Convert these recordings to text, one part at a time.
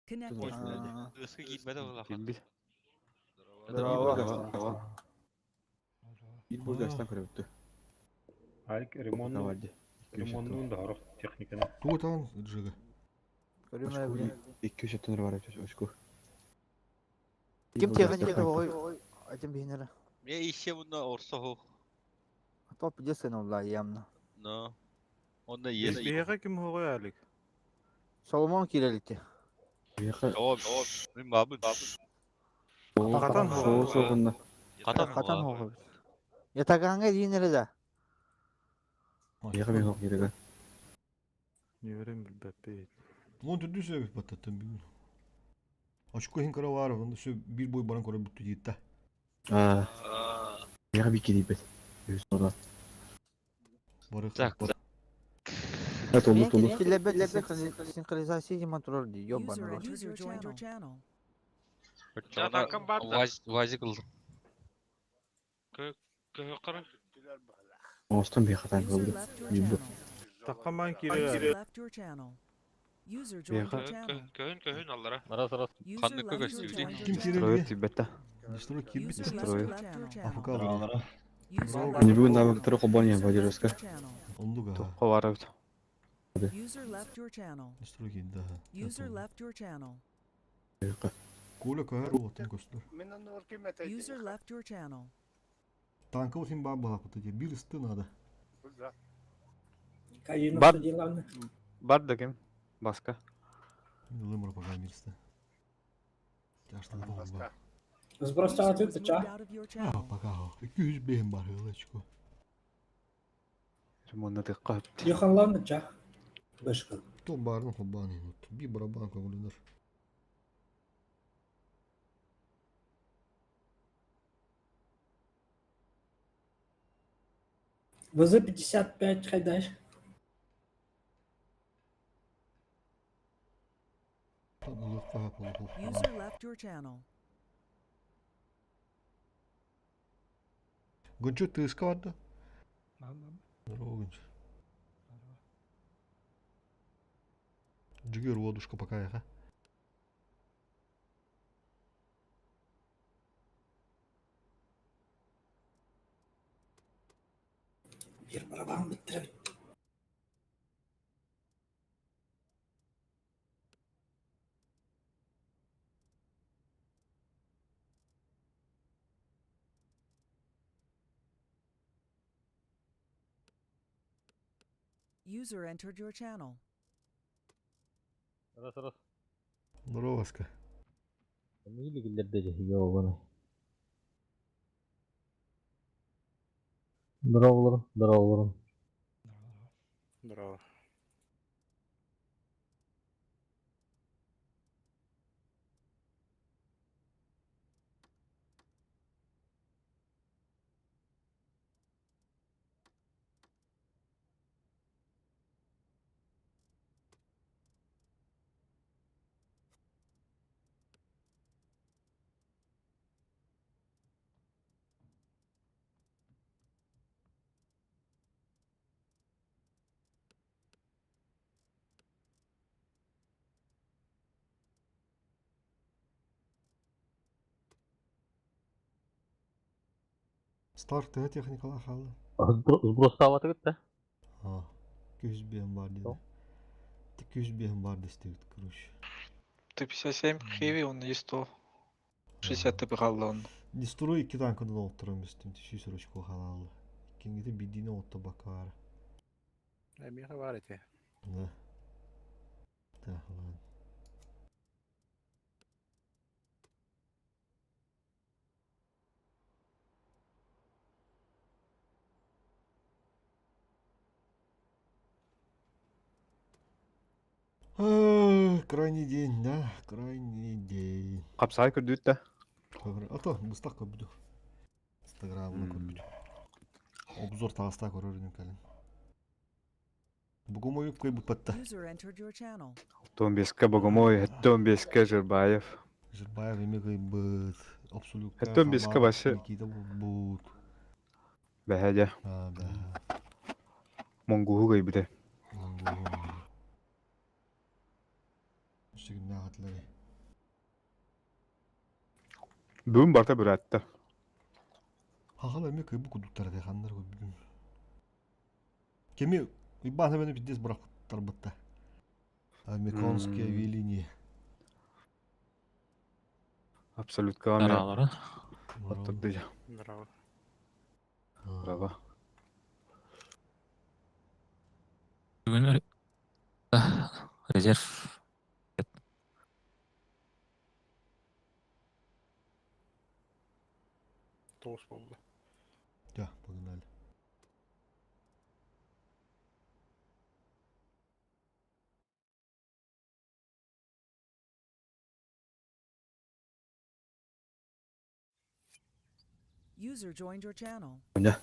Connected. Ыска киирбэтэ улахан. Киирбит. Здорово. Биир бургастан көрөбүттү. Алик ремонт ремоннуун да орох техниканы. Тугу таан Джига? Көрүмэ блин. 200 бар очко. Ким техника ой этим биһинere. Мне еще муна орсоһу. Топ единственный улла явно. Но. Онно есть. Биһиэхэ ким уһуҕуй Алик? Соломон киирэлити. О, мин бабын. Хатан Соҕус оҕунна. Хатан Хатан хоҕу. Ятагаҥа диинere да. Биһиэхэ мен хоқ киирэг. Нүөрэн билбэппит. Уон төрдүс сөбүт баттаттан бүгүн. Очко иһин кыра баар, онно сөп биир бой баран көрө бүттү диэтта. Аа. Биһиэхэ биир киирбэт. Үһүс орда. Бары Так. Толу толу. Синхронизация дима турар ди, User ёбаный. entered your channel. Вазик ылдым. Оостон биһиэхэ таан User кылды. left your Биир бу. channel. Таххамаан User киирэр left your channel. User joined your channel. Көһүн көһүн аллара. User Ханныкка left your көстүбүтүй? channel. Ким Строй киирэлигэ? тиийбэтэ. Дестрой киирбит. User left Destroy. your channel. Афк бар. User Не left бүгүн your навыктары channel. холбоон иһэн User left Владимировска. your channel. Оннук аха. Туохха баар эбит. User left your channel. Дестрой киирдэ аха. User left your channel. Коля көһөр уоттан көстөр. User left your channel. Танка усин баар балапыта дии. Биир ысты надо. Бар бар да ким? Баска. Лымыр пока мирсте. Тяжко бомба. User was moved out of your А, channel. пока. 205 бар ылачко. Ремонна тыкка. То барын холбаан инут. Би барабан көңүлүнөр. ВЗ-55 хайдаш. User left your channel. Гончо тыска барды. Здорово, Гончо. Джигер водушка пока яха. Bir барабан бітіріп. User entered your channel. Здорово, Аска. Браво. Старк тыга техникала халы. А, 205 бар деди. 205 бар дестебит, короче. Т-57 Heavy, он и 160 ТП он. Дестрой икки танкынан оттуран бестим. Сүүс очко халалы. Иккингите бидине отто бакар. Эмиэхэ баар эти. Да. Да, ладно. А, Крайний день, да, крайний день. Капсай көрдүт да. А то, быстак көбүдү. Инстаграмны көбүдү. Обзор таҕыста көрөрүнүн кэлин. Бугумою кыйбыппатта. User entered your channel. 15-ка Богомой, 15-ка Жирбаев. Жирбаев эми кыйбыт. Абсолютка. 15-ка башы. Никита булбут. Бэһэдэ. А, да. Монгуһу кыйбыты. Үстүгүннээх атлары. Бүгүн барыта бүрээттэр. Хахал эмиэ кыйбы курдуктар этэ ханнар көрбүтүм. Кими Уйбаан эбэни пиздец бырахтарбытта. Американские авиалинии. Абсолютка эмиэ Аралары. оттурду. Браво. Браво. Бүгүн резерв Тоғыз болды. Да, погнали. User joined your channel. No.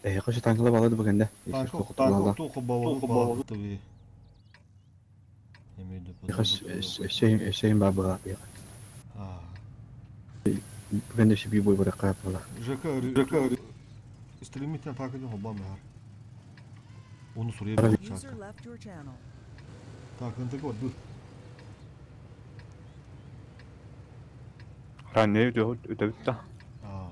Эһиэхэ өссө танкыла балады бу кэннэ. Танка танка туох балалы балалы Өссө баар быһа. Бу кэннэ өссө бии буой баракка буола. ЖК ЖК Стремительно танка не хобам яр. Оны сурья User left your channel. Так, НТГ вот был. Ранее өтөбүт да. А.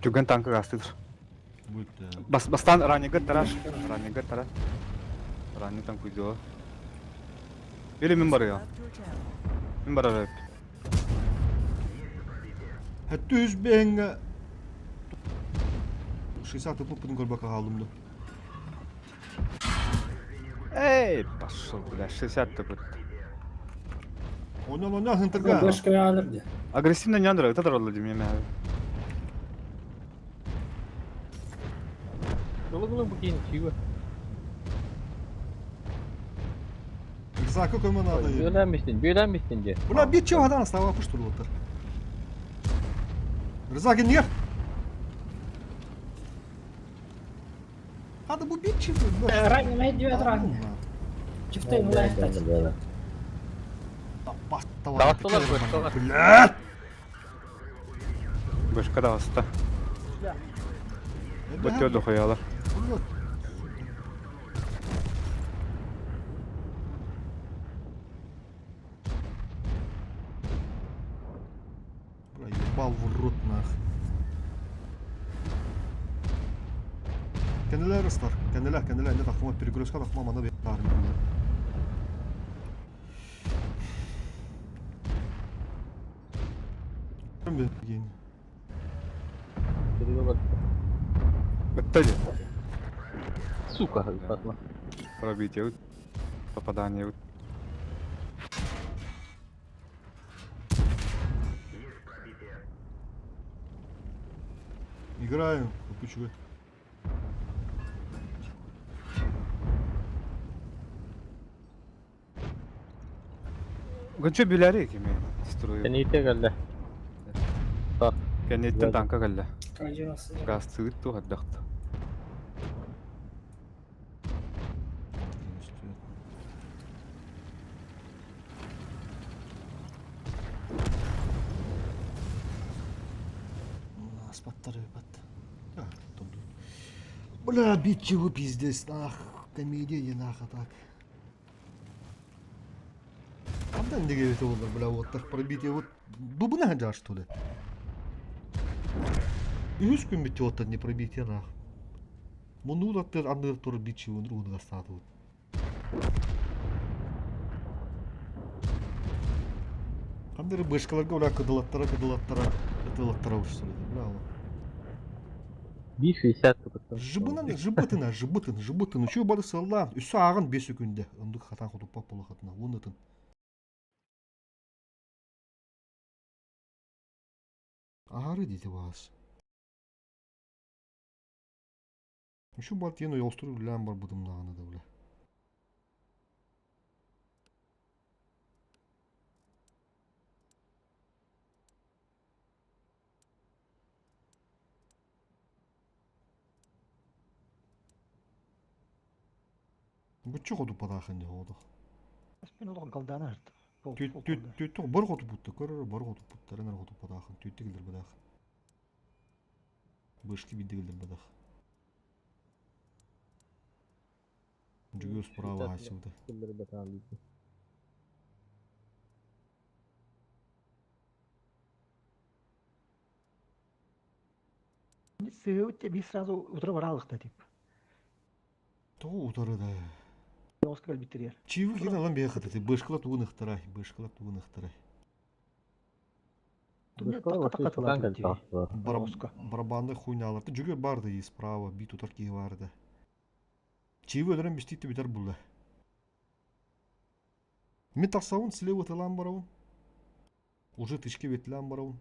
Түгэн танка гастыдыр. Будет. Бас бастан ранее тараш. Ранее тараш. Ранее танк уйдо. Или мин бар User я. left your channel. Мин бар арап. Хәтта үз бәңгә 60 пупын көрбәкә халымды. Эй, пошел, бля, 60 ты бит. Онан онан хынтырга. Башка алырды. Агрессивно не андыр, это дорога для меня. Рзака көмө надо. Була бит чего хадан става пуштур оттар. Рзака не. Хада бу бит чего. Ранний мәйдү ранний. Чифтей мулайфтат. Блядь! Башка да аста. Бөтө дохуялар. Блядь. Бля, ебал в рот нах. Кенделер ыстар. Кенделер, кенделер. Не тахма перегрузка тахма мана бер. Бөттө же. Сука, Пробитие. Попадание. Играем, купучуга. Гончо биләри кеме строй. Кәнете кәлле. Кенеттен танка кәлле. Кажется. Газ тыгыт ту хаддакты. Спаттары бат. Бля, бить чего пиздец, нах, комедия не нах, а так. Абдан деге бит олар, бля, вот так пробитие, вот, дубына жар, что ли? Үс күн бит вот не пробитие, нах. Муну да тыр андыр тур бит чего, другу гастаты вот. Андыр бышкаларга, бля, кыдылаттара, кыдылаттара, кыдылаттара уж, что ли, бля, вот. Жыбынан, жыбытына, жыбытын, жыбытын. Үчүү бары сыллаан, үсі ағын бес күнде. Ондук хатан хотуппак боло хатына. Онытын. Аһары диэти баас. Şu балтиен ойоҕостор үлэлээн барбытым даҕаны да бля. Буччу хоту патаахын дьэ оҕото. Мен олох галдааны арт. Түттү бар хотуппутта көрөр бар хотуппуттар эн хотуппатаахын түттү килдер бадаах. Бышки бидди килдер бадаах. Жүгүс справа хаасыбыта. Сыгыбыт би сразу утро баралыкта тип. Тоҕо утары да. Оскар биттирер. Чивы киин алан бэйэ хататы бышкыла тугун ыхтарай, бышкыла тугун ыхтарай. Барабанды хуйналарты жүгөр барды и справа би тутар киһи барды. Чивы өлөрөн бистикти бүтэр булла. Мен тахсабын слева тылаан барабын. Уже тышке ветлээн барабын.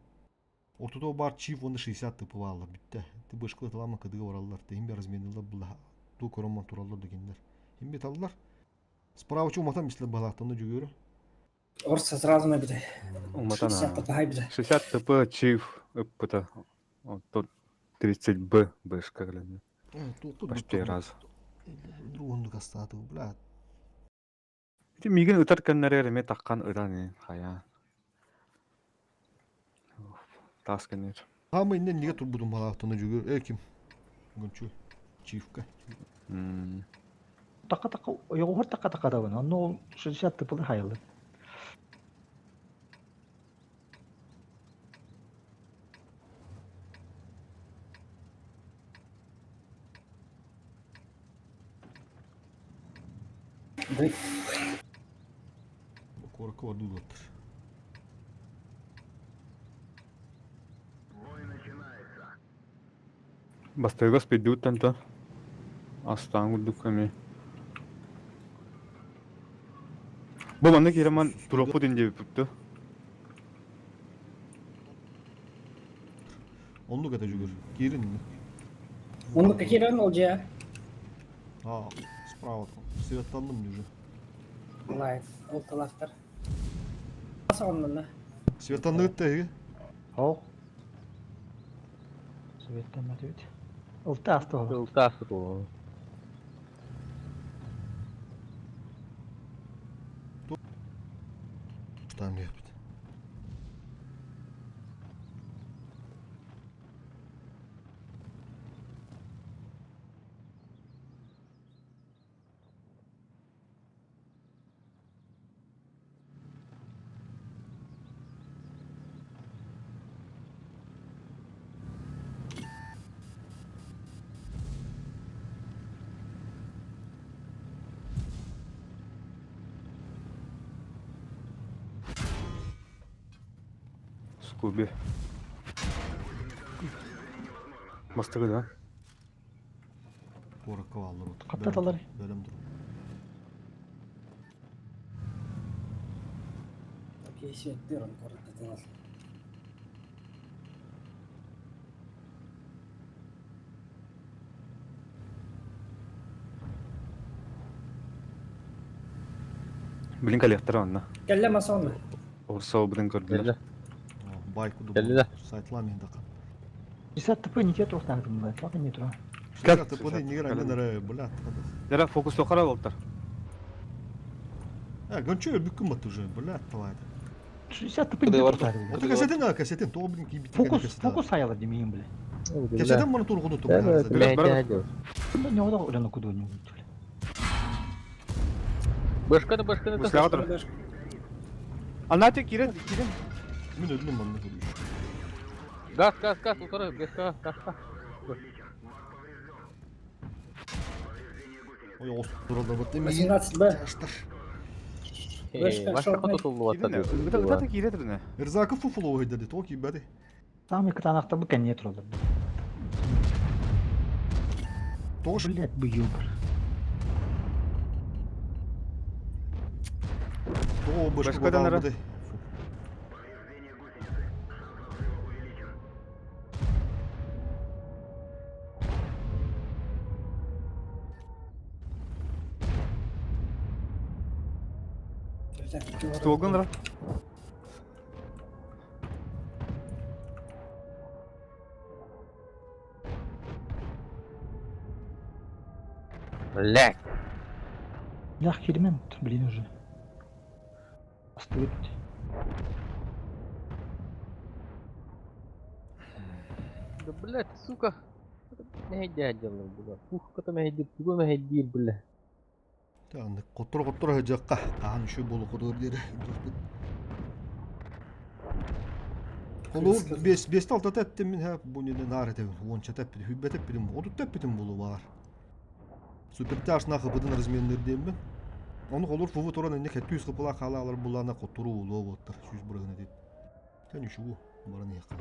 Ортото баар чив уонна 60 тыпы бааллар бүттэ. Ты бышкыла тылаама кыдыга бараллар. Тиһин бе разменилар булла. Туу көрөн тураллар дегеннер. Хин беталлар. Справа уматан бислер балааттаны жүгөрү. Орса сразу набидай. Уматан. 60 ТП бизэ. 60 ТП чив ыппыта. Оттон 30 Б бышка кэлэн. Почти раз. Другунду кастааты, бля. Ити миигин ытар кэннэригэр эмиэ таххан ытан ин хайаан. Таас кэннигэр. Хаама иннен неге турбутум балааттаны жүгөр. Э ким? Гүнчү. Чивка. Така-така, ойоҕуһар така-така дабын. Онно ол 60 тыпылы хайылы. Куоракка бардуулаттар. Бастыгас пиддууттан то астаан курдук эмиэ. Бу маннык Ираман туруохпут ин диэбиппит Оннук это жүгөр. Киирин. Оннук киирэн ол дьиэ. А, справа там. Светтанным уже. Лайт. Ол талахтар. Соннана. Светтанныгыт да Ол. Советтан бит. Ылта асты ол. Ылта асты ол. Там лепит. Скуби. Бастыгы да. Куоракка бааллар от. Хаттаталар. Бөлөм тур. Окей, светтер он коротко. Блин коллектор онно. Кэллэ масонна. Орсоо блин көрдүлэр. Байк куду. Кэллэ да. Сайтлам енді қан. 60 ТП не те туртаахтым да. Тоқ не тура. 60 ТП не нere бля. Дара фокус тохара болтар. Э, гончо бүккүн бат уже, бля, талайды. 60 ТП не те туртаахтым. Это кассетин, а кассетин, то блин кибит. Фокус, фокус хайылар демейін біле. Кассетин маны тургуну ту. Не ода ойлана куду не бля. Башканы башканы Бышканы. Анате кирен, кирен. Мен өлдүм маны. Газ, газ, газ, утары, газ, газ, газ. Ой, ос туралдар бат. 18 Б. Башка тутулду Ыта кирет бine. Эрзаков фуфло ойдады, то кибеди. Самый кытаанахта бу кэнне туралар. Тош. Блядь, бу ёбр. То башка Башкадан ара. Столгун ра. Блядь. Лях киримем, блин уже. Остывет. Да блядь, сука. Мэһэйдээ бля. Ух, кото мэһэйдиир, тугу мэһэйдиир, бля. Аны котор-котор хажакка хаан үшө болу котор диэри дурбут. Холу бес бес алта тәттим мин һә бу не нар этебин уонча тэппитим хүббэ тэппитим отут тэппитим болу бар. Супертяж нахы быдын разменнер диэммин. Ону холур фуву туран инне кеттүүс кыпыла хаалаалар буллаана котуру улуо буоттар сүүс бырыгына дип. Тэн үшүгу баран иэхха.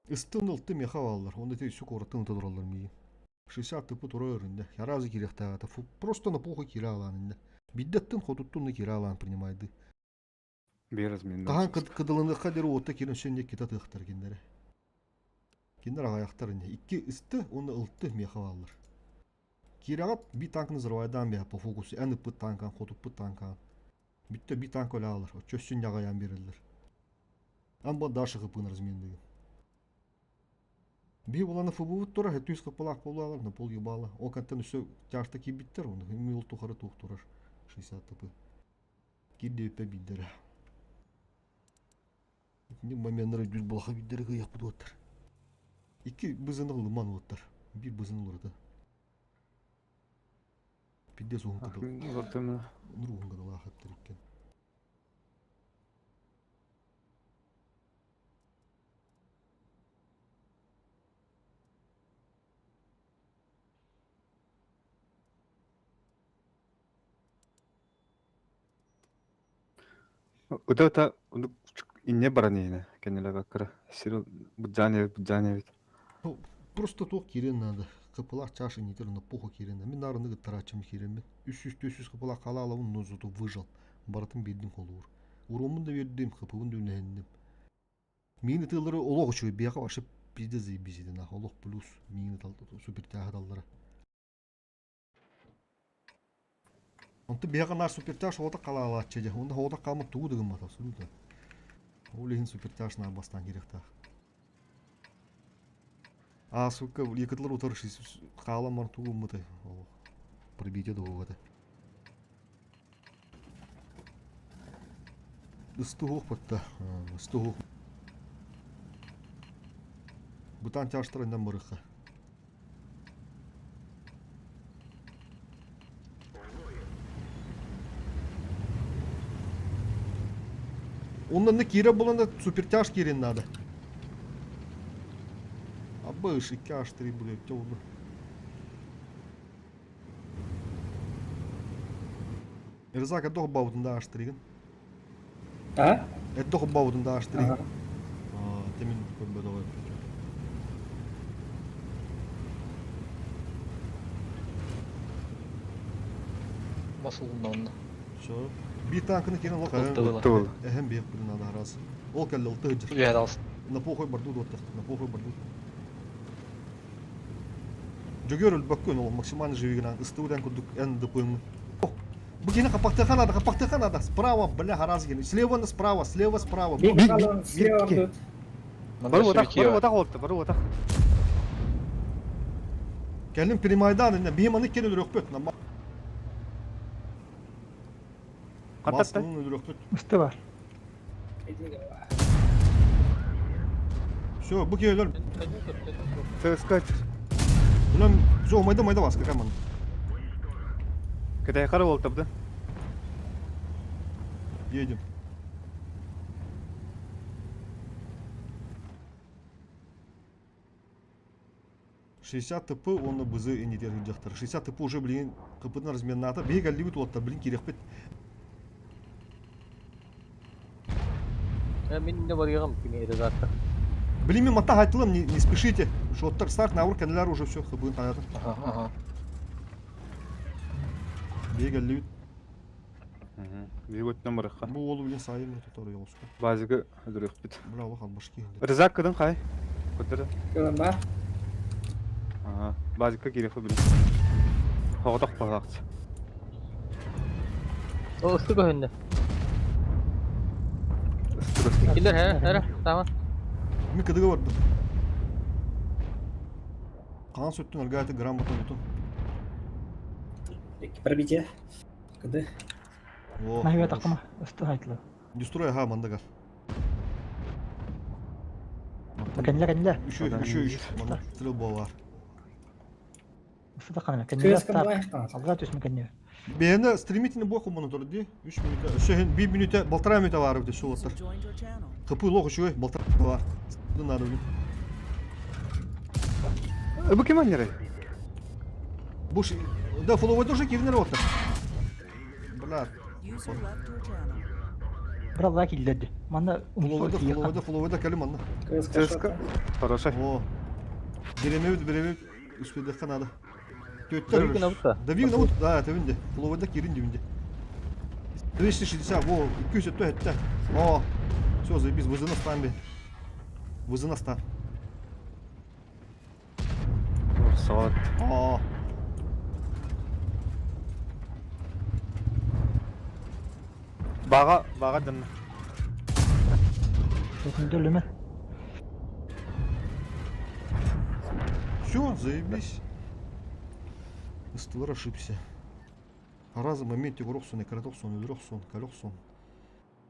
Ыстын ылты меха баллар. Онда те үсү коротын ыта тураллар миигин. 60 тыпы тура өрүндэ. Яразы кириэхтээҕэ. Просто на похуй киирэ аалаан иннэ. Биддэттин хотуттун киирэ аалаан принимайды. Биир разменный. Хаһан кыдылыныахха диэри уотта киирэн өссө инньэ кита тыахтар кинилэри. Кинилэр аҕайахтар инньэ. Икки ысты уонна ылты миэхэ бааллар. Киирэҕит би танканы взрывайдаан биһэ по фокусу эн ыппыт танкан, хотуппут танкан. Бүттэ би танк өлө аалар. Оччо өссө инньэ аҕайаан биэрэллэр. Ан бу Даша хыппыын разменныгын. Биһи буланы ФБ-бут турар, 700 хыппылаах буолуалар, на пол ебало. Ол кантан өссө тяжта киирбиттэр, оны мил тухары туох турар 60 тп. Киирдиэппэ биирдэрэ. Итинник моменнары дүүс балаха биирдэрэ кыйахпыт уоттар. Икки бызыны ылыман уоттар. Биир бызыны уларыта. Пиздец уһун кыдыл. Нур уһун кыдылаах эптер иккен. Ыта-ыта инне баран иһинэ кэннилэбэккэ сир быдьаан эбит быдьаан эбит. Просто туох киириэн наада. Кыпылаах чаша нитер на поху киириэн. Мин нарыны ыттарааччым киирэммин. 300-400 кыпылаах халаалабын но зато выжал. Барытын биэрдим холуур. Уруоммун да биэрдим, хыпыбын да үлэһинним. Миин ытыылары олох үчүгэй. Биһиэхэ вообще пиздец заебись нахуй. Олох плюс миин супертяга таллара. Онтон биһиэхэ наар супертяж оҕото халаалааччы дьэ. Онно оҕото хааммыт тугу да гыммат абсолютно. Ол иһин супертяж наар бастаан киириэхтээх. А, сука, якытлар утары хаалан баран тугу гыммытай? Пробитие дуһуга этэ. Ыстуһуох батта. Ыстуһуох. Бытаан тяжтар иннен барыхха. Онно киирэ булан да супертяж киирин надо. Абыш, 2 H3 блядь, oldu. Рызак эдох баутун да H3-гин. А? Эдох баутун да H3-гин. Темин көрбөдө Басылды онно. Все. Биир танканы киирэн олох Ылтыбыла. эһэм биэх билин надо раз. Ол кэллэ ылты ыдьыр. Үөһэ далсын. На похуй барду дуоттах. На похуй барду. Дьөгүөр өлбөккүн ол максимально живигынан ыстыбытан курдук эн дпм. Бу кини хаппахтыха надо, хаппахтыха надо. Справа, бля, гараз гин. Слева на справа, слева, справа. Слева тут. Бары отах, бары отах олту, бары отах. Кэлин перемайдан инне биһим аны кини өлөрөхпүт. Маскалын өлөрөхпүт. Ысты бар. Все, бу киһи өлөр. ЦСКА. Булан, все, майда майда баска каман. Кытай қара ол табды. Едем. 60 ТП онно бызы инитер сылдьахтар. 60 ТП уже блин кыпытын разменната. Биһи галлибит уоттар блин киирэхпит. Мин не барыгам кини редактор. Блин, мен мата айтылым, не, не спешите. Шоттар старт наур кенелер уже все хыбын таятыр. Ага, ага. Биһи галлибит. Биһиги өттүнэн барыахха. Бу уолу билин саайым тутар оҕуска. Базигы өлөрүөхпүт. Бля, олох албашки. Рызак кыдын хай. Көтөр. Кылын бар. Аа, базикка киириэххэ билин. Хоҕотох баһаахчы. О, ысты көһүннэ. Киллер, хэ, эрэ, тама. Ми кыдыга бардым. Хаан сүттүн өлгөөтү грамм бутун бутун. Икки пробитие. Кыды. О, Наһыга тақыма. Ысты хайтылы. Дестрой, ага, мандагар. Кэннилэ кэннилэ. Еще, еще, еще. Манда стрельба бар. Ысты таққана. Кэннилэ Кыыс астар. кыбылай таңас. Алға түсмі кэннилэ. Бэйэни стремительный бой хомону турар дии. Үс мүнүүтэ, өссө иһин биир мүнүүтэ, балтараа мүнүүтэ баар эбит өссө User уолаттар. joined your channel. Кыпы лох үчүгэй, балтараа мүнүүтэ баар. Надо блин. Бу ким аннерей? Бу да, фолловой тоже кирнер уолаттар. Бля, User left your channel. Быралла киллерди. Манна фолловойда, фолловойда, фолловойда кэлим манна. Кыыс ЦСКА. Хорошай. О. Биремебит, биремебит. Үспедеххэ надо. Төттөр. Давигин абыта. Давигин абыт, да, тэбинде. Фолловойда кирин дибинде. 260, во, 277. О, все, заебись, вызына стан бе. Вызына стан. Салат. О. Баға, баға дын. Өтүндөлүмө. Все, заебись. Ыстылар ошибся. Раза моменте урохсон, экратохсон, удрохсон, калехсон.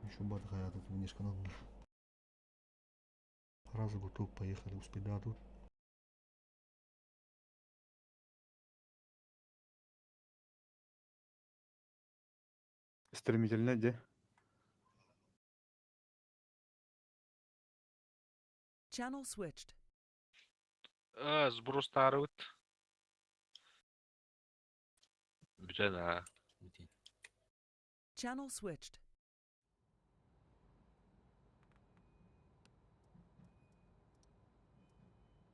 Еще бар хаят тут внешка надо. Раза готов, поехали, успеда тут. Стремительно, де. Channel switched. Сброс тарыбыт. Бүтэн аа. Channel switched.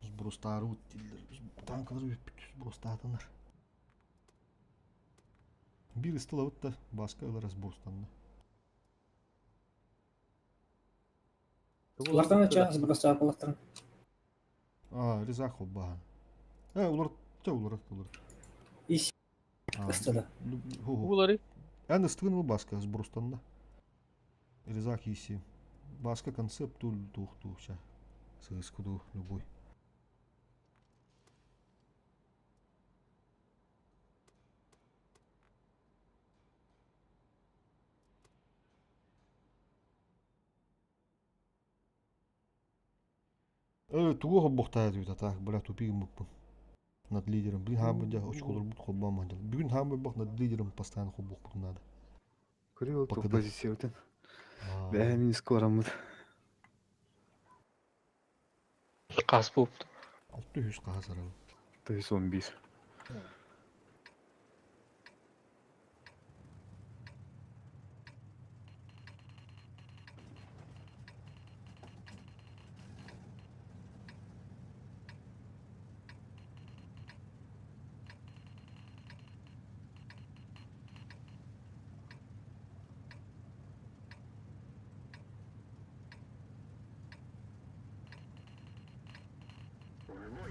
Сбростары танкалар сбростатанар. Бир ыстыл абытта баска ылар сбростанна. Улартан ача, сброс чапалаттан. А, Резах бахан. Э, улар, те улар, улар. Ис. А, Ыстыда. хо-хо. Булары. Эн ыстыгын ыл баска сбростанна. Резах иси. Баска концепт тул тух тух ча. Сыскуду любой. Э, тугу хоббохтаа дүйт атаак, бля, тупигин буппун. Над лидером. Блин, хаамы дя очколор бут холбаам мандал. Бүгүн хаамы бах над лидером постоянно холбохпутун надо. Көрү ол Пока тух да. позиция өтен. А, Бәһә мин скорамыт. Қас болыпты. 600 каһасарабы. 411.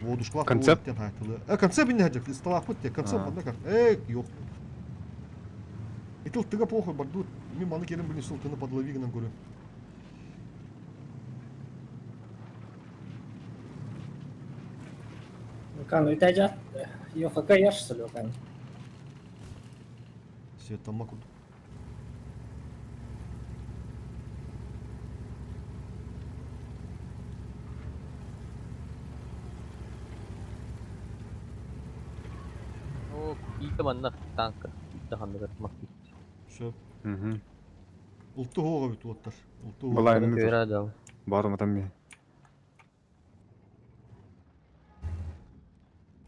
Водушкалах Концепт? тен хайтылы. Э, концепт не хадик, сталах пут концепт А. манда кар. Эй, yok. Итил тыга плохо бардут. Ми маны келем блин сул тыны подловигынан көрөм. Кан үтәжат. Йохака яш сөлөкән. Все там макуд. О, киитэ манна танка. Киитэ ханныгар мас. Все. Мгм. Улту хоға бит уоттар. Улту хоға. Балай мен Көйрә дал. Барым атам мен.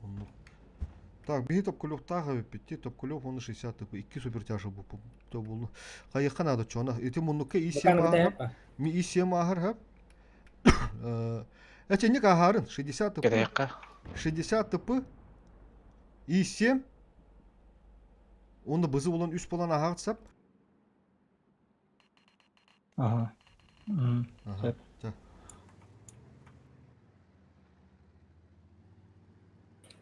Оннук. Так, биһи топкулёв бит, топкулёв он 60 тп, 2 супертяжа бу то булу. Хайыкка надо чона. Ити муннукка и 7 Бакан ахар. үтәжат. Ми и 7 ахар хап. Эти не ахарын 60 тп. Кедайыққа. 60 тп и 7 Оны бызы болан 3 болан ахар сап. Ага. Ага. Чэ.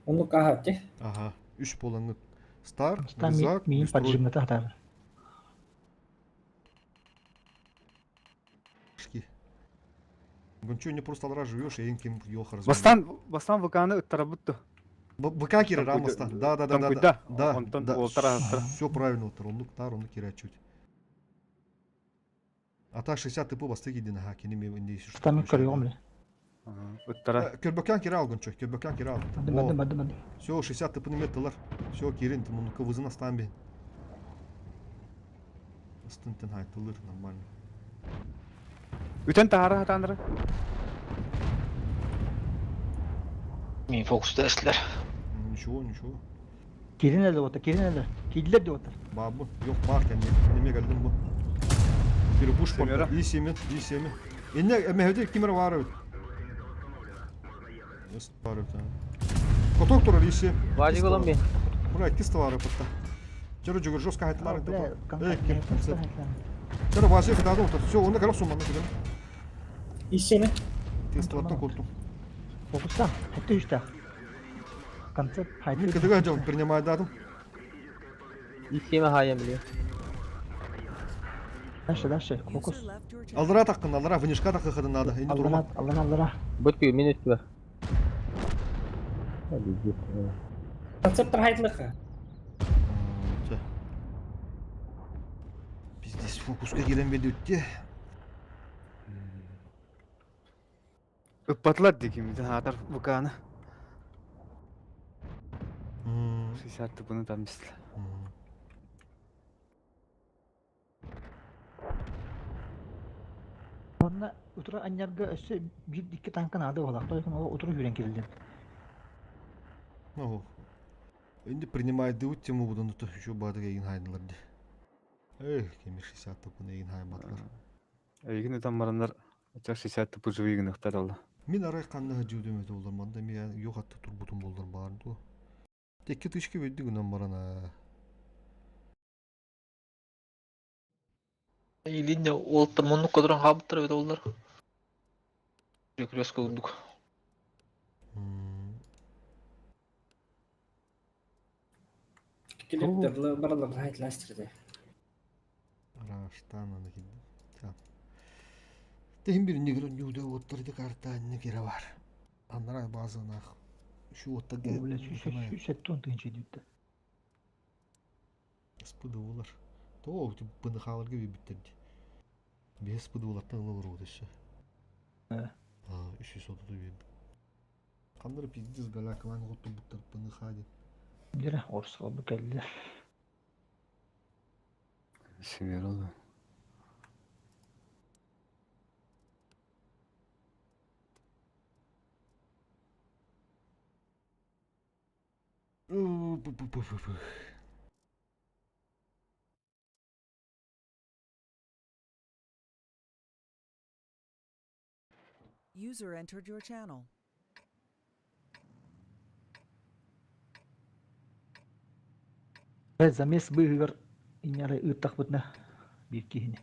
Оннук аһаат дии. Ага. Үс буолаҥҥыт. Стар, Стар Рызак, миин поджимната хатаабын. Гончо не просто алра живешь, и ким ёх Бастан бастан ВК-ны ыттарабыт то. ВК кирер амастан. Да, да, да, да. Да, Онтон да. уолтара Все правильно, оннук тар, оннук кирер чуть. А так 60 тп бастык идин аха кини ме инде Стамик көрүөҕүм ле. Ыттара. Көрбөккөн кире ал гончо, көрбөккөн кире ал. Бадым, бадым, бадым. Все, 60 тп неметтылар. Все, кирин, мунука вызына стан бин. Ыстын хайтылыр нормально. Үтен тахара хатаныры. Мин фокуста эслер. Ничего, ничего. Кирин эле ота, кирин эле. Кидлер деп отыр. Бабы, yok бар кәне. Неме келдим бу. Перепуш Семеро. И семен, и семен. Инне мехде кимер бар бит. Эс бар бит. Коток турар иси. Вадик olan мен. Бура икки бар бит. Чөрө жүгөр жестко хайтылар Бля, Эй, ким концепт. Чөрө башы кытады отыр. Все, оны карап сумманы кидем. Исеме. Тестоваттан корктум. Фокуста, хәтта үстә. Концепт Мин хәтта. кыдыга жол принимай дадым. İsemi hayem biliyor. Дальше, дальше, фокус. User left your channel. Алдыра таккын, алдыра внешка таккы хыдын надо. Инде турма. Аллара, аллара, аллара. Быт күйі мен өтті бар. Hadi git. Концептор хайтлыха. Пиздец, фокуска келен беди өтте. Ыппатылар диким, хатар ВК-ны. 60 тпны там бистилер. Онна утра аннарга өссө бир икки танка нады болак. Тойкун ол утура хүрен кирилден. Ну, Инде принимай дыут тему будан то еще бадыга егин хайдылар ди. Эх, кеми 60 тпны егин хай батлар. Эйгин там марандар 60 тп живые гынахтар алла. Мин арай канна жудым өтө болдар манда мен yok атты турбутум болдар бар ду. Текке тышки бедди гүнөн барана. Илинне уолттар муннук кодуран хаабыттар эбит оллар. Перекрестка курдук. Килиптер баралар хайтластырды. Раштан аны кидди. Техин бир нигер нюдө оттарды карта нигере бар. Аннара базына şu отта Бля, сәттон тыгынчы дип. СПД болар. То ПНХ-ларга биттерди. Бес СПД болар ылыр өтөшү. Э. А, 330 бир. Кандыр пиздец галя клан готу буттар ПНХ деп. Дира, орыс бу келди. Семеро. Пу-пу-пу-пу-пу. User entered your channel. Замес быгыр иняры ыттак бутна бир кихини.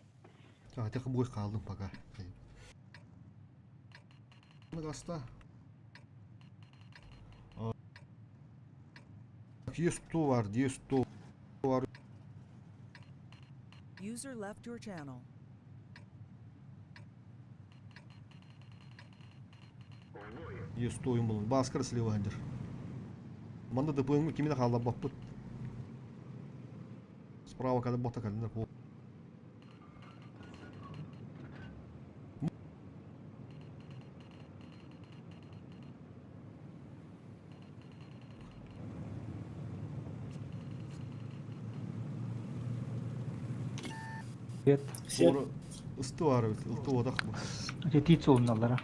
А, тек бой қалдым пока. Гаста. Е100 бар, Е100 бар. User left your channel. Е100 юм болын. Баскар слева хандыр. Манда ДПМ кимine қалда баппыт. Справа когда бота калдыр. Свет. Свет. Ысты бар бит, ылты одақ бу. Жети олуналлара.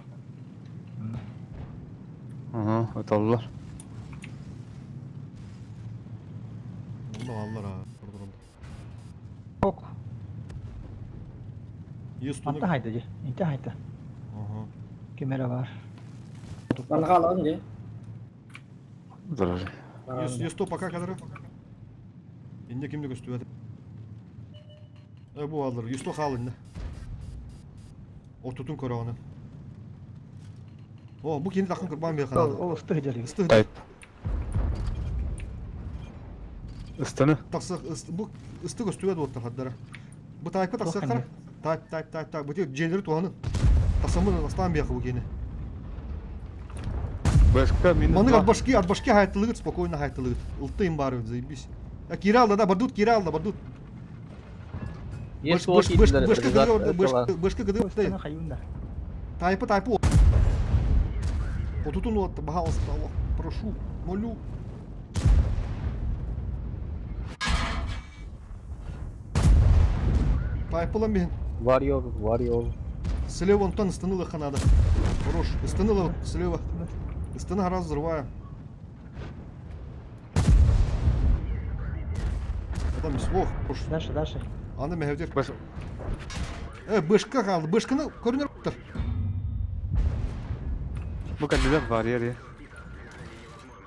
Ага, оталлар. Онда аллар а, турдурунда. Ок. Е100 Anta hayda же. Инте хайда. Ага. Кемера бар. Манга алан ди. Здравствуйте. Е100 пока кадр. Инде кимди көстүбөт. Э бу алыр, 100 халын. Ортутун көрөҕүнэн. О, бу кини таххан кырбаан биэ ханаада. Ол ысты дьарык. Ыстыһ Тайп. Ыстаны. тахса бу ысты көстүбэт буолта хардара. Бу тайпа тахсыахтара. Тайп, тайп, тайп, тайп. Бу дьиэлэри туһанын. Тахсаммын астаан биэхэ бу кини. Бэшка минус Маннык 2. от башки хайтылыгыт, спокойно хайтылыгыт. Ылты им бары, заебись. А кире алды, да, бардут кире алды, бардут. Есть Быш, быш, быш, бышка гыды, бышка, бышка гыды, Ыстыны хайунда. Тайпы, тайпы. Отутун вот, пожалуйста, прошу, молю. Тайпылан бин. Варьор, варьор. Слева онтон станылы надо. Хорош. Станыла слева. Стана раз взрываю. Там слох. Хорош. Дальше, дальше. Аны мәһәвдер. Бэш... Бышка қалды. Бышканы көрінер. Бу кандидат варьер я.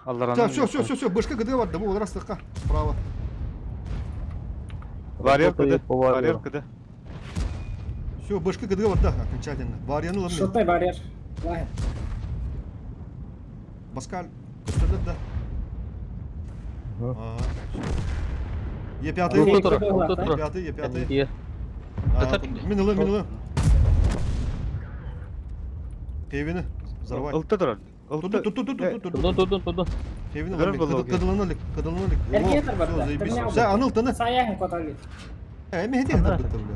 Алларанын. Все, все, все, все, бышка ГД бар, да бу раз така. Справа. Варьер Работает КД. по Варьер варьеру. КД. Все, бышка ГД бар, да, окончательно. Варьяны ламын. Шотай барьер. Лахен. Паскаль, көстөрдө да. Ага. Е5. Ылты тур, ылты тур. Е5, Е5. Е. Мин ылы, мин ылы. Хевини взорвать. Ылты турар. Туду, Ылты. туду, туду, туду, туду. Туду, туду, туду. Хевини Көрөр ылы. болуу керек. Кыдыланы лик, кыдыланы лик. Эркетер бар да. Все, заебись. Терминал Все, аныл тыны. Саяхын коталит. Эми хеди хеди битти бля.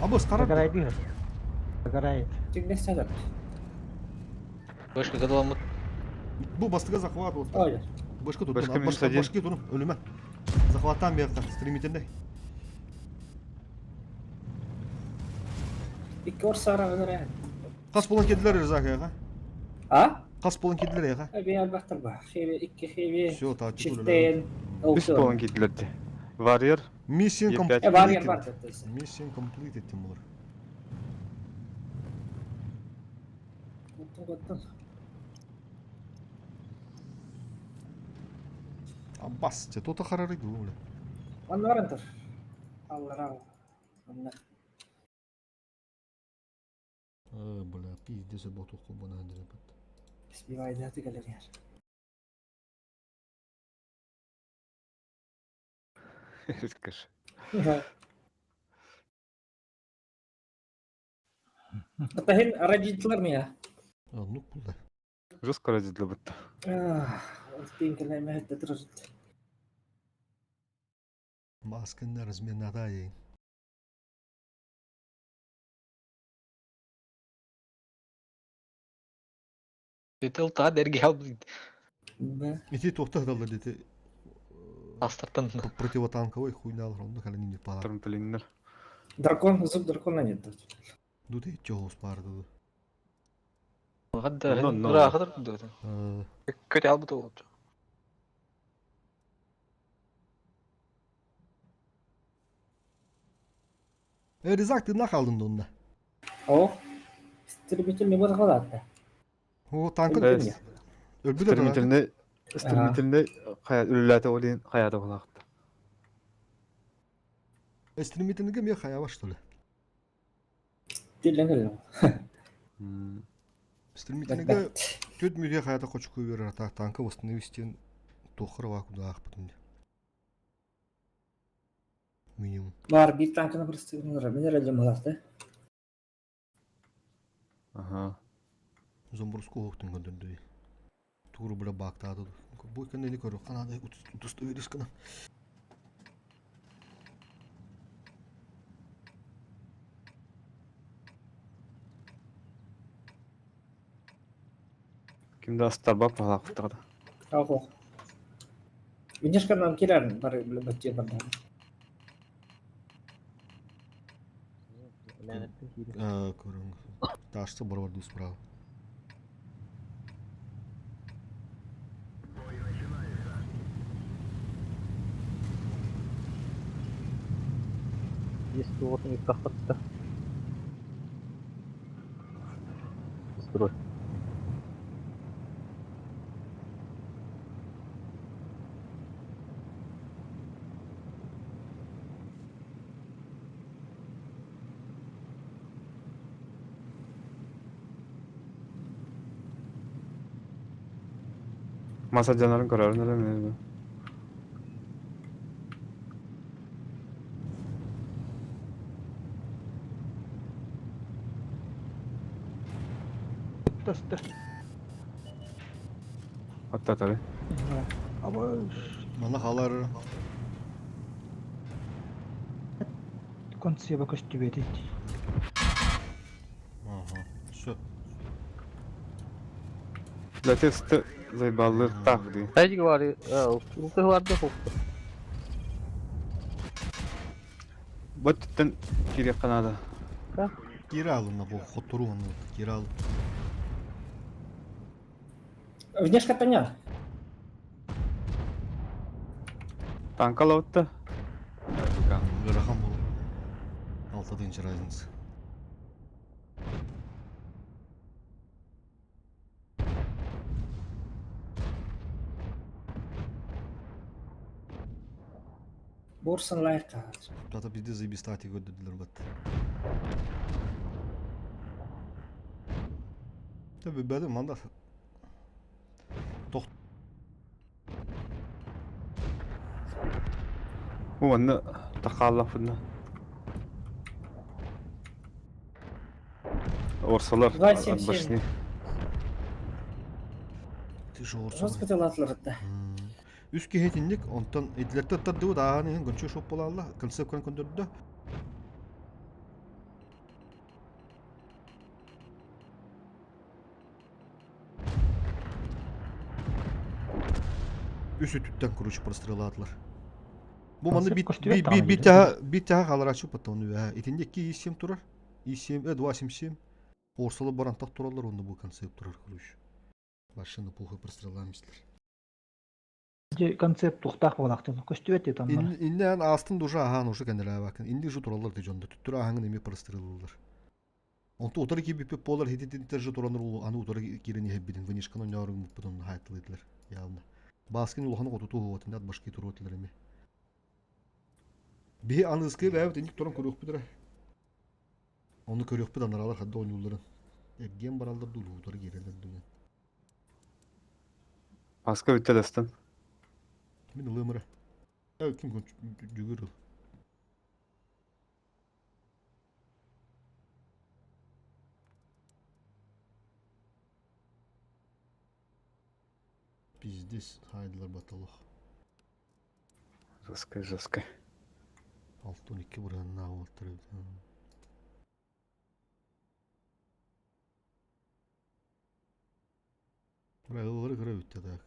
Абыс карар. Загорает бігер. Загорает. Тигнес садыр. Бэшка гадаламыт. Бу бастыга захват вот. Ой. Башка тут. Башка минус Башка один. башка тут ölüme. Захваттан bir yerden стремительный. Икки орсара өлөр. Кас болан кедилер Рызак яга. А? Кас болан кедилер яга. Эби албактыр ба. Хеби икки хеби. Все, та Чифтен. Үс болан кийдилерди. Варьер. Mission Е5. Э барьер completed. бар десе. Mission completed Тимур. Коттун коттун. Аббас, те то-то харары бля. Аннарын тур. Аллара. Анна. Бля, пиздец, боту хубана дрепет. Сбивай да тигалер. Скажи. Атахин родителер мия. А, ну куда? Жестко разделили бутта. Тинкеле мехетте турут. Маскынна размената ей. Литл та дерги албыт. Да. Ити тохта далла дети. Астартан. Противотанковый хуйня алар, кале не пала. Трамплиннер. Дракон, зуб дракона нет. Дуты чоос барды. Гадда. Но, но. Рахадыр дуду. Көт албыт болот. Резак ты нах алдın onda. О. Истребитель не будет хватать. О, танкы Э, өлбү да. Стремительный. Стремительный. Хая үлләтә олин хаяда булакты. Стремительныйга мен хаява что ли? Дилен Стремительныйга төт мүдө хаята кочку берер та танка восстановить тохыр куда ахпытын. Минимум. Бар бир танкını просто минерале маласты. Ага. Зомбруску хоқтын көндүрдү. Тугру бля бактады. Бу кенде не көрү канада удостоверишь кана. Кимде астарбак булакты. Ого. Видишь, нам килер бар бля бар. Көрүң. Ташты бар бар справа. Есть вот у них кахатта. Строй. Мас алдьанарын көрөрүн эрэ эмиэ. Таста. Аттатары. Абы Манна халар. концеба көстүбэт ити. Ага. Все. Латесты заебаллыр так дии. Хайдик бар, улты барды хоппу. Бөттүттэн киириэххэ наада. Кира алынна бу хоттору онну кира ал. Внешка тоня. Танка лаутта. Ыарахан буолар. Алта тыһыынча разница. Бурсан лайк хаалар. Тата пизде заебистати көрдүрдүлөр бат. Tabi бәді манда Уонна тахааллафына. Орсалар 2,77. башни. ты же орсон. Жестко тылатлар да. Үс киһи итинник, онтон итилэртэ тардыбыт ааһан иһин гончо шоп буолаалла, концепт көрөн көндөрдө. Үс үтүттэн короче прострелаатылар. Бу манны Концепт бит көстүбэт би даҕаны би дии. тяга бит тяга халарачы потом үһэ. Итинник 2 7 турар. И 7 2 7 7. Орсалы баран так тураллар онда бу концепт турар короче. Машина плохо простреламистер. Дьэ концепт тухтаах буолаахтын. Көстүбэт дии таннара. Инне астын дужа ахан уже кенделебакын. Инди же тураллар дии дьондо. Түттүр ахаңын эми прострелылар. Онто утары киби полар хититин же тураныр улу аны утары кирен ехеббитин вынишкан ойнорун муппутун хайтылыдылар явно. Баскин улаханы отуту хуотин ат башки туруотилер эми. Биһи аныскы бэбит инник туран көрүөхпүтүрэ. Оны көрүөхпүт анаралар хадда ойнулларын. Эргиэн бараллар дуу утары кирелер дуу. Аска бүтте дастан. Мин ылымыра. Э ким жүгүр ыл. Пиздец, хайдылар баталох. Жестко, жестко. 6-12 бұрынна олтырып. Бра ылыры кыра бүтті так.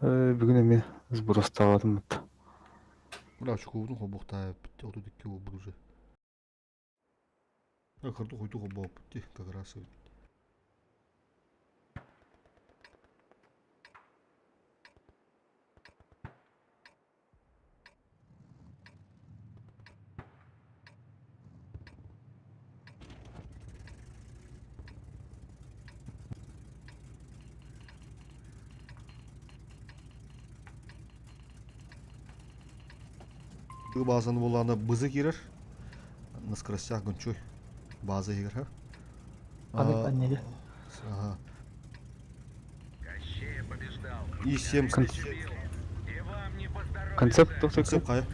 Бүгүн эми сбростаабатым бут. Бра чукубутун хобухта бітті, 32 болбут уже. Кырды хуйту хобуп бітті, как раз. Базаны болғанда бызы кирер. На скоростях гончой. База егер, ха? Ханнык аннеде. Ага. И 7 Концепт тохтойку. Концепт қая?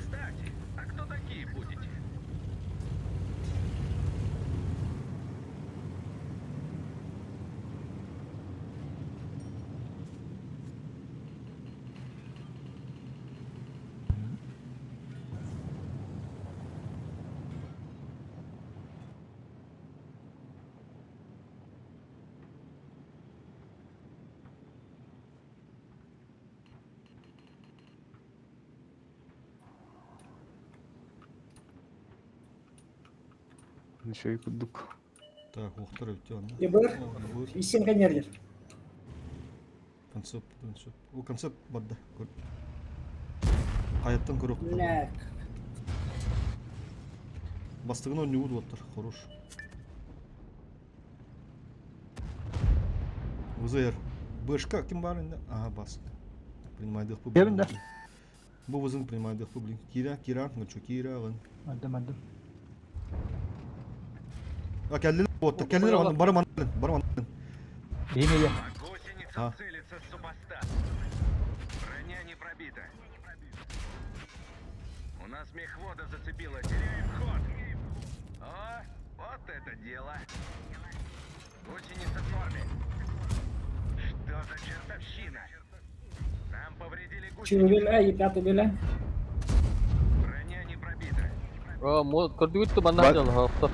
Еще и кудук. Так, охтар өтті анна. Ебыр. Исен коннерлер. Концепт, концепт. О, концепт барды. Көр. Қаяттан көрөк. Бля. Бастығын он нюд оттар, хорош. ВЗР. Бэшка ким бар инде? Ага, бас. Принимай дых Берин да. Бу вызын принимай дых блин. Кира, Кира, ну чё, Кира, вон. Адым адым. А, кәлле. Вот, кэллилэр онно бары манна, бары манна. Биһиги А. Чүрүлэ, епята билэ. О, көрдүгүт ту манна дьон хоохто.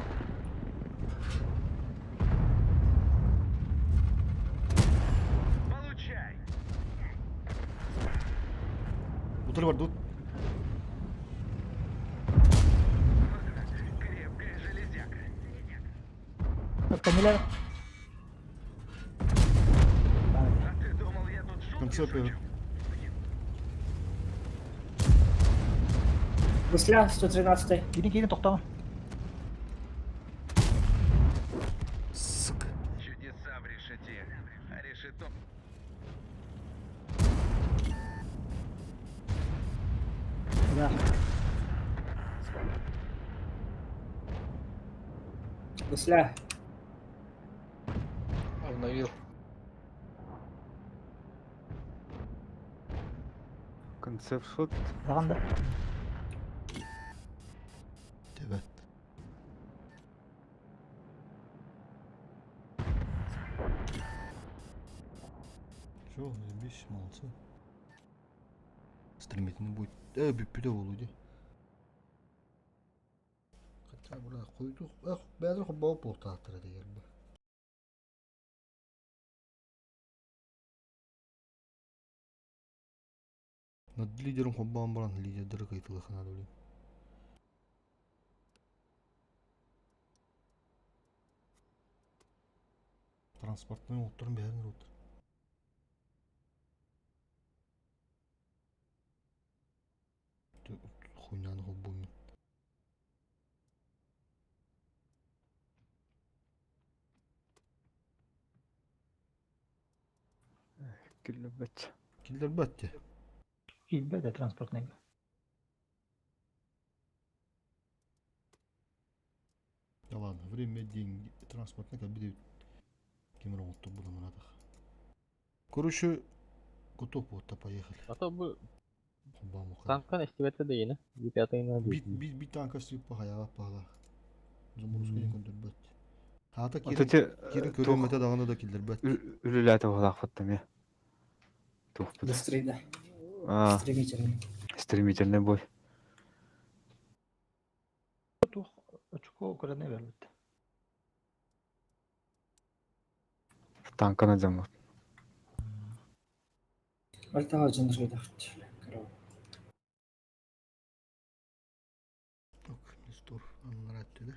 Утары бар тут. Камилер. Конце первый. Гусля 113. Кини кини тоқтама. Сука. Да. Гусля. Обновил. Концепт шот. Заҕан да. Evet. Все, заебись, молодцы. Стремительно будет. Бүппүтэ буолуо дии. Хотя, бля, хуйду. Эх, бэйэлэр холбоо буолтаахтара дигэр бу. Над лидером холбоон баран лидердары кыйтылыхына блин. Транспортный оттурун бэһэн рут. Хуйняны холбуймун. Киллэрбэт. Киллэрбэт. Киирбэт да транспортный. Да ладно, время, деньги, транспортный кабиде кемер отту буду маратах. Короче, готов вот поехали. А то бу Холбоон танкан истибэтэ да yine. Пятый Бит бит бит танка стрип пахаяга пахала. Заморозка не көндөрбөт. Хаата Ото кирин те кирин көрөмөтө даганы да киллербет. Үлүлээтэ буолаахпыттам я. Туохпут. Быстрее, да. А, Стремительно. стремительный бой. Туох очко көрөнө бербит. Танканы замут. Альтаға жындыргыда. Так, Нестор, аннарат да.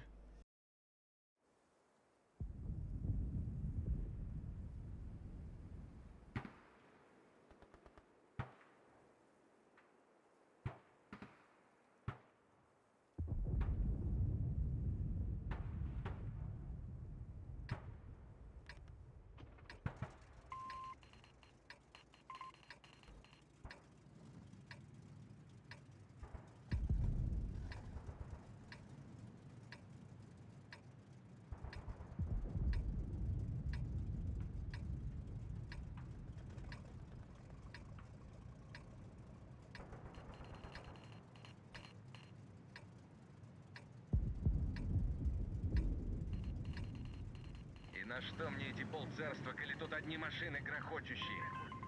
И на что мне эти полцарства, коли тут одни машины грохочущие?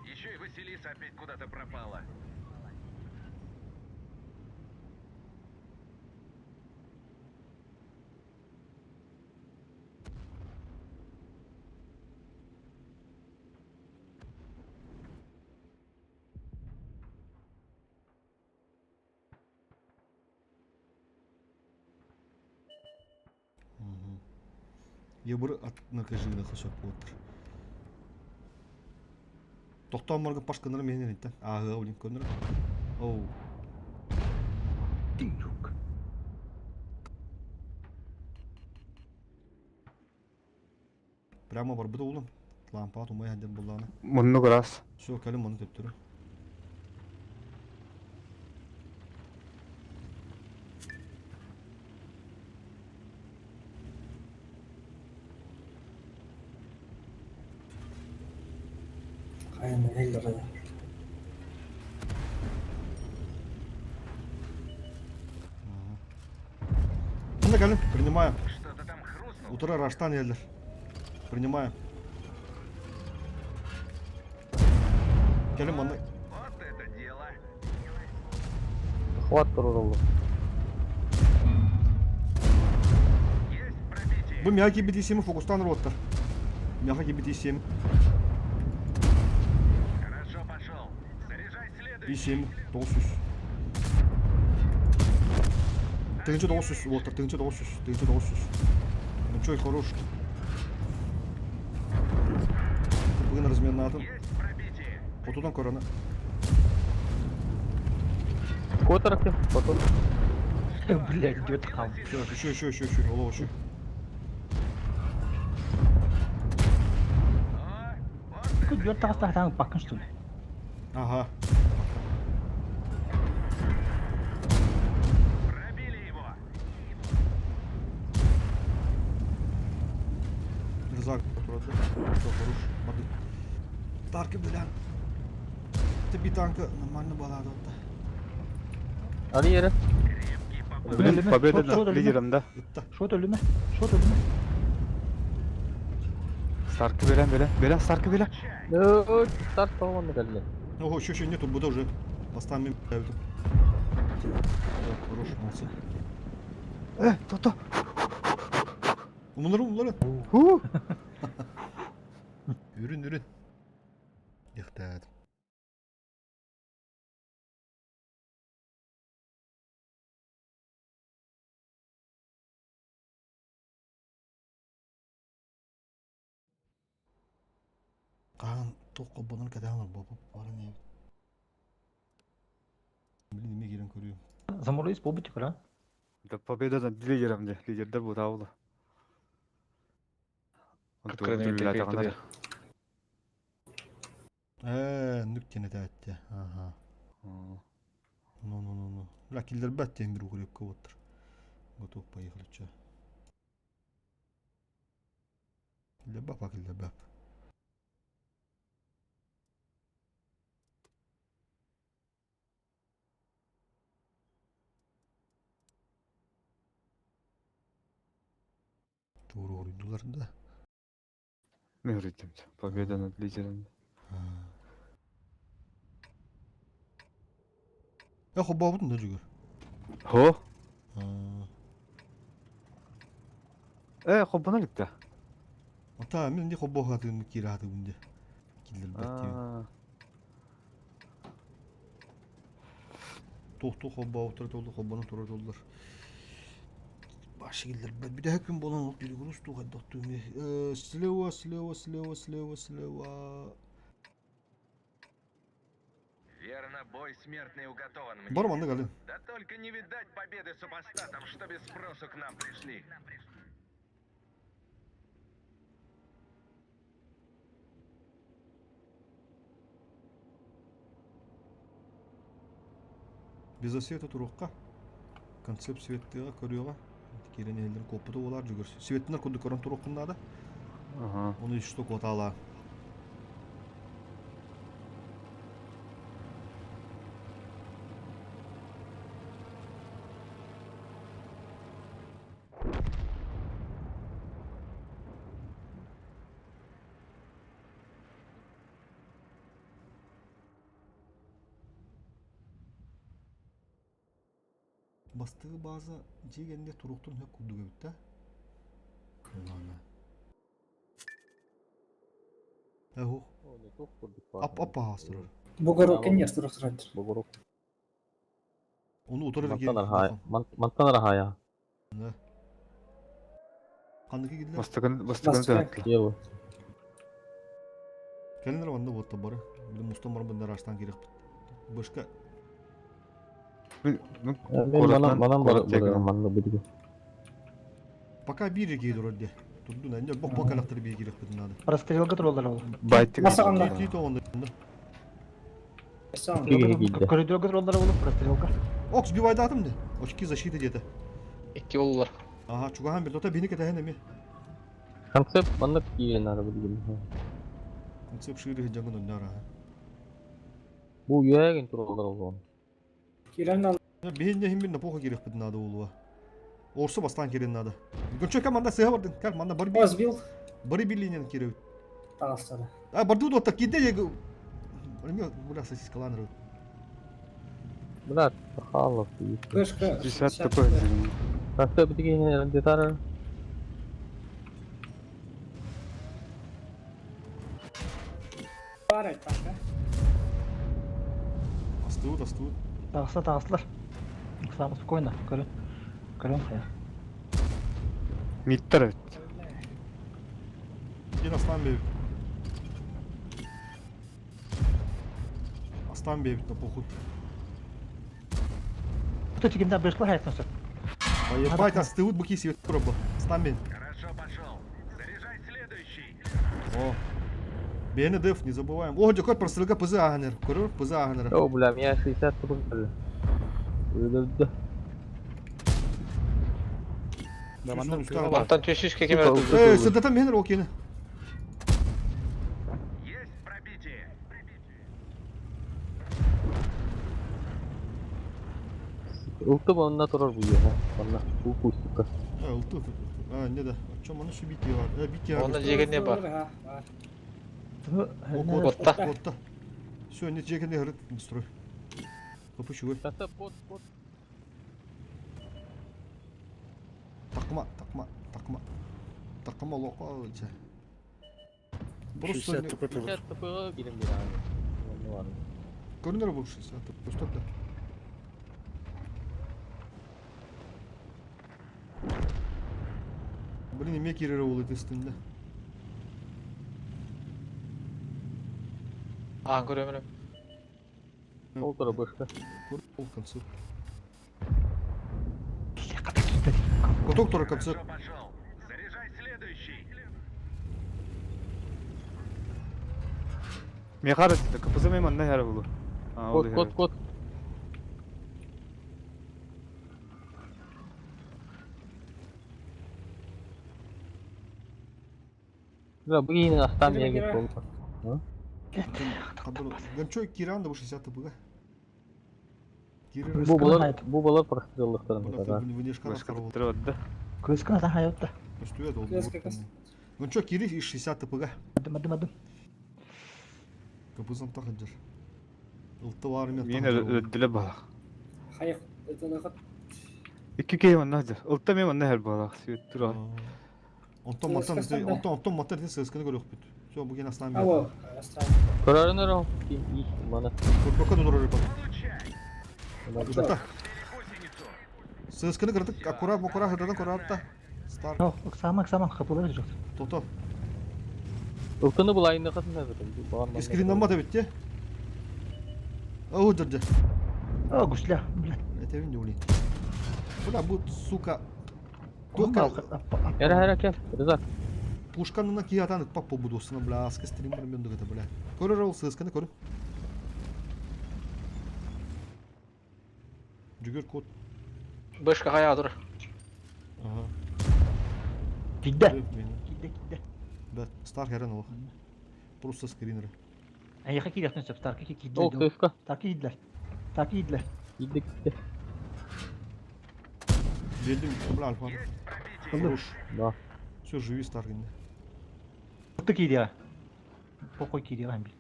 Еще и Василиса опять куда-то пропала. Ебыр от накажи хосок отыр. Тохтоон марга пашканары менен иттен. Ага, блин, көнөр. Оу. Тиюк. Прямо барбыта улым. Лампа тумай хаден булланы. Муннук раз. Все, кэлим оны төптөрү. Хайа эллэр. Манна кэлим, принимаю. Что-то там хрустнуло. Утары раштан еллер. Принимаю. Кэлим манна. Вот это дело. Хват туруруллу. Есть пробитие. Бу мягкий BT7 фокустан роттар. Мягкий BT7. Хорошо пошел. Заряжай следующий. И7 900. Тыгынчы 900 уоттар, тыгынчы 900, тыгынчы 900. Ну чё, хорош. Бүгін разменнатын. Есть пробитие. Отудан корона. Котор кем? Котор. Блядь, где там? Еще, еще, еще, еще, голова еще. О, вот Тут это бьет дело. тахта пакын что ли? Ага. Пробили его. Рызак турады. Все, хорош. Бады. Таркы білән. Ты танка нормально балады отта. Ары yere. Крепкий попал. Блин, Өлүмэ, победа шот, шот, над лидером, да? Итта. Шот өлүмэ, шот өлүмэ. Старкы белән, белән, белән, Старкы белән. Өө, старт толманды кэлле. Ого, еще, еще нету, буду уже. Поставим им. Хорош, молодцы. Э, то-то. Умнары, умнары. Ху. Үрін, үрін. Яқтады. Қан тоқ қобынан кәдәңір бабып барын ебі. Блин, неме керен көрüyorum. Заморозить болбут тикер, а? Да победа над лидером, да. Лидердер бу таулы. Открытый мир, Нүктені тәтті. Ага. Ну, ну, ну, ну. Бля, киллер бәт тем бір укрепка оттыр. Готов, поехали, чё. Киллер бап, а киллер бап. Doğru oyundular da. Мен үреттім. Победа над лидером. Я хоббабытын да жүгір. Хо? Э, хоббана ликта. Ата, мен не хоббо хатыгын кире хатыгын де. Киллер бәт тем. Тохту хобба отыра толду, хоббаны тура толдулар. Башы киллер бәт. Bir de күн болан olup yürü kurus tuğa doktu. Слева, слева, слева, слева, слева. Верно, бой смертный уготован мне. Бар манды галин. Да только не видать победы супостатам, что без спросу к нам пришли. Без света турукка. Концепт светтіға көрüyorlar. Кирен елдер копыты олар жүгір. Светтінер күнді көрін туруккында да. Ага. Оны үш штук отала. Бастығы база жегенде туруктун хөк курдуга бит да. Ладно. Эху. Ап ап астырыр. Бугорок не астырыр. Бугорок. Оны утырыр Мантан архая. Мантан архая. Да. Қандыки кидлер? Бастыгын, бастыгын тәтті. Ево. Кәлінер ванда вот бары. Білім мустан бар бында раштан керек. Башка Мен Мен манан манан бар бар манна бүдүгө. Пока бир кейдер өрде. Турду нәнде бок бок алактыр бир керек бит надо. Расстрелга туралар ол. Байтык. Масағанда. Тито онда. Коридорга туралар ол, расстрелка. Ок, сбивай датым де. Очки защиты где-то. Икки болулар. Ага, чугахан бир тота бини кетehen эми. Концепт манна киен ары бүдүгө. Концепт шире дьаҥын онньоро аха. Бу үөһээгин тураллар олоҕун. Кирен ал. Биһин иһин бин напоха кириэхпит наада буолуо. Орсу бастаан кириэн наада. Гончо кэл манна сыһа бардын. Кэл манна бары О, сбил. бары билинен кирэбит. Таҕыстара. А барду дуота киирдэ же. Бля, бля, сосискалаан эрэ. Бля, Сахалов. Вышка. 60 ТП. Таста битигин детар. Бар танка. Астыбыт, астыбыт. Таҕыста таҕыстылар. Самый спокойно. Көрөн. Көрөн хайа. Миттер эбит. Дин астан бэбит. Астан бэбит на похуй. Кто тигинде бышла хайытын сөп. Поебать, астыбыт бу киси пробу. Астан бен. Хорошо пошел. Заряжай следующий. О. БНДФ, не забываем. О, дякой прострелка ПЗ Агнер. Көрөр ПЗ Агнер. О, бля, меня 60 секунд. Да. Да, манна Онтон түс кеме Э, сыдатан менер окені. Есть пробитие. Ылты онна турар бу үөһэ. Онна бу кустукка. А, ылты. А, не да. А чё, маны şu бити бар. Э, бити Онно жегене бар. Ха, бар. Отта. Отта. Все, не жегене хырыт строй. Копы чугай. Таста кот, кот. Такма, такма, такма. Такма лока. Просто 60 ТП 60 ТП кирен бир ааны. Онно бар. Көрүнөр бу 60 Просто да. Блин, эме кирер ол үстүндө. А, көрөмүн. Ол тура бышка. Көр ол концерт. Коток тура концерт. Хорошо пошел. Заряжай следующий. Мехара деді, КПЗ мен манна хәрі болу. А, ол Кот, кот, кот. Бля, бу киһини астаан Кире, миэгин кире. буолла. Гончой Киран да бу 60 ТП. Кирер. Бу балар, бу балар простреллыктарын да. Внешка Башка туттырып да. Кыскына сан хайытта. Көстүөт ол. Кыска, кыска. Гончой Кирер и 60 ТП. Адым адым адым. Капызам тахаджар. Ылты бар мен. Мен өдділі бала. Хайык. Это лахат. Икки кей манна хәр. Ылта мен манна хәр бала. Сүйет тура. Онтон маттан онтон онтон маттан тен сысканы көрөк бүт. Все, бу ген астан бер. Алло. Астан. Көрөрүн өрө ким иш мана. Көрбөккө донор репат. Получай. Ылта. Гусеницу. Сысканы кырдык аккурат мокура хырдан көрөт Стар. О, самак самак хапылар жок. Тото. Ылтыны булайын катын да. Искриннан бит те. Ау дырды. О, гусля, блядь. Это не улин. Бля, бу сука. Тока Эра эра кел. Рыза. пушканы киятан пап побудосына, бля, аскы стрим бар мен дөгөтө, бля. Көрөр ол сысканы көрү. Жүгөр код. Бышка хая тур. Ага. Кидде. Кидде, кидде. Да, стар херен ол. Просто скринер. Аяка кидер сөп, старки кидде. Ол кыска. Старки киддер. Старки киддер. Кидде кидде. Бердим, бля, альфа. Хорош. Да. Все, живи, стар. Ты кидер. Похуй кидер, амби.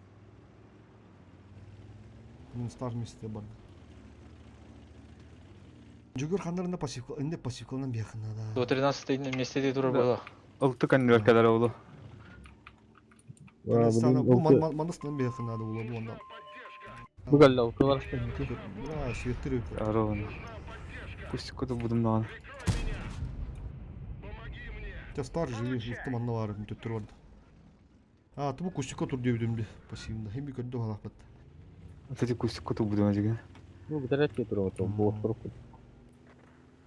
Мен стар месте бар. Жүгөр хандарында пассивка, инде пассивкалынан бияхына да. 113 месте тур было. Ылты кәнділер кәдәрі болу. Бу мандастан бияхына да болу, бу онда. Бу галла ылтылар. Бля, светтер Аровын. Пусть куда будем наған. Те стар живи, ылты манна бар, төттөр бар. А, тубу кустика тур дебидимди пассивында. Хем би көрдө халакпат. Кстати, кустик куда будем ажыгын. Бу битәрәт кетир ото, бу отуруп.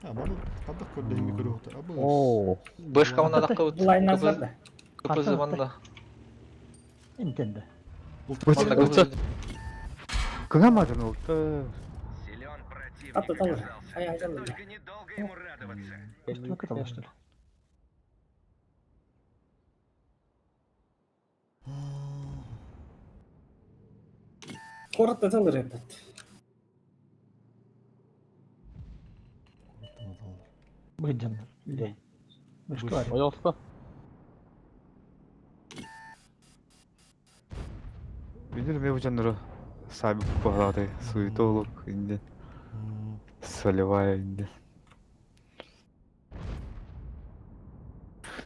А, маны кадак көрдө хем би көрө. Абы. О, Бышка онна дакка Булай назар да. КПЗ манда. Интенде. Манда КПЗ. Кыңа мадын ылты. Силен противник Аты талыр. оказался. Хай Да хай только недолго ему радоваться. Кыскына кыталар, что ли? Куорат ыталыр эбит. Куораттан ыталлар. Быдьаннар. Үлэ. Бышка Пожалуйста. Билер ме бу сами похалаты суетолог инде солевая инде.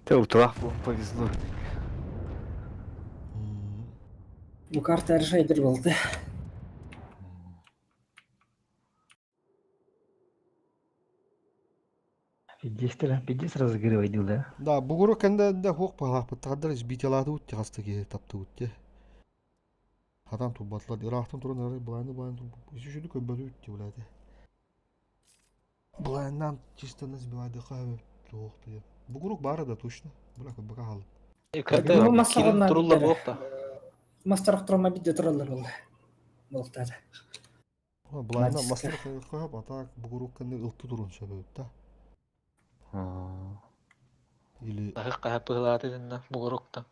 Те утрах повезло. Бу карта решайдер болды. Пиздец разыгрывай дил, да? Да, бугуру кэннэ хуох палаахпыттаҕардар избитиялаатыбыт хаста киһи таптыбыт те. Хатан турбатылар, ыраахтан туран эрэ былааны турбут. Үсүшүдү көрбөтүбүт те булааты. Былааннан чисто нас сбивайдыха туох туя. Бугурук бары да точно. Була көрбөкө хаалым. Карта кирин турулла буокта. Мастар турма бидде тураллар болды. Болтады. Былаанна мастар кыһап атак бугурук кэннэ ылты турун сөбөт да. Или Тахы кахап пыһылааты динна бугурукта.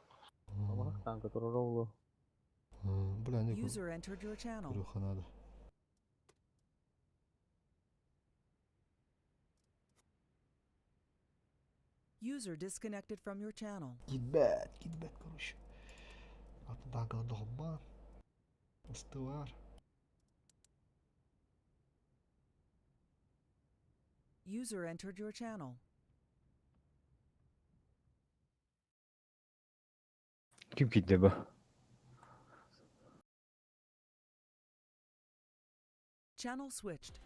Танка турар Бля, не User entered your channel. Көрүөххэ наада. User disconnected from your channel. Китбэт, китбэт, короче. Атын тагы дохбан. Ыстывар. User entered your channel. Ким кидде бу? Channel switched.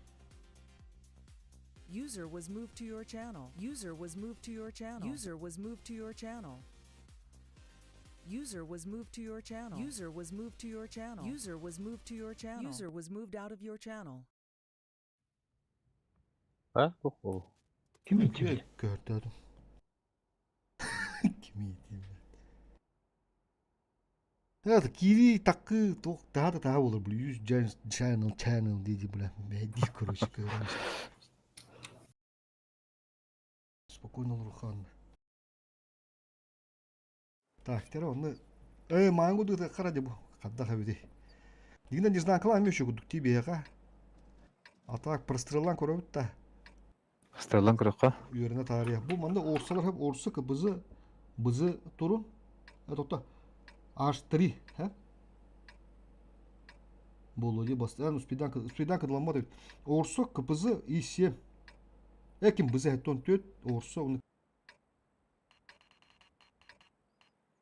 User was moved to your channel. User was moved to your channel. User was moved to your channel. User was moved to your channel. User was moved to your channel. User was moved to your channel. User was moved out of your channel. Ha? Туох ол. Ким итибит? Көрдөдүм. Кими итим. Это кири такы туох таа таа болор бу 100 channel channel диди бля. Бэди короче көрөм. Спокойно Рухан. Так, теперь он мангу ду хара бу. Кадда хабиди. Дигинен не знаю, кылам еще кудук тебе ха. А так простреллан көрөбүт да. Стреллан көрөккө. Үөрэнэ таарыйа. Бу манна орсалар хеп орса кыбызы бызы турун. Токта. H3, хэ? Болу ди бас. Успедан успедан кыдламады. Орсо кыбызы И7. Эким бызы хеттон төт орсо оны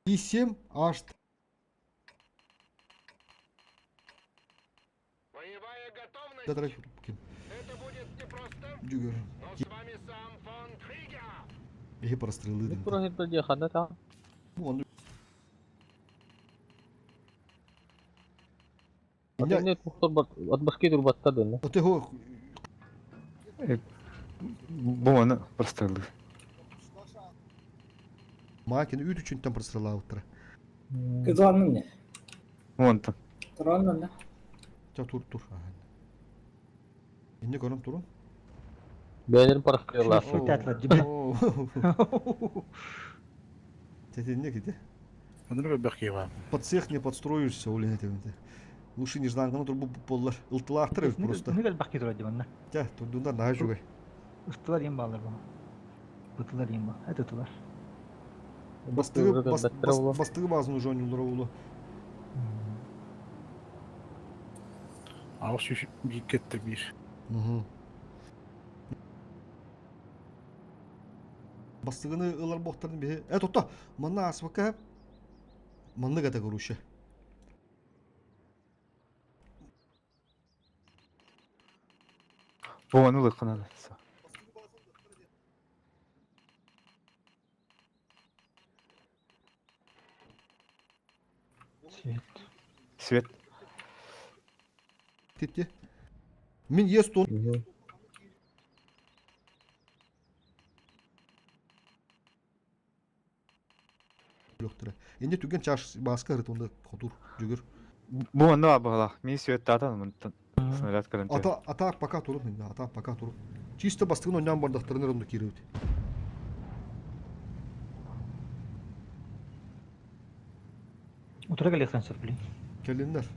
И7 H3. Боевая готовность. Да, давай, ким. Это будет непросто, Жүгөр. но с вами сам фон Кригер. Эхи прострелы дим. Туран хитта ханна та. Бу оны Атын тухтор бат от башки турбатта дын. Оте хо Бу маны прострелы. Макин үт үчүнтен простреллаабыттара. Кызланның не? Онтон. Тураннан да. Ча тур тур. Инне көрөн турун. Бәлер прострелла. Шүтәтләр дип. Тетинне ките. Онун бәхки бар. Под цех не подстроишься, улин этим. Лучше не знаю, ну боллар. Ылтылаахтыр просто. Нүгел бахки турар дип анна. Тя, турдундар наһа жүгэй. Ыстылар им балар бу. Бытылар им ба. Это тулар. Бастыгы бастыгы базын уже онюлар улу. Ауыз шүш бикетте бир. Бастыгыны ылар бохтарын бихи. Тотта, манна асвака манны гата горуша. Бу маны лыкына. Свет. Свет. Тетте. Мин есть он. Лөхтүрэ. Инде түген чаш баска ырыт онда хотур жүгөр. Бу маны абала. Мин свет татан мынтан. Снаряд көрөн. Ата ата пока турун инде, ата пока турун. Чисто бастыгын ойнан бардактарын онда киребит. Утыра келе сансып, блин. Келиннер.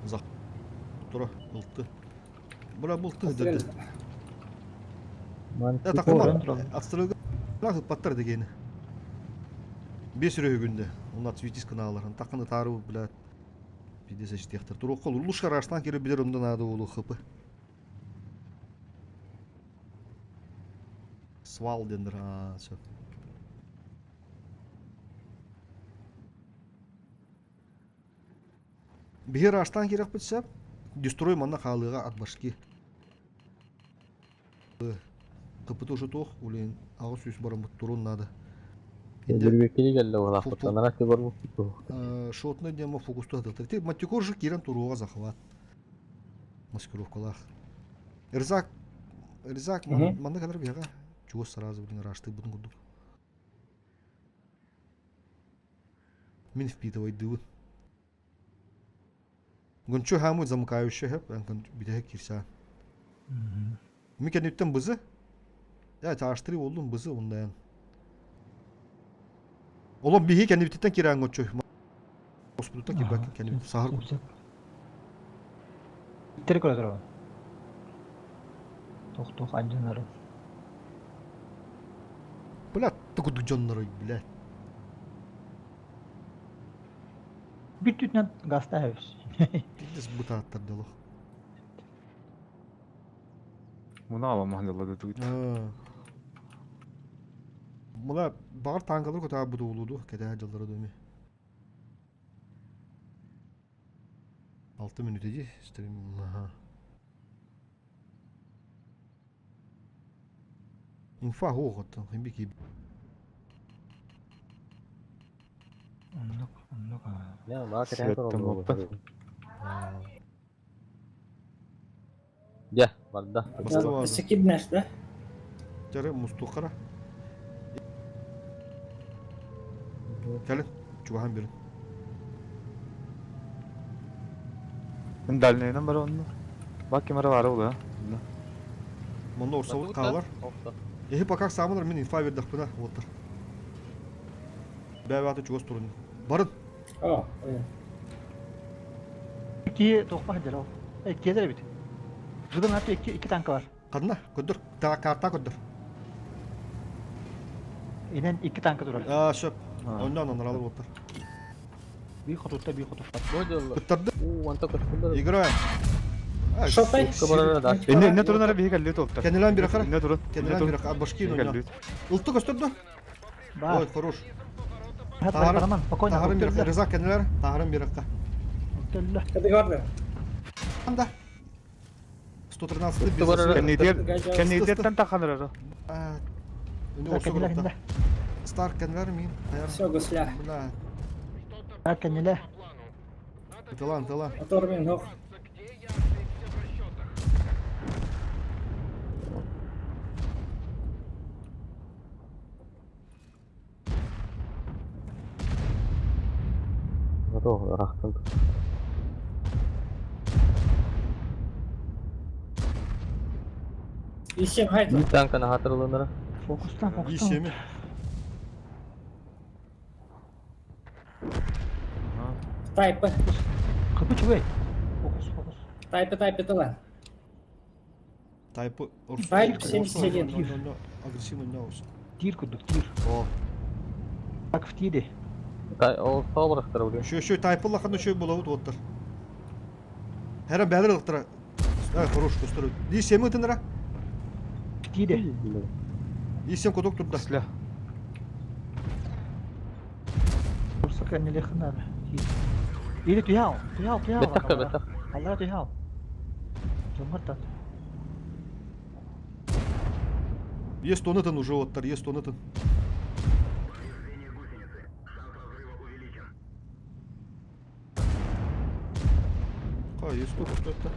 За. Тура, ылты. Бра бұл ты деді. Я Мантикора. тақыма. Астырыгы паттар дегені. Бес үрегі күнде. Онна цветис каналарын. Тақыны тары, блядь. Пиздец эчтехтер. Турук кол. Лушка раштан келе билер онда надо болу хп. Свал дендер. А, все. Бихер аштан керек бітсе, дестрой манна қалыға от башки. Кыпыты уже тоқ, улен ағыз сүйіс барым турун надо. Инде Дүрбеккеге келді ол Фу- ақпыт. Анара бар бұл. Шотны демо фокусту атылтыр. Ти матикор же кирен туруға захват. Маскировкалах. Эрзак, Эрзак, Мгм. манна кадар бияға. Чего сразу, блин, рашты будын курдук. Мин впитывай дывы. Гончо хамы замыкающий хэп, битеhe кирса. Микен үттен бызы. Я таштыры олдум бызы ондан. Олом бихи кенди биттен кирен гончо. Оспутта ки бак кенди сахар. Тер көрө турабын. Тох тох анжынары. Бля, тугу жоннорой, бля. Bir түтінен гаста әбіз. Пиздец бутааттар дело. Муна ала махалла тут. Мына багар танкалар көтө буду улуду, кете жылдары дөми. 6 минут иди, стрим. Ага. Инфа хоғыттан, химбики. Оннук, оннук. Я баа кете Светтен оппа. Я, барда. Басты Секибнеш, да? Жары мустухара. Кәлін, чугахан берін. Мен дальныйдан бар онны. Бак кемера бар ол, да. Мұнда орсауыт қалар. Эхи пока самыныр мен инфа бердік бұна, оттыр. Бәбі аты чугас тұрын. Барын. О, ой. Ки тоқпа хадер ол. Кезер бит. Бүгін аты iki iki танка бар. Қадына, көдір. Та карта көдір. Инен iki танка турар. А, шөп. Ондан онар алып оттыр. Bir хотутта, bir хотутта. Бұттарды. У, анта көшкүлөр. Играем. Шотай. Энне энне турунара биһи кэлли туоптар. Кенелен бир қара. Энне турун. Кенелен бир қара. Башки Кэлли. Улты көстөрдү. Бар. Ой, хорош. Хат бараман, спокойно. Тахарым бир Реза кенелер, тахарым бир қара. Кады горды. Анда. 113 бизнес. Кеннидер кеннидерден таханырара. Үнө Стар кенелер мин. Все, гусля. Бля. Так, кенеле. Талан, талан. Мотор мин, хох. Готов, рахтан. Исем хайт. Bir танканы хатырылыныр. Фокустан, фокустан. Исеми. Тайпы. Кыпы чугай. Фокус, фокус. Тайпы, тайпы тылан. Тайпы. Тайп 71. Агрессивный неус. Тир кудук, тир. О. Так в тире. Ол саубарактар биле. Еще еще тайпы лахан еще булавут оттар. Хәрәм бәлер лактара. Ай, хорош көстөрү. Ди семи тынра. В тире. Исем кодок турда. Сля. Курсака не лехнар. Или туяу, туяу, туяу. Беттак беттак. Алла туяу. Жомартат. Есть он уже оттар, есть он этот. Ка, есть тут что это?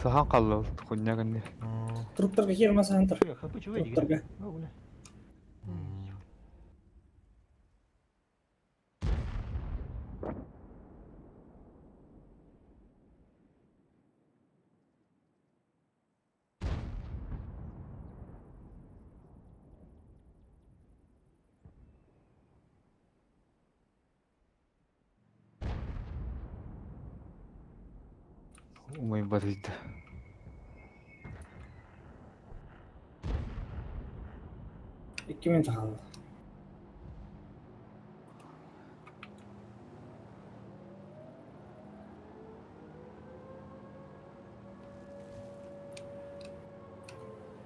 Сахан қалды хуйня кэнни. Труптарга кирмаса хантер. Кыпы чугай. Труптарга. Умай барыйда. 2 минут хаалла.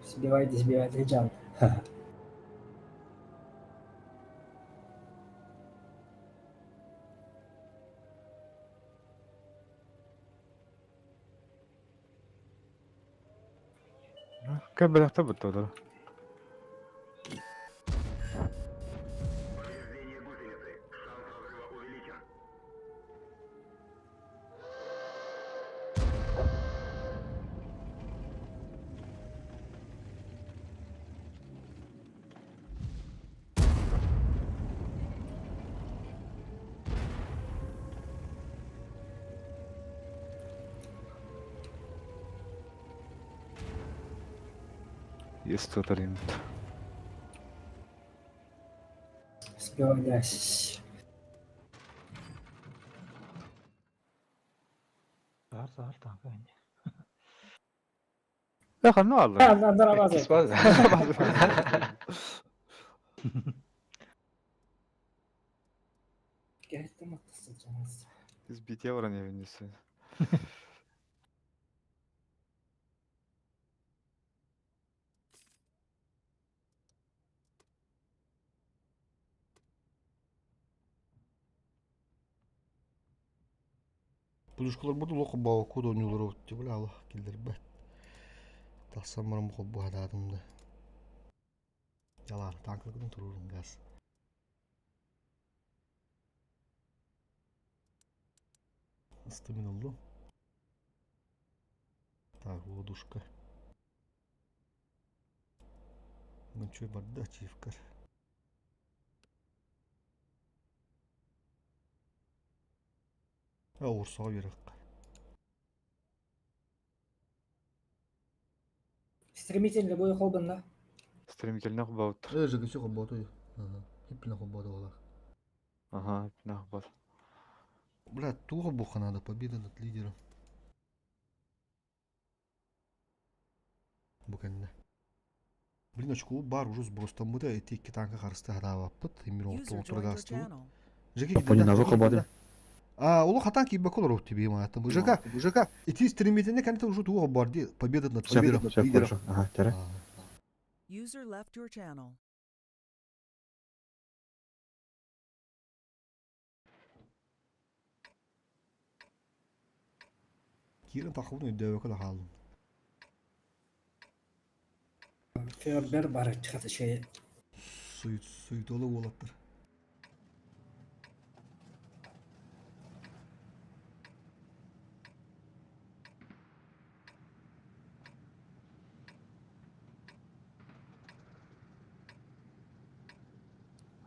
Сбивайте, сбивайте, джамп. Кэбэлэхтэ бутталар. Повреждение гусеницы. Шанс разрыва увеличен. Есть тут Сбивайте. Саар саар танка инде. Эх, ну алла. А, Иккис база. Сбить евро не вынесу. Пулюшкалар буду лоқ бау куд ойнулар өтті бля аллах килдербет. Тахсан барам хоббу хададым да. Ялар танклыгын турурун газ. Ыстымын oldu. Так, лодушка. Мынчой барда чивкар. А, урсаға берек. Стремительный бой холбан, да? Стремительно хбаут. Э, же все хобботу. Ага. Хиппина хобботу олар. Ага, нахбат. Бля, турбуха надо, победа над лидером. Буканна. Блин, очку бар уже сброс там мы эти икки танка харысты хадаабаппыт, имир User joined your оттургастыбыт. channel. Жеке Япония назы хоббаты. А, оло хатан ки бакол рох тебе ма там ЖК, ЖК. Ити стремительно канта уже туга бар ди победа над Все, лидером. все, хорошо. Ага, тәрі. User left your channel. Кирин тахыбын өйдөбө кала хаалым. Фербер бар чыгат şey. Суют суютолу болаттыр.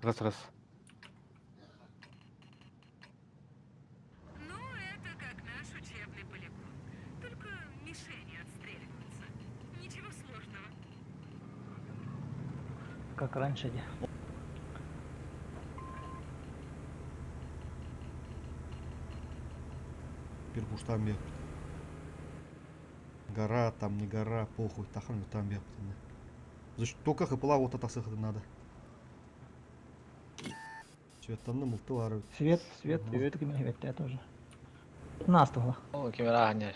Раз, раз. Ну, это как наш учебный полигон. Только мишени отстреливаются. Ничего сложного. Как раньше де. Бир куштан бер. Гора там, не гора, похуй, тахан там бер. Значит, только хыпыла вот атасы надо. Цветтанны мылты бар. Свет, свет, свет кеме тоже. Настала. О, кемера аня.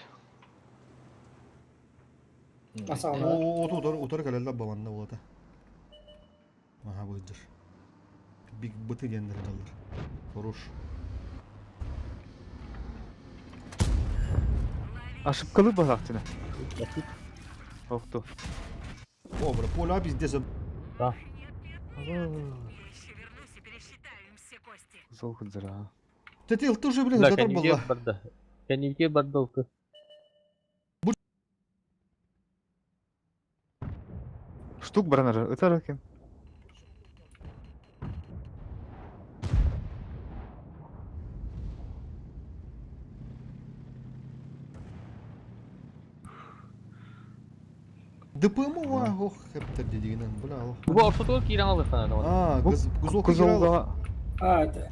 О, утар, утар калелла баванна болата. Ага, быдыр. Биг быты дендер жаллар. Хорош. Ошибкалы балактына. Охту. О, бра, поля пиздец. Да. Я еще вернусь и пересчитаю им все кости. Зол хыдзыра. Ты ты тоже, блин, Да, татар кәнеге была. барда. Кәнеге барда олты. Штук баранар. Ытар кем? ДПМ ва, ох, хептер дедигинен, бля, ох. Бу орсотуга киирэн алыхтана давай. А, гызол Кызылга А, это...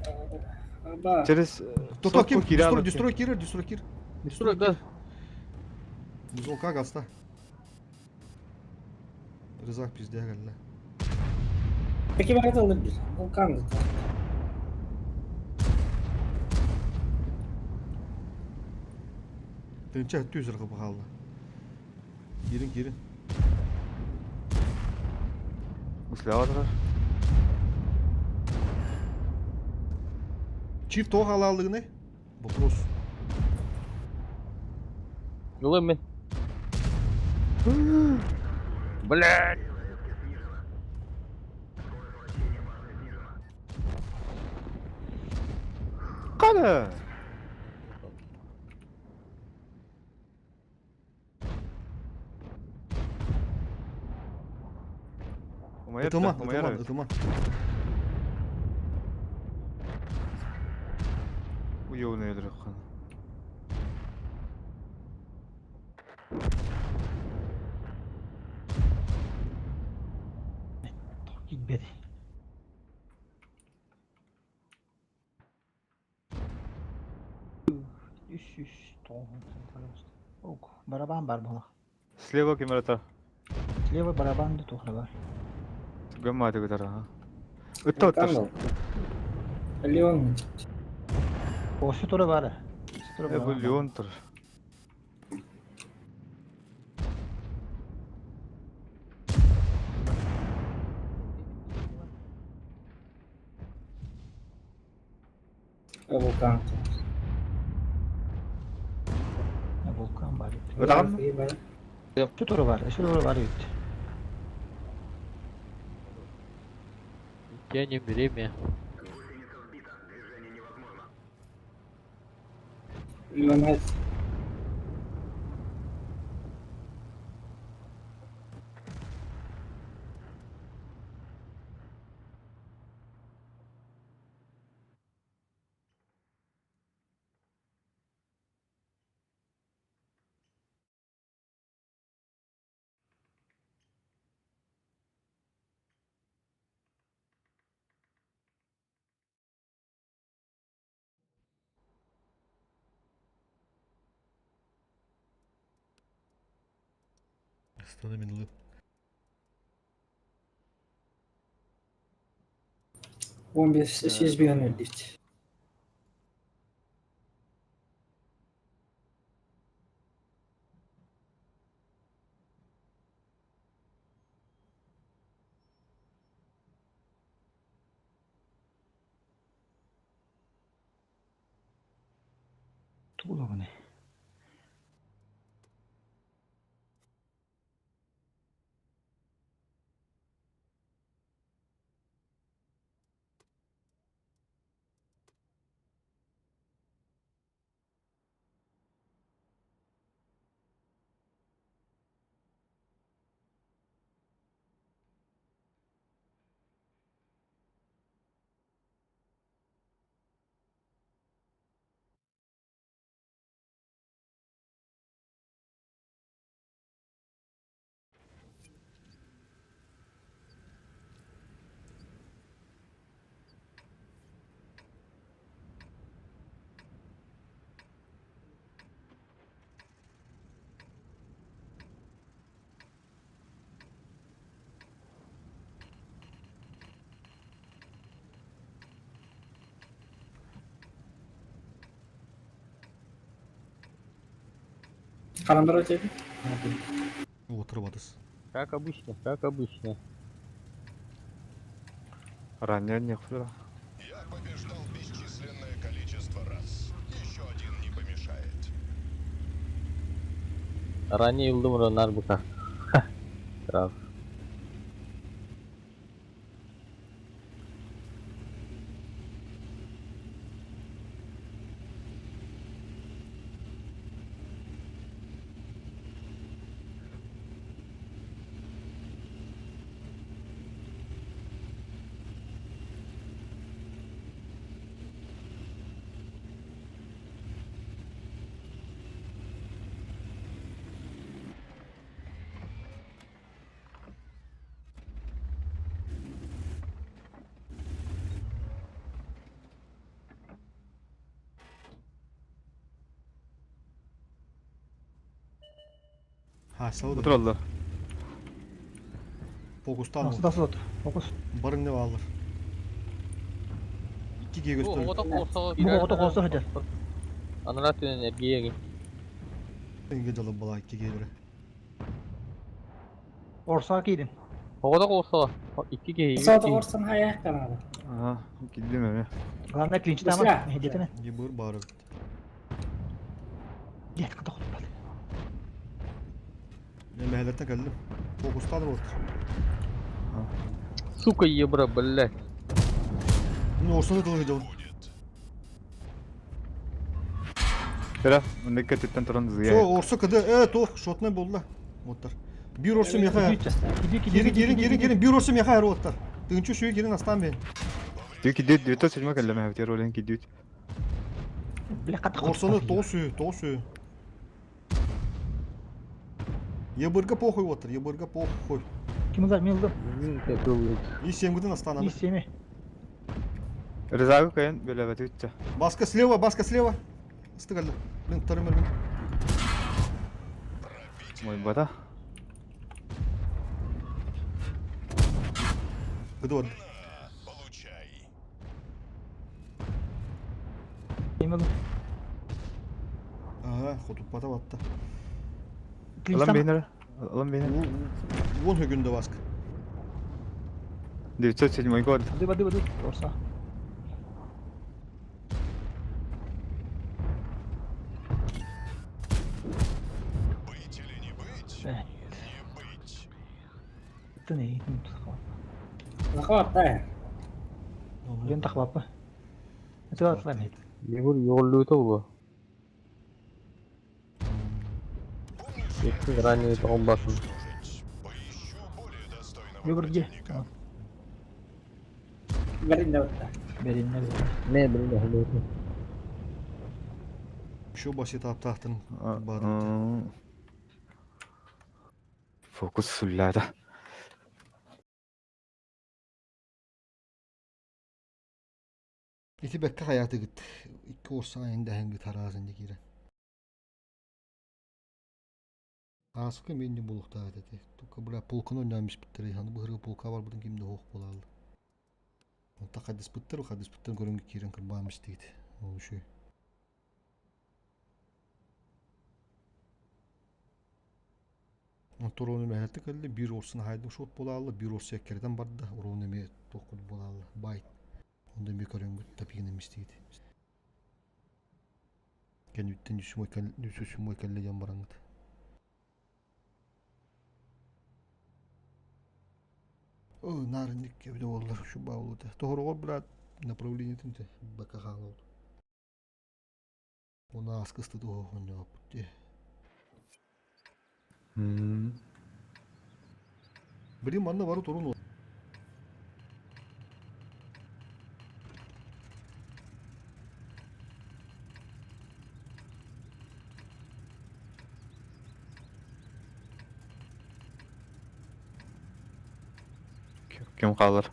Ба. через То ким? Дестрой, дестрой кирер, дестрой кир. Дестрой газ. Музолка гаста. Рызак пиздея кэллэ. Таки барытылыр бир. Вулкан. Тынча өттүү сыргы бахалла. Киирин киирин. Услева турар. Чип тоҕо халааллыгыный? Вопрос. Ылым мин. Блядь! Кана! Ытыма, ытыма, ытыма. Уёвный өлөрөххөн. Киирбэт. 309 Ок, барабан бар була. Слева кемерата. Слева барабан да тухра бар. Гамма тыгытара. ха. Ытта Вулкан. Леон. Осы тура бар. Тура Э, бу Леон тур. Вулкан. Вулкан бар. Ытаган? Şu тура бар, şu тура бар бит. Тянем время. Леон. Стана мин 15 101 өлдүт. Тугулабыны. Карандар өтеби. Отырып атыс. Как обычно, как обычно. Ранее не хура. Я побеждал бесчисленное количество раз. Еще один не помешает. Ранее Улдумра Нарбука. Трав. Хаасаба да. Отыраллар. Фокустаан Тас тас Фокус. Барын не баалар. Икки киһи көстөр. Оҕото куорсаҕа Бу оҕото куорса сылдьар. Анараа түнэн эргийэги. Инге дьалып бала икки киһилere. Орсаға киирин. Оҕото куорсаҕа. Икки киһи. Сота орсан хаyak каналы. Ага, килдим эми. Главное клинч тама. Хедетене. Ебыр бары. Дет ката хотуппат. Мен мәһәлләртен кэллим. Фокустан вот. Сука ебра, блядь. Ну, орсаны тылы дьон. Тера, оннук кеттен туран зыя. Со, орсы кыды, э, тох, шотный болла. Оттар. Бир орсы меха. Кирин, кирин, кирин, кирин, бир орсы меха эр оттар. Тыгынчы сүйе кирин астан бен. Түү кидит, 907 кэллем эбит, ролен кидит. Бля, ката Орсаны тоғыз сүйе, тоғыз сүйе. Ебырга похуй оттар, ебырга похуй. Ким ылар, мен ылдым. И семгіден астан аны. И семи. Рызагы кайын бөлөбөтү үтчө. Баска слева, баска слева. Ыстыгалды. Блин, второй мермен. Мой бата. Гыды бар. Ким ылдым. Ага, хотуппата батта. Алан бейнер. Алан бейнер. Вон хөгүндө баска. 907 год. Бады, бады, бады. Орса. Быть или не быть? Не быть. Ты не, Захват, Лен тахвапа. Это атланит. Ебыр йооллуута була. Екки ранее тоғын басын. Выбор где? Берин да отта. Берин, Не, блин, Еще басит аптахтын бадым. Фокус суллада. Ити бэккэ хаятыгыт. Икки орсан айында хәнгит харазын дикире. Араскы мен не булукта деди. Тука бля полканы ойнамыш биттер. Ханы бу хыргы полка бар будун кимде хох болалды. Онта хадис биттер, хадис биттер көрөнгө кирен кырбамыш дейт. Ол үшүй. Онтор оны мәһәлте кэлли бир орсын хайдың шот болалды, бир орсы эккерден барды, ороны ме токуд болалды. Байт. Онда ме көрөнгө тапигин эмес дейт. Кен үттен жүсүмой кэл, жүсүмой кэлли жан бараңыт. О, нарынник кебде болдур, шу баулута. Тоһорогор брат направление тинте бака хаалау. Она аскысты того хоньо путте. Блин, манна бару турун. Ким калыр?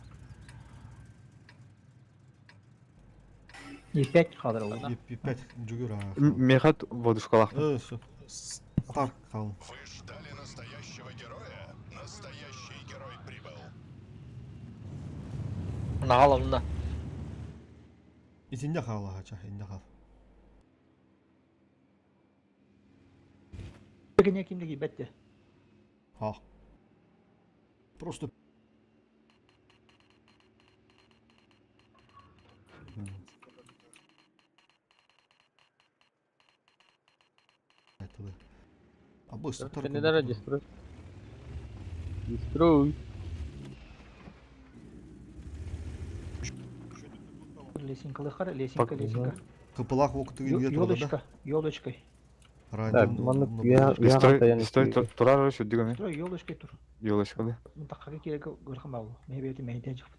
И пять кадр ол. И пять жүгөр. Мехат водушкалах. Э, все. Старк кал. Нагалымда. Итинде хала хача, инде хал. Пегене кимдеги бетте. Ха. Просто айтылы. А bu ısıtır. Кенелер дестрой. Дестрой. Лесенка лыхар, лесенка, лесенка. Кыпылах октыгы инге турады да. Елочка, елочкой. Так, маннык я Стой, стой, турар ошо дигеме. Тур, елочкой тур. Елочкалы. Мынтакка керек көркөн багуу. Мен берди мен жок.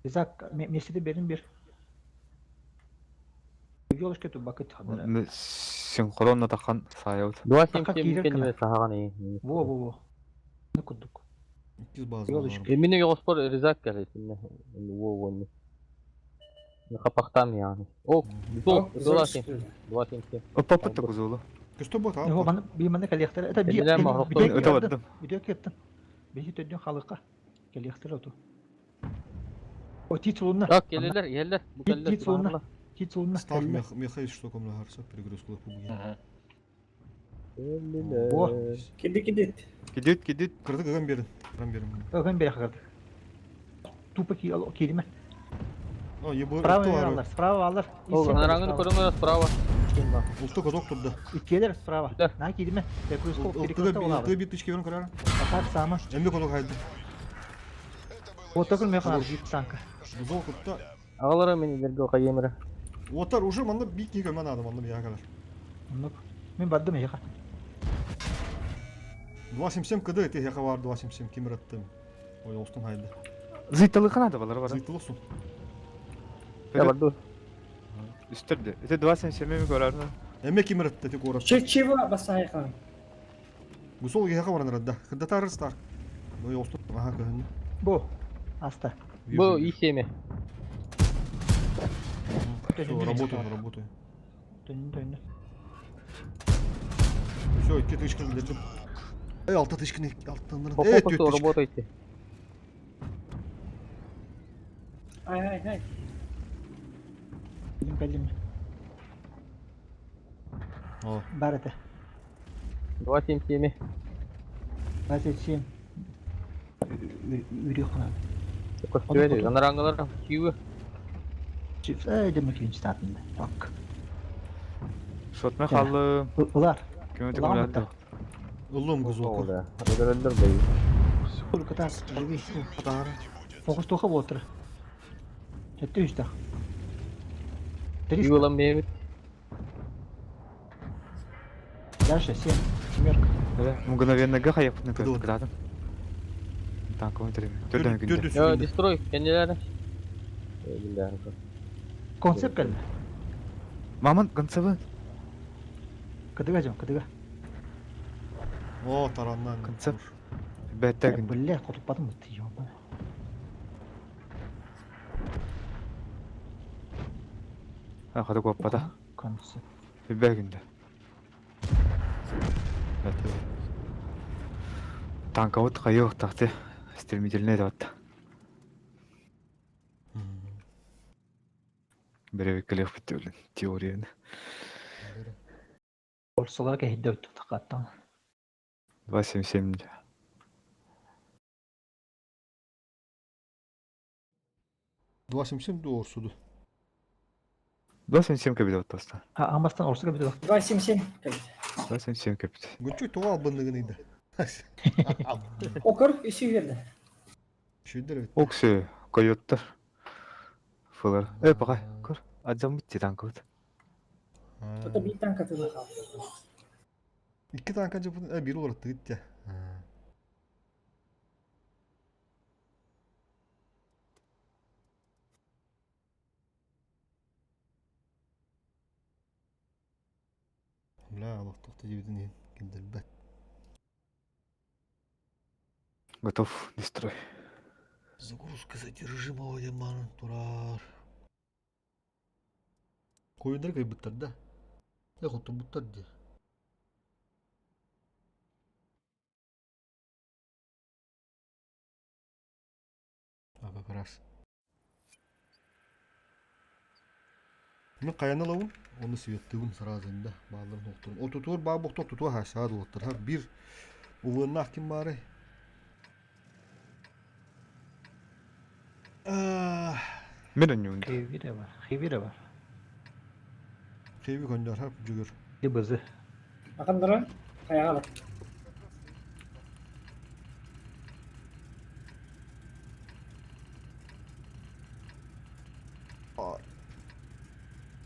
Изак, меседе берин бер. Елочкой тур бакыт хадыр. Синхронно тахан саябыт. Дуа сем сем кенеме сахаган э. Во, во, во. Ну кудук. 200 база. Елочка. Эмине йогоспор резак келет. Во во. Капактан яны. О, зол, дуа сем. Дуа сем сем. Опа, пытта кузулу. Көстө бу Его таап. маны би маны кэлиэхтэрэ. Это би Кэллилэр махрохтор. бүтэк Өтө бардым. Бүтэк кеттин. Биһи төддүн халыкка. Кэлиэхтэрэ оту. О тит сулунна. Так, келелер, иһэллэр. Бу кэллэр. Тит сулунна. Тит сулунна. Став меха что комна харса перегрузку пуги. О. Киди кидит. Кидит, кидит. Кырдык ыган берин. Ыган берин. Ыган берин кырдык. Тупо ки кириме. О, ебо. Справа алар, справа алар. Ол анараңын көрөңөр справа. Улта кодок турда. Иккиэлэр справа. На кириме. Перекресток, перекресток Ултыга олабы. бит тычки берин көрөр. А так само. Эмбе кодок хайды. Вот такой меха бит танка. Бузол кутта. Агалара мен илерге кайемера. Отар уже манна бик ки көмөн адам манна бияга калар. Оннук. Мен бардым яха. 277 КД ти яха бар 277 ким раттым. Ой, олстун хайды. Зыйтылы канады балар бар. Зыйтылы сун. Я барду. Үстөрдү. Это 277 ми көрөрүн. Эме ким ратты ти корап. Чего басайхан? Гусол яха бар нарада. Кырдатар стар. Ой, олстун аха көһүн. Бу. Аста. Бу исеме. Все, работаю, работаю. Төнүн төнүн. Все, 2 тычка дедим. Эй, 6 тычканы алттан. По Эй, фокусу 4 тычка. работайте. Ай ай ай. Кэлим кэлим. О. Бар это. 277. 27. Үрү кына. Көстүбэт. Анараңылар күйү. Чиф, э, демек кийин статында. Так. Шотма халлы. Улар. Көмө төгүләдү. Уллум гузоку. Өлөрөлдөр бай. Куркатас, живи. Татар. Фокус тоха болтыр. Жетти үстах. Күйү olan мемит. Дальше 7. Семерка. Мгновенно га хаяпны кырдадым. Танковый трем. Төрдөн күндө. Yo, destroy. Кенделер. Билlah. Концепт кэллэ. Маман концебы. Кыдыга жон, кыдыга. О, тараннан. Концепт. Бәттә күндө. Бля, котуппатым бит, ёба. А хада коппата. Концепт. Бәттә күндө. Бәттә. Танковый кайы такты. Стремительный дат. Беребек келеп битти үлен теорияны. Орсолар кэһидде өттү такаттан. 277. 277 doğrusudu. 277 кебит оттоста. А амастан орсуга бит 277. 277 кебит. Гүчү тугал бындыгын иди. Окор үсü берди. Шүйдер бит. Оксы койоттар. Фылар. Э, пока. Көр. Аджам битти танковый. Это бир танка тыгы калды. 2 танка жапын, бир олар тыгыт я. Бля, Аллах тоқта жебетін ең кендер бәт. Готов, дестрой. Загрузка содержимого деман турар. Койындар кайбыттар да. Э, хоту буттар ди. А как раз. Мен каян алабын, оны светтігін сразу да, балдырын оқтырын. О тутур ба боқтор тутуа хашаад олаттар. Бир увыннах ким бары. Мен өнүн. Хевире бар, хевире бар. Хеви көндөр хап жүгөр. Дибызы. Акындыра каяга бар.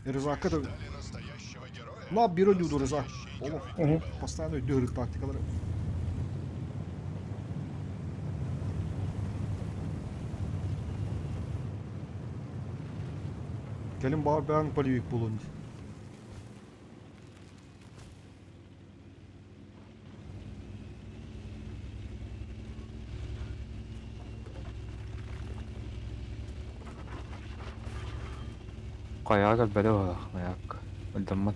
Рызакка да... На бирө люду Рызак. Олох. Постоянно өйдөрүк тактикалары. Келин бар бәң полевик болун. Каяга бәле балах маяк. Өлдөммат.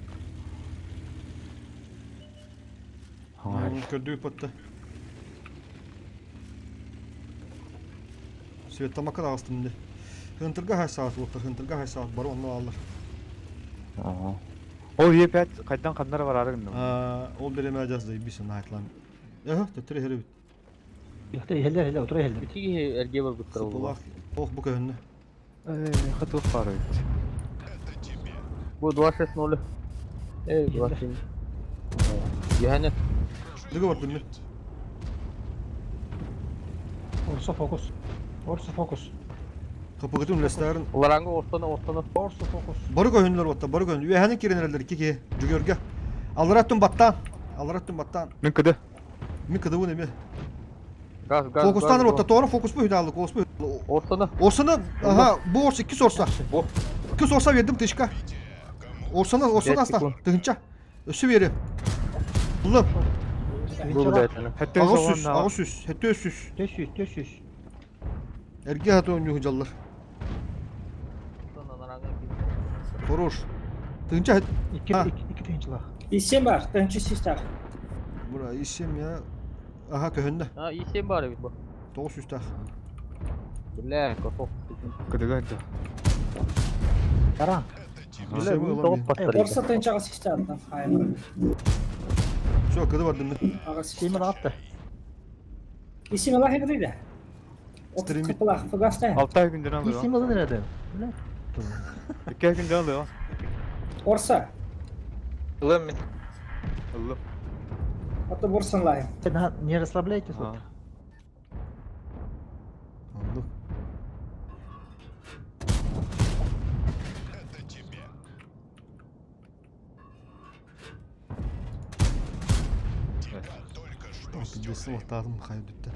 Көрдүү патта. Светтамакка таҕыстым де. Хынтырга хай саат уоттар, хынтырга хай саат бары онно бааллар. Ага. Ол Е5 хайдан ханнара бараары гынным. Ол биремэ жас заебись наайтлан. Эһэ, төттөрү иһэр эбит. Ихте иһэллэр иһэллэр утура иһэллэр. Ити киһи эргиэ барбыттар Сыпылаах. Ох, бу көһүннэ. Хатыл баар эбит. Бу 2-6-0. Эй, 2-7. Юханет. Дыгы бардым мен. Орса фокус. Орса фокус. Капыгытын үлэстээрин. Уларанга ортону ортону. Орса фокус. Бары көһүннүлэр уотта, бары көһүн. Үөһэнин киирэн эрэллэр икки киһи. Дьүгүөргэ. Аллара өттүн баттаан. Аллара өттүн баттаан. Мин кыды. Мин кыдыбын эмиэ. Газ, газ, Фокустаан газ. отта, тоҕо фокус бу үһү алды, фокус бу. Ортону. Орсаны, ага, бу орс иккис орса. Бу. Иккис орса бердим тышка. Орсаны, орсаны Пять аста, секунд. тыһынча. Өссө биэри. Буллум. Бу блядь. Аҕыс сүүс, аҕыс сүүс, сэттэ сүүс. Төс сүүс, төс сүүс. Эргэ хаты оонньуу сылдьаллар. Хорош. Тыһынча Икки икки тыһынчалаах. Исем бар, тыһынча систах. Бура, исем я. Аха, көһүннэ. А, исем бар эбит бу. Тоҕус сүүстээх. Бля, готов. Кыдыга да. Таран. Бля, тоҕус паттар. Орса тыһынчаҕа систах. Хайыр. Все, кыды бардым мен. Симен атты. Исем алах игрыда. Стримит. Кыпылах, фугастай. Алты күнден алıyor. Исем алын эреді. Бля. 2 күнден алıyor. Орса. Ылым мин. Ыллым. Аты борсан лайым. Не расслабляйтесь. Вот. Алды. Пиздец, ваттаатым хайы бүттэ.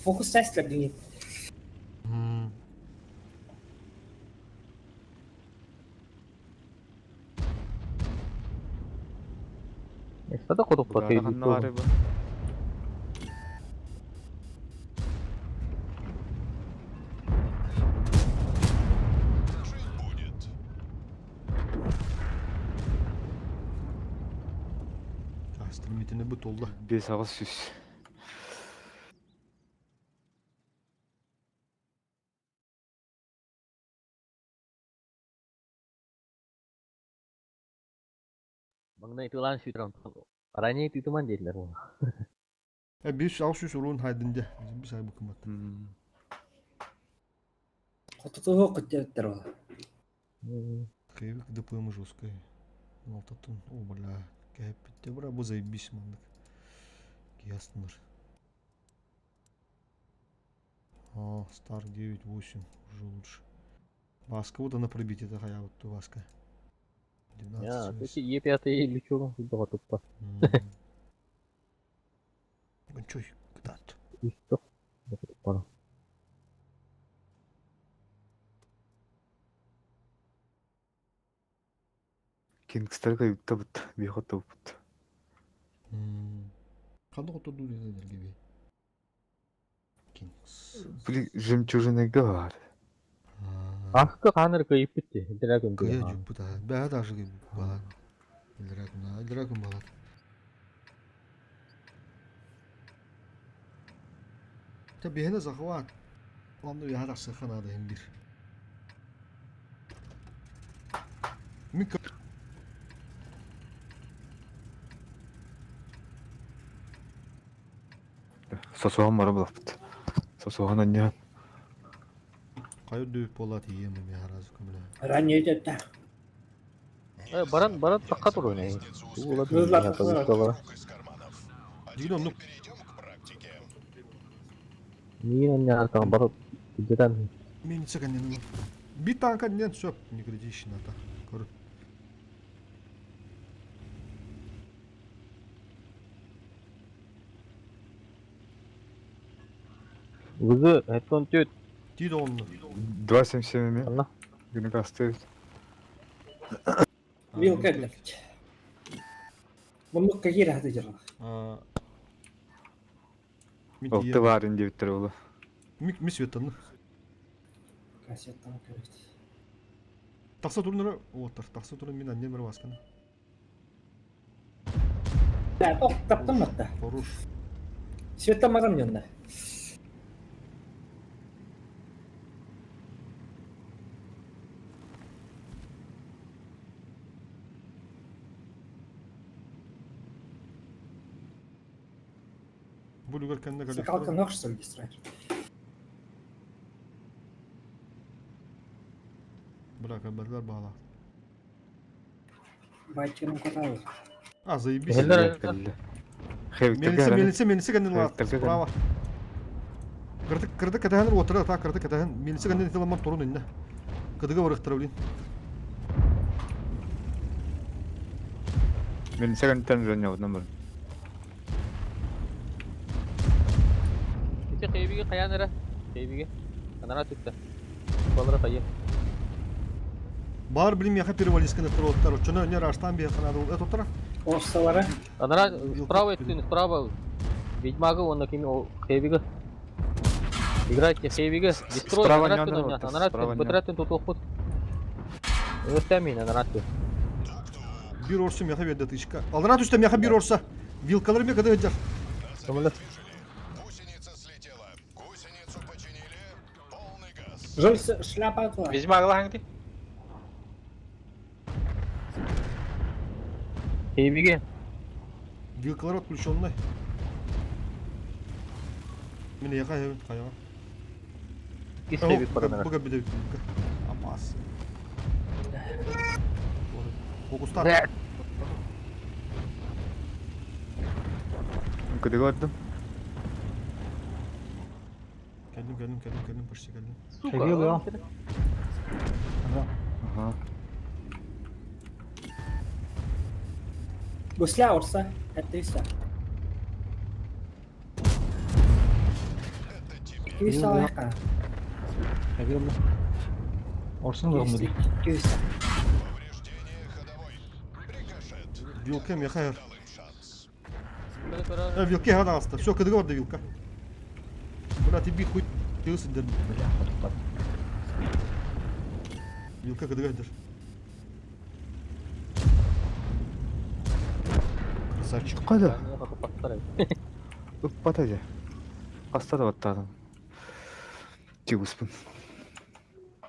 Фокус тестлер деген. Эстада кодук Бригада ханна баар бу. Стримитini bu tolda. Бес аҕыс сүүс. Маҥнай тылаан сүүтрам. Ранее тытыман диэтилэр була. Бес аҕыс сүүс уруун хайдын дьэ. Бис ай букумат. Хотутуһу кыттыаттар ол. Кайвик ДПМ жесткой. Алтатын. О, бля. Кэппитте бра бу заебись мандык. Ясныр. А, Стар 9-8 уже лучше. Васка, вот она пробить, это хая вот ту Васка. Я, 12. эти Е5 лючогун сылдьаҕа туппа. Гончой, кытаат. Үстөх. Туппа. Кингстер кайытта бут. Бихот бут. Ханна хотурду дедер Кингс. Били жемчужина бар. Ахка ханыр кыйыппыт Драгон Кыя жуппут а. Бää даже балат. Драгон, драгон балат. Та бихene захват. Онну яһар ахсыхан ада hem bir. Мин Сосухан бара булаппыт. Сосухан аньян. Кайыр дөп болат ием мен харазы көмөлө. Ранее өтөттө. Баран баран такка тур ойнай. Кызлар такка. Дигин оннук Мин анне артан барып күдетен мен саканнен. Би танка нен сөп не критично та. Көр. Вызы эттон төт. Тиде онну. 2.77 ми. Анна. Күнүк асты. Бил кэллэр. Муннукка киирэ хаты дьарла. Алты барын диэбиттэр буолу. Мик мис ветаны. Кассеттан көрөт. Такса турнура оттар. Такса турун мин аннем бар басканы. Да, ох, таптамматта. Хорош. Света марам дьонно. Бу үлүгэр кэннэ Сакалка кэлиэхтэрэ. нох что ли дистрайер. Бля, кэлбэтилэр баҕалаах. Байтинын кутабыз. А, заебись. Кэллэр. Кэллэ. Хевиктерге Мельница, эрэн. мельница, мельница кэннин лаат. Хевиктерге Справа. Кырдык, кырдык кэтэһэн уотара, та кырдык кэтэһэн. Мельница кэннин итиламмар турун иннэ. Кыдыга барыахтара, блин. Мельница кэнниттэн дьонньобутунан баран. Ити Хейвиги хайаан эрэ? Хейвиги. Анараа түттэ. Балара хайы. Бар, блин, миэхэ перевалисканы туруоттар. Оччону өнөр аштан биэхэ надо ол. Это утара? Орсалара. Анараа Вилка справа өттүн, справа. Ведьмагы уонна кими ол Хейвиги. Играйте Хейвиги. Дестрой, Справа анараа не өттүн надо, ойна. Анараа справа өттүн, не. бытара өттүн тутуохпут. Өлөртөөм мин анараа өттүн. Бир орсу миэхэ биэрдэ тычка. Аллара түстэ миэхэ бир орса. Вилкалары миэхэ кыда ыдьар. Көмөлөс. Жоль шляпа тула. Ведьмак лаһаҥ дии. Хейвиги. Вилкалар отключенный. Мин эйэхэ эһэбин хайаҕа. Иккис Хейвик бар анараа. Буга бидэ вилка. Апас. Фокустар. Блядь. Кыдыга бардым. Кэллим, кэллим, кэллим, кэллим, почти кэллим. Сука. Хейви ылыаҕым. Ага. Ага. Гусля орса. Это и все. Күйсә лайка. Хеви ылла. Орсын ылыам дии. Күйсә. Вилка миэхэ эһэр. Көрө көрө. Э, вилка эһэ таҕыста. Все, кыдыга барда вилка. Бля, ты бит хуй тыы сылдьар. Бля, хотуктар. Вилка кыдыга сылдьар. Красавчик. Кайда? Хотуппаттар эбит. Ыппата дьэ. Хаста да баттаатым. Тигуспун.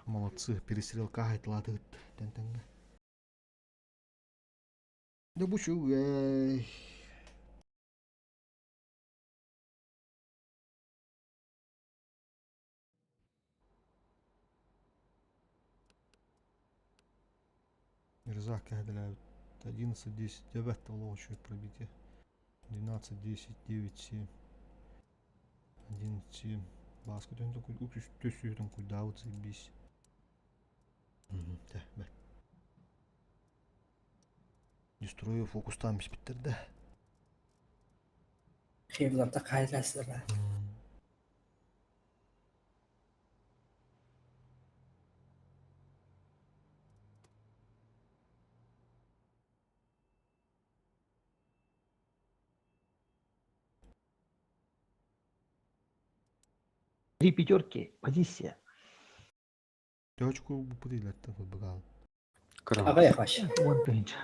Молодцы, перестрелка айтылады тен-тенге. Да бу үчүгэй. Мерзак кэһэдэлээбит. 11, 10, 9 олох үчүгэй пробитие. 12, 10, 9, 7. 1, 7. Бааска түһэн төссүүтүн куйдаабыт заебись. Тэ, бэ. Дестрою фокустаан биспиттэр да. Хевларда кайласыра. Три пятерки. Позиция. Төчку бу дийлеттен футбол. Кыра. Ага яхаш. One пинч.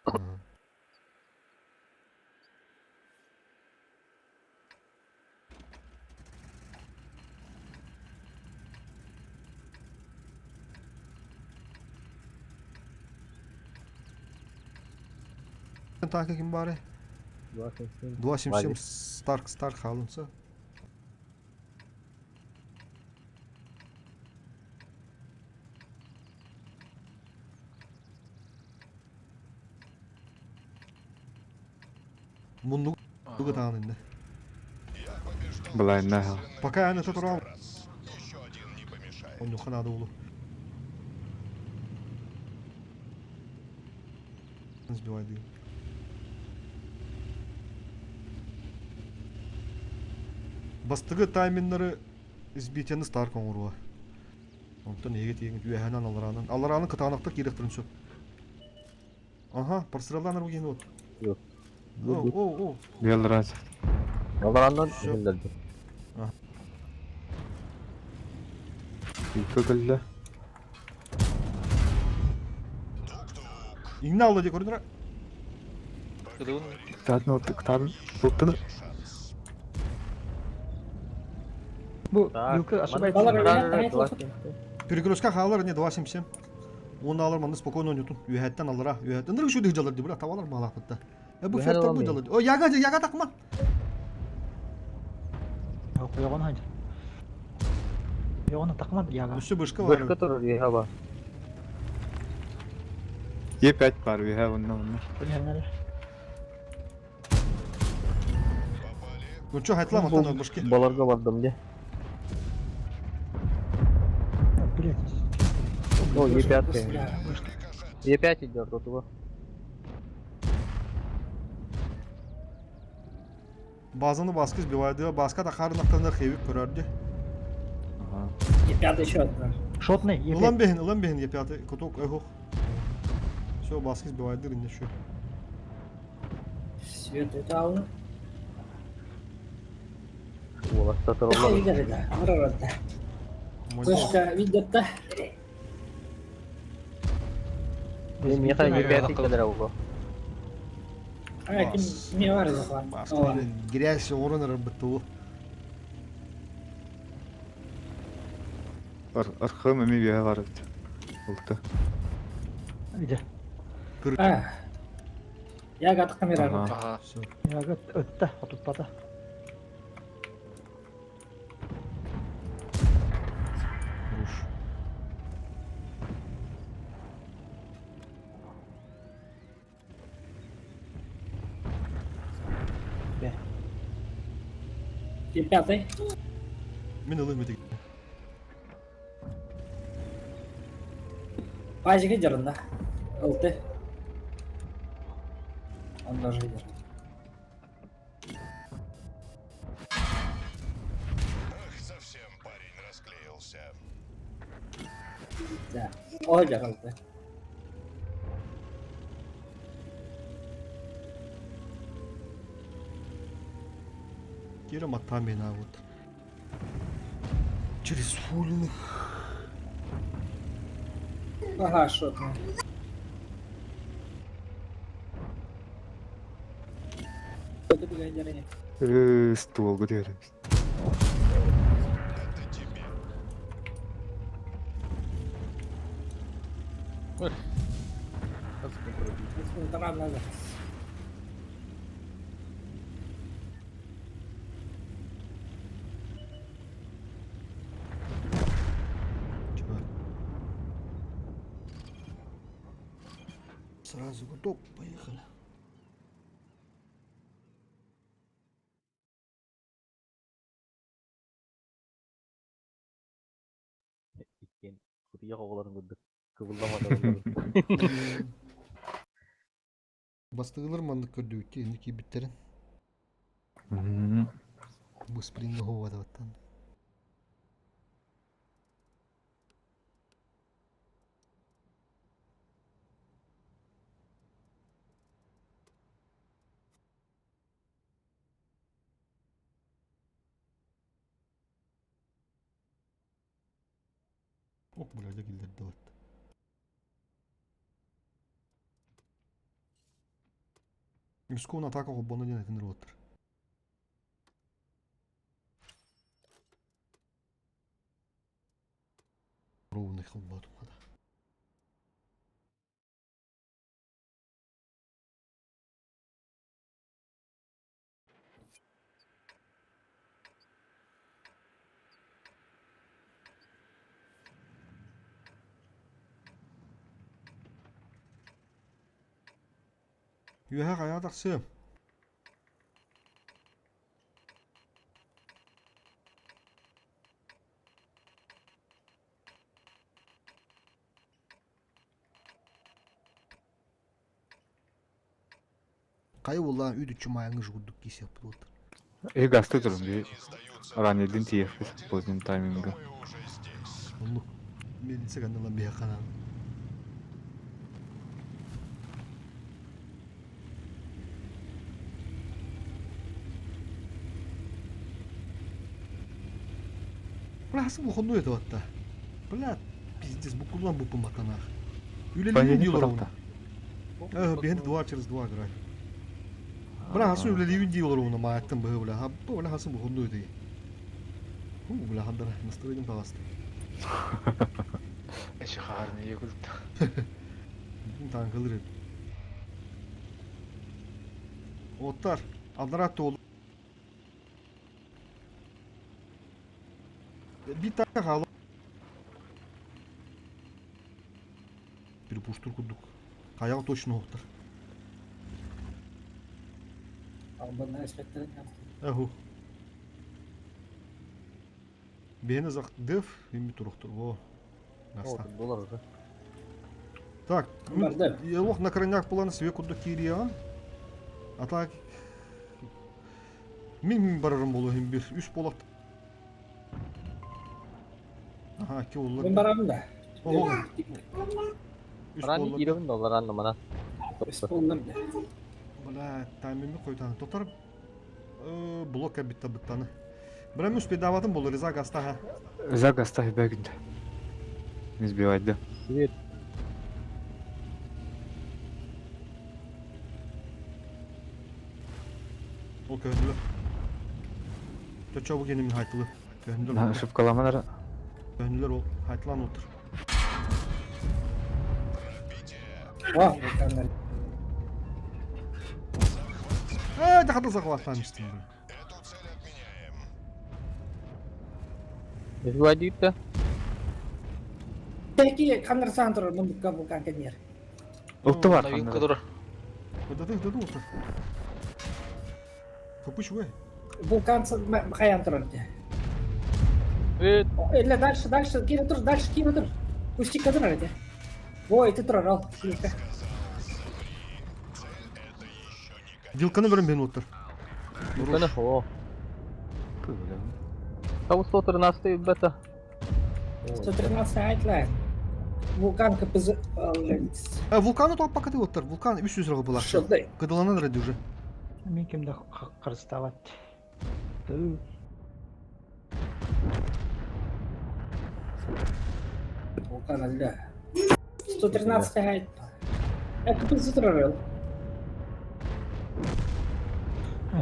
Ага. Танка ким бары? 277 Старк Старк халынса. Мунну дуга таанынды. Былайна. Пока я на турам. Он надо улу. Сбивай дым. Бастыгы тайминнары избитияны Старк оңуруа. Онтон эге тиген үөһэнэн алараанан. Аларааны кытаанахта киирэхтэрин сөп. Ага, парсыраланар уген вот. Yok. О, о, о. Белраз. Аларандан Всё. иһиллэрди. Вилка кэллэ. Иҥнэ алла дии көрүнэрэ. Кыдыбын. Кытаатын кытаатын туттаны. Бу Так, вилка ошибается. Перекрестка хаалар не 2.77. Уонна алар манна спокойно ойнотун. Үөһэттэн аллара. Үөһэттэн ынырык үчүгэй дьалар дии, бля, табалар маалаахпытта. Э бу Үөһэ фертер бу аламын. дьалар. О, яга яга такма. Ойоҕун хайдыр. Ойоҕун такман яга. Өссө бышка бар. Бышка турар үөһэ ба. Е5 бар үөһэ онно онно. Билһэннэр. Ну чё, хайтлам аттан бышки. Баларга бардым дии. Блять. О, Е5. Е5 идет от его. Базаны баскы сбивайды. Баска да харын аттан хевик көрөрдү. Ага. И пятый еще одна. Шотный Е5. Ылан бехин, ылан бехин Е5 куток эхох. Все, баскы сбивайды инне şu. Свет это алны. Уолаттар тураллар. Видели, да. Арарада. Точка видят-то. Миэхэ Е5 кэлэр уго. А, ким не бар захват. Баскы грязь орын арбытты. Архым эми үөһэ бар эбит. Улта. Иде. А. Я гат камера. Ага. Ага. Все. Яга өттө, отутпата. Руш. И пятый. Мин ылым этик. Пазик идет, да. ЛТ. Он даже идет. Совсем парень расклеился. Да. Ой, ЛТ. Кира матамина вот. Через фулинг. Ага, что там. Это бегай, Стволга диэрин. Это тебе. Надо. Чего? Сразу готов, поехали. Иккен кутуйах оҕолорун курдук кыбылламаталлар. Бастыгылар маннык көрдүбүттэ инни киирбиттерин. Бу спринг хоуадабаттан. Ох, бля, киллэрдэ бат. Мискон атака холбоно диэн этин роттар. Ровный холботу надо. Үөһэ хайа тахсыам. Хайа буоллаҕа үүт-үччү маайаҥҥа курдук киисиэхпит буолтар. Э гасты турун би раннедин тиэхпит поздним тайминга. Оннук. Милиция каналан биһиэхэ Бля, хасы выходной это вот Бля, пиздец, букулан бу пуматанах. Үлелин Понедельник дилор потом-то. Э, бен два через два играй. Бля хасын үлэлиибин дии олоруна мааттан быһы бля хабба бля хасын бухунду үтей. Ху бля хандара настроением таҕаста. Эши хаарны егулт. Танкалыр. Оттар, аллара туол. Bir tane хаала. Перепуштур курдук. Хайаҕа точно оһохтор. Албынна эспеттерин Аху. Бэйэни зах дыв, имми турухтур. О, наста. Доллар уже. Так, елох на крайняк план све курдук киириэҕин. А так мин барарым болу иһин бир үс буолах. Аха, ки уллар. Мин барабын да. Ого. Үс Ран буоллар. киирэбин доллар анна мана. Үс буоллар да. Бля, таймими койутан. Тотар блок битта быттаны. Бирем успедаватын болу Реза Гастаха. Реза Гастах бэгинде. Не сбивать, да? Свет. Ол көһүндүлөр. Төчө бу кенимин хайтылы. Көһүндүлөр. Шипкаламанар. Көһүндүлөр ол хайтылан отыр. О, вулкандар. Э, да хата захватлан истин. Сбивай да? Теки кандар турар мундукка вулкан кенер. Улту бар. Новинка дура. Куда ты, да отыр. Капыч вы. Вулкан хаян турар де. Свет. Или дальше, дальше, кире тур, дальше кире тур. Пустик турар де. Ой, ты турар, ал. Кире. Вилканы берем мен отыр. Вилканы, о. Там 113 бета. 113 айтлайн. Вулкан КПЗ. Вулканы топ пока ты отыр. Вулкан 300 рага была. Шылдай. Кадаланан ради уже. Мин кимде кырыстабат. Вулкан әлдә. 113 айт. КПЗ турар.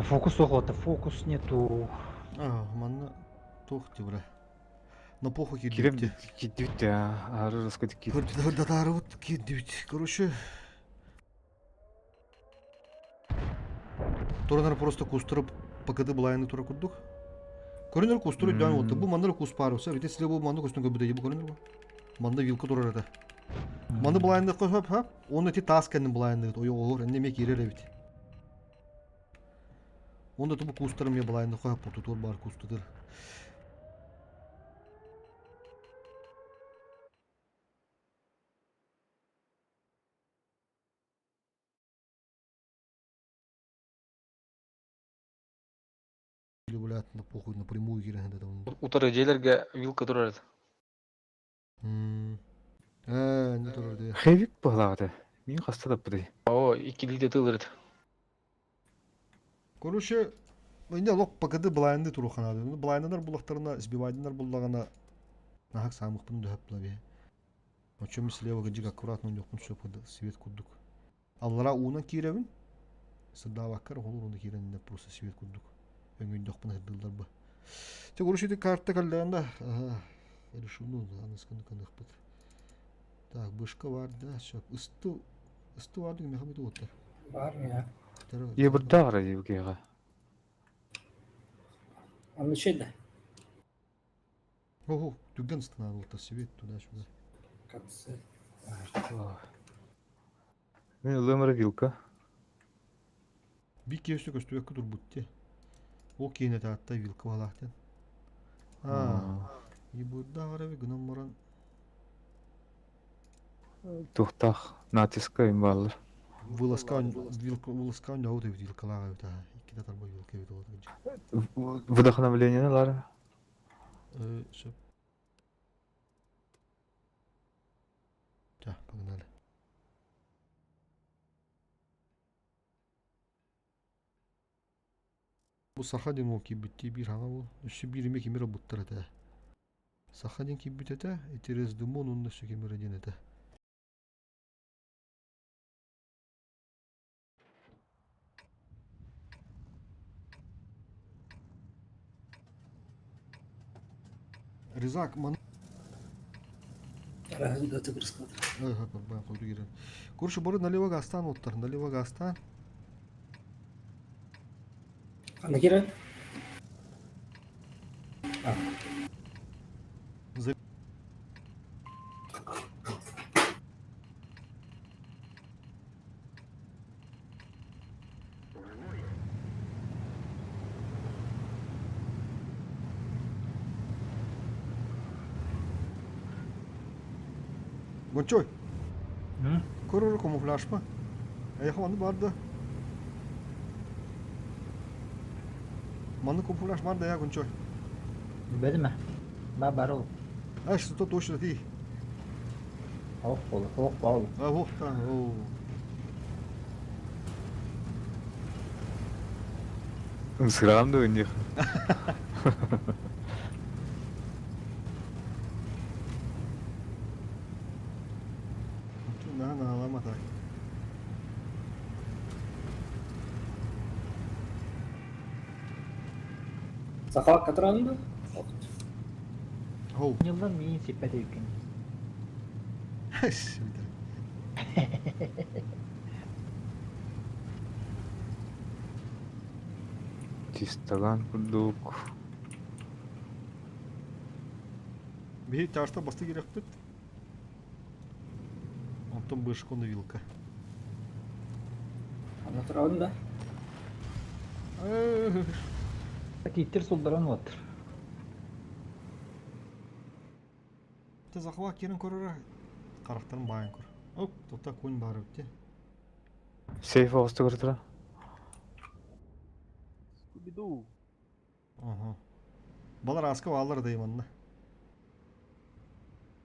Фокус охота, фокус нету. А, манна тох бра. На похуй Кирем кидибти. кидибти, ары раскыт кидибти. Датары вот кидибти. Короче, Туранар просто кустырып ПКД булайны тура курдук. Көрүнөр кустуру дөн вот. Бу маннар кус паруса. Бите силе бу манны кустун көбүдө бу көрүнөр бу. Манда вилка турар это. Манны булайны кошоп ха. Оны ти тас кенин булайны ой оор неме кирер бит. Онда тубу кустарым я булайны коп тур бар кустудыр. Или блядь, на похуй напрямую кирен это он. Утары желерге вилка турар. Не турар де. Хевик буолаҕыта. Мин хаста да быдай. О, икки лиде тылырыт. Короче, инде лок ПКД блайнды туруханады. Блайндар булактарына сбивайдындар буллагана нахак самыкпын дөһөп булаби. Очо слева гыжык аккуратно жокун сөп свет курдук. Аллара уунан кииребин. Сырдаабаккар холур уну кииренде просто свет курдук. Өңүн жокпун хырдылдар бу. Те короче ти карта каллаанда. Ага. Решуну аныскын кыныхпыт. Так, бышка бар да, сөп. Ысту ысту бар деген мехамед оттар. Бар я. Ебурдагара евгега. Аны шейді. Ого, дүгген ыстына оттар свет туда-сюда. Капсы. Мен ылымыр вилка. Би кесті көстүбөккө турбутте. О кейне таатта вилка балаахтен. А, ебурдагара гынан маран Тухтах натиска им баллар. Вылазка вилка вылазка нау деп вилкалага бит а. Икки татар бу вилка бит ол. Вдохновление лара. Э, сөп. Так, погнали. Бу саха ден ол кибитти бир хаңа бу. Өссө бир эме кемера буттар это. Саха ден кибит это, интерес дымон онда өссө кемера ден это. Резак маны Арахын да тыгырыскалар. Ага, койду кирен. Короче, бары налево газтан оттар, налево газтан. Ханна кирен? За... Гончой. Көрөр камуфляжпа. Эйха манны бар да. Манны камуфляж бар да я Гончой. Билбэтим Ба бар ол. А что точно ты. Ох бол, ох бол. А вот там. О. Ысырам да у них. На на лама так. Сахалак катранды. Хоу. Нылдан миин сиппет эбиккин. Чистаган курдук. Биһи тааста басты кирэхпит. Онтон бышкону вилка. Ана турабын да. Киттер сулдаран оттыр. Ты захват кирен көрөр. Карактарын байын көр. Оп, тота конь бар өтте. Сейф оғысты көрдіра. Скуби-Ду. Ага. Балар аска алар дейм анна.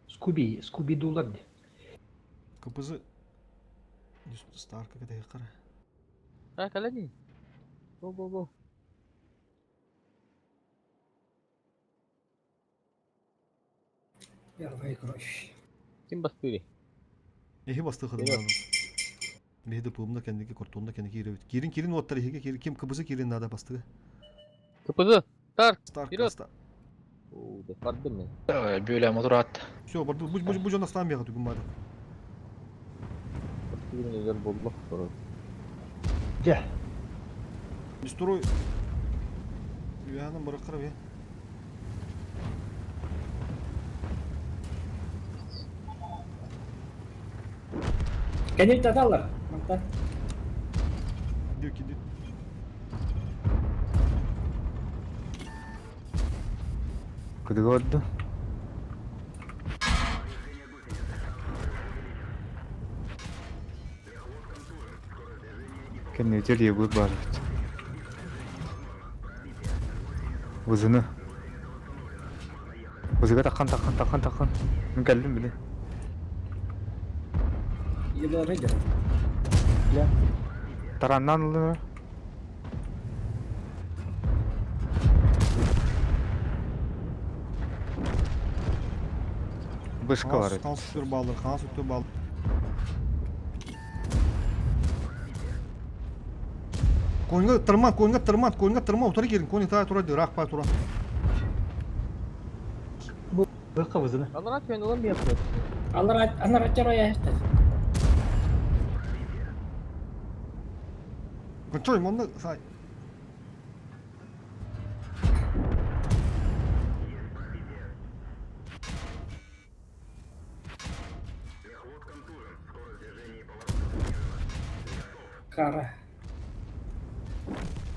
Скуби, Скуби-Дулар ди. КПЗ Старка кете кара. А, калани. Го, го, го. Первая кровь. Ким бастыри? Эхи басты хыдым. Биһи пымна кендики кортунна кендики киребит. Кирин кирин оттар эхиге кирин ким КПЗ кирин надо басты. КПЗ. Старк. Старк. Вперед. О, да бардым мен. Бөлә мотор атты. Все, барды буч буч буч онастан бега түгүн барды. Бастыгын өлөр болду. Жа. Строй. Юяным быраккар бе. Кенел таталар. Манта. Дик иди. Кыдыга барды. Кеннетер ебут бар. Узыны. Узыга таккан таккан таккан таккан. Мен кэллим биле. Еле рейдер. Бля. Тараннан ылы. Бышка бар. Хан супер баллар, хан супер баллар. Коньга тырман, коньга тырман, коньга тырман, утары кирин, конь та тура дырак па тура. Бу быка вызыны. Алар атпен улам бияпты. Алар анар атчар ая. Кончой, монда сай. Кара.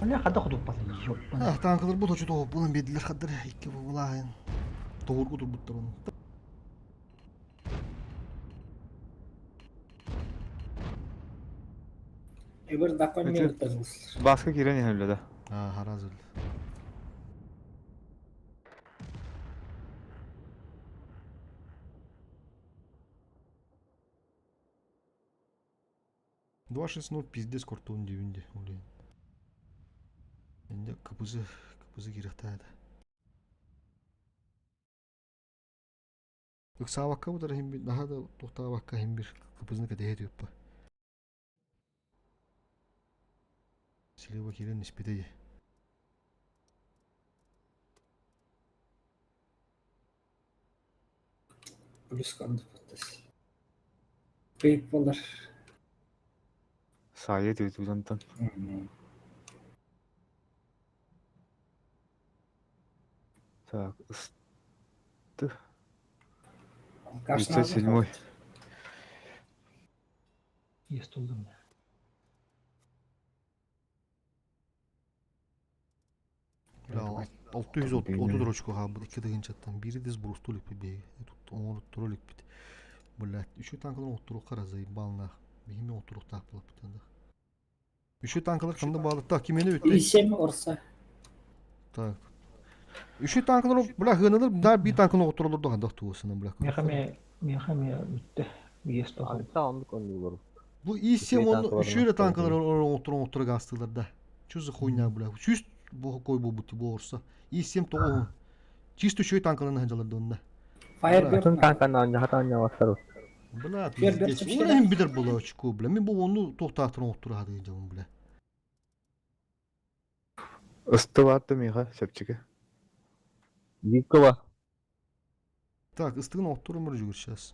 Бля, хада худук баса. Ёппана. А, танкалар бу точу тоғып, бұның беділер қадыр, икки бу булайын. Тоғыр құтыр бұттыр оны. Эбир дакон Өтө. мен тазылсыз. Баска кирен ехемле да. А, харазыл. Два шесть ноль пиздец кортон дүйүндө улен. Энди КПЗ КПЗ кирехтаада. Ыксаабакка бутар хим бир наха да тохтаабакка хим бир КПЗны кэтеһэ түппа. Слева кирен испите. Плюс кондуктас. Пейп болар. Саайы тыытыытантан. Так, ысты. 37-й. Есть улдум. Бля, 630 очко хаалбыт икки тыһыынчаттан биири да сбростуу иликпит биһиги. Тут оҥоротторо иликпит. Блядь, үчүгэй танкалар оҥотторуохха эрэ заебал нах. Биһи эмиэ оҥотторуохтаах буолаппыт анда. Үчүгэй танкалар ханна баалар? Так, кимиэнэ бүттэ? И7 орса. Так. Үчүгэй танкалар, бля, хыаналар, да, биир танканы оҥоттороллор да хандах туосына, бля. Миэхэ эмиэ миэхэ эмиэ бүттэ. Биэс тоҕо. Антта оннук оннулар. Бу И7 онно үчүгэй эрэ танкалар оҥотторо оҥотторо гаастыылар да. Чё за хуйня, бля? Сүүс бохокой буолбут бу орса. И7 тоҕуһун. Чисто үчүгэй танкаларынан сылдьаллар да онно. Firebird Атын танканы оонньоһо оонньооботтор. Бля, Firebird пиздец. чэпчэки Ол иһин билэр була очко, бля. Мин бу ону туохтаахтарын оҥотторо сатыы дьабын, бля. Ыстыбаатта миэхэ чэпчэки. Викова. Так, ыстыгын оҥотторум жүгүр сейчас.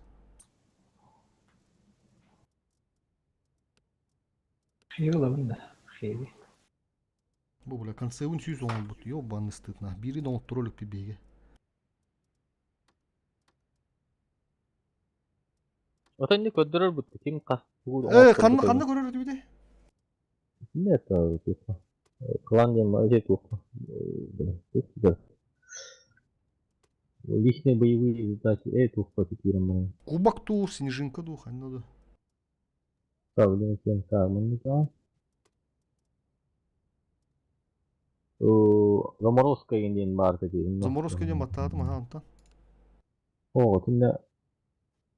Хеви ылабын да. Хеви. Бу бля, концевын сүүс оҥорбут. Ёбаный стыд на. Биири да оҥотторо иликпит биһиги. Отон не көрдөрөр бут ким хас тугу Э, ханна ханна көрөр этибит? Нет, типа. Клан диэн эти туох. Личные боевые задачи туох киирэн баран. Кубок туу, снежинка дуу, ханна да. Правление кем Заморозка диэн баар этэ. Заморозка диэн баттаатым аха онтон. Оо, итиннэ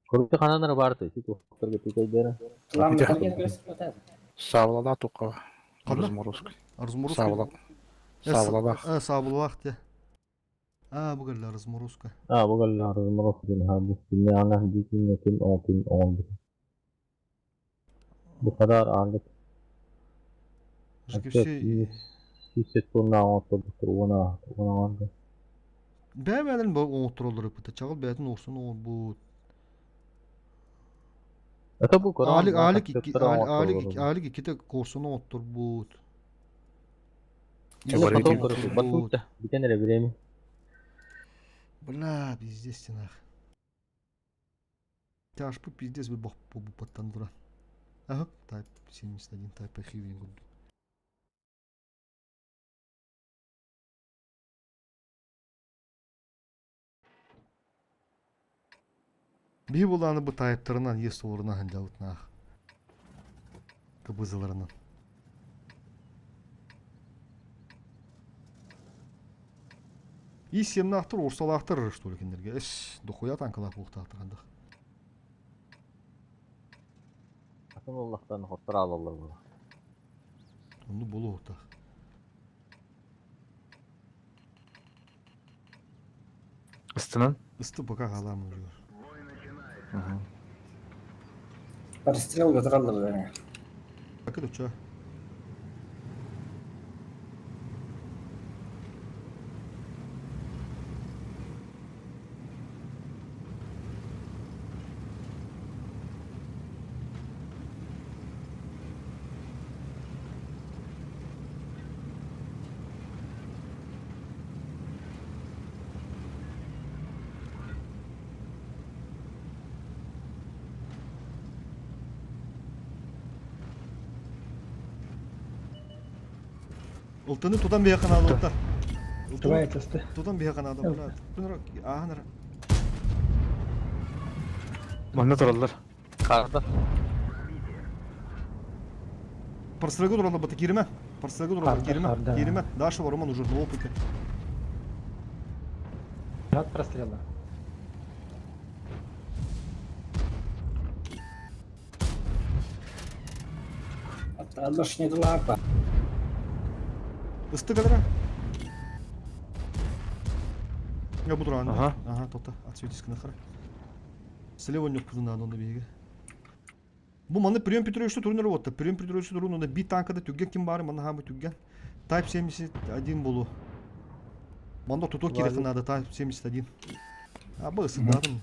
Короче, ханан эрэ баар этэ, туохтарга тикэйдэрэ. Клан Ити Металлург көрсүбэтэ. Саабылалаах туохха Ханна? Разморозка. Разморозка. Саабыла. Э, Саабылалаах. Э, саабылалаах те. А, бу кэллэ разморозка. А, бу кэллэ разморозка диэн аһаа бу кинне аҥас дии кинне ким оҥ ким оҥорбут. Бу хадаар аангыт. ЖКФ Сүүс тонна оҥотторбуттар уона уона оҥордо. Бэйэ-бэйэлэрин бу оҥоттороллор ыппыта. Чаҕыл бэйэтин оҥорсон оҥорбут. Это бу көрөн Алик Алик икки концепттары Алик оҥоттороллор. Алик иккитэ курсун оҥотторбут. Чэ, бары Потом ити короче, батут бүтэн эрэ время. Бля, пиздец стенах. Тяжпы пиздец бы бох бу тура. Ага, тайп 71, тайп архивин курдук. Биһи булааны бу тайптарынан ес олорунан сылдьабытнаах. Кыбызыларынан. И семнаахтар орсалаахтар что ли кинилэргэ. Эс, дохуя танкалаах буолуохтаахтар хандах. Атын уллахтан хоттор аалаллар була. Онну буолуохтаах. Ыстынан? Ысты пока хаалаамын жүгөр. Ага. Прострел гатыраллар. Так это чё? Ылтыны тутан биһи каналыттар. Давай это Тутан биһи каналда. Бля, ааһан Манна тураллар. Карта. Парсырга тураллар бата киирмэ. Парсырга тураллар Харда, киирмэ. харда. Киирмэ. Даша Роман уже на опыте. От прострела. Отлично лапа. Ысты кадра. Я буду рано. Ага. Ага, то-то. Отсветись нахер. Слева не надо, он беги. Бу манна Прием Петрович турнир работа. Прием Петрович турнир би танкада түгген ким бары манна хамы түгген. Type 71 болу. Манда туту керек надо Type 71. А бу ысыдадым.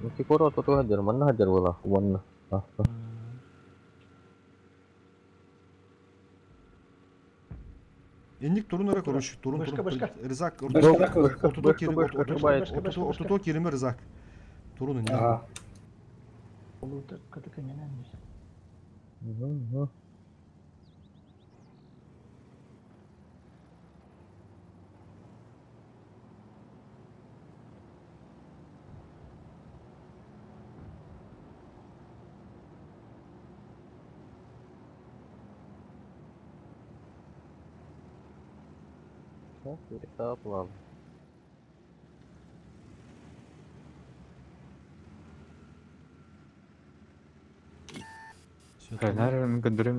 Мантикора ортотугар сылдьар, манна сылдьар буолла, уонна. Инник турун эрэ короче, турун Бышка, турун. бышка. Рызак, Бышка, бышка. ортото кири, Бышка, бышка, ортото ортото кириме Рызак. Турун инник. Ага. Олута кытык эминен. Угу. План. Наар көндөрөм.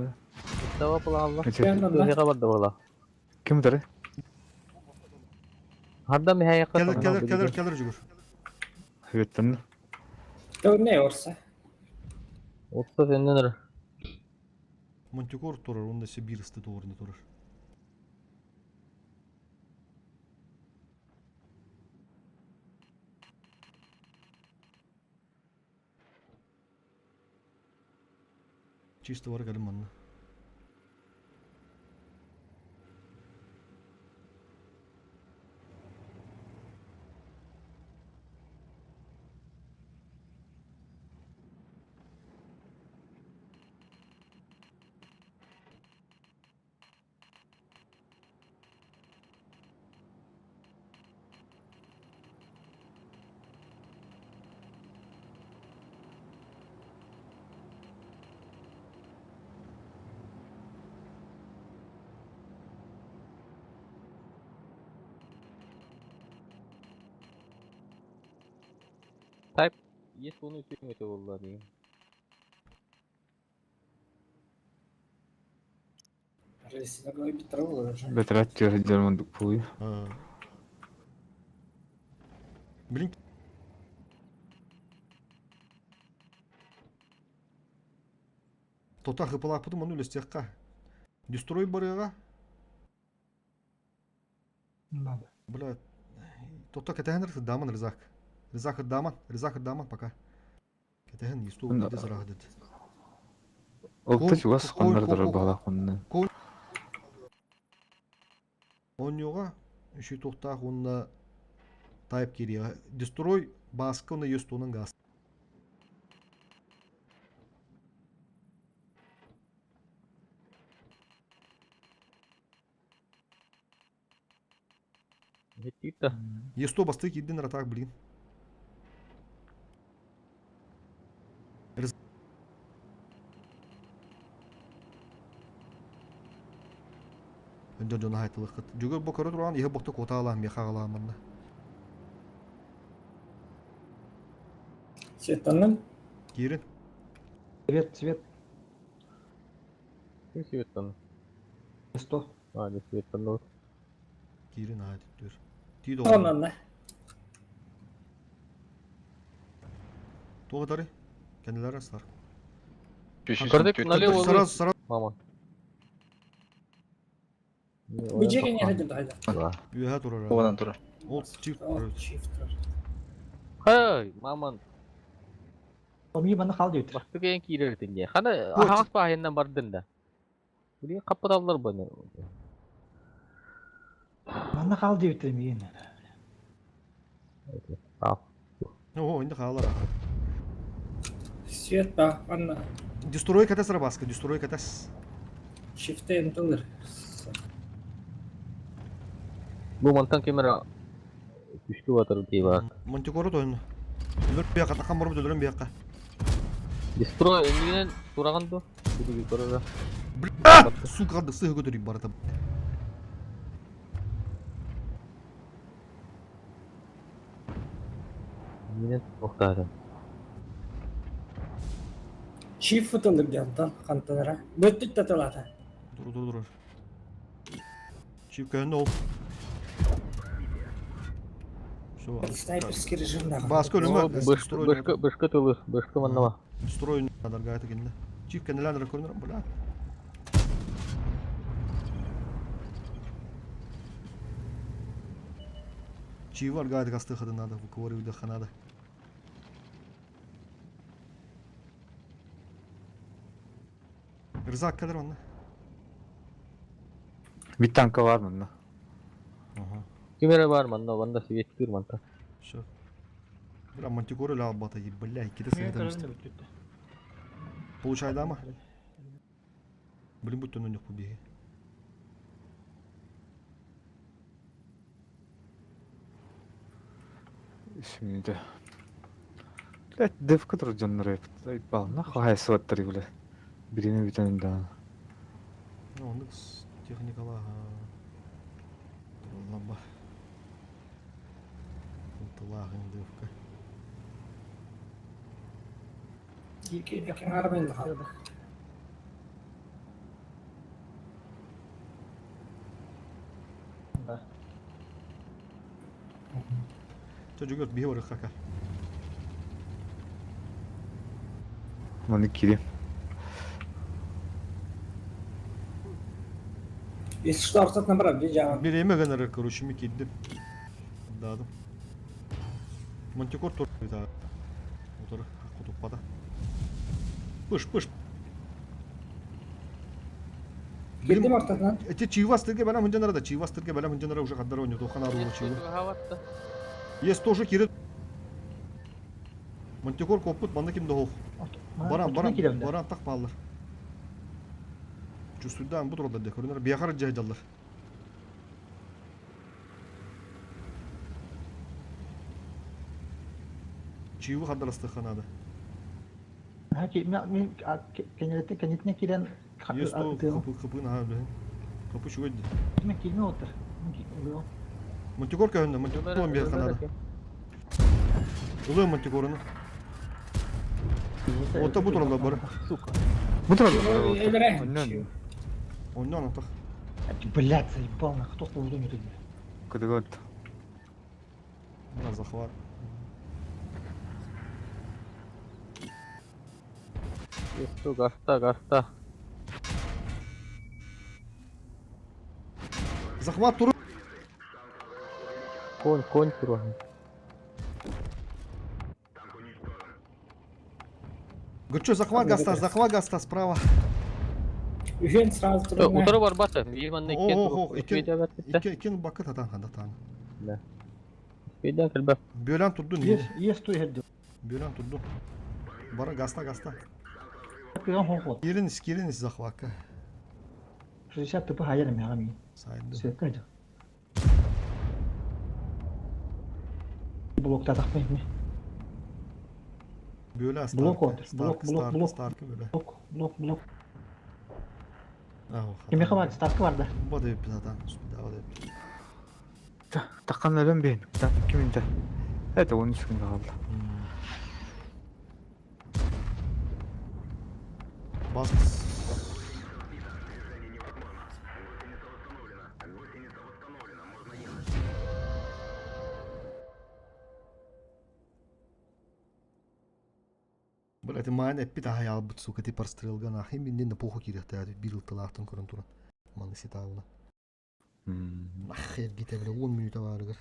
Тава планла. Эти Туһига барда була. ким дары? Хадда михайка. Келер, келер, келер, келер жүгір. Хүйеттен. Не орса. Отса сенден Мантикор турар, онда Сибирсты турарында турар. Чисто бар кэлим манна. Type yes onu üstüne vallahi diyeyim. Бетрат жер пулы. Блин. Тота хыпалапытым оны үлестияққа. Дестрой барыға. Надо. Бля, тота кәтәһен даман Рызак. Рызак даман, Рызак даман пока. Кәтәһен есту Онда- биде зарах деді. Олта чугас Кол- коннор кол- дары кол- бала конны. Оньоға үші тоқтақ онна тайып кереға. Дестрой басқы оны естуының газ. Хиттита. Есто басты кидден ратак, блин. Өндө жона хайтылықыт. Жүгір бо көрі тұрған, ехі боқты кота алам, меха алам мында. Светанным. Кирин. Цвет, цвет. Ким сүйеттен? 100. А, не сүйеттен. Кирин айтып түр. Тиді оған. Онан Тоғытары. Кәнділер астар. Көрдік, налево Сразу, сразу. Мама. Быжеге не ходил хайда. Үйе тұрар. Одан турар. Ол чип тұрар. Хай, маман. Омии бана хал дейт. Басты кайын кирер тинде. Хана ахас пахеннан бардын да. Биле каппаталлар баны. Бана хал дейт миин. О, инде қалар. Свет ба, анна. Дестрой катас рабаска, дестрой катас. Шифте ентылыр. Бу мантан кемера күчкө батыр кейба. Монтикору тойын. Өлөр бияққа, таққан барып өлөрөн бияққа. Дестрой эмнегенен тураган ду. Бири көрөрө. Бля! Сука, да сыгы көтөрүп барата. Эмнегенен токтадым. Чиф фытылыр гантан, кантанара. Бөттүт татылата. Дур, дур, дур. Чип көндө ол. Все. Снайперский режим дагы. Баска өлөмө. Бышкы бышкы тылы, бышкы маннама. Строй надарга тегенде. Чип кенделер көрүнөр, бля. Чип бар гайд гасты хады надо, выковыривать ханада. Рызак кэлэр онно. Бит танка бар манна. Ага. Ким эрэ бар манна, манна светтиир манта. Все. Бля, мантикора ля албата, бля, иккитэ сыһытан истим. Получай дама. Блин, будь то нюх побеги. Извините. Блять, девка тур дьоннор айбал нахуй хайсыбаттар бля. Биrini бүтэн да. Ну, оннук техникала Лаба. Тылааһын девка. Да. Чэ, жүгөр, биһи барыхха кал. Маны кири. Если что, ортатынан барар, бир жагы. Бир эме гынары, короче, ми кирдим. Дадым. Мантикор тур да. Утары, кутуппата. Пыш, пыш. Кирдим ортатынан. Эти чивастырга бэлэм хунжанара да, чивастырга бэлэм хунжанара уже хаддар ойню, тохан аруу чивы. Есть тоже кири. Мантикор коппут, манна ким дохох. Баран, баран, баран так паллар. Чувствуйдан бу туралар де, көрүнөр бияхар жайдаллар. Чивы хаддарастыха надо. Кенетне кирен Есть то капы капы на блин. Капы чугай. Мен кирме отыр. Мантикор көһүндө, мантикор бияха надо. Улы мантикорunu. Ота бу туралар бар. Сука. Бу туралар. Элере. Оннан. Оннан атах. Блять, заебал нахуй, кто хуй не тут. Кыдыгот. Мына захват. Есто гаста, гаста. Захват туру. Конь, конь туруһун. Гырчо, захват гаста, захват гаста справа. Үһүн сразу турар. Утары барбата. Биир манна иккен О, о, турук. иккен, Үчүгэйдэ бэртиттэ. иккен, иккен бакы татан ханда тан. Да. Үчүгэйдэн кэлбэп. Бөлен турдун. Есть, есть то ерде. Бөлен турдун. Бара гаста, гаста. Кыган хохот. Киринис, киринис захватка. 60 тп хайыр мен ами. Сайды. Светка Блокта тақпай ми. Бөле старк. Блок отыр. Блок, блок, блок. Старкы бөле. Блок, блок, блок. Ах, Кеме бар, старкы бар да. Бада еппи татан. Бада еппи. Таккан өлөн бейин. Киминде. Это 13 күн калды. Бас. Бля, ты майн эппит ахай албыт, сука, ты парстрелга нахи миннен на поху кирехте, бир тылаахтан көрөн туран. Маны ситаабына. Нахер гите, бля, 10 минута барыгар.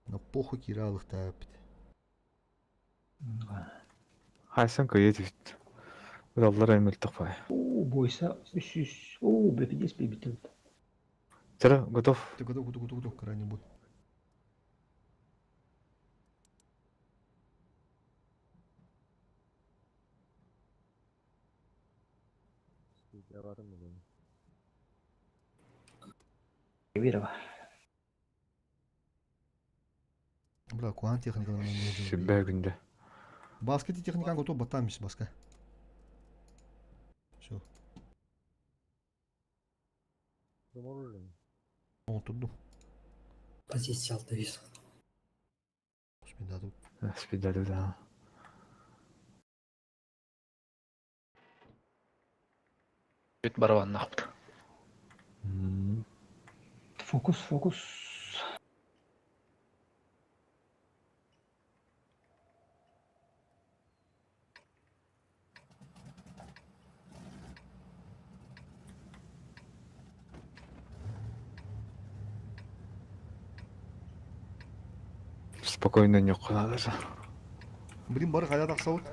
На поху киралыхта эппит. Хайсан көйет бит. Удаллар аймылтык бай. О, бойса 300. О, бля, пиздец, бля, Тара, готов. Ты готов, готов, готов, готов, крайне бой. Бля, куан техникалар Сүбә күндә. Баска ти техникан готов батамис баска. Все. Отурду. Позиция алты вис. Спидаду. Спидаду, да. Бүт барабан нахпыт. Фокус, фокус. Спокойно не надо. Блин, бары кайда таксабыт?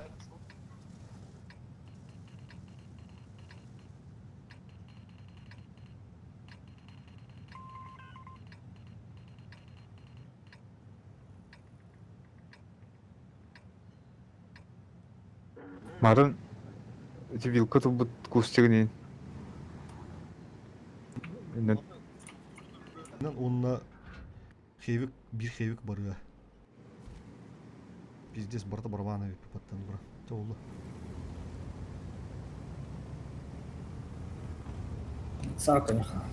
Марын ити вилка турбут кустигын иин. Онно хевик бир хевик барыа. Пиздец, барыта барабан эбит паттан бара. Чэ олла. Саа конечно.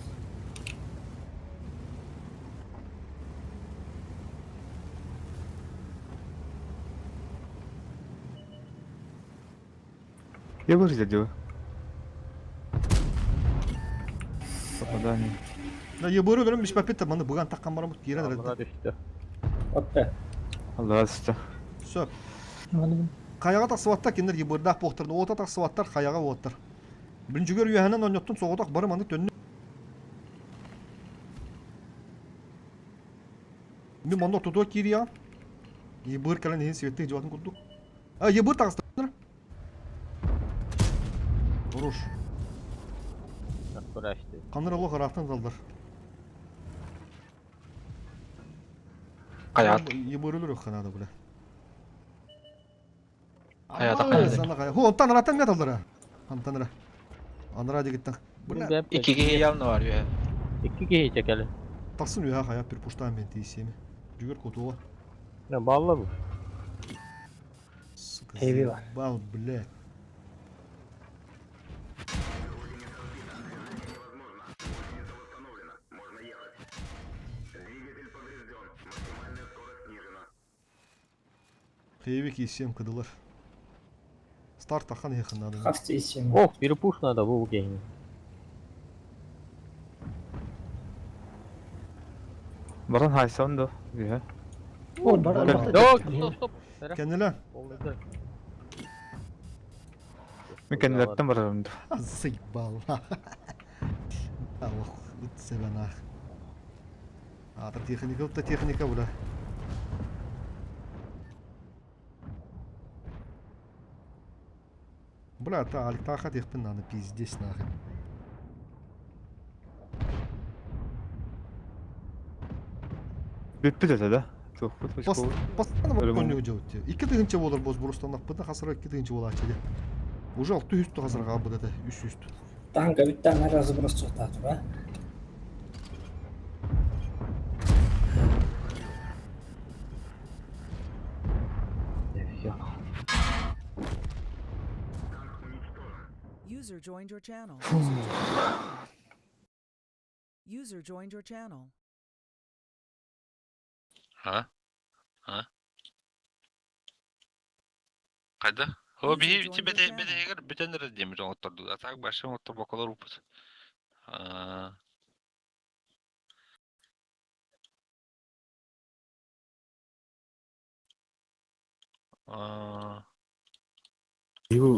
Я выглядел. Попадание. Да ебыры өлөрөн биспэппит маны быган таккан бараммыт киирэн Аллара эрэлдэ. түстэ. Отта. Аллара түстэ. Сөп. Хайаҕа тахсыбаттар кинилэр ебырдаах буохтарын уота тахсыбаттар хайаҕа уоттар. Бүлүнчүгэр үөһэнэн онньоттун соҕотох бары маны төннү. Мин манна ортотугар киириэҕим. Ебыр кэлэн иһин светлый дьыбатын курдук. А, ебыр таҕыста. Хорош. Аккурашты. Ханнар олох ыраахтан заллар. Хайаат. Ебырылыр надо, бля. Хайаата хайаата. Хо, онтан араттан металлара. Антан ара. Анара дегиттен. Бля. Икки киһи явно бар үһэ. Икки киһи чекели. Тахсын үһэ хая перпуштаан мен тиисиэми. Жүгер кутуга. Не балла бу. Сука, Хеви бар. заебал, блядь. Хеви киисиэм кыдылар. Старт ахан ехын надо. Хавти исем. Ох, перепуш надо бу киһини. Баран хайсан да. Үһэ. Ол бар Стоп, стоп, стоп. Кеннеле. Мен кэннилэртэн барарым да. Заебал. Аллах, ыт себен ах. Ата техника, та техника бля. Бля, та альтаха техпин надо пиздец нахрен. Бүппүт этэ да. Туохпут Постоянно конью делать. Икки тыгынча болар бос бурустан аппыта хасара икки тыгынча болаачы де. Уже алты үстü хасарга абыда да үс үстü. Танка бүттен разброс чыгытат, ба. User joined your channel. User joined your channel. А? А? Қайда? О, User биһи joined your channel. бетегер бүтэн эрэ диэмит оҥотторду. А так башым оттор бокалар упут. А. А. Его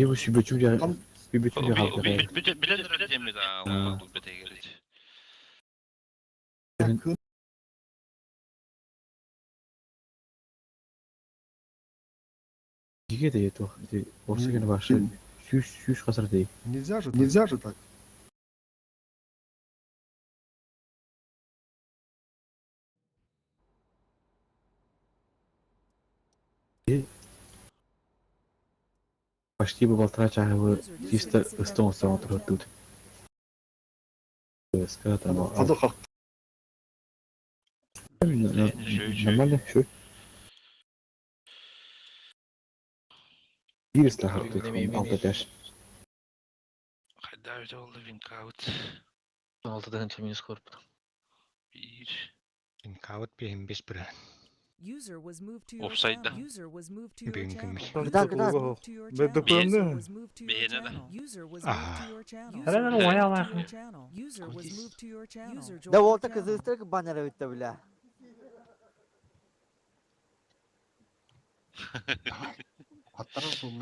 его сүбөчү сүбөчү хаалдырар. Билен эрэ диэмит оҥотторду бетегер. Киге де туох ити орсыгын башы сүүс сүүс хасар дей. Нельзя же так. Нельзя же так. Почти бы полтора часа User чисто disconnected стол from your стол channel. тут. Сказать там. Хады хак. Нормально, все. Биир слахар алта тэш. Хайда өтө oldu винкаут. 16 тыһынча минус корпут. Биир. Винкаут биһин бес бир. User was moved to your Офсайда. channel. User was moved to your Бүгүн channel. күмүс. Кыда, кыда. User was moved to your Бе- channel. бе- User was moved to your Бе- channel. User was moved Ага. to your channel. Ара, User ара, was оя moved to алаах. your channel. User was moved to your channel. User Да joined your волта channel. кызыстырк баннера битте бля.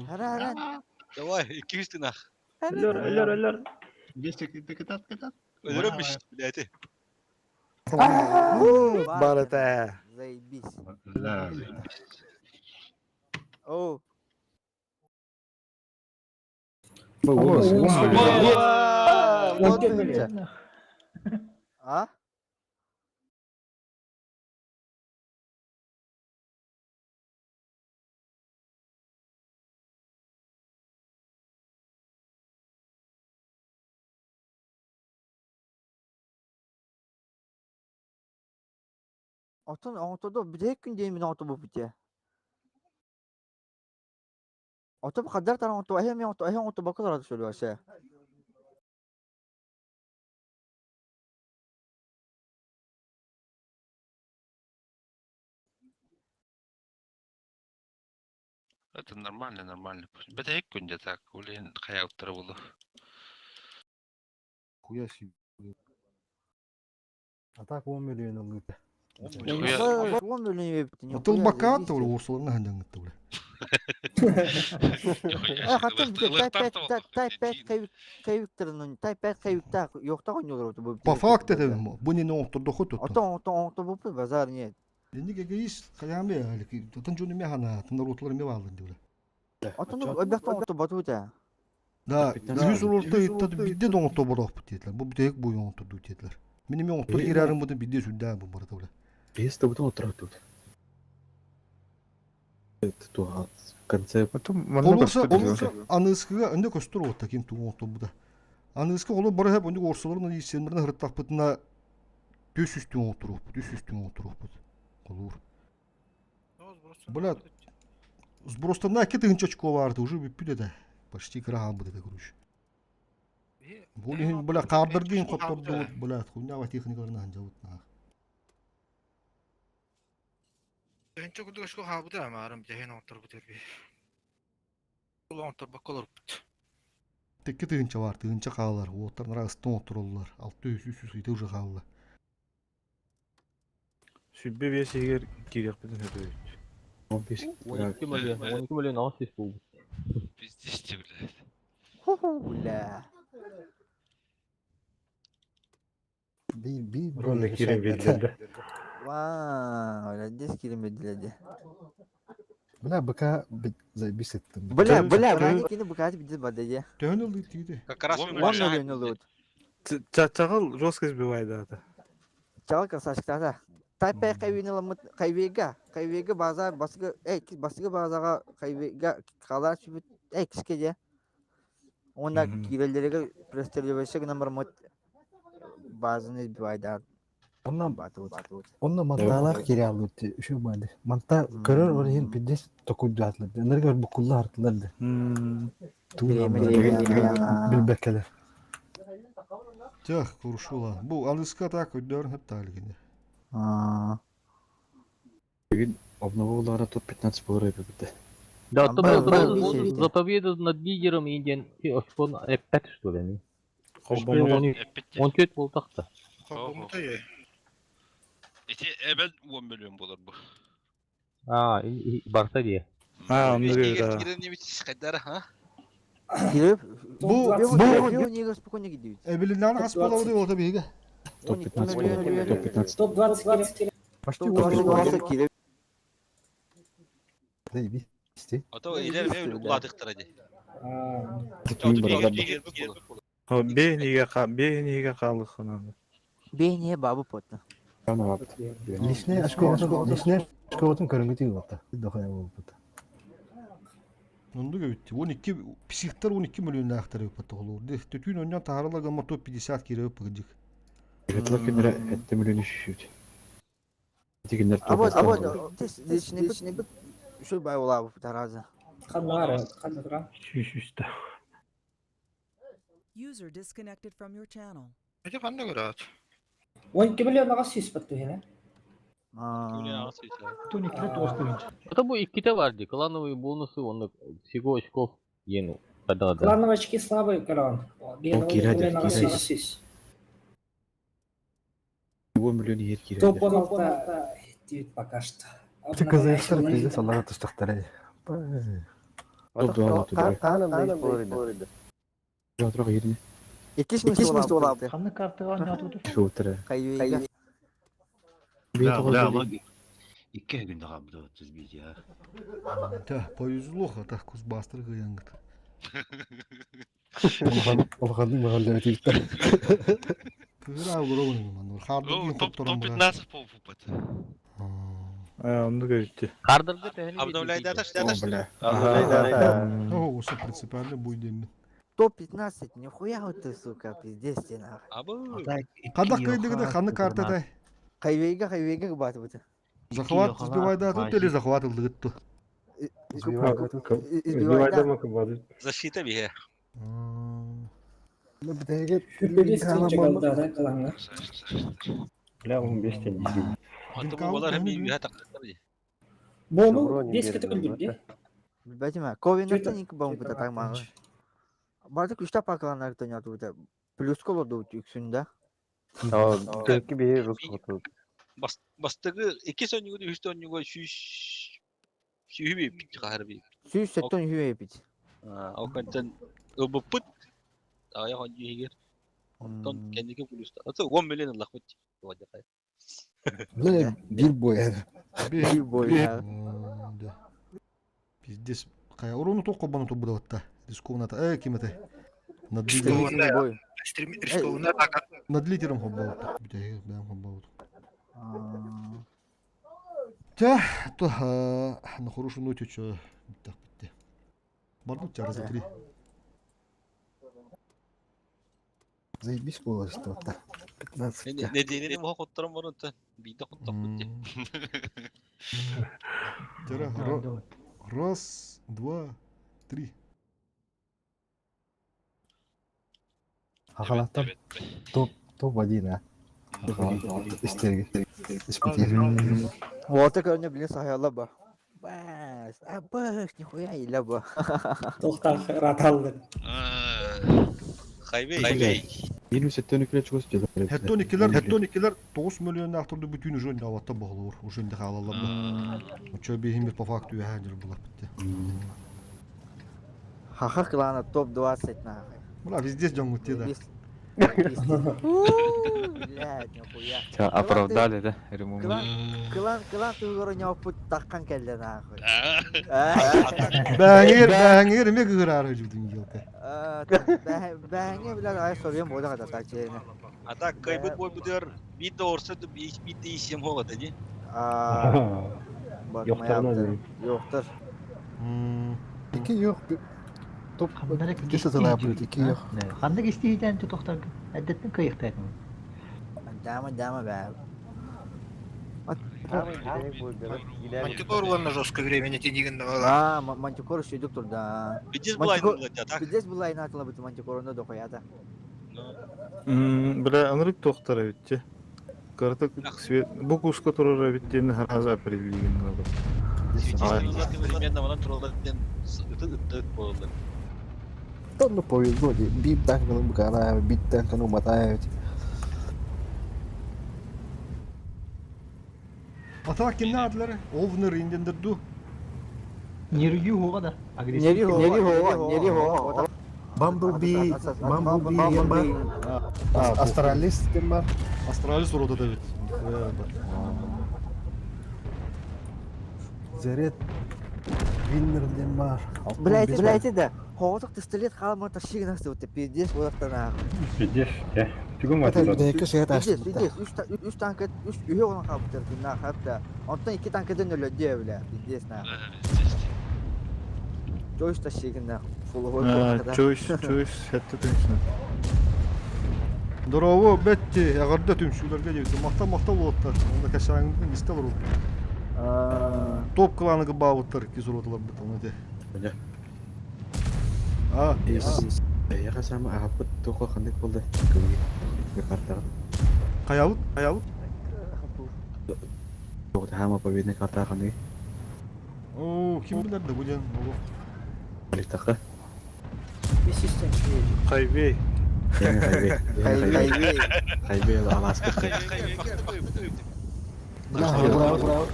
Ара, ара. Давай, икки үстүн ах. Өлөр, өлөр, өлөр. Өлөрөм биш, блядь. Барыта. Заебись. Да. Оу. Вот тыгынча. А? Оттон оҥоттордо бүтэһик күн диэн мин оҥотторбуппут дии. Оттон хаддар тар оҥотто эһэ эмиэ оҥотто эһэ оҥотторбокко турар сөбүлэсэ. Это нормально, нормально. Бүтэһик күн дьэ так, ол иһин хайаабыттара буолуо. Хуя себе. А так 10 миллион ылыыта. Нихуя. 10 миллион эбит. Отыл бакаат да уурсуларына хандаҥҥытта бля. Э, хаттан тай пять кайвиктарын, тай пять кайвиктаах йохта хонньолор бу. По факту это бу не оҥтордоху туттун. Отон отон оҥторбуппут базар нет. Инник эгоист хайаамы атын дьону ме хана атын народлар ме бааллар диуле. Отон өбөхтөн оҥторботу да. Да, үһүс уролта ыйыттат бидде да оҥортоборохпут диэтилэр. Бу бүтэһик бу оҥортордуу диэтилэр. Мин эмиэ оҥортор киирэрим бутун бидде сүрдээх бу барыта бля. Биэс да бутун отторааттыбыт. В конце Олуса аныыскыга өнде көстөр уотта ким тугу оҥорторбута. Аныыска олу бары хэп оннук орсолорун ииссеннэрин хырыттахпытына түс үстүн оҥорторуохпут, үс үстүн оҥорторуохпут. Холуур. Бля, сбростана 2000 очко баарты, уже бүппүт этэ. Почти кыра хаалбыт этэ, короче. Бу иһин, бля, хаардардыын хоттордубут, бля, хуйнява техникаларын аһанжабыт наах. Тыһынча курдук очко хаалбыта амаарым дьэһин оҥотторбут эрби. Ол оҥотторбокко олорбут. Тикки тыһынча бар, тыһынча хаалар, уоттар нара ыстын оттуруллар, 600 300 уже хаалла. 25 иһигэр киириэхпитин сөп эбит. 15 12 миллион, 12 миллион 800 буолбут. Пиздец, блядь. Ху-ху, бля. Bir bir Ронна киирэн биэрдилэр. Вау, бля, здесь киирэн биэрдилэр дии. Бля, БК заебись еттим. Бля, бля, бля, кини БК бидир барды дии. Төһөн ыллыыр тиити? Как раз 10 миллион ыллыбыт. Чаҕыл жестко сбивает да. Чаҕыл красавчиктаата. Тайпай хайвейны ыламмыт хайвейга, хайвейга база басыгы, эй, басыгы базаҕа хайвейга халаа сүбүт, эй, киске дии. Уонна киирэллэригэр пристреливайся гынан бараммыт базаны избивайдаан Онно онно мантаалаах кире аллыбыт үчү баады. Манта көрөр ол иһин пиздец токуйдаатылар. Энерге букулла артылар да. Билбеккелер. Тях, куршула. Бу алыска так өйдөөрүн хөп таалигини. Бүгүн обноволара топ-15 болор эбит. Да, то за победу над лидером Индиан очкон эппет что ли? Он чуть болтахта. Ити эбен 10 миллион болар бу. А, барса дии. А, онну да. Бу бу спокойно гидибит. Эбилиннән хас болабы ота биге. Топ-15 топ-15. Топ-20 Почти Топ-20 кире. Заебись. А то илер ме уладыктыр ди. Бэниге бэниге хаалыхханан. Бэниге бабы потна. Лишне очко лишне очкотун көрүнгүтү болта. Дохая болбут. Онду көбүттү. 12 психтар 12 миллионнаахтар өпөт олор. Төтүүн оннан таарала гамма топ 50 кире өпөт Ыгытлар күннэрэ этте миллион үшүт. Тигиннер А вот, а вот, личный бит, шул бай улабы таразы. Ханнары, ханнары. Сүүс User disconnected from your channel. Эти ханна көрөт. 12 миллион аҕас сүүс баттыһына. Тун иккитэ тоҕус тыһыынча. Это бу иккитэ бар дии. Клановые бонусы, он всего очков ену. Да, да. Клановые очки слабые, корон. Ол киирэ аҕас сүүс. 10 миллион иһэр киирэ. Топ 16 диэбит пока что. Ты казахстар пиздец аллага тустахтара. Жатрак еріне. Иккис место улабы. Ханна картаға ойнатуды? Шоутара. Хайвейга. Бля, бля, Икки күндө кабды 35 я. Да, повезло, а так Кузбасстар гыянгыт. Улаханның мағалда өтейттер. Кыра олорон манор. Хардыр Топ 15 болуп. А, онну көбүттү. Хардырга төһөнү Обновляй дата, дата. О, осы принципиально будет. Топ-15, нихуя вот ты, сука, пиздец тебе нахуй. Кадак кыйдыгыда ханы картада. Хайвейга, хайвейга бат бут. Захват сбивайдаатыт или захват ыллыгыт ту? Избивайда. Защита биһэ. Бля, он 5 тен Аты бу балар hem үйе тақтар ди. Бону 5 кете күлдүр Билбэтим. Ковинаттан инки бомбу татармагы. Барды күчтә пакаланар төняту бит. Плюс колоду үксүндә. Төрки биһи рус хоту. Бастыгы 2 сонньугу 3 сонньугу сүүс сүүһү бит хахар би. Сүүс сеттон үһү бит. Ол контен ылбыппыт. Ая хон дьиһигер. Онтон кэнники плюс. Аты 10 миллион ыллахпыт. Бля, бир бой. Бир бой. Пиздец. Кая уруну тоқ қобану тубудаватта. Рискованата. Э, ким это? Над Рискованная атака. Над лидером хоббаут. Бүтәһи бәм хоббаут. Тя, то на хорошую ноту чё так битте. Бардут чара за три. Заебись было что-то. 15. Недени муха хотторон барынта. Биде хоттох бит. Тера, раз, два, три. Хахалаттан топ топ-1, а. Истерге. Вот көрүнө билин сахайалла ба. Бас, а баш, нихуя иле ба. Тоқтақ раталды. Хайвей. Хайвей. Минус сеттен үкіле чугас деді. Хеттон иккилер 9 миллион автырды бүтүн уже аватта боғлур, уже инде халалар бу. Чо бихим по факту яханжыр була битте. Хаха клана топ-20 нахуй. Бля, везде жоңгут да. Блядь, нихуя. Тебя оправдали, да? Ремуму. Клан, клан, клан тугору не опыт таққан келді нахуй. Бәңер, бәңер ме гырар жүдүн елка. Бәңе билер ай сорьем бода ката так чейне. А так кайбыт бой бутер бит орса бит исем холода ди. Yo'qtar Yo'qtir. Iki yo'q. Топ 10 лапы, iki yo'q. Ханнык истиһитэн тутухтаргын. Әддеттин кыйыктайтын. Дама, дама бә. Мантикор на жесткое время тенигин давала. А, Мантикор шүйдүк тур да. Пиздец была айнылы так. Пиздец была айнатыла бит Мантикор онда дохуята. Бля, анрык тохтара битте. Карта свет бу куска турара биттен хараза определеген надо. Примерно вона туралар ден ыты болду. Тонну повезло, бит танканы букана, бит танканы мотают. Ата кимне адлары? Овнер индендерду. Нерги хуга да. Нери хуга, нери хуга. Бамблби, Бамблби деген бар. Астралист деген бар. Астралист урода да бит. Зерет Виннер деген бар. Блядь, блядь, да. Хоғытық пистолет қалмы ташигін асты өтті. Пиздец олақтан ағы. Пиздец, я. Түгін Пиздец, пиздец. Үш танк, үш үйе olan қалып на хатта. Онтан iki танкыдан өлөдө бля. Пиздец на. Чойс ташигін на. Чойс, чойс, хетте төнсүн. Здорово, бетти, ягырда түмшүлөргө дебит. Макта макта болоттар. Онда кашаңдын исте бар. Топ кланыгы бабыттар кизуротулар бит оны де. А, Я қасам ағапыт тоқы қандық болды. Көңге картаға. Каябыт, каябыт. Тоқты хама победный карта қандық. О, ким билер да буден. Аликтақы. Хайвей. Хайвей. Хайвей. Хайвей аласкы. Браво, браво.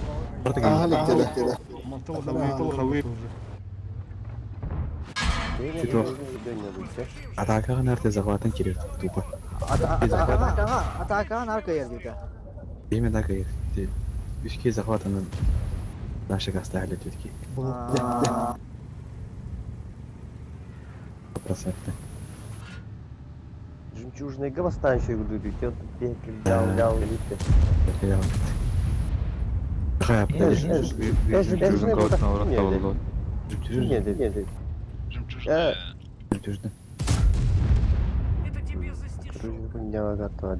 Мантал хавей. Атакаға нарты захватын керек тупо. Атакаға, атакаға нарка ердейді. Именно так и Үшке захватаны наших оставили все-таки. Проценты. Жемчужный восстанчик гудут, дал, дал, дал. Жемчужная. Жемчужная. Это тебе за стишок. Жемчужная готова.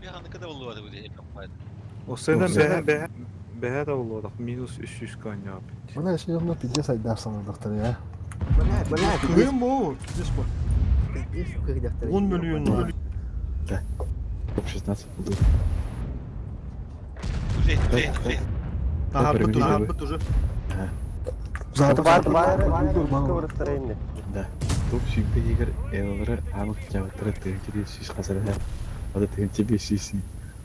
Я когда был Осынан бэһэ бэһэ бэһэ да болуодах минус 300 коньяпит. Мына еще одно пиздец айдаах санаадахтар я. Бля, бля, Кыһын бу, пиздец бу. Пиздец кыһыдахтар. 10 миллион. Да. 16 буду. Таһарбыт таһарбыт уже. Да. Топ сүүрбэ иһигэр Эллара аамык дьаҕыттара тыһыынча биэс сүүс хасарыһа, ата тыһыынча биэс сүүс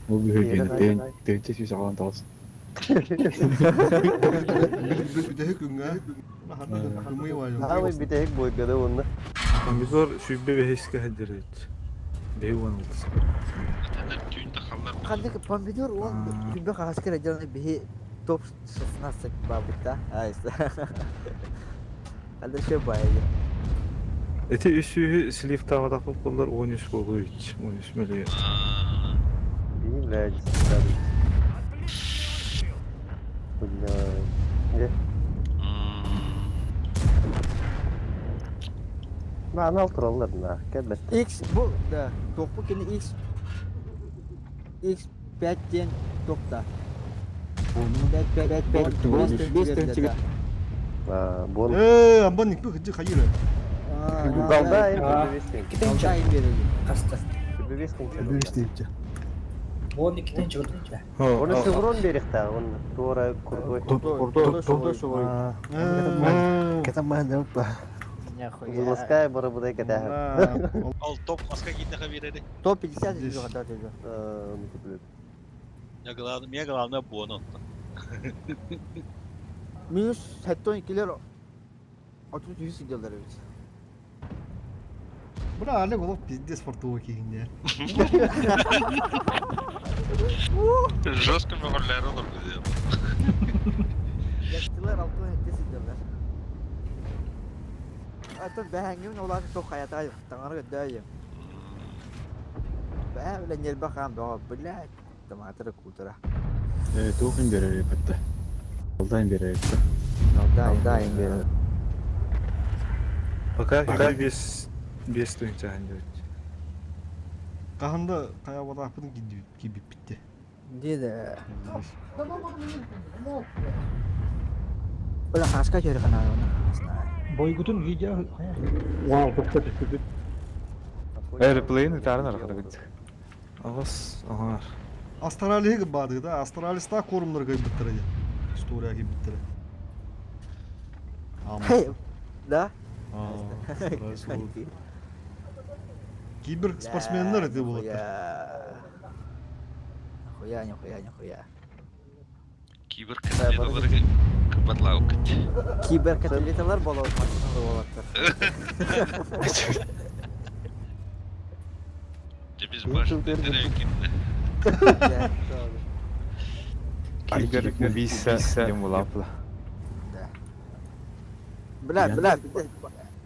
ол быһыгыны тыһыынча сүүс аҕалан тоҕус. Бүтэһик күҥҥэ. Аамый бүтэһик бойгада уонна. Помидор сүүрбэ бэһискэ сылдьар Бэһи уон алтыс. Ханнык помидор уон күнбэ хаһаска эрэ дьон биһи топ 16 баабытта. Ханна еще баайы. Ити үс сүүһү сливтаабатахпыт буоллар он үс буолуо үч, он үс мөлүйүөн. Блядь, Бля. Анал тураллар на, кэлбэт. X бу да, тохпу кини X X5 диэн тохта. 5 5 5 5 5 Бон. Ээ, амбан никпи хыджы хайыр. Балда Китенча. Хаста. Бэбэстейче. Вон иккитинчи көрдүччэ. Оны шеврон берихта, он туора курдой. Кетен маһын деп Зуласкай барабыдай кэтээһэр. Ол топ маска кииннэхэ биэрэри. Топ 50 жүз Я главное, мне главное буону оттон. Минус 72-лер 33 сиделлер эбит. Бра, Олег олох пиздец фартовый киһине. Жестко мөҕүллэр олор бизэ. Яктылар 67 сиделлер. Атын бэһэҥҥин улааты тоқ хаятаай таҥара көрдөөйүм. Бээ бля ньэрбэ хаан бөҕө блядь томатыра куутура. Э, туох имбирэр эппэтте. Алда имбирэр эппэ. Алда алда имбирэр. Пока пока без без тыынчаан диэбит. Хаһан да хайабатаахпытын киирбиппитте. Диэдэ. Бля хаска көрө канаалына. Бойгутун видео Вау, тоқта түспүт. Airplane ытаарын арахарыгыт. Аҕыс аҥаар. Австралияга баады да, Австралиста корумнар кайбыттара дии. История кийбиттэрэ. Хей, да? Кибер спортсменнар это было. Нихуя, нихуя, нихуя. Кибер котлеталары кыбатлаукат. Кибер котлеталар болот, болоттар. Біз башты кимді. Кибер убийца диэн булаапла. Бля, бля,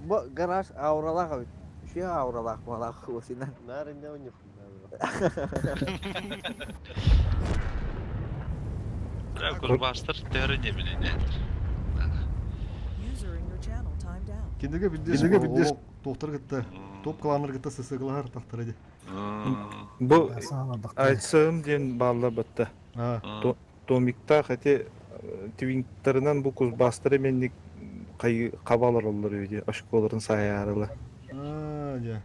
бу гараж ауралаах эбит. Үчүгэй ауралаах буолаах уосинан. Наар инне у них. Бля, курбастар тәрі не билинер. User in your channel timed out. Киндерге биддес Киндерге биддес. Тоқтар кытта, топ кланнар кытта сысыглар тахтар эди. Бу айтсам диэн баалла батта. Томиктаах эти твинктарынан бу кузбастары менник хабалар оллар үйде очколарын саайаарыла. Аа, дьэ.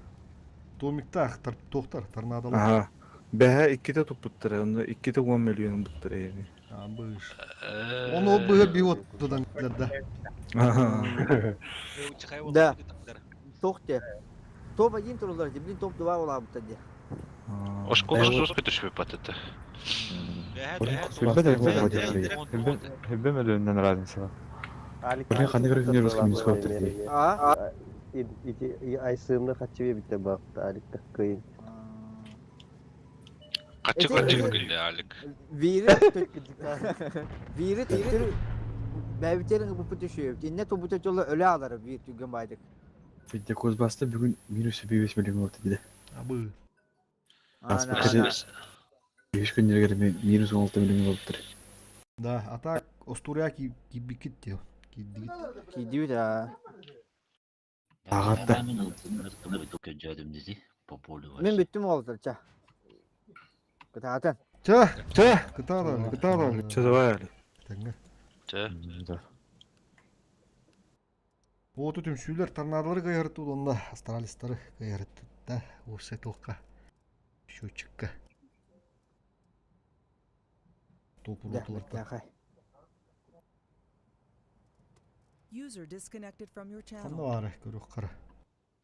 Томиктаах тохтар торнадолар. Аха. Бэһэ иккитэ туппуттара, онно иккитэ уон миллион буттара эми. Абыш. Оны ол быһа би оттудан да. Да. Тохте. Топ-1 турулар, блин, топ-2 улаабыта дии. Ошкола жестко түшпөп батыты. Хүлбэ Хүлбэ мөлүннэн разница. Блин, ханнык рынок русский минус коптер дии. А? Ити айсыымны хаччы битте баапта аликта кыйын. Качы качы күндө Алик. Бири бири түттүр бәбитерин бу түшүп. Инне тубута жолу өлө алар бир түгөн байдык. Бидде Кузбасста бүгүн минус 5 миллион болду диде. Абы. Үч күндөргө минус 16 миллион болуптур. Да, а так остуря кибикит те. Кидигит. Кидибит а. Ағатта. Мен бүттүм олтурча. Кытаатан. Чэ, чэ, кытаатан, кытаатан. Чэ, давай, Али. Тэҥҥэ. Чэ. Да. Уоту түмсүүлэр торнадолары кыайарыттыбыт уонна астралистары кыайарыттыбыт уопсай туохха счетчикка. Топ Бэртээхэй. User disconnected from your Ханна channel. баары көрүөх хара.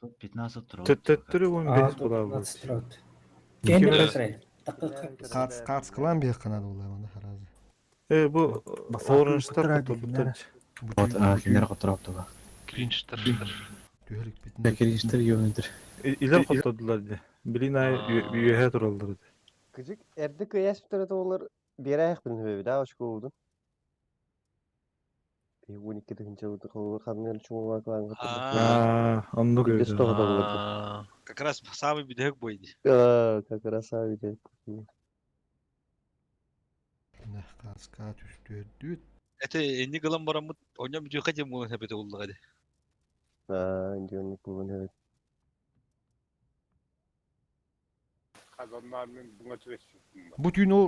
Топ 15 трот. Төттөрү 15 була 15 трот. Кэнди көтөрэй. Кац кац кылан биэх канада була мана харазы. Э бу оранжтар хотурбуттар. Вот, а, кинилэр хотороптуга. Кринжтер. Түһэрик Кринжтер юнитер. Илер хоттордулар де. Билин ай үөһэ тураллар де. Кыжык эрде кыяс бүтөрөтө олар бераях билин хөбү да очко удун. Би 12 тыгынча уду холор ханнер чуңга клан Аа, оннук Без өйдө. того болор. Как раз самый бедек бойди. Аа, как раз авиде. Кацка түстү. Это энни гылан барамыт, оням бүтү хатем болан хепете уллага де. Аа, индионник булган хөбү. Бу түүн ол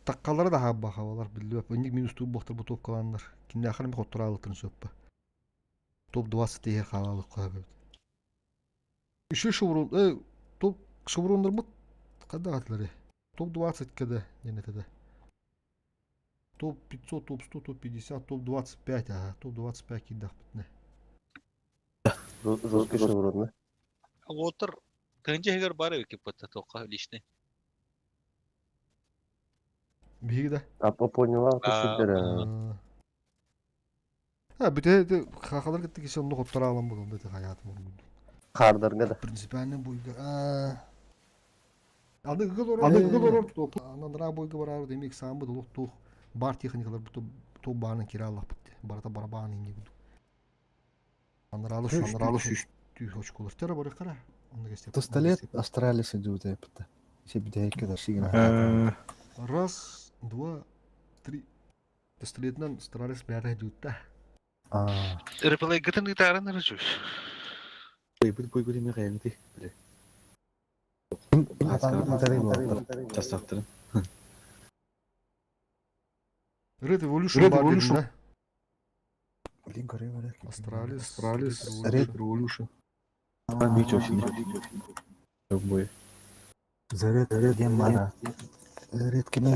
таккалары да хабба хабалар билбеп. Инник минус туу бохтар бу топ каланнар. Кинде ахыр ми хоттура алытын сөппө. Топ 20 тейе халалык кабы. Еще шеврон, топ шеврондар бут када атлары. Топ 20 када, не тогда. Топ 500, топ 100, топ 50, топ 25, ага, топ 25 кидах битне. Жесткий шеврон, да? Отыр тынчы хегер бар эки патта тока личный. Биги да. А поняла, то А, бите хахалар кетти кеше онны хоттура алам булган бите хаятым ол. Кардарга да. Принципиально буйга. Аны гыл орор, аны гыл орор топ. Анан бойга барар демек самбы долук тух бар техникалар бу топ бааны кире аллах битти. Барата барабан инде буду. Анралы шу, анралы шу түй очколор. Тера бары кара. Онда кесте. Пистолет Австралия жуут эппит. Себидейке да сигна. Раз, два, три. Пистолетнен Астралис бәрі жуутта. Аа. Реплей гытын гитарын рыжуш. Бу бу бу неме каянты. Биле. Тастаттырын. Red Evolution бар дедин да? Блин, көрө көрө. Астралис, Астралис, Red Revolution. А, ничего себе. Бой. Заряд дем мана. Заряд кино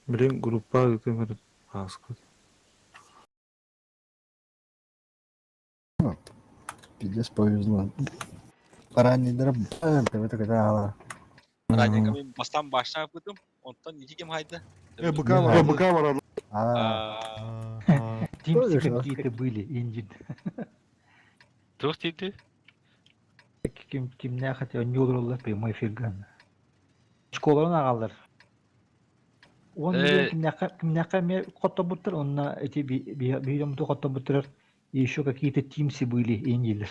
Билин группа гытымыр аскы. Пиздец повезло. Ранний дроп. Это когда Ранее мен бастан башына кытым, онтон ничи кем хайда. Э, быка бар, быка бар. А. Тимси какие-то были, Индин. Тух тиди? Ким кимне хотя не олороллар прямой эфирган. Школаны агалар. Он кимнәкә ме коттобуттар, онна эти биремту коттобуттар. И еще какие-то тимси были, индилер.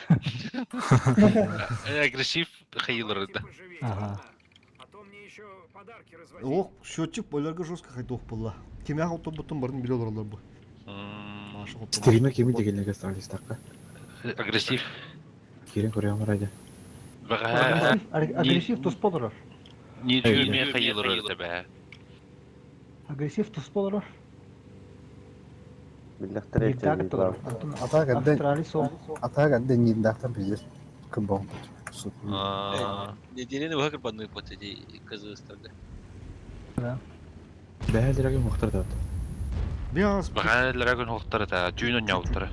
Агрессив хейлер да. Ага. Ох, счетчик бойларга жестко хайдох была. Кемя хоттобуттун барын биле олоролор бу. Стриме кеми дегенлерге Астралис такка. Агрессив. Кирен көрөм ради. Агрессив тусполорор. Не тюрьме хейлер да бә. Агрессив тусполорор. Билләхтер Атак әдден ниндактан пиздец. Кым бом. Неделени вакыр банны пот эти Казахстанда. Да. Бәһәлерәге мохтар да. Биас. Бәһәлерәге мохтар да, түйін ойнауттары.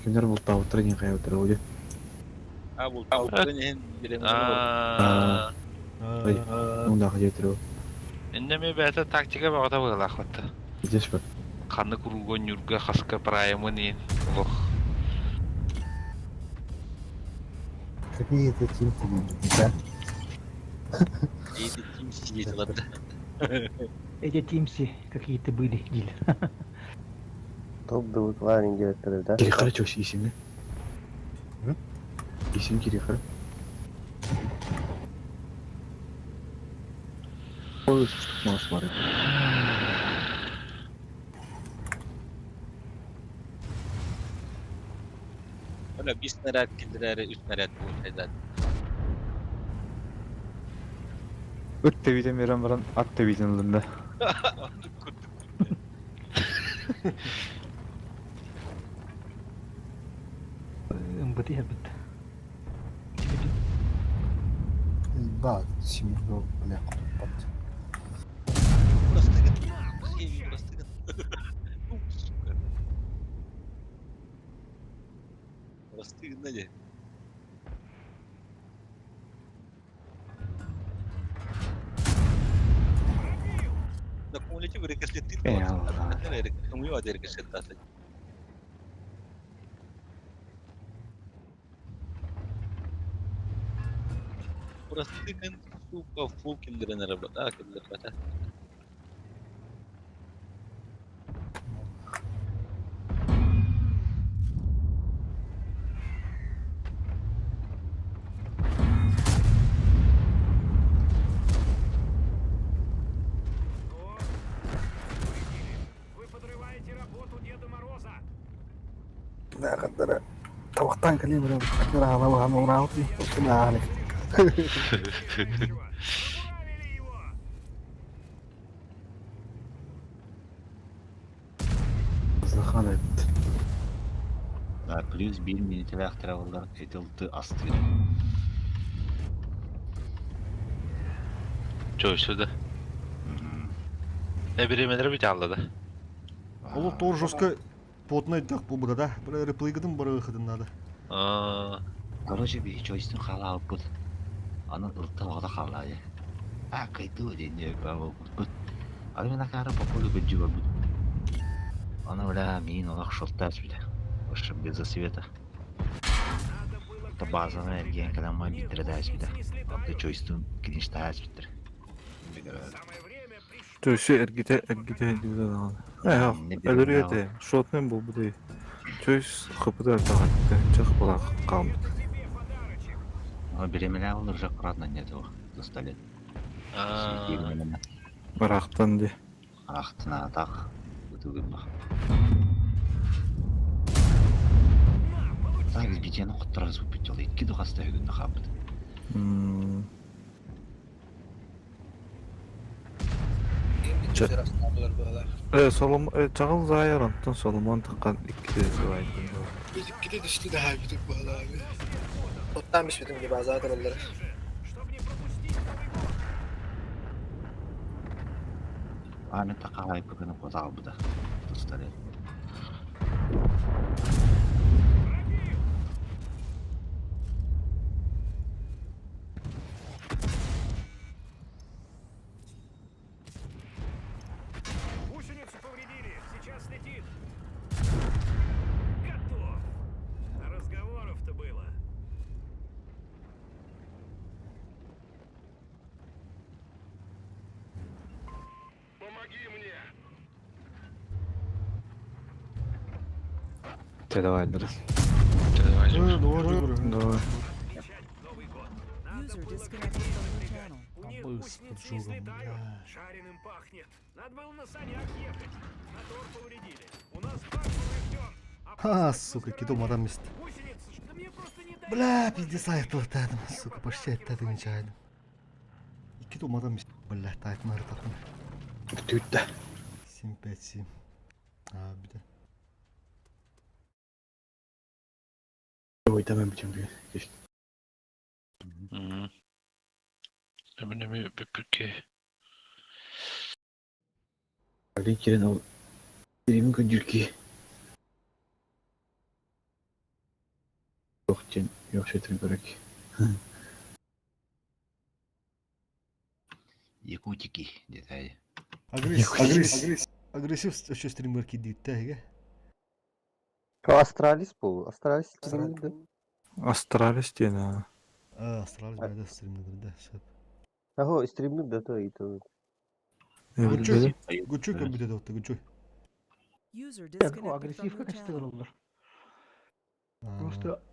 Кимдер бултауттары не каяуттары оди. А бултауттары не билем. Аа. Ой, онда хажетер. Иннеме бәһә тактика багата булалахватта. Здесь бер. Ханны куругон юрга хаска праймын ин. Ох. Какие это тимки, да? Эти тимси есть, ладно. Эти тимси какие-то были, дилер. Топ дылыклар индиректор, да? Кирихара чош исими. Исим Кирихара. Ой, что мас бар. Öyle bir snarät киллэрээри үс снаряд получайдаат. Ыт тэбиитин биэрэн баран ат тэбиитин ылынна. Оннук курдук. Ымбыты иһэрбит. Ба, семью, бля, хотуппат. Бырастыгын. Хеви бырастыгын. Сука. Бырастыгын дии. Да кумулятив рикошетит. Эй, Аллах. Умывать рикошет Бырастыгын, сука, фу киллэрэн эрэ киллэрбэтэ. Вы подрываете работу Деда Мороза! Да, қаттара. Тавақтан кәлем бір қаттара алау һәм уралты. Кына Захан эбит. Да, плюс 1 минутелях тревеллар этилты астыр. Чой сюда. Не биременер бит аллада. Ол тор жестко потный дах бу да. Бля реплейгдым бары выходын надо. Короче, би чойстун хала алыппыт. Аны ылта оҕото хааллаайы. А, кайтыы диэн бут. Аны мен акаары по полю көддүү барбыт. Аны бля миин олох шолтаас бүтэ. Вообще без света. Базаны эргиэн кэлэн биттэрэ даас бүтэ. Онто чойстун киништаас биттэр. Төсө эргите эргите диде даҕаны. Э, өлөрүө этэ. Шотнын булбут. Чөйс хыпыта тагатты. Чых була калмыт. Но беремеле олар уже аккуратно нет его за столе. Барахтан ди. Ахтына так. Бутугын бах. Так, битени куттарас бу бит жол. Икки духаста бүгүн хабыт. Э, Солом, э, чагыл зайыр онтон Соломон тыккан икки зайдын. Икките түстү да бүтүп баалаабы. Оттан бишпетим ки база тураллар. А мен такалай бүгүн козал буда. Достар. Гусеницу повредили! Сейчас летит! Готов! А разговоров-то было. Помоги мне! Ты давай, Дрес. Давай, Давай, Давай. User disconnected from your channel. У них Абы с гусеницы не поджогом, взлетают. бля. Шариным пахнет. Надо было на санях ехать. Мотор повредили. У нас фар поврежден. Ха, сука, кидом адам мест. Бля, пиздец аяқталатадым, сука, почти айттады нечаянно. Икки адам мест. Бля, тайтын арытатын. Түттэ. 7, 5, 7. А, бida. Ой, tamam bütün bir. Эминеми бүпүкке. Али кирен ол. Биримин көндүрки. Yok ден, yok шетин көрөк. Якутики, детай. Агрессив. Агрессив. Агрессив еще стример кидит, да, Астралис бу. Астралис стриминде. Астралис диэн. а. А, Астралис бәдә стримнер, да, сөп. Ахо, стриминде то и то. Э, Гучуй, билбедим. Гучуй компьютер отты, Гучуй. User О, disconnected from агрессив your как channel. олар. Просто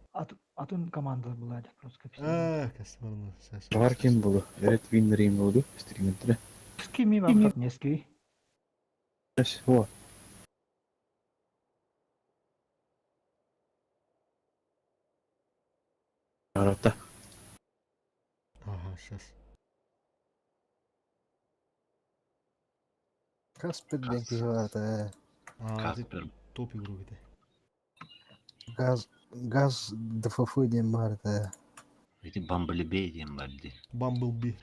атын команда была просто капец. А, кастомерны. Бар ким болу? Эрет Виннер им болду. Стриминтре. С кем вам не с кем? О. Арата. Ага, сейчас. Каспер диэн киһи баата. Каспер. Топ игрок это. Газ, газ ДФФ диэн баар этэ. Ити Бамблби диэн бар дии. Бамблби.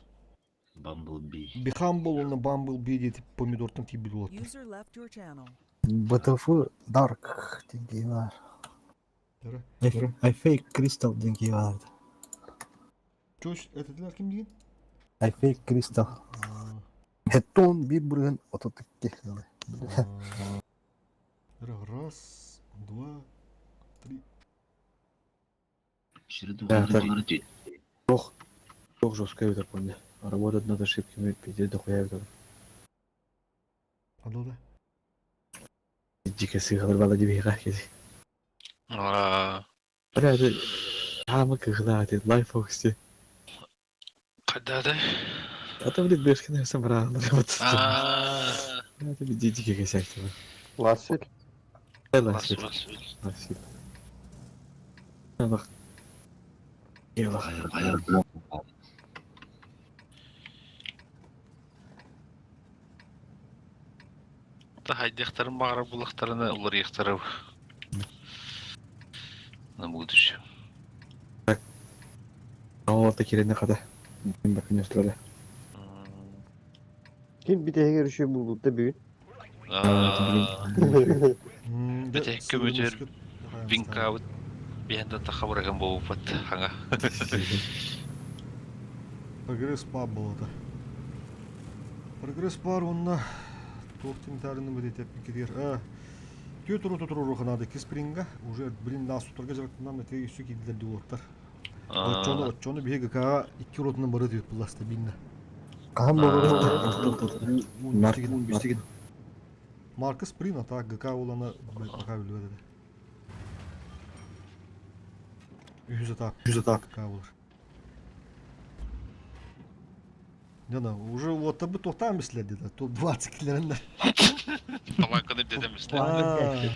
Бамблби. Бихамбл уонна Бамблби диэти помидортан тиийбит уолаттар. User left your channel. БТФ Dark диэн киһи баар. I fake Crystal диэн киһи баар. Чуч, этилэр ким диэн? I fake Crystal. Хеттон биир бырыһын 32. Раз, два, три. Ох, ох, жестко это понял. Работать над ошибками, пиздец, дохуя это. А да. Дико сыграл, бала дебига, кези. Бля, это... Ама когда ты лайфокси. Когда да? А то, блин, бешкина собрал. Это дикий косяк тебе. Ласвиль. Ласвиль. Ласвиль. Та хайдыахтарын баҕарар буллахтарына уларыйыахтара на будущее. Ол кирene хата. Мен бакынёстырда. Ким бүтэһигэр үчүгэй булбут да бүгүн. Бите көмөтөр винкабыт биһэн да хабыраган буолбут хаҥа. Прогресс бар болота. Прогресс бар онна туох тимтарыны бит эппиккитигэр. Түө туру туру ханады киспринга уже блин нас сутарга жарыктынан эте үсү кидилер диолоттар. Оччону оччону биһи ГК икки ротунан бары дип була стабильно. Хаһан Марк Маркус Прин, а так ГК улана пока билбэт этэ. Үһүс этап. Үһүс этап ГК болар. Жана уже вот бы тоқтан бислер деді. Топ 20 килеринде. Таланканы дедем бислер.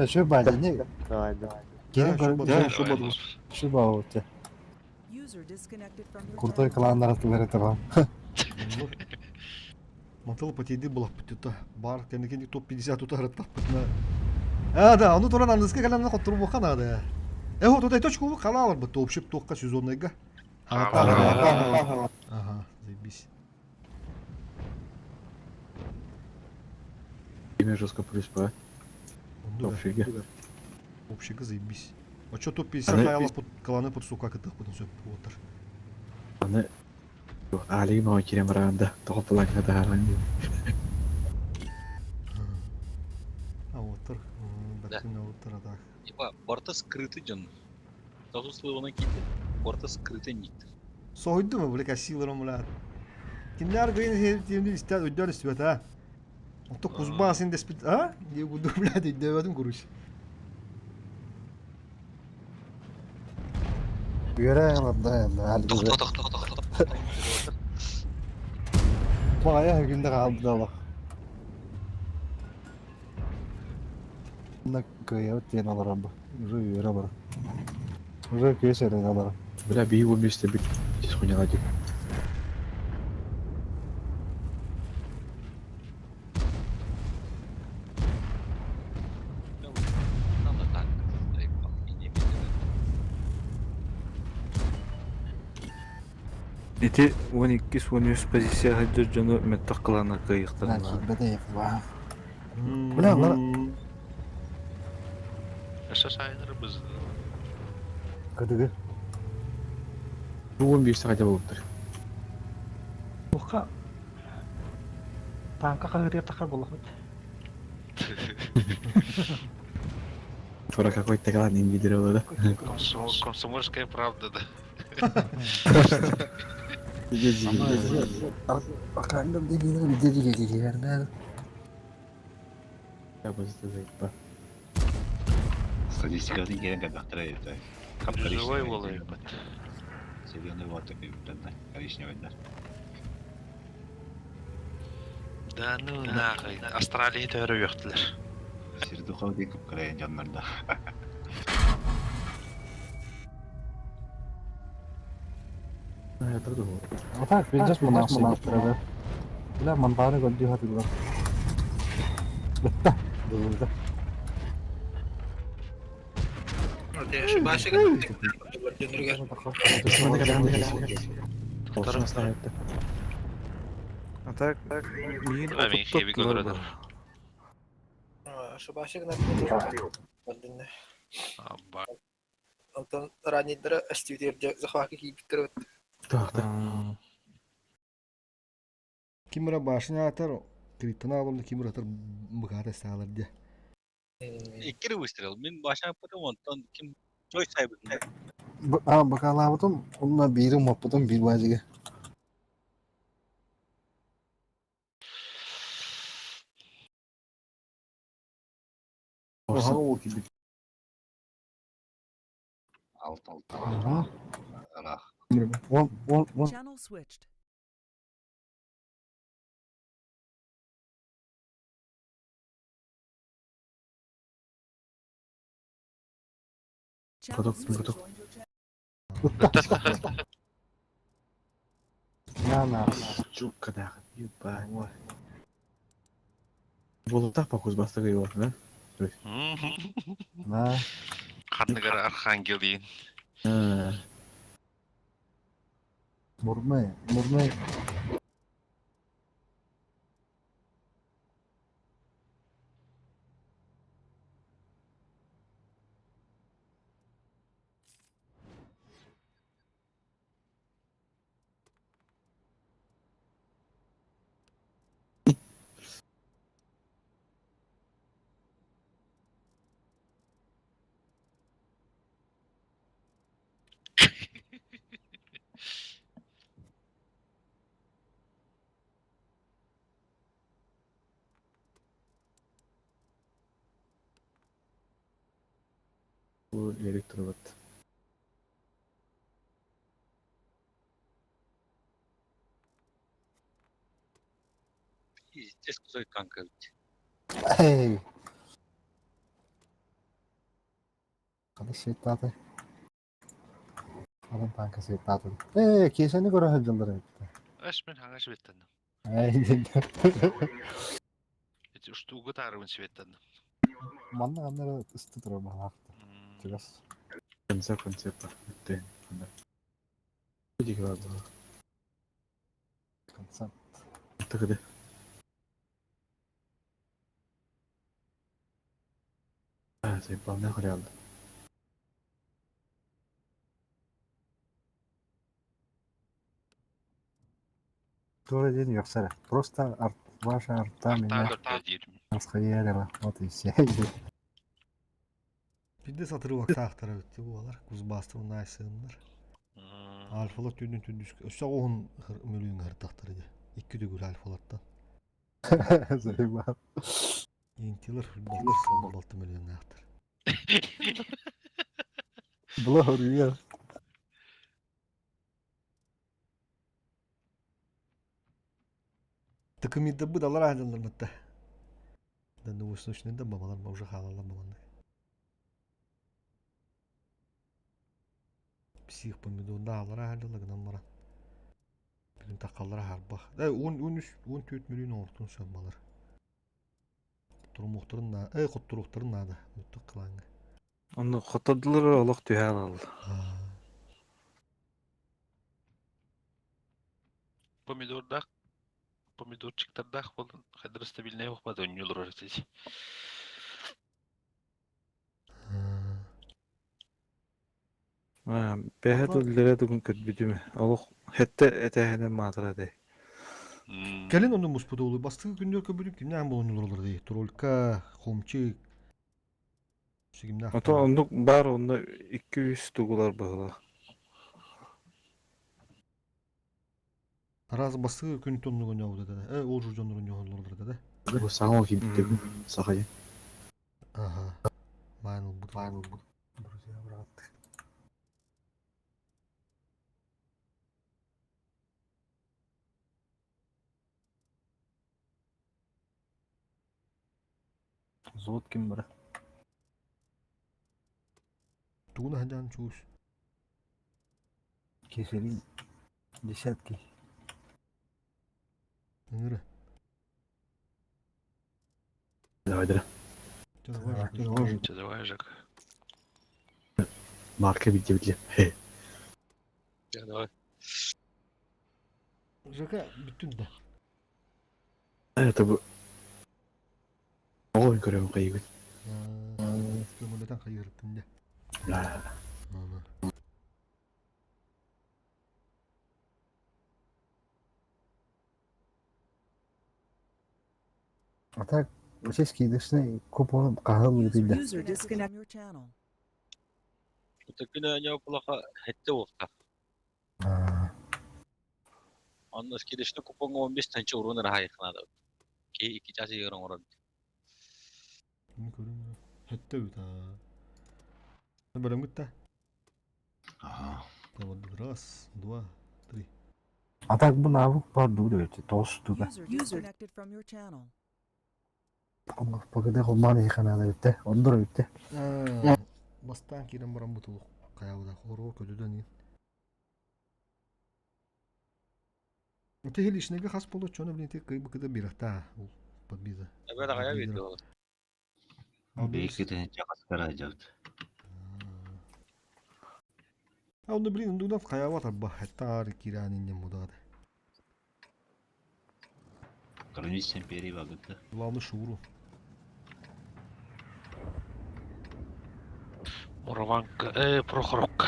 Şu баада не? Давай, давай. Келин көрүп Şu баа User disconnected from your Крутой channel. кланнар атылар это вам. Мантыл потейди была пүтүтэ. Бар кэнники топ 50 тутар таппытына. А, да, ону туран анныска кэлэн хотуру бухан ада. Э, вот этой точку халалар бы топшип тоққа сезонныйга. Ага, заебись. Имя жестко плюс по. Общига. Общига заебись. А чё топ 50 аяла под кланы под сука кытых потом все отыр. Аны Али ма кирем ранда. Тоқ планка да ранда. А отыр. Бәттен отыр атак. Типа, борта скрыты дьон. Тосу слывана кити. Борта скрыты ник. Сойду мы, бля, кассилером, бля. Киндер грин темди истер өйдөр истебет, а? Ото Кузбасс деспит, а? Не буду, блядь, өйдөбөтүм куруш. Үөрэ да, Тохто, тохто, тохто, тохто. Бая күндө калды ала. На кыйып тен алар бу. Уже үөрэ бар. Уже көсөрөн алар. Бля, би его вместе бит. Здесь хуйня ладик. Ити 12-13 позиция хайдыр дьону мөттөх кылана кыйыктарына. Бля, лара. Өссө сайыныр быз. Кыдыгы. 15 хотя бы болуптар. Туха танка хаһыырыар тахар буоллахпыт. Тура какой-то клан лидер был, да? Комсомольская правда, да. Акаңдым дегенер бидеге дегенер. Я бы заебал. Статистикатын керен кадактыра это. Живой волой. Зеленый вот такой, да, коричневый, да. Да ну нахуй. Австралия төрө өктүлөр. Сердухов дейін кып кырайын жанларда. А так, пиздец мунаас Бля, мантааны көрдүү хатылар. Бытта. Дылылда. А так, миин Давай, мен хеви отуттаттылар көрөдөр. бу. Шубаши Абба. Онтон раннейдара астивдерде захвака кийбиттер. Кимра башня атар, криптана алымды кимра атар быгата саалар де. Иккири выстрел. Мин башан потом онтон ким чой сайбыт. А, бакалаабытым, онна биирим моппутум биир баазыга. Алт алт. Ага. Ырах. Он, он, он. Channel switched. Channel Продукт, switched. продукт. На, на. Чукка да, ебать. Болотах похож бастыгы его, да? На. Ханныгар Архангел дейін. Мурмай, мурмай. Бу электробот. Пиздец кусой танка. Эй. Қандай светтаты? Адам танка светтаты. Эй, кесені көрі жылдыр айтты. Аш мен хаңаш беттен. Эй, Эти штугу тарыбын светтен. Манна қандай ысты тұра бағақты. Түгас. Конце конце па. Концепт. Тыгыды. А, заебал, нахуй реально. Который день Йоксара. Просто арт, ваша арта меня расхуярила. Вот и все. Пиздец отрывок тахтара өтті олар, Кузбасстың найсыннар. Альфалар түнін түндүс. Өссө оғын мөлүйін хыртақтары де. Икки түгүл альфаларттан. Заебал. Интилер балты сол балты мөлүйін ақтыр. Была хуйня. Тыкымидді бұд алар айдалар мытта. Да ну восточный да бабалар уже халалар бабанды. Псих помидорда алар айдалар гынан баран. Бүгін тақалар харбах. Э 10 13 14 миллион ортун сөм балар. Турмуктурун на, э куттуруктурун нада. Муттук кылаңы. Онны хотодулар олох түһәл ал. Помидордах, помидорчиктардах болын. Хадыр стабильный оқпады, үнюлар орысыз. Бэһэ туллere тугун көрбүтүм. Олох хетте этеһенен маатыра дей. Кэлин онну муспут олу. Бастыгы күндөр көбүрүм кимнен болун олар дей. Тролька, хомчик. Сигимнах. Ото оннук бар онно 200 тугулар быһыла. Раз бастыгы күн тонну гөнө да. Э ол журжоннор өнө да да. Бу саҥа кибиттер сахайы. Ага. Майныл бут. Майныл бут. Друзья, брат. Зод ким бар? Тугуна хаджан чуус. Кесерин. Десятки. Ыҥыра. Давай, да. Чэ, давай, Жек. Чэ, давай, Жек. Марка видели. Чэ, давай. Жека бүттүн да. Это бы... Ой, көрөм кайгын. Көмөлөтөн хайырыттын да. А так, вообще скидочный купон кахал User ыытыйда. disconnect your channel. Күн оонньоо булаха хэтте буолта. Онно скидочный купоҥҥа 15 тыһыынча уруон эрэ хаайыахха наада. Киһи икки чаас иһигэр оҥорор. Мин көрүм. Хөттө үт аа. Бөлөмгүт да. Раз, два, три. А так бу навык бар дуу диэбит тоҕус туга. User disconnected from your channel. Погода холмаан иһиханаада бүттэ. Ондор бүттэ. Бастаан киирэн баран бутулук хайабыда хороо көтүдөн ин. Ити личныйга хас болу чону блин ти кый быкыда бирахта ол подбиза. Эбэр аҕайа биэрди ол. Бейки чаҕас дьабыт. А онно блин ундугдан хайабат арба хаттаар киирaan иннем будаад. Граница империи багыта. Главное шуру. Мурованка, Прохоровка.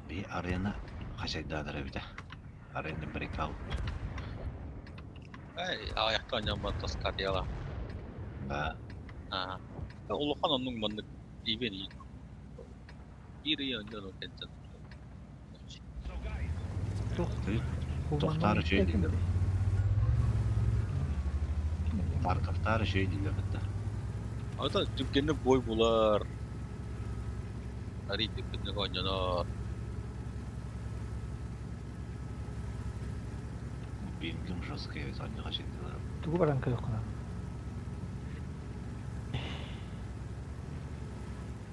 Би арена хасайдаадара эбитэ. Арена брейкаут. Эй, аҕыйахта оонньоон тоскатыйала. Да. Аа. Улахан оннук маннык иибэн иин. Биир ый оонньоон ол кэнтэн. Тохтаар үчүгэй дииллэр. Тарковтаар үчүгэй дииллэр бытта. Ата түргэнник бой булар. Арый түргэнник оонньонор. Бингим жесткий эбит оонньоҕо сылдьылар. Тугу баран көрүөххүнэ?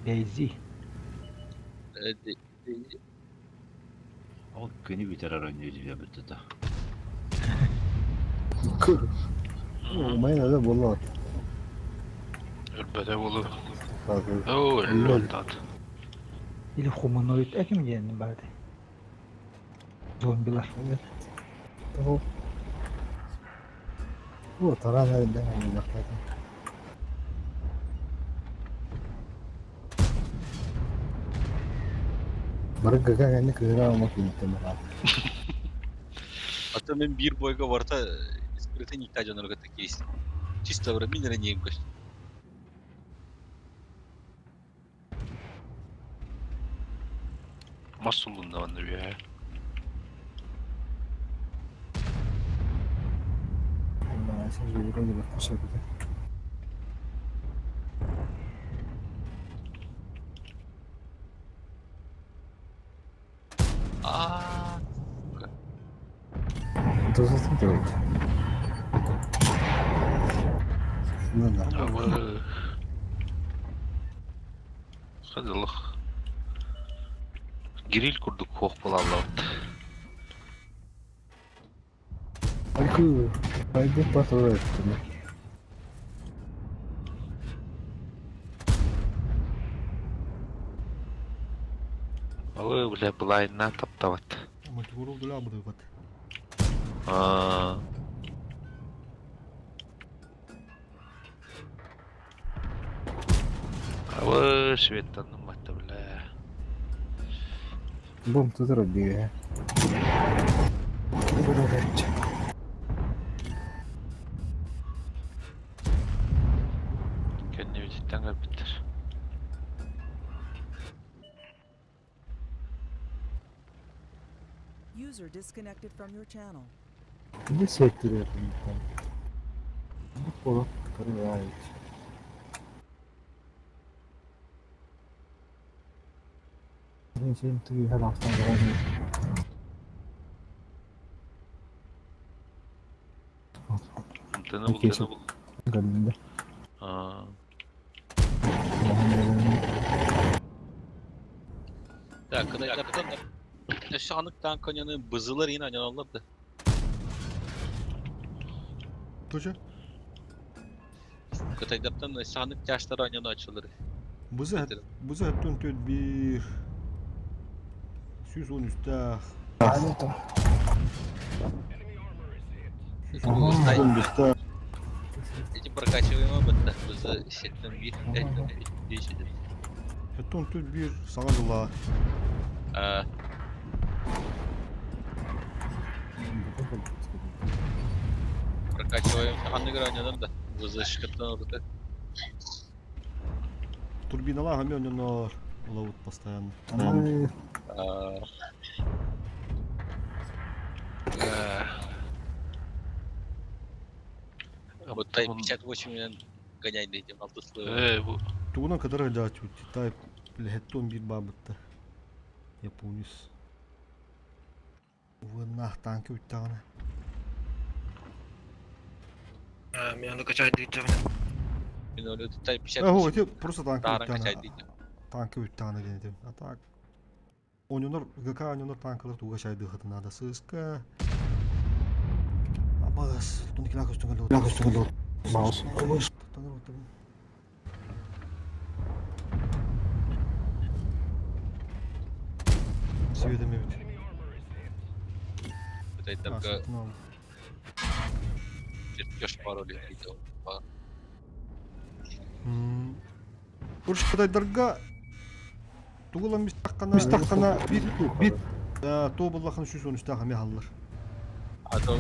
Дейзи. Ол күнү бүтэрэр оонньуу дииллэр бытта. Умайын да буолла. Өлбөтө болу. Оо, өлбөтө. Или хуманоид эким диэн барды. Зомбилар. Бу таран эрден айлактады. Бары гага кэнни кыыра алмак иниттен бара. А то мен биир бойга барта скрытый никта дьонорго кейс. Чисто бір мин эрэ ньиэм көстө. Мас сулунна манна үһэ. Аа. Тузатын төрөйт. Ну да. Абы. Хадылых. Гриль курдук хуох буолаллабыт. Айку, айду патурайт. Алы, бля, былайына таптабат. Мультигуру дуля быдыбат. Аа. Абы, шведтан батта, бля. Бум тутар бие. Кэннибититтэн кэлбиттэр. User disconnected from your channel. Ne sektiriyor Bu kolak karı Sen tüy her hafta Тыны бул, тыны бул. Көрдүм Аа. Да, Так, кытайдартан өссө ханнык танк аньаны бызылар иин аньаналлар да. Туча? Кытайдартан өссө ханнык тяжтары аньанааччылары. Бызы бызы өттүн төт бир 113-тээх. Эти прокачиваемые бытта. Бызы сеттен бир, беш едет. Өттүн төт бир саҥа дьыллаа. Прокачиваем ханнык аньанар да. Бызы шкаттан урут. Турбиналаах эмиэ онньоноор ылабыт постоянно. Вот Type 58 менен гоняй дейдим алтыслы. Э, бу Тугунан кытары дьааччыбыт Type лэхэттон биир баабытта. Японец. Уоннаах танка бүттэҕинэ. Мен аны качай дейджебин. Мен оны Type 58. Э, эти просто танка Тааран бүттэҕинэ. качай дейдим. Танка бүттэҕинэ диэн этим. А так Онньонор ГК онньонор танкалар туга шайдыхытын надо сыска. Абас, тун кила көстүнгөл. Көстүнгөл. Маус. Светом бит. Кытайдарга чертеж пароли дейди. Уруш кытайдарга тугулан мистаккана мистаккана бир бир то буллахан 113 таа хаме халлар. А то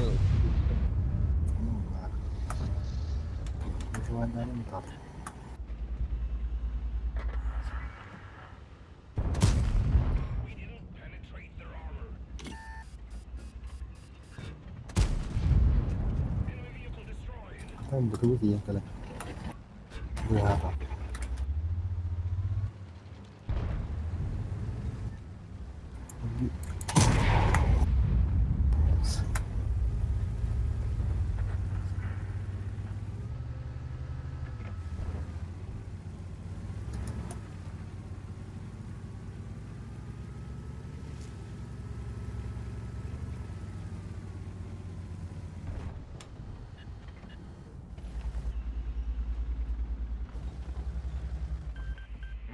Там бытовых ехали. Да.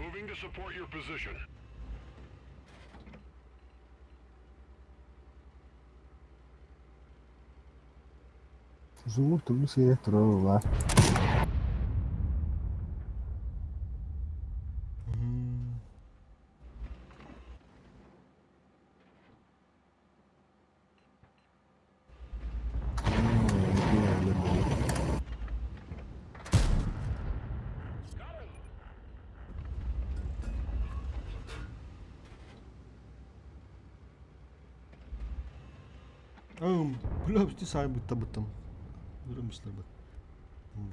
Moving to support your position. Зумур турну сире турар Ам, бля, ти сай бытта быттым. Үріміслер быт.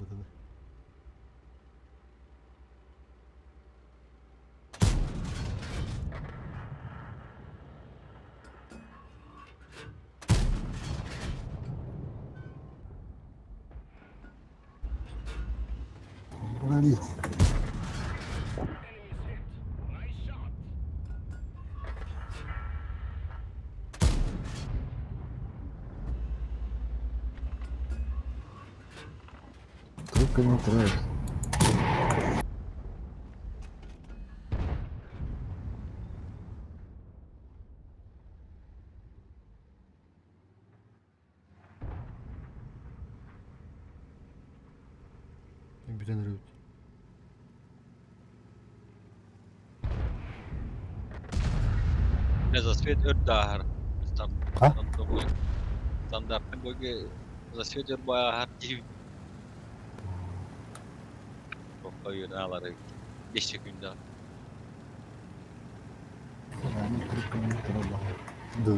Бытыны. Блин. Трубка не трает. Бүтэн өрөбүт. Не засвет өр даахар. Стандартный бойге засвет өр баахар дип. Тохтой алары 5 секунда. Трубка не трает. Да,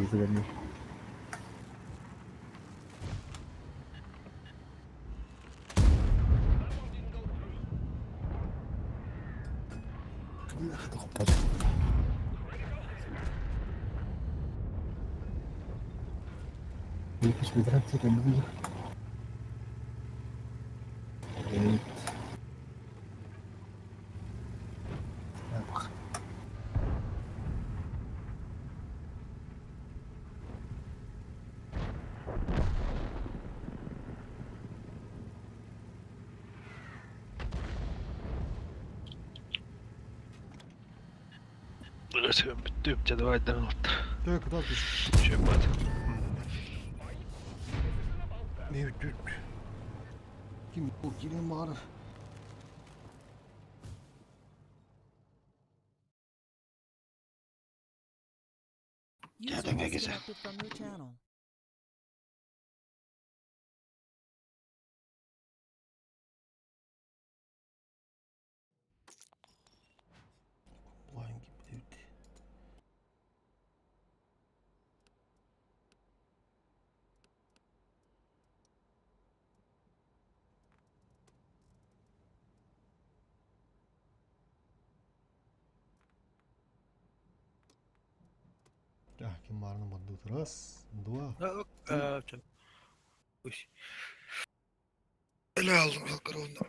Якось міграція не буде. Сөммүттүм, чэ давайдан алта. Тö кытал түс. Чөппат. Mevcut. Ким бу кирен баҕарар. User Дядя Гагиса. disconnected from your channel. Blind ким диэбит. Ah, ким баарынан бардыбыт. Раз, два, три. Эле алдым ялкаровна.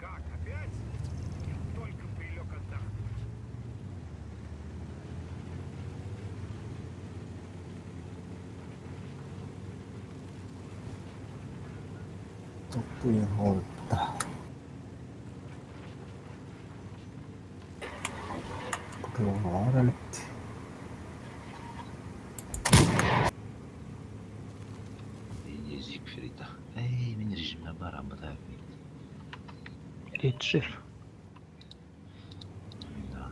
Как, опять? Я только прилег отдохнуть. Тупуйан олта. Кылар элек. Зигфрида. Эй, мин режимне барам бу да. Ретшир. Да.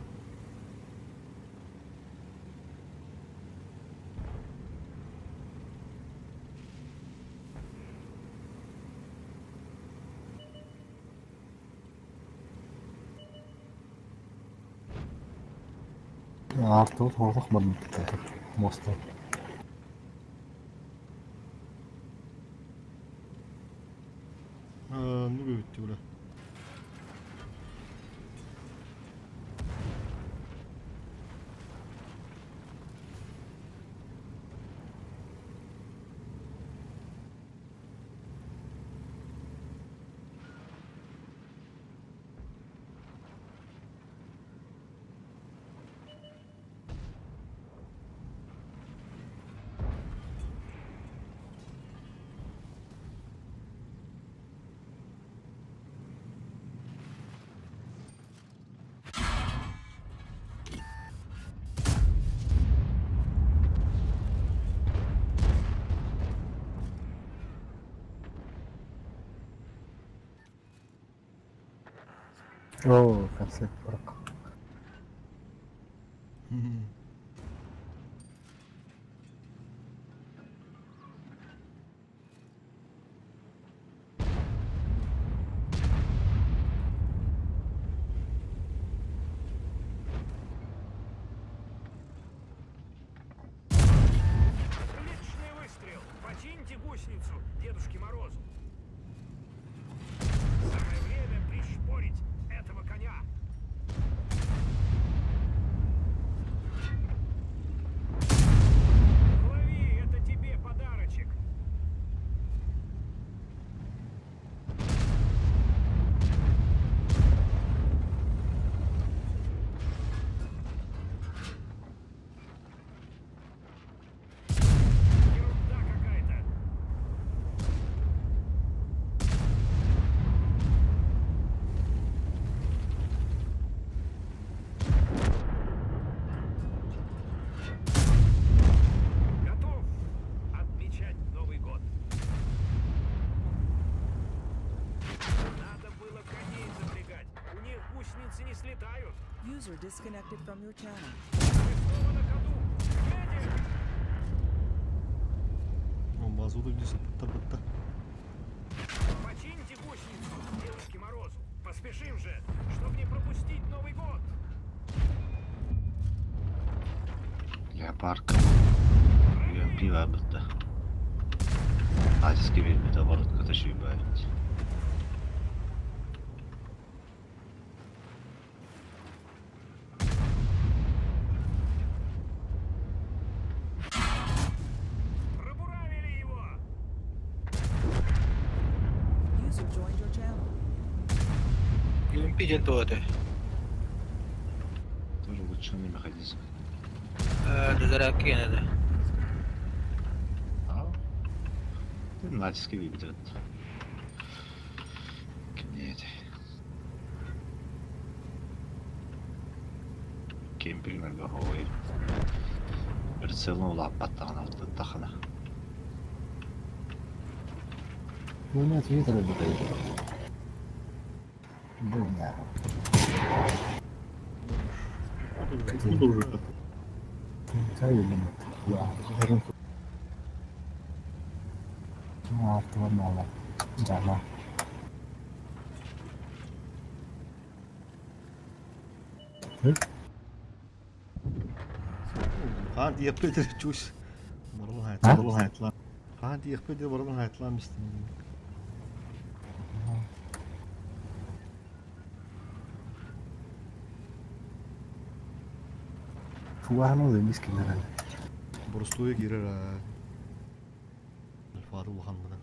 Артур хорох барбыт. Мосту. Ну бүттү бля. О, концерт барак. Отличный выстрел! Почините гусеницу Дедушке Морозу. Самое время пришпорить этого коня. Лови, это тебе подарочек. Ерунда какая-то. Готов отмечать Новый год. Надо было коней запрягать. У них гусеницы не слетают. User disconnected from your channel. Мы снова на ходу. Едем! Он базуду здесь бытта бытта. Почините гусеницу Дедушке Морозу. Поспешим же, чтобы не пропустить Новый год. Леопард. UMP барбыт да. Азиска биэрбит оборотката сүүрбэбит. Пробуравили его! User joined your channel. UMP диэн туох этэй? Тоже улучшенный механизм. Дозарядка киэнэ да. А? Натиски биэрбит эбит. Кимнээ этэй? Кемпинг ой. Прицелын улааппаттаҕына тахана. У меня твиттер работает. Бля. Откуда уже? Да. Хаан тиэхпит чусь. Барылын хайтлан. Барылын хайтлан. Хаан тиэхпит барылын хайтлан мистин. Туганы да мискиннер. Боростуой киирэр Альфа улахан мынан.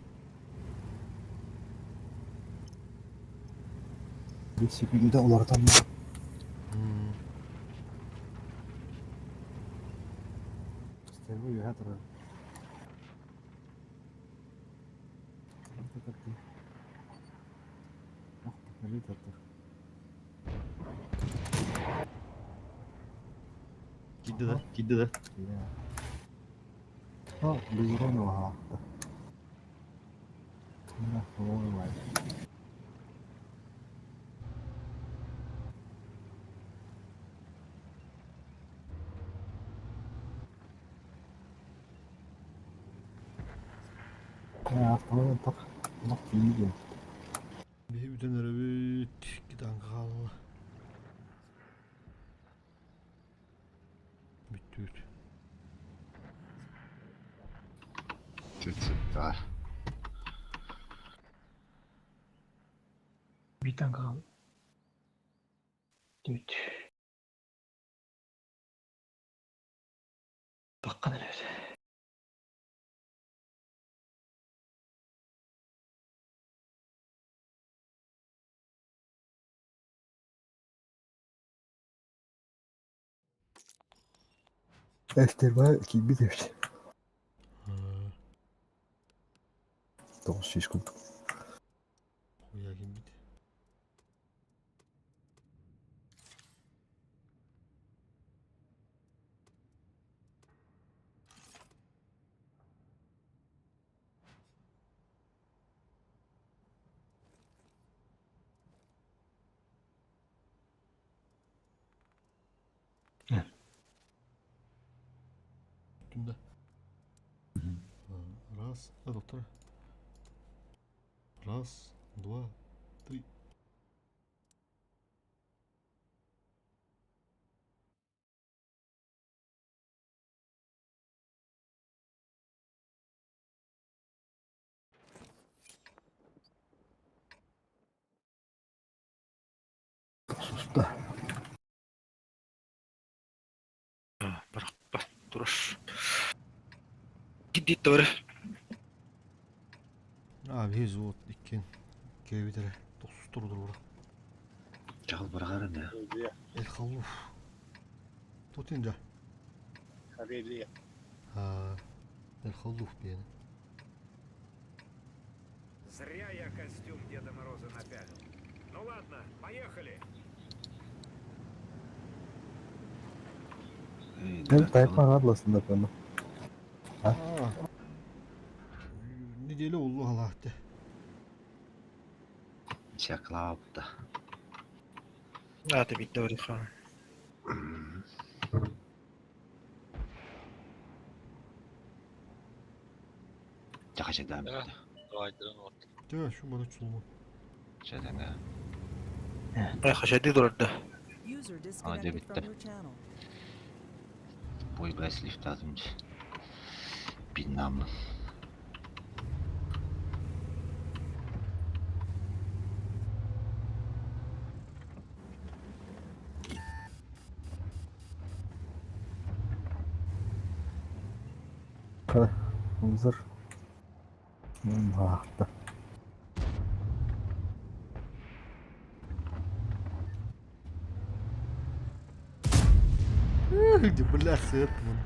Bir секунда улардан. Стерву я турар. Киирдэ да, киирдэ да. О, безуровнего галакта. Да, Так, так, видел. Биһи бүтэн эрэбит, китан хаалла. Бүттүүт. 32. Битан кал. Дүт. Баккан эрэр. Эстерва кийбит эбит. 900 курдук. Хуя кимбит. Түндэ. Раз, а, доктор. Раз, два, три. Суста. Барахпа турар. Кидит бар. А, биһи зуот иккин кэбитере тохсустур дура. Чал бырагарын да. Эл халуф. Тутин жа. А, эл халуф биэн. Зря я костюм Деда Мороза напялил. Ну ладно, поехали. Мен тайпан адласында пана. А. Неделя улу халаатте. Чаклаапта. А, ты бит бар хан. Жахачадан. Давай, дрон вот. Тö, şu бары чулму. Чатanga. Хашады турарда. User А, disconnected дебитте. from your channel. Бой бля слифтатым Пинамын. Обзор. Маахта. Где, бля, свет вон.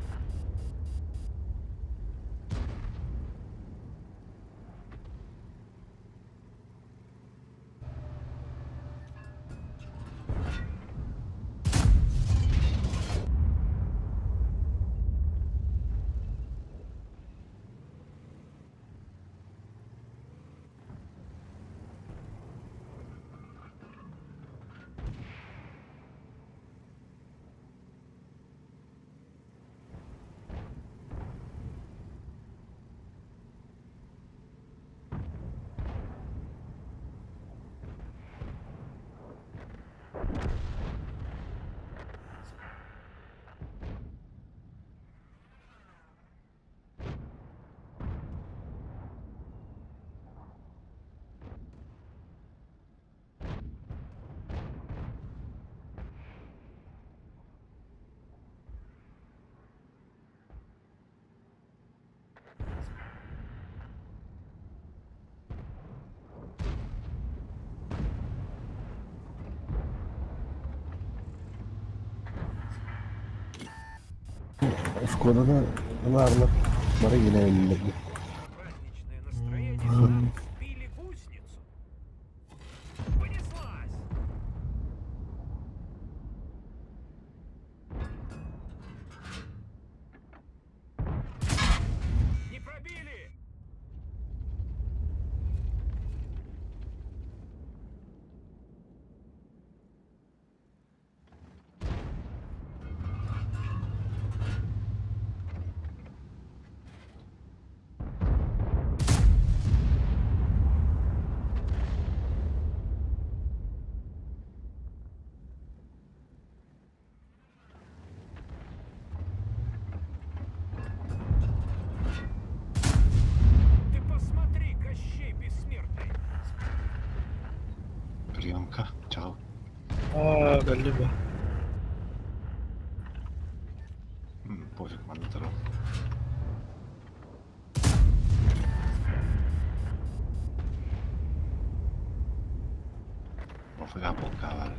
Шкоданы ыларлар бары еле. Ты посмотри, Кощей бессмертный. Приемка. Чао. А, галиба. Пофиг, манна турар. Пофига полка бар.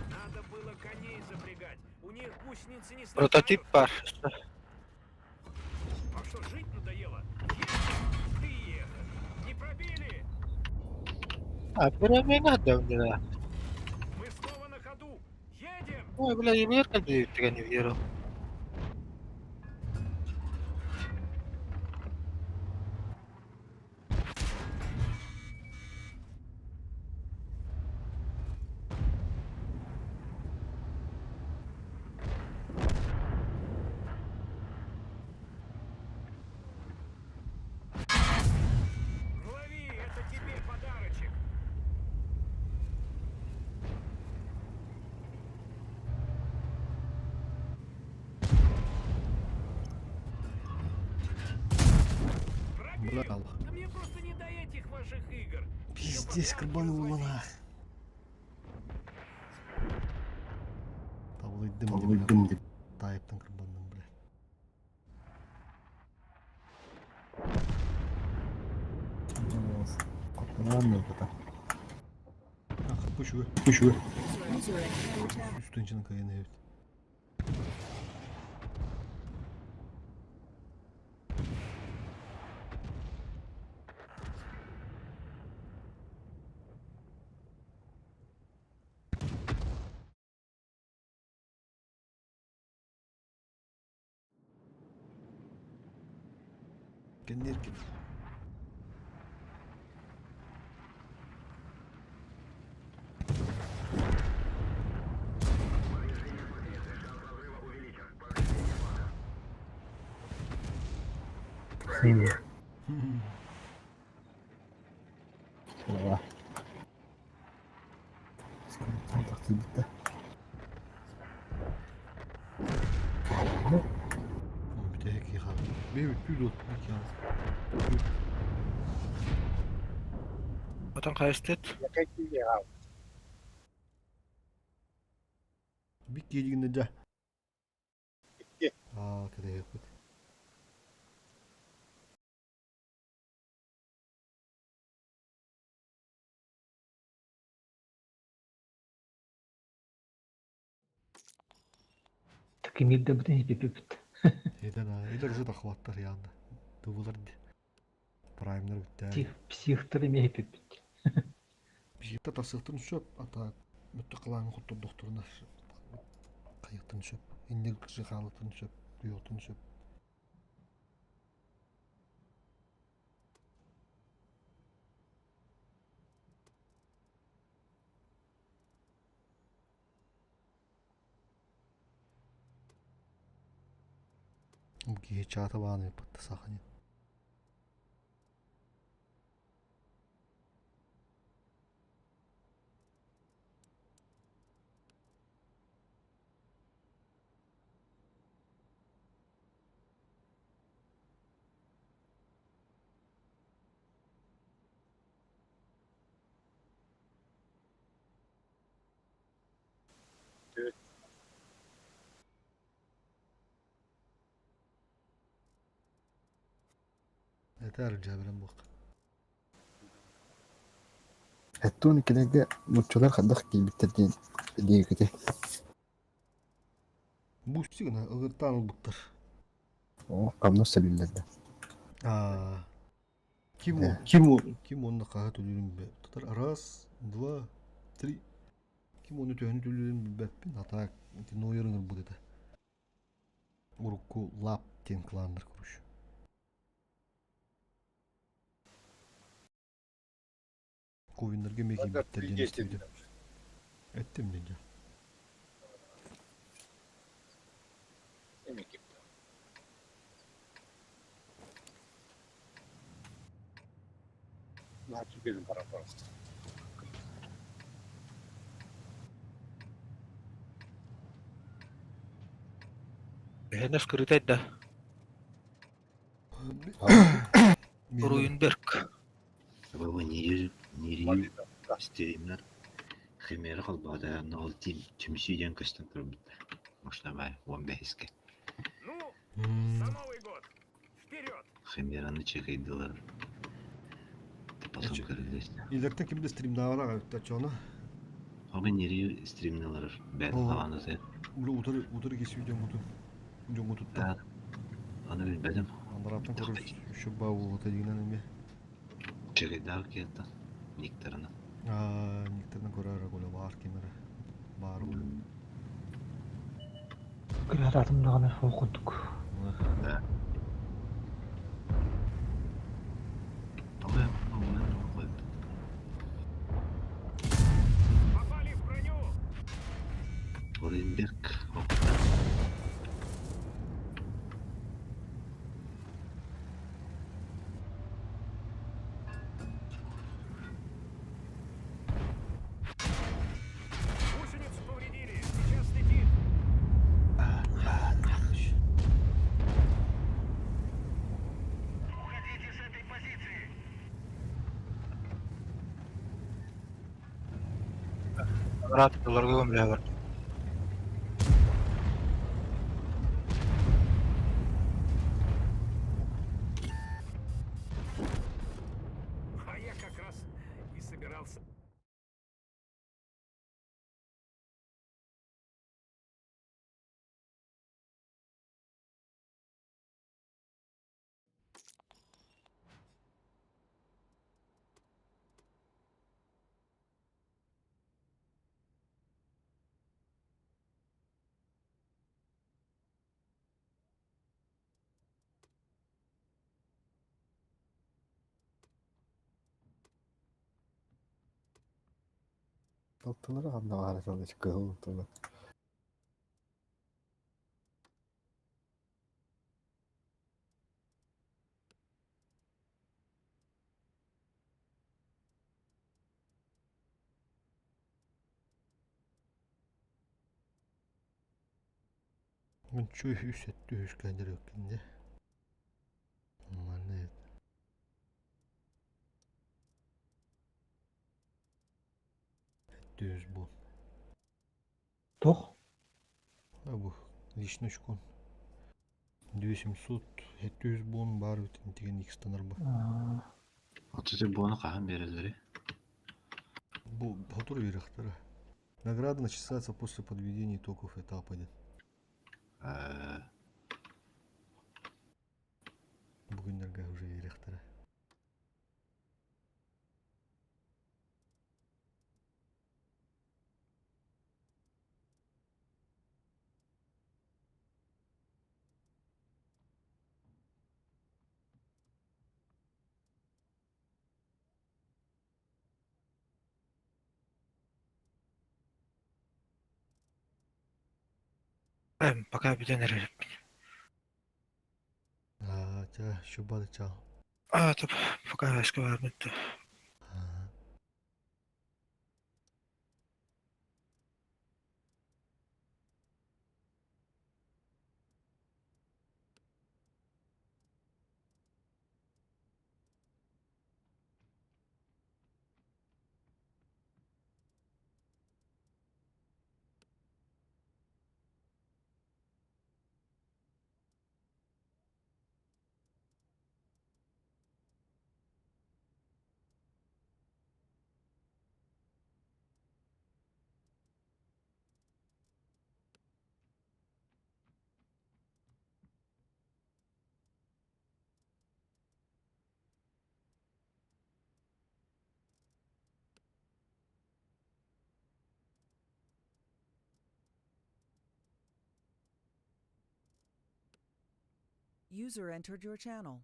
Надо было коней запрягать. У них гусеницы не Прототип бар. А что, жить надоело? Ехать, ты ехать. Не пробили! А, пирамида да. Мы снова на ходу. Едем! Ой, бля, я верка не верил. Лови, это тебе подарочек. Бля, Аллах. Да мне просто не до этих ваших игр. Пиздец, карбанула нах. Табылайдым Табылайдым бля. Тайыптан кырбандым, бля. Ладно, это. А, пущу. Пущу. Үстүнчінің кайын evet. Кеннер ким? Ла. киирбитте. Бүтэһик киһи хаалла. Бэйбит түүл от киһи Отон хайыстыт? Бик киһигинне дьэ. Аа, кэтэһиэхпит. Кимирдебитин хипипипит. Эден аа, илер уже тахваттар яанда. Тубулар ди. Праймнар бүттää. Психтар эмиэ хипипит. Психта тасыктын сөп, ата мүттү кылааңы хоттордохторуна кайыктын сөп. Иннер кыжы хаалытын сөп, туйуктун сөп. Киһи чаата бааны патта сахани. Этэр дьэбэрэн бук. Эттуун кинигэ нууччалар хайдах киирбиттэр диэн диэкити. Бу сигна ылыттаан ылбыттар. Оо, хамнас сэлиллэрдэ. Аа. Ким Э. ким ким онно хаһа төлүүрүн билбэт. Раз, два, три. Ким оны төһөнү төлүүрүн билбэппин. А так ити нойер ылбыт этэ. Урукку лап диэн кланнар короче. Ковиннерге эмиэ киирбиттэр диэн истибитим. Эттим дии. Бэһэнэ скрытай да. Руинберг. Бу нирил нирил стримнер химера холбоото ол тим түмсүү диэн көстөн турбут. Можно бай 15-ке. Химераны чекайдылар. Потом көрүлүс. Илэртэн ким да стримнаабара өттө чоно. Оба нирил стримнелер бэт хаванасы. Улу утары утары кесүү дьоҥҥутун дьоҥҥутуттан. Аны билбэтим. Андараптан көрөр еще баа буолута дигинен эме. Чекайдаа кетті. Никтерына. Аа, никтерин көрөр коля баар кимере. Баар бу. Кырататым даҕаны ол курдук. Да. Оренберг. Гусеницу повредили! Сейчас летит! Уходите с этой позиции! Рад долларгы бля бар. А я как раз и собирался. Талтылары ханна баара сылдьар кыһыл тылы. Мин чуй үс өттү үс кэндер өккүнде. Манна Өттү үс бу. Тох? А бу личный очкон. 2700, 700 буон бар бүтүн деген икстанар бу. Отче буону хаһан биэрэллэри? Бу хотур үөрэхтэрэ. Награда начисляется после подведения итогов этапа диэн. Бу күннэргэ уже үөрэхтэрэ. Пока бүтэн эрэр. Аа, ча, шубады чао. А, топ, пока эске барбытты. User entered your channel.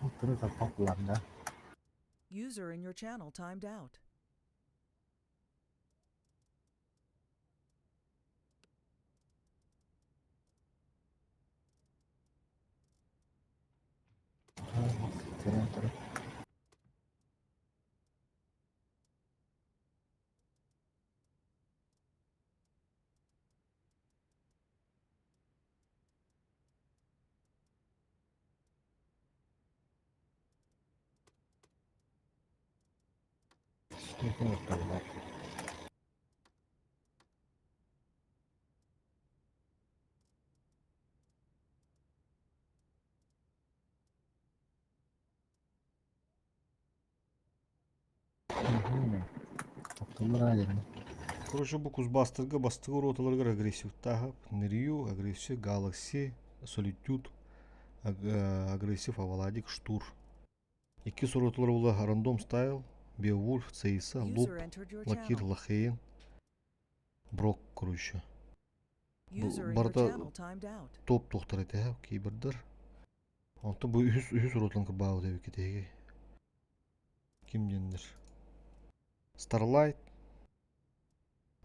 Оттон таппак да. User in your channel timed out. Короче, бу Кузбасстарга бастыгы роталаргар агрессивтаах Нырью, агрессив Galaxy, Solitude, агрессив Аваладик, Штур. Иккис роталар була Рандом Стайл, Beowulf, Цейса, Луп, User entered your Лакир, channel. Лахейн, Брок, короче. Бу User in your барыта channel timed out. топ тохтар этэ кибердер. Онтон бу үһүс үһүс роталан кырбаабыт эбикки тэһиги. Ким диэннэр? Starlight,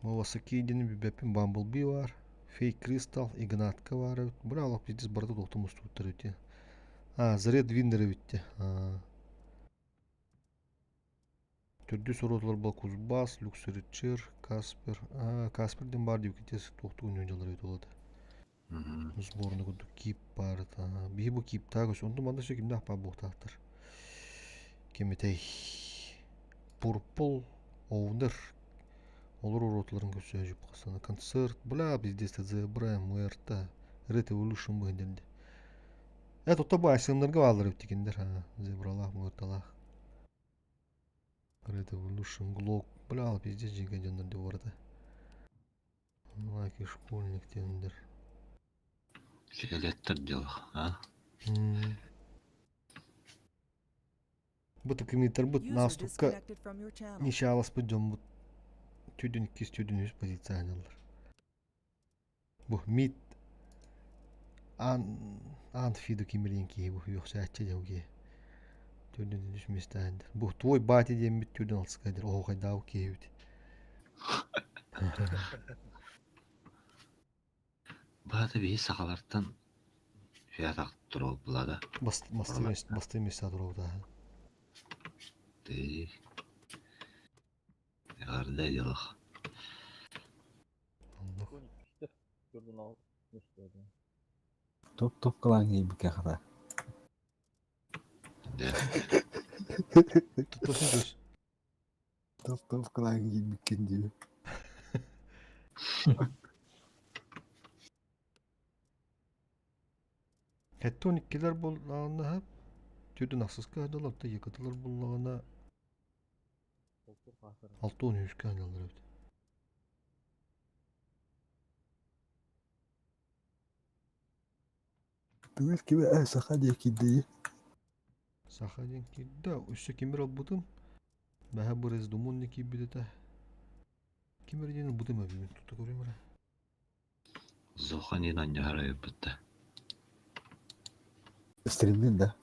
Мавасаки диэн билбэппин Bumblebee баар, Fake Crystal, Игнатка баар эбит. Бля, олох пиздец барыта туохтан мустубуттар эбит диэн. А, Заряд Виннер эбит диэ. Төрдүс роталар була Кузбасс, Люксеричер, Каспер. А, Каспер диэн баар диэбикки тиэс туохтугун ньуонньалар эбит ол Сборный курдук кип баар Биһи бу киптаах өс. Онтон манна өссө кимнээх баар буолуохтаахтар. Кимитэй? Purple Owner. Олор уротуларын көрсө хасана концерт. Бля, пиздец, Зебра, Муэрта, Red Evolution бу хиндерде. Э, тотто бу айсымнарга баалар эбит киндер. Зебралах, Муэрталах. Red Evolution, Glock. Бля, пиздец, жинген дьоннор деп барда. Лаки школьник диэндер. Фиолеттер делах, а? Бу такимитер бут User наступка disconnected from your channel. нишаласпыт дьон бут түрдүн иккис түрдүн үс позиция Бу мид ан ан фиду кимирин киһи бу үөхсээччи дьэ Түрдүн үс местаандыр. Бу твой батя диэммит түрдүн алтыскайдыр оһоохайдаабы киһибит. Баата биһи сахалартан фиатах турал булада. Басты места туругда. Ты. Гарда делах. Оннук. Топ-топ кылаан киирбиккэ хата. Тутасың көс. Топ-топ кылаан киирбиккин дии. Хэттон иккилэр буллаҕына түрдүн ахсыска ыһдылар, да якытылар буллаҕына 6 13-кэ ыһдылар эбит. Бүгүн кими саха диэки дии. Саха диэн киирдэ. Өссө кимир ылбытым. Бэһэ бырыз думун не киирбит этэ. Ким эрэ диэн ылбытым эбибин тута көрүм эрэ. Зоханин анньаһар айыппытта. Стримнин да?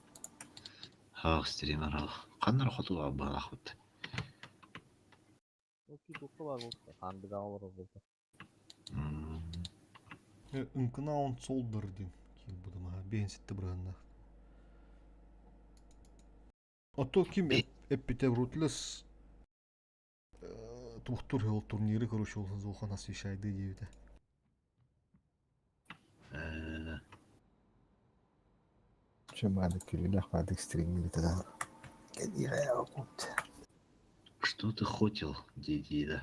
Хаах стример ал. Ханнар хоту албалахпыт. Ынкынаун солдыр диэн киирбитим аха биэһин ситте бырыһаннаах. Ото ким эппите Рутлес туохтур ол турниры короче ол Зохан освещайды диэбитэ. Чымааны күлүнэх баадык стримнин тогда. Что ты хотел, дедида?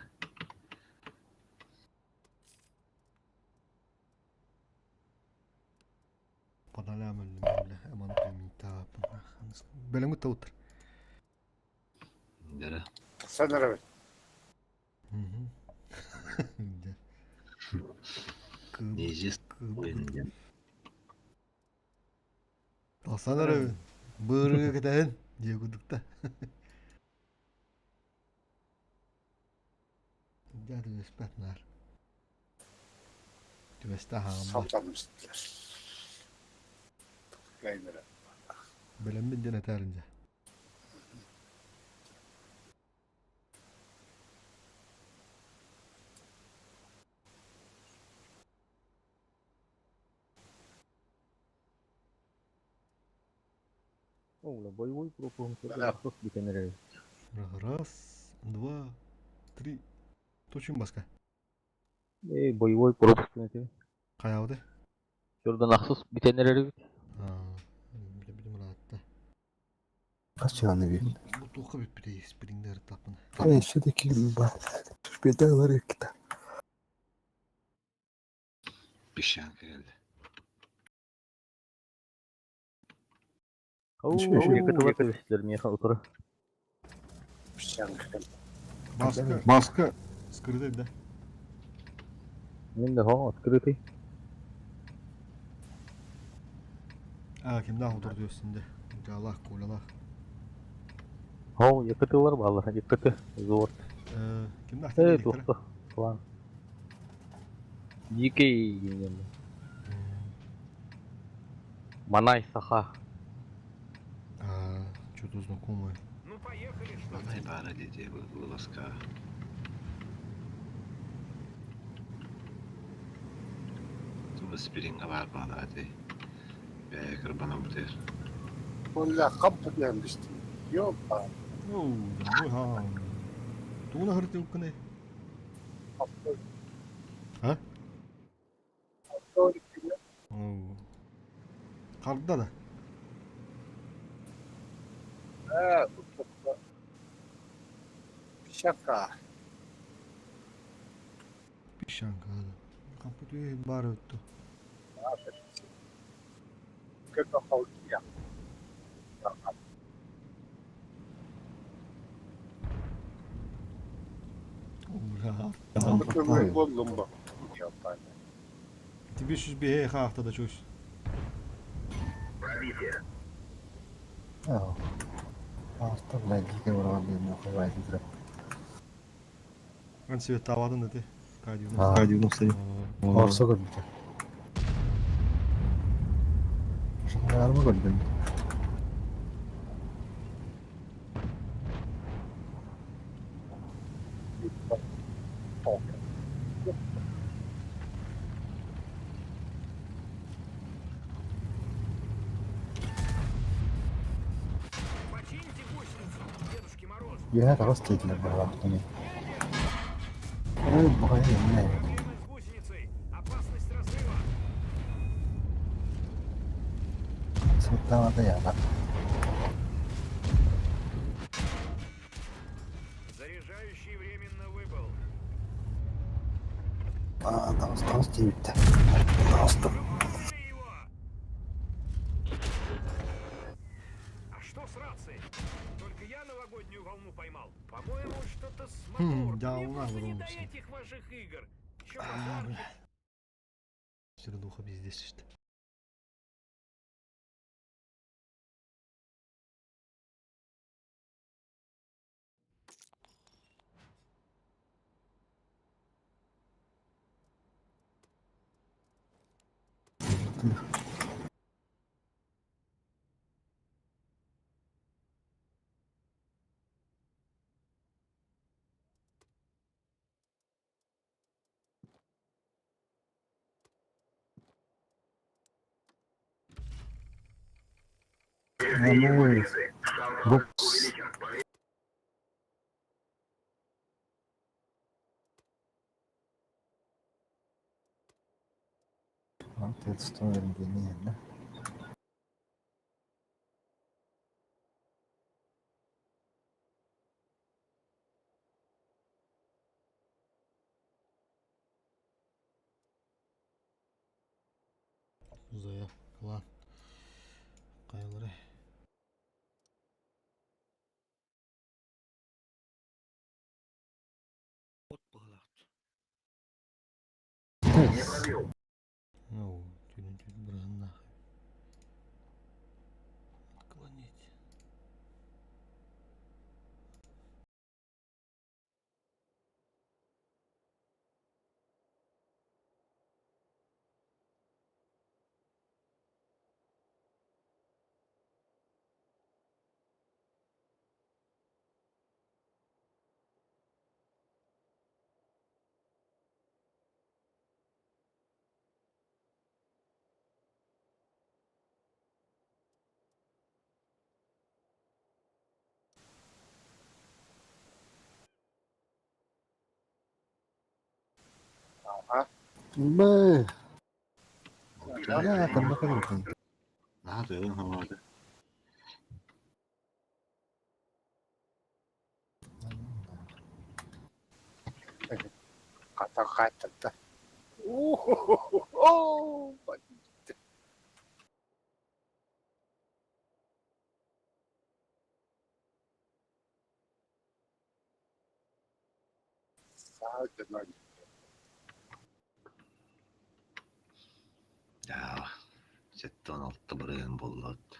Паналям өллүм аман премита Бэлэҥ утыр. Дара. Санарабыт. Алсан эрэ быырыга кэтэһин дии курдукта. Дьэ түбэспэт наар. Түбэстэ аһаҕым. Салтаммыстар. Кайнера. Бэлэммин диэн этээрин дьэ. Раз, два, три. Точим баска. Боевой пропуск этэ. Хайаабыты? Жордан ахсыс бүтэн эрэрибит. Билим ыраатта. Хас чааны би? Бу туохха бүппүтэй спрингдер таппын. Эй, все-таки бар. Педалар экта. Песчанка geldi. Миэхэ утары. Песчанка. Баска. Баска. Скрытый, да? Мин да хоо открытый. А, кимнах утур диyorsun Жалах, кулалах. Хоо якытылар балар, якыты зор. Кимнах Э, туохта. План. Дикий деген. Манай саха. А, что-то знакомое. Манай баара деди вылазка. Туба спиринга бар баада ати. Бәйе кырбана бутер. Онла қаппы диэн бистим. Ёпа. Оу, да, ха. Тугуна хырты уккыны. А? Оу. Карда да. Э, Песчанка. Песчанка, да. Компьютер бар өттү. Көтө холкия. Ура. Боллум бу. Ёпа. Тебе сүз бе хаахта да чөс. Аа. Арта блядь, барабан хватит. Ан свет табадын да те. А. К-91. Орсо көрбүтэ. Арма көрдүм. Я раз тетилер барабан. Ой, бай, не. Сылтаҕа яба. Заряжающий временно выбыл. Аа, таҕыс таҕыс диэбиттэр. Таҕыстым. А что с рацией? Только я новогоднюю волну поймал. По-моему, что-то с Хм, мотором. Мне дьааллаах просто не до буолуохсун. этих ваших игр. Еще Аа, подарки бля. Сердуха пиздец что. Ну, бокс. Вот это что да? Зоя, клан. Кайлары. Ну, тюрин тюрин бразын нахуй. Отклонить. Бэ. Да, там бакалык. Надо, надо. Хата хата. О, Да, 76 бырыһын буоллут.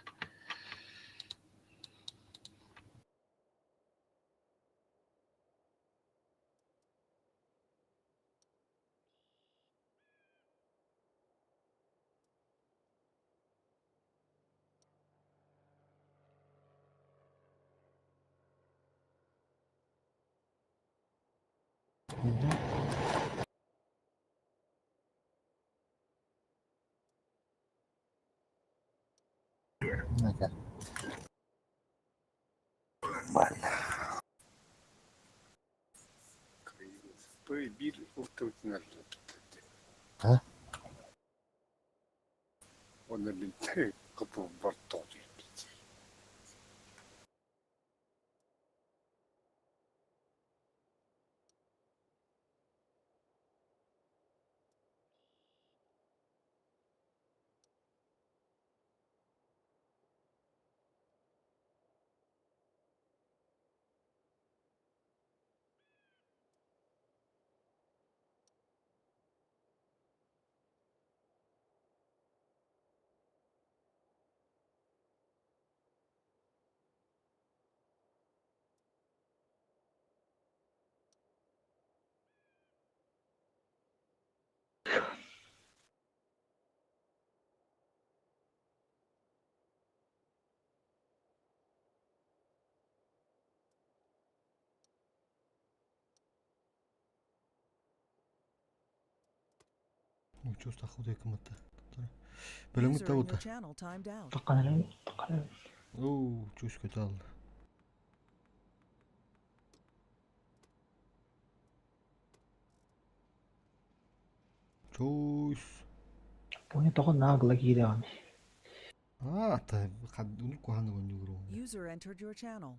Ага. Биир ылтыбытын А? Оны мин кыпы бар тоғды. Ну, чувство худай кымытта. Бөлөңүт User in your таута. channel timed out. Тоққан тоққан Оу, чусь көтал. Чусь. Пони тоққан нағыла кире ағаны. А, та хаддуну куһаны гоннюгуру. User entered your channel.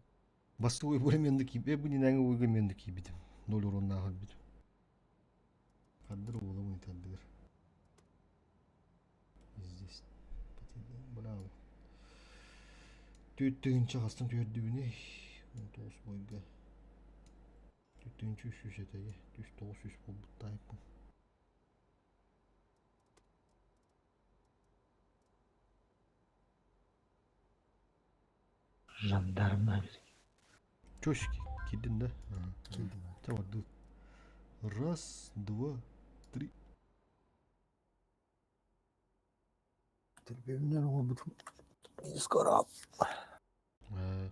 Бастыгы временный кип, бу нинәңе уйга кибитим. Ноль урыннагы бит. Хаддыр уолым итәддер. Здесь. Браво. Түттүгүнчө хастан түөрдүбүнэ. 19 бойга. Түттүгүнчө үс жүз этеге. Түс 900 болбут тайпын. Жандармна. Чөш кидин да? Давай, Раз, два, три. Телбемнен оңобутум. Скоро.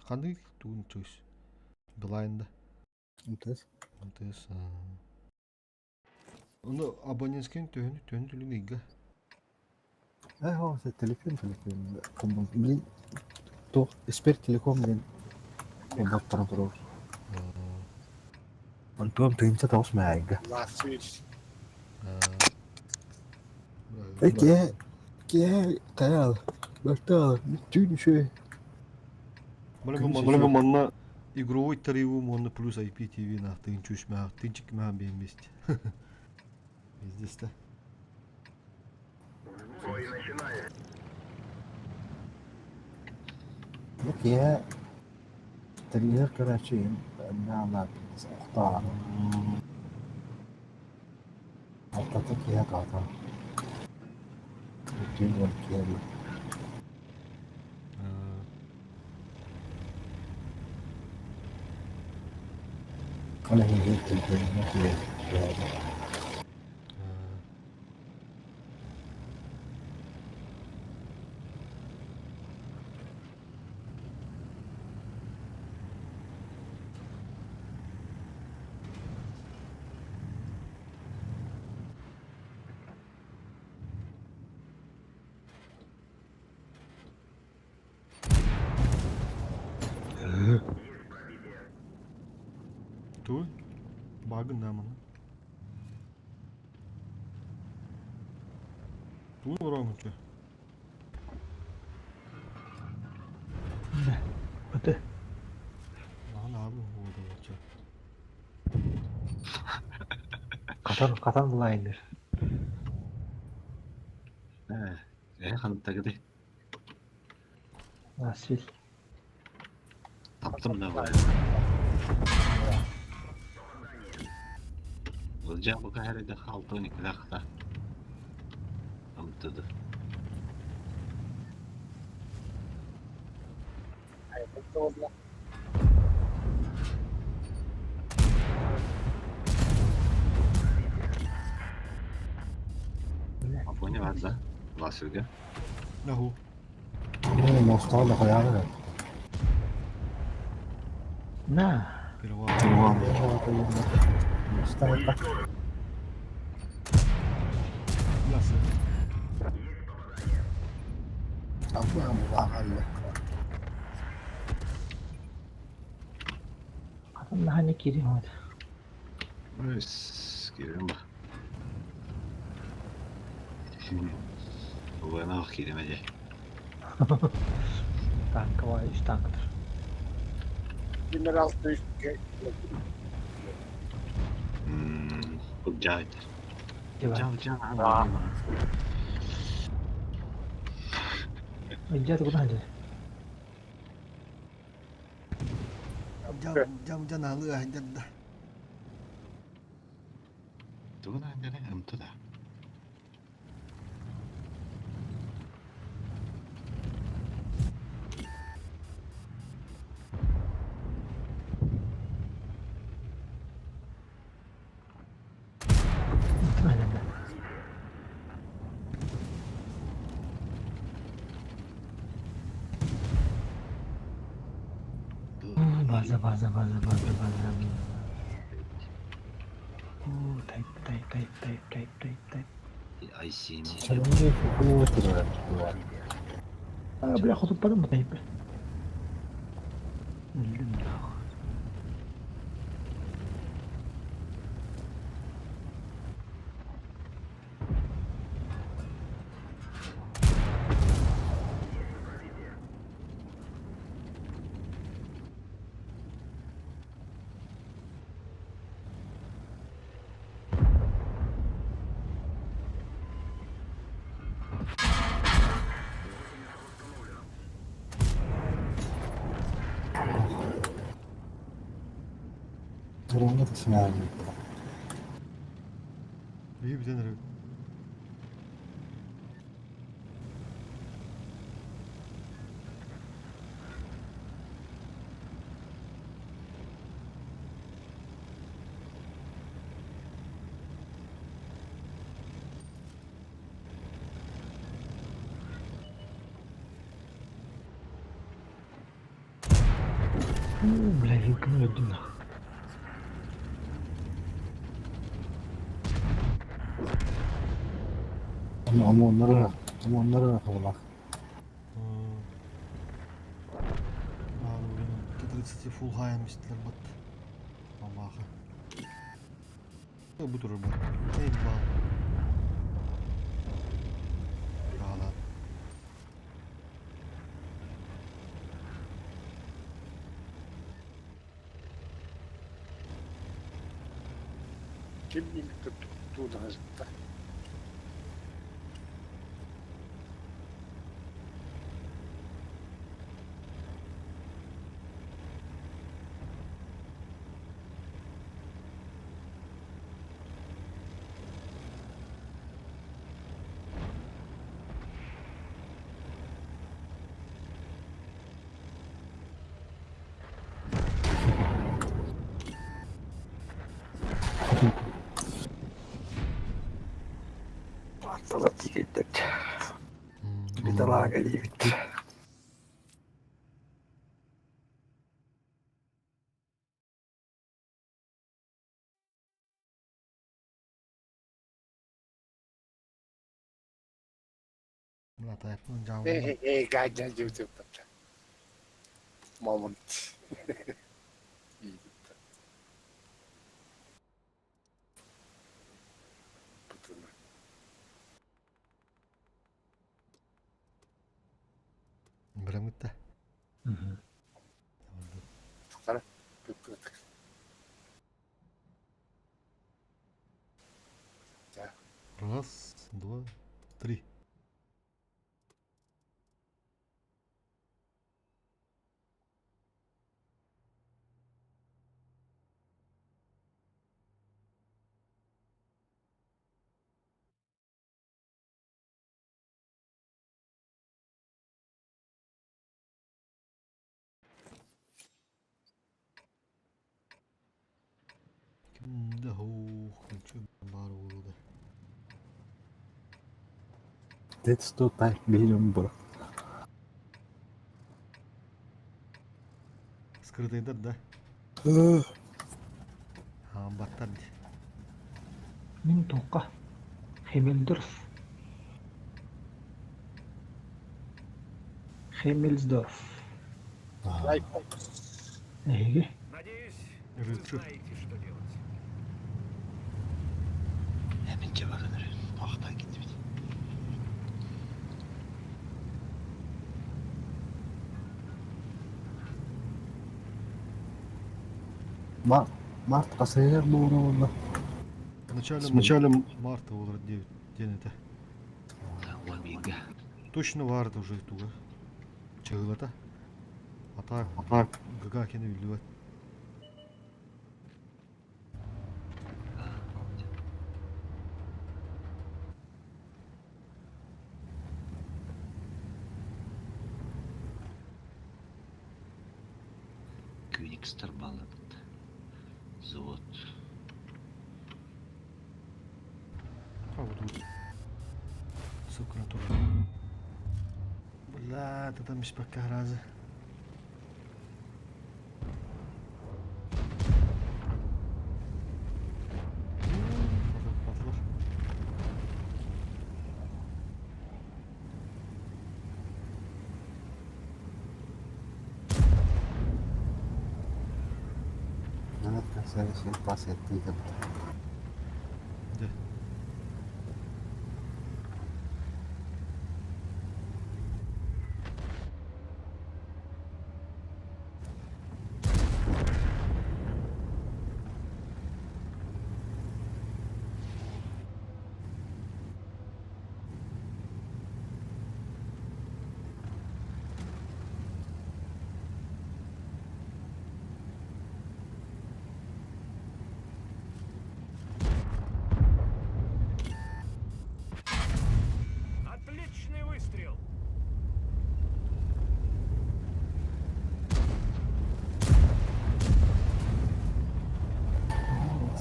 Қандай туын чөш? Билайнда. МТС. МТС. Оны абонентскин төһүн төһүн түлүн ыйга. Э, о, телефон, телефон. Блин, то Эксперт телеком диэн холботторон турар. Онтуом тыынча тоҕус мэйгэ. Ласвиль. Э, киэ, киэ, каял, бартал, түүн үшө. Бу манна игровой тарифы монна плюс IPTV на тыынча үс маа, тыынча икки маа биэн вместе. Здесь да. Бу киэ телевизор көрөөчү наала охтаа. Алтата киэ таата. Түүн бол киэ. Ола хин телефон киэ. Ту? Багын да мана. Ту оромчу. Öte. Lan abi orada olacak. Катан катан булайныр. Э, хантагыды. Насил. Таптым да бар. Olacak bu kadar da kaldı 12 dakika. Amtıdı. Афоня var da. Vasılga. Наху. Ну, мостал да хаягы. На. Перевал. Мостал так. Ясы. Абы мулагалла. Катан нахани кири хот. Өс, кирем ба. Буена киреме же. Танк var, üç tanktır. Генерал то есть Бу жайдыр. Жа жа. Жа куда ханжы. Жам жам жан алы аждада. Тугун андere ымтыда. База, база, база, база, база. О, тайп, тайп, тайп, тайп, тайп, тайп, тайп. IC Чалымды фукуну турар. А, бля, хотуп бардым тайп. Өлдүм нахуй. Туруҥҥа тахсыҥаабын. Биһи бүтэн эрэ. Бля, вилканы өлдүм нах. Омоннары, омоннары хабылах. Баар блин, Т-30 фулл хайм истилер бат. Мамаха. Бу турар бат. Эй, бал. Хаалаат. Ким билбит туунаһыста. Марталар тиийдик. Биталаага диэбит. Мына тайпын жабылды. Эй, гаджа жибитеп Момент. Бирем гитте. Қара. Раз, два, три. Кимде хоох, ничего бар болду. That's to type million bro. Скрытыйдар да. Баттар ди. Мин тоққа. Хемелдорф. Хемельсдорф. Эһиги. Рычу. Hemen cevap verir. Tohtan gitti. Март, март қасайыр буолар онно. В начале, В начале марта олар 9 день это. Уан бииргэ. Точно барды уже туга. Чыгылата. А так, а так ГГ кені үлүбөт. Кюникстер баллабыт. Завод. А вот тут. Ссылка на тоже. Бля, это там пока разы. Patlar. Нанат касайыр пас эттиги. Да.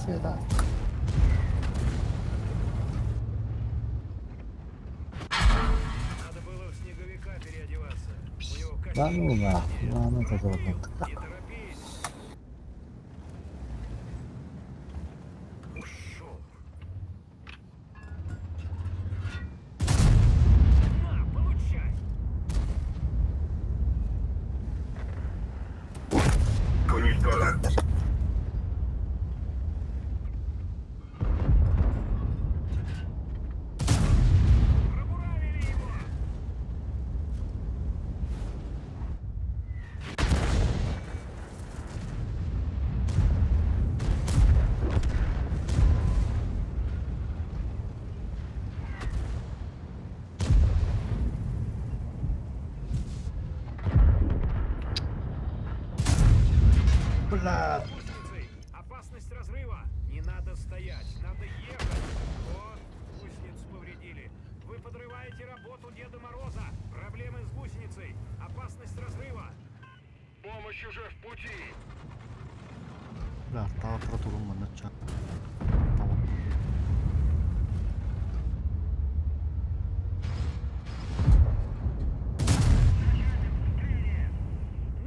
Света. Надо было в снеговика переодеваться. У него Да костюм ну да, посинее. да ну это вот Не торопись. Ушел. На, получай. Пробуравили его. Бля! Гусеницей. Опасность разрыва. Не надо стоять, надо ехать. Вот, гусеницу повредили. Вы подрываете работу Деда Мороза. Проблемы с гусеницей. Опасность разрыва. Помощь уже в пути. Бля, тара турун манна ча.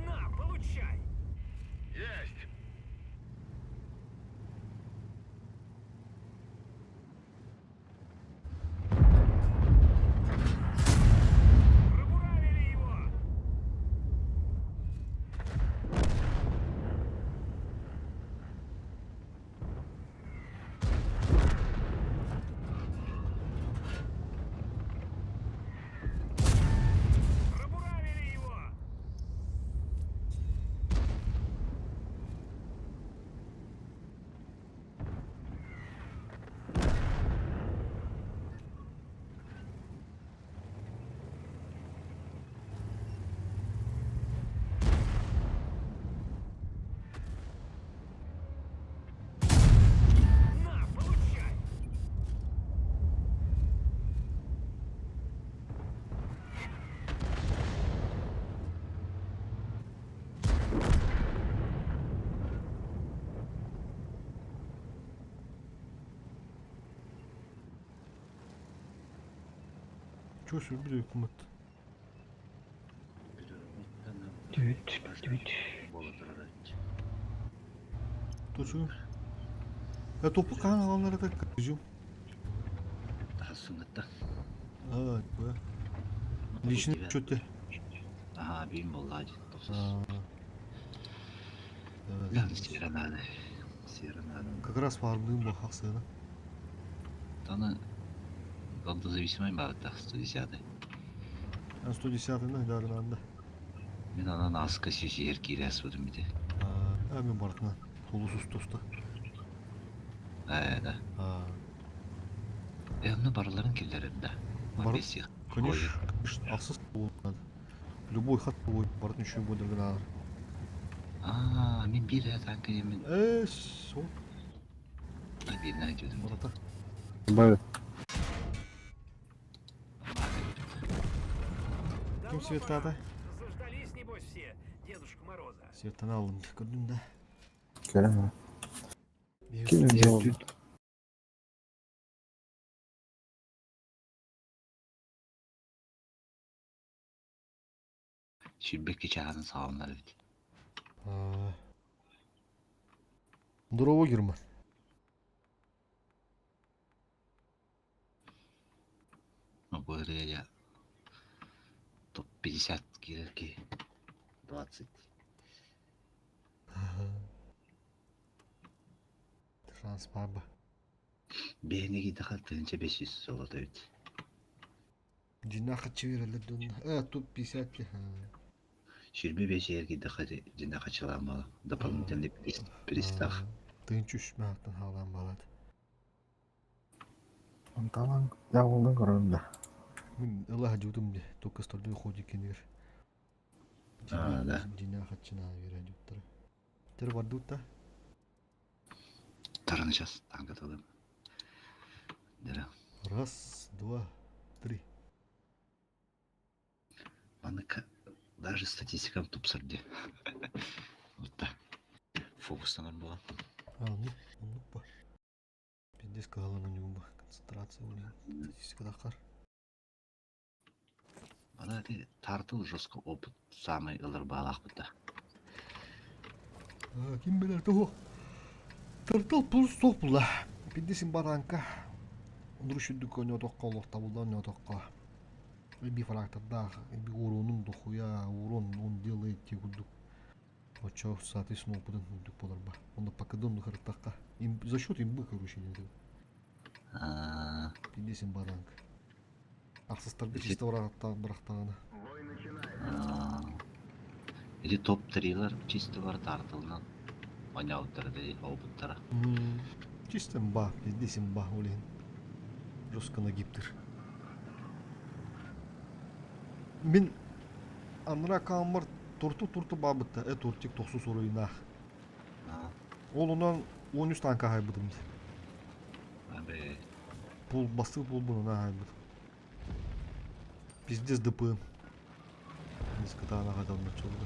На, получай. Есть. Пробуравили его. Пробуравили его. На, получай. Чё сүрбүт өкмөт? Түт, түт. Точу. Я топу каан аланнар это кыжым. Тахассыңытта. А, бля. Личный чөтте. Ага, бим болла тохсус. Бля, сиранады. Сиранады. Как раз фармдым бу хаксыны. Таны зависимый багыта 110. 110 на дарынанда. Мен анан аска сүйсер кирес будум бите. А, мен бартына. Толусуз тоста. Э, да. А. Э, онно барыларын киллерин да. Бар. Конечно, конечно, аксыз болот. Любой хат бой бартын үшөө бодырган алар. А, мен бир танка мен. Э, сол. Бир найдем. Барата. Бай. Ким светтады? Заждались, небось, все Дедушка Мороза. Светтан алдым. Көрдүм да. Көрөм. Ким жол? Сүлбекке чағанын сауынлары бит. Здорово, Герман. Ну, бұл я топ-50 кирерки 20. Шанс бар ба. Бейнеги даха тыгынча 500 золото бит. Жинақы чеберелер дун. Э, топ 50 ли. Сүрбе беш ерги даха жинака чыламалы. Дополнительный пристав. Тыгынчы үш мәғаттан халан балады. Онталан жабылдың көрөм да. Мен Аллах жудум де, только столбы ходи кенер. А, да. Жинақы чына бере жуттар. Тер бардутта. Тараны сейчас таңгаталым. Дера. Раз, два, три. Маныка даже статистикам тупсырды. Вот так. Фокустанар була. А, ну, ну, па. Пиздец кыһаллан ойуум концентрация блин. Статистика таххар. Аны ити тартыл жестко опыт самый ылар баалаахпыт да. Ким билэр туһу. Тартыл плюс суох була. Пиздец имбаранка. Онуру сүрдүк өнөтөххө олохтабылдан өнөтөххө. Эби фрактардаах, эби уронун дохуя, урон он делает те курдук. Оччо соответственно опытын үрдүк буолар ба. Онно покадон духарыттахха. За счет имбы короче не Пиздец имбаранка. Ахсыстарга чисто бырахтаҕына. Ити топ-трилер чисто бар тартылынан оонньообуттара дии опыттара. Чисто имба, пиздец имба, ол иһин. Жестко нагибтыр. Мин анараа хааммар торту-торту баабытта, э тортик тохсус оройунаах. Ол онон 13 танка аһайбытым дии. Пул бастык пулбун она аһайбыт. Пиздец ДПМ. Низкотаана хаталмыт чолда.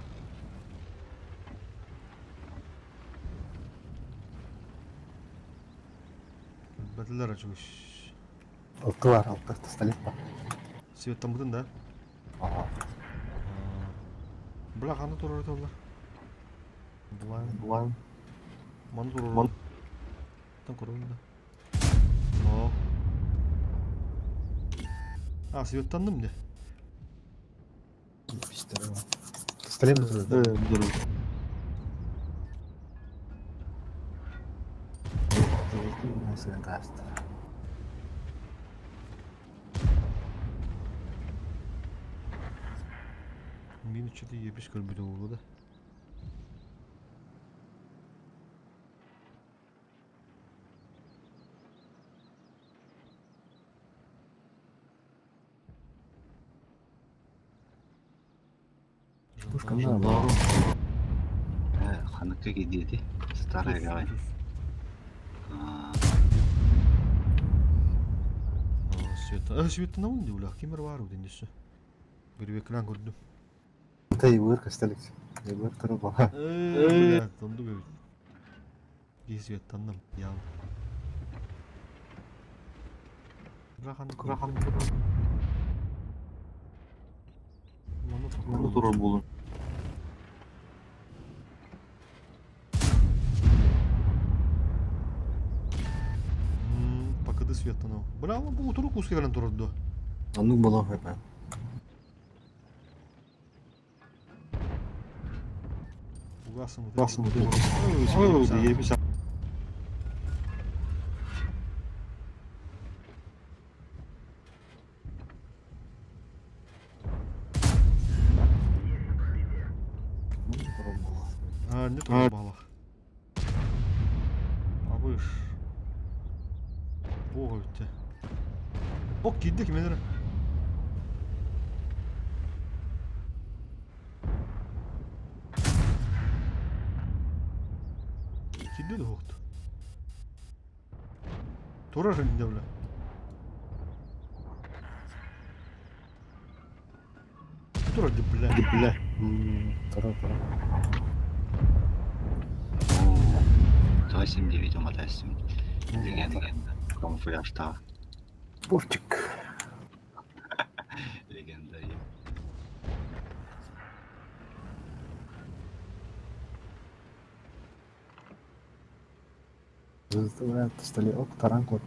Бэтилер ачыгыш. Алтылар, алты пистолет бар. Светтаммытын да? Ага. Бля, ханна турар эталлар? Булан. Булан. Маны турар. Тан көрөбүн да. О. А, светтанным де. Пистолет бар. Мин что-то ебись көрбүтэ буолуо да. Пушка на бар. Ханыкка кидиэти старая гавань. Света, Света на ула, кимер бар удин дөссө. Бирбеклан көрдүм. Та ебыр костелик. Ебыр туру бала. Бля, тонду бит. Ки светтанным, ял. Брахан, брахан. Маны турар буолун. Покады светтанау. Бля, бу утуру куска келен турарду. Оннук буолуо хөп. Угасым. Угасым. А, не турар балах. Абыш. Ого, өтте. Ок, киддик менер. Кидди да хоқту. Турар инде бля. Турар деп бля. Бля. Турар, турар. 279 уматайсым. Легенда. Камуфляжта. Спортик. Легенда. Пистолет. Ок, таран кот.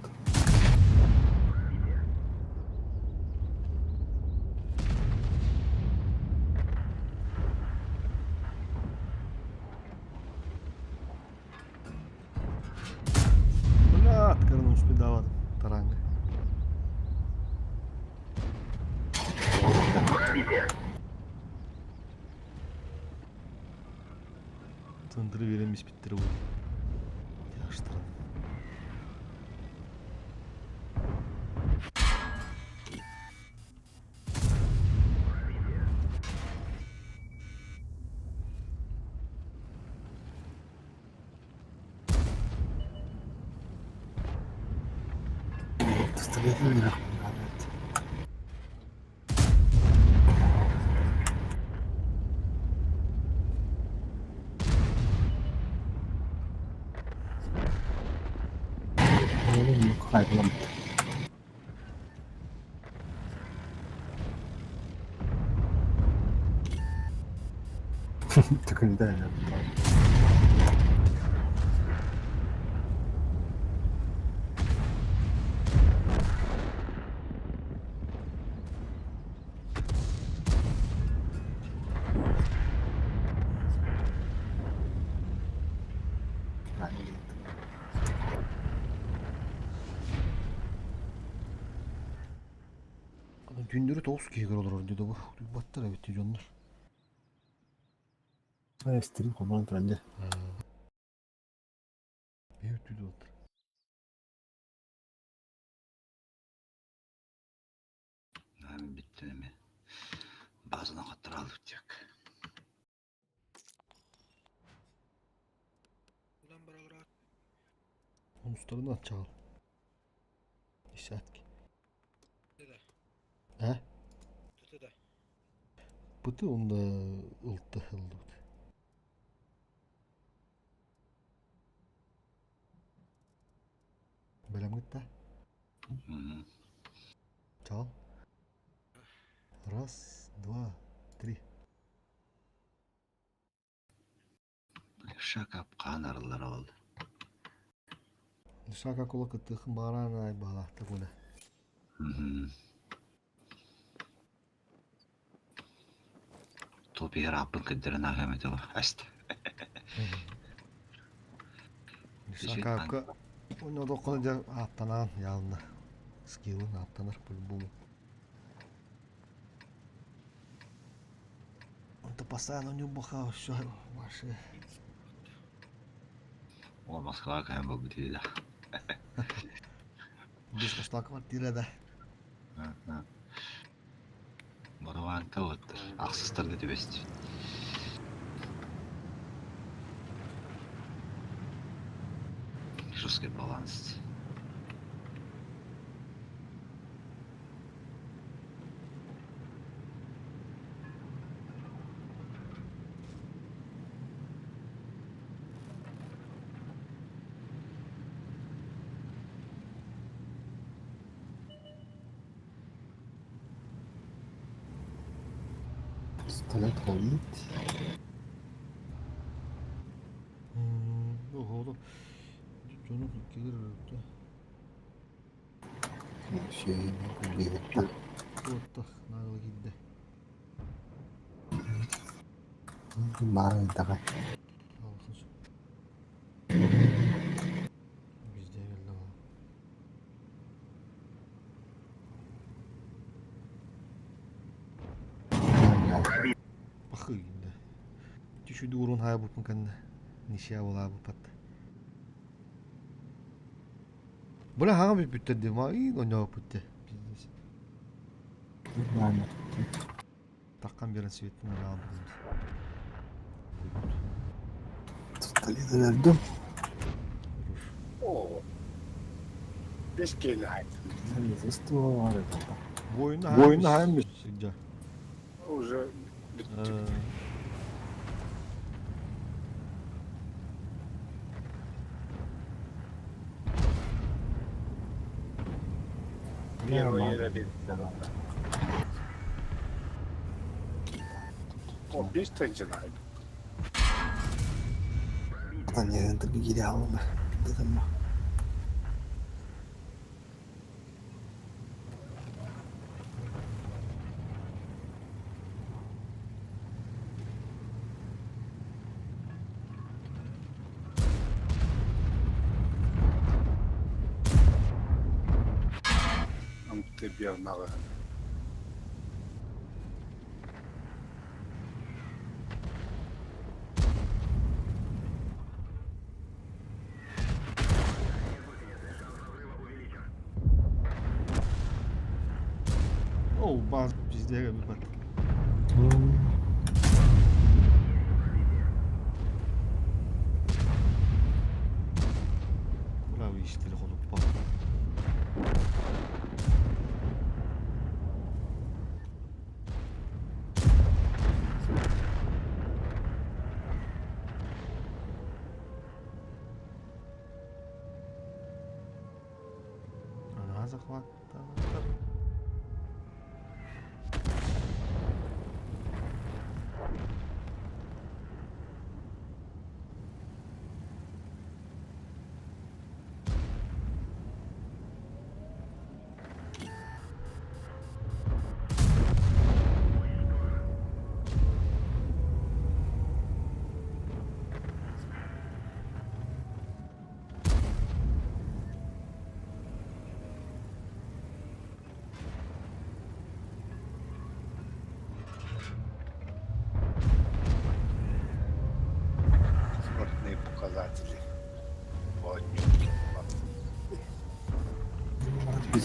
Бля, открыным успедавадым. Таранга. Тындыры берем испиттери бу. Яштырын. Пистолет не Айылам. Түкүндэ. Күндөрү тоҕус киһи көрө олорор дии бу. Утуйбаттар эбит дьоннор. Стрим хомон туран дьэ. Биир түйдү оттар. Бүттүн эми. Базаны каттыралык диэк. Онустарынан чаал. Десятки. А? Быты онда ылты ылдыбыт. Бэлэмҥит да? Чаал. Раз, два, три. Шакап хаан арыллара ол. Шака кула кыттыхын баарaan ай баалаахта кула. Топиер аппын кыддырын ағам ете аст. Шакапка ойнодоккону дьэ ааттанаан яална. Скиллын ааттанар по-любому. Он-то постоянно не бухал, все ваши. О, Москва кайын был бит да. Без пошла квартира, да. Барванка вот. Ахсыстарды түбест. Жесткий баланс. Пистолет холит. Ого, дьону киир өлтө. Şey, bir Туоттах наадала киирдэ. Баар даҕай. Алхын сөп. Bizde geldi ama. Бахы да. Түшүдү урун хай бупун канна. Нишя була бупат. Була хага бүттер ма и оньо бүтте. Пиздец. Таккан берен светтин албыз. Пистолет өлөрдүм. О, бес киһини айдым. Ствол бар. Бойна Бойна хаймыш. Сидя. Уже бүттүк. Первый yere bir. О, бес тыһыынчаны айдым. Atan кире алды. Дедим. Амты биарнага. О, баз bizde bir bak. Браво işleri olup bak.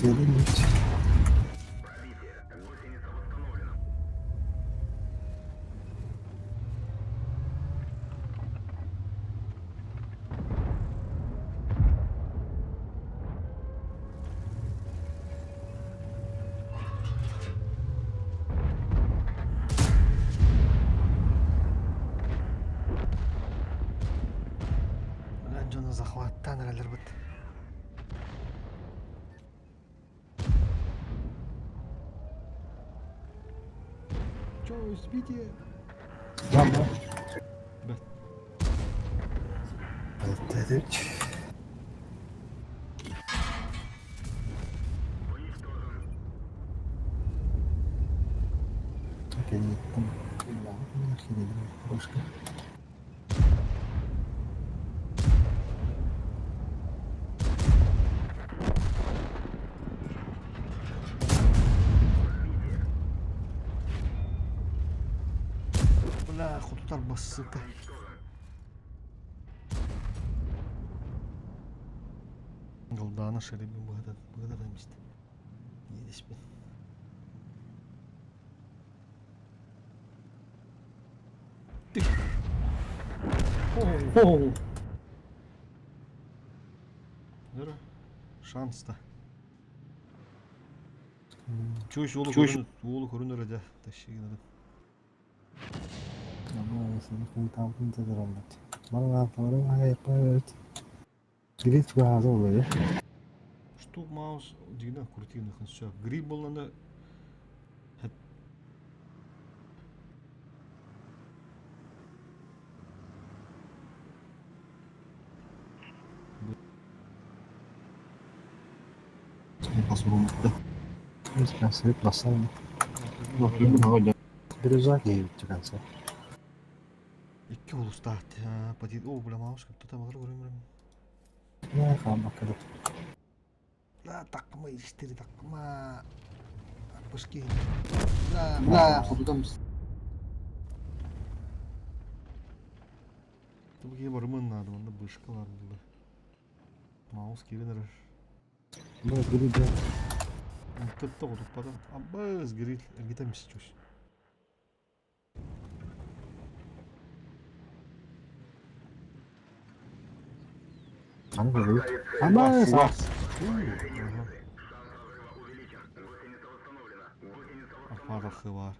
Сиэлин Бля, дьону захваттаан эрэлэрбит. Чё, сбитие? Бэт. Бэт. Кэнниттэн башка. Бля, хотутар бассыка. Голдана шеребин быһыта быһыта эмисти. Иэдэспин. Нөрө шанс-та. Чуш уолу көрүн уолу көрүн өрө дэ тащигинадын. Штук маус дигинен крутигин сөп. Гриб болланы Икки улустаах патит о бля маус кто там көрөм Да, такма истери такма. Пашки. Да, да, хотутам. Табыги барымын надо, онда бышка бар булды. Маус кирен эрер. Тытта хотуппата. Абыз грил эргитемис чуш. Архы бар.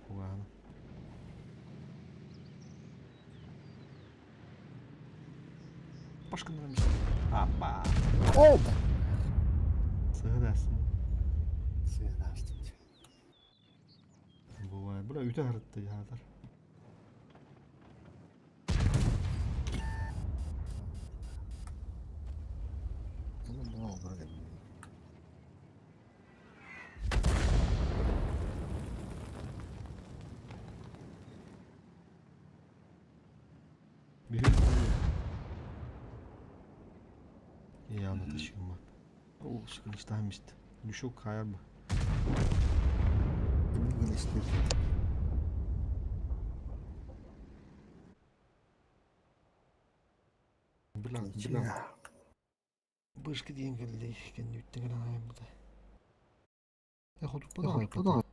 Фуганы. Башкыннан Апа. Сыгыдасың. Бывает. Бля, үтә харытты яхатар. Явно тащим. О, скринштамист. Лющок хайр бы. Бля, бля. Бышка диэн кэллэ кэнниттэн гынан Э хотуппа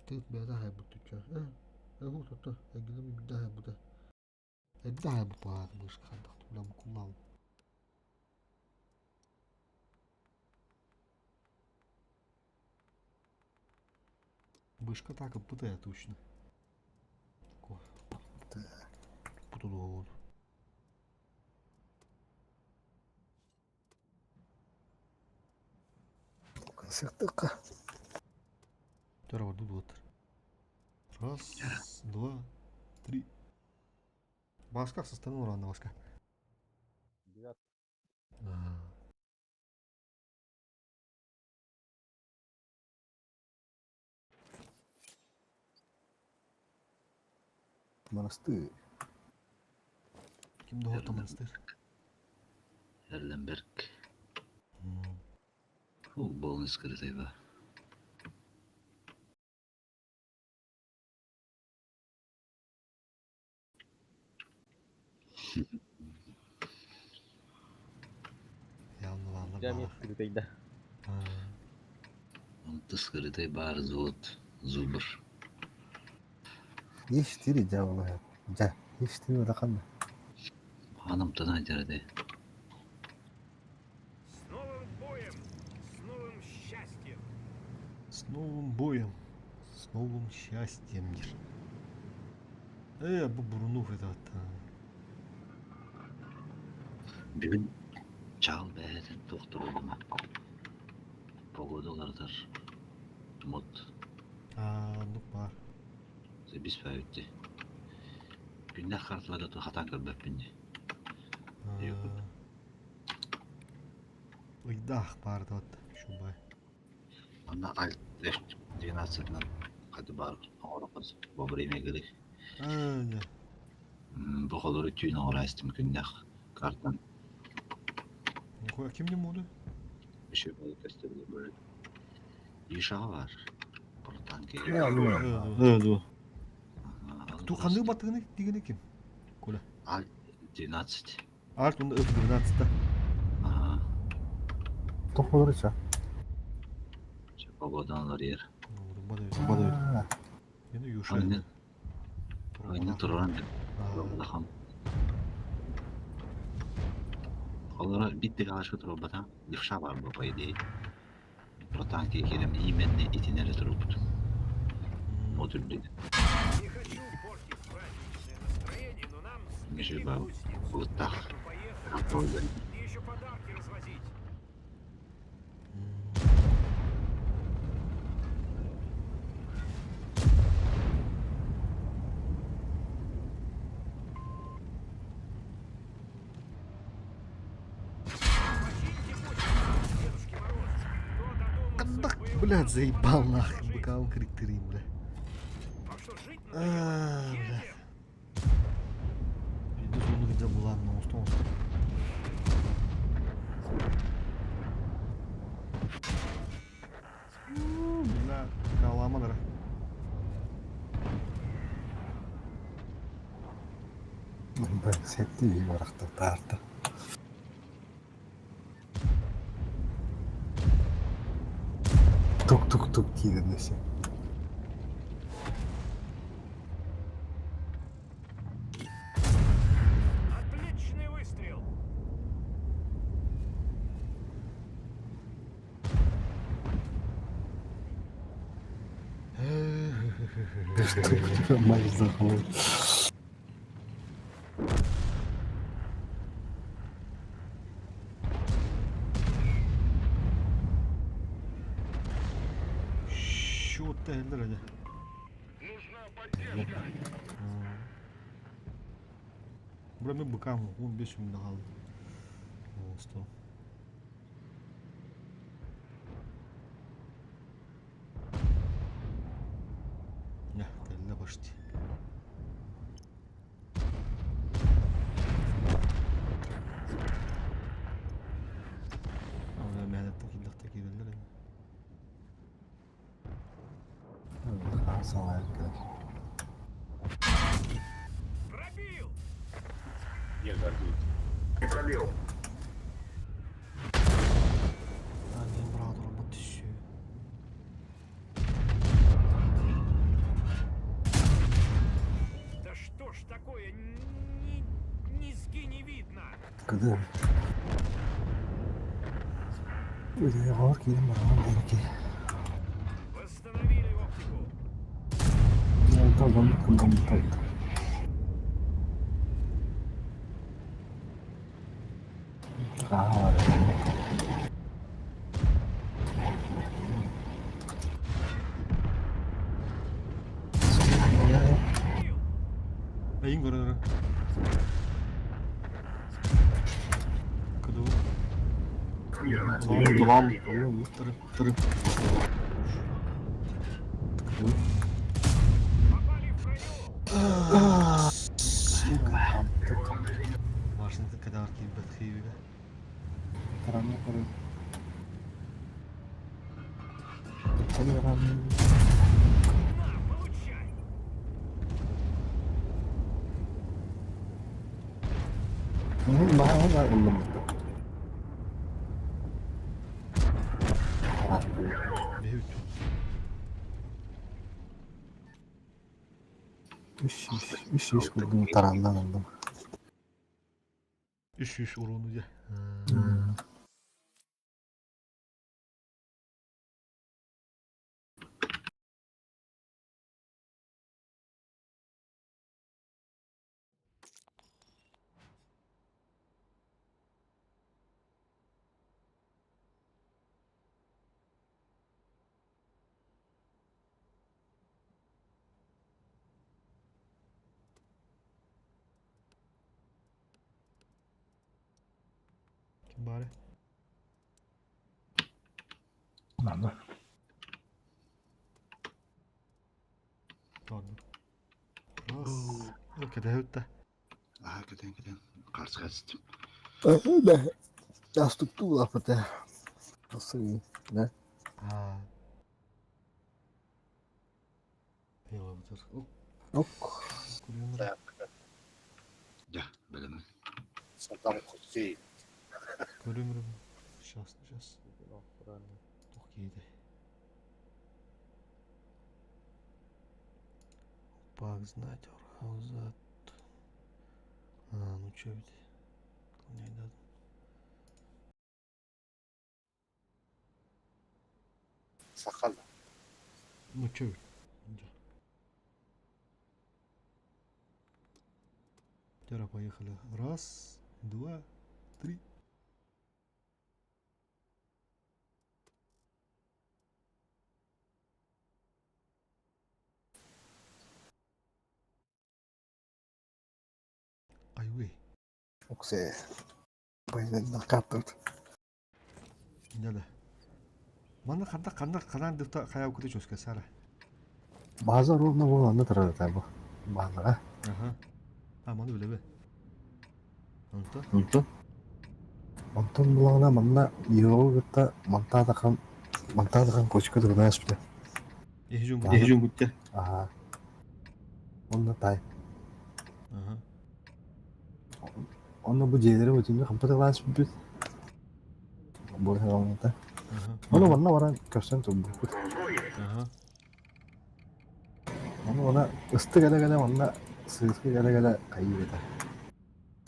Тыт бэйэтэ аһайбыт түччэ. Э, э хутутта, эгилим бирдэ аһайбыта. Эрдэ аһайбыт баҕаат бышка хайдах бля букуллаабыт. Бышка так ыппыта точно. Бутулугу. Второго дудлотер. Раз, два, три. Баска со стороны урана баска. Ага. Монастырь. Ким доҕор монастырь? Эрленберг. Футбол скрытый ба. Дьэ эмиэ скрытайда. Онто скрытай баар золот зубр. Ештири дьэ Дьэ, ештири улахан. Ханым тана дьэрде. С новым боем! С новым счастьем! С новым боем! С новым счастьем, диир. Ээ, бу Бурунов это Бүгүн чаал бэйэтин туохтуругуна погода уларытар мут Аа, оннук баар. Бис бэйэбитти. Күннэх хартыларга хатаан көрбөппүн дии. Ыйдаах баар да шубай. Онно альт 12-нан хаты баар оҥороххун во время игры. Аа, дьэ. Бу холору түүн оҥораастым күннэх картан. Ким не моду? Еще көстөбүлэ бөлүк. Ишаҕа бар. Протанки. Да. Ту ханнык батыгыны дигини ким? Коля. Альт 12. Альт онда F12-та. Ага. Туох болор ича? Погодан олорер. Бада. Мен юша. Ойны туран улахан. Олора битте галашка турбата, левша бар бу по идее. Протанки кирем именно итинере турбут. Вот үрдүк. Не хочу портить праздничное настроение, но нам Межи сбили ба гусеницу. булыттах. Ну, поехали. Мне еще подарки развозить. Почините гусеницу, Дедушке Мороз. Кто додумался в боевом Блядь, заебал подарки нахуй, разложить? быкаун криктерим, бля. Вам что, жить А, надоело? бля. Едем! Иду сонук дьэ булан оҥостон Бля, каламанара. Сетти барахта таарта. Тук-тук-тук киирэн өссө. Отличный выстрел! Мать захват. Счет эллер эдэ. Бра мен быкам 15 мүнөт хаалды. Оҥостон. Нэ, кэллэ почти. Ана мээнэттэн киирдэхтэ киирэллэр ини. Салайын кэлэр. Пробил! Не гордит. Пробил. А, не брат, робот еще. Да что ж такое? Ни, низги не видно! Кыды. Үлэ киирэн бараман диэки. Восстановили оптику! Талбан кыммытай. Аа. Эйин көрөр. Кыды. Вам. Тыры. Попали в броню! Сука. Машина кадар киирбэт хиибигэ. Тарана көрө. Телеграм. На, получай! Мм, баа ыллым. Биһи бүттү. 300 курдук тараннан ыллым. 300 уруну дьэ. Ким баары? Манна. Ладно. Раз. Кэтэһэбит да. Аа, кэтэн кэтэн. Қарсы қатыстым. Да, астукту лапыта. Да. Аа. Eyvallah. Ок. Да, бөлөмүн. Саддам Хусейн. Көрүмүрүм. Сейчас, сейчас. Тух киһитэ. Пак знать, Орхаузат. А, ну чё ведь. Сахал. Ну чё ведь. Тера, поехали. Раз, два, три. Айвей. Оксе. Баян накаттырт. Да-да. Манна ханна ханна ханан дыфта хаяв кыты чөскө сара. База ровно бол аны турар бу. База. Аха. А, маны билеби. Онто? Онто? Онтон булаҕына манна Йоҕу кытта Мантаатахан Мантаатахан кочка тугунаас бүтэ. Эһижун Аха. Эһижун бүттэ. Аха. Онно тай. Аха. Онно бу дьиэлэри бүтүннүү хампатылаас бүппүт. Буолуоҥҥута. Аха. Ону манна баран көрсөн турбуппут. Аха. Ону она ысты кэлэ-кэлэ манна сыыска кэлэ-кэлэ хайыы этэ.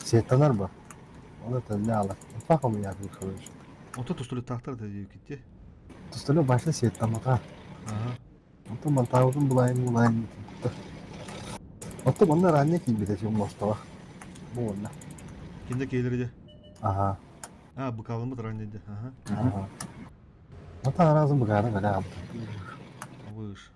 Сиэттэнэр ба. Оны төннө ала. Фах умуяатын короче. Онто тустулуттаахтар да диэбиккит Тустулу башта сиэттаммата. Аха. Онтон мантаабытын булайын булайын Оттон манна ранее киирбитэ син мостова. Бу уонна. Кинде кейлери де. Аха. А, быкалымыт ранее де. Аха. Аха. Ата аразын быгаары бэлэ аабыта. Выш.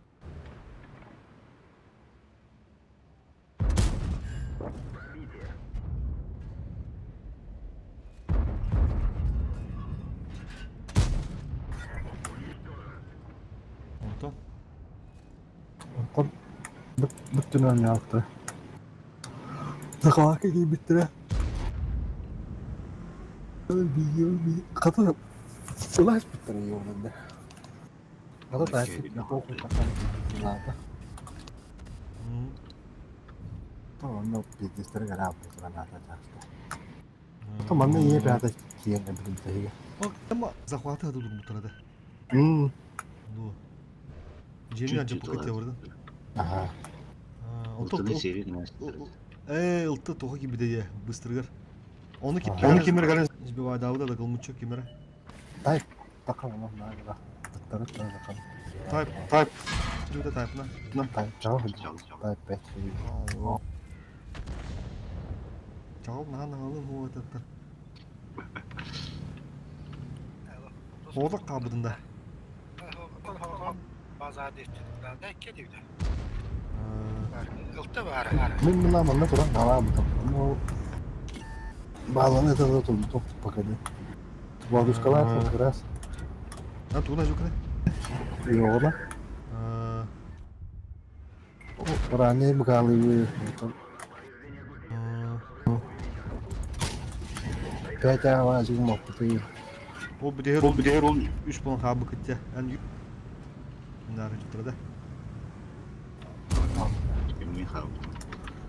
Онтон? Онтон бүттүнэн яалтыра. Сахалака киирбиттэрэ. Хата сылаас бүттэрэ йоҕунна. Хата таайсык лаата. Онно пиздестері гара алты таахта. То манна ие баата киэн билим таһига. Ама захваты аду дурмуттара да. Ну. Жени анча пукет явырды. Аха. Онтон Ылтыны серий Э, ылты тоха кибиде быстрыгар. Оны ким Ага. оны кимер гален сбивай дауда да кылмучу кимер. Тай тақан оно наага. Таттары тақан. Тайп тайп. Жүдө тайпна. На тай чао. Тай пет. Чао на на алын хоо таттар. Ода кабыдында. Базар да кедивде. Ылты бар. Мен мына манна туран галаабытым. Ну бааланы это тут топ пока не. Бабушкалар как раз. А туна жукны? Йола. Ранее быкалы Пять ава жигмок ты. Ол бідер ол бідер ол үш болан хабы кытта. Ан Нары жутрада.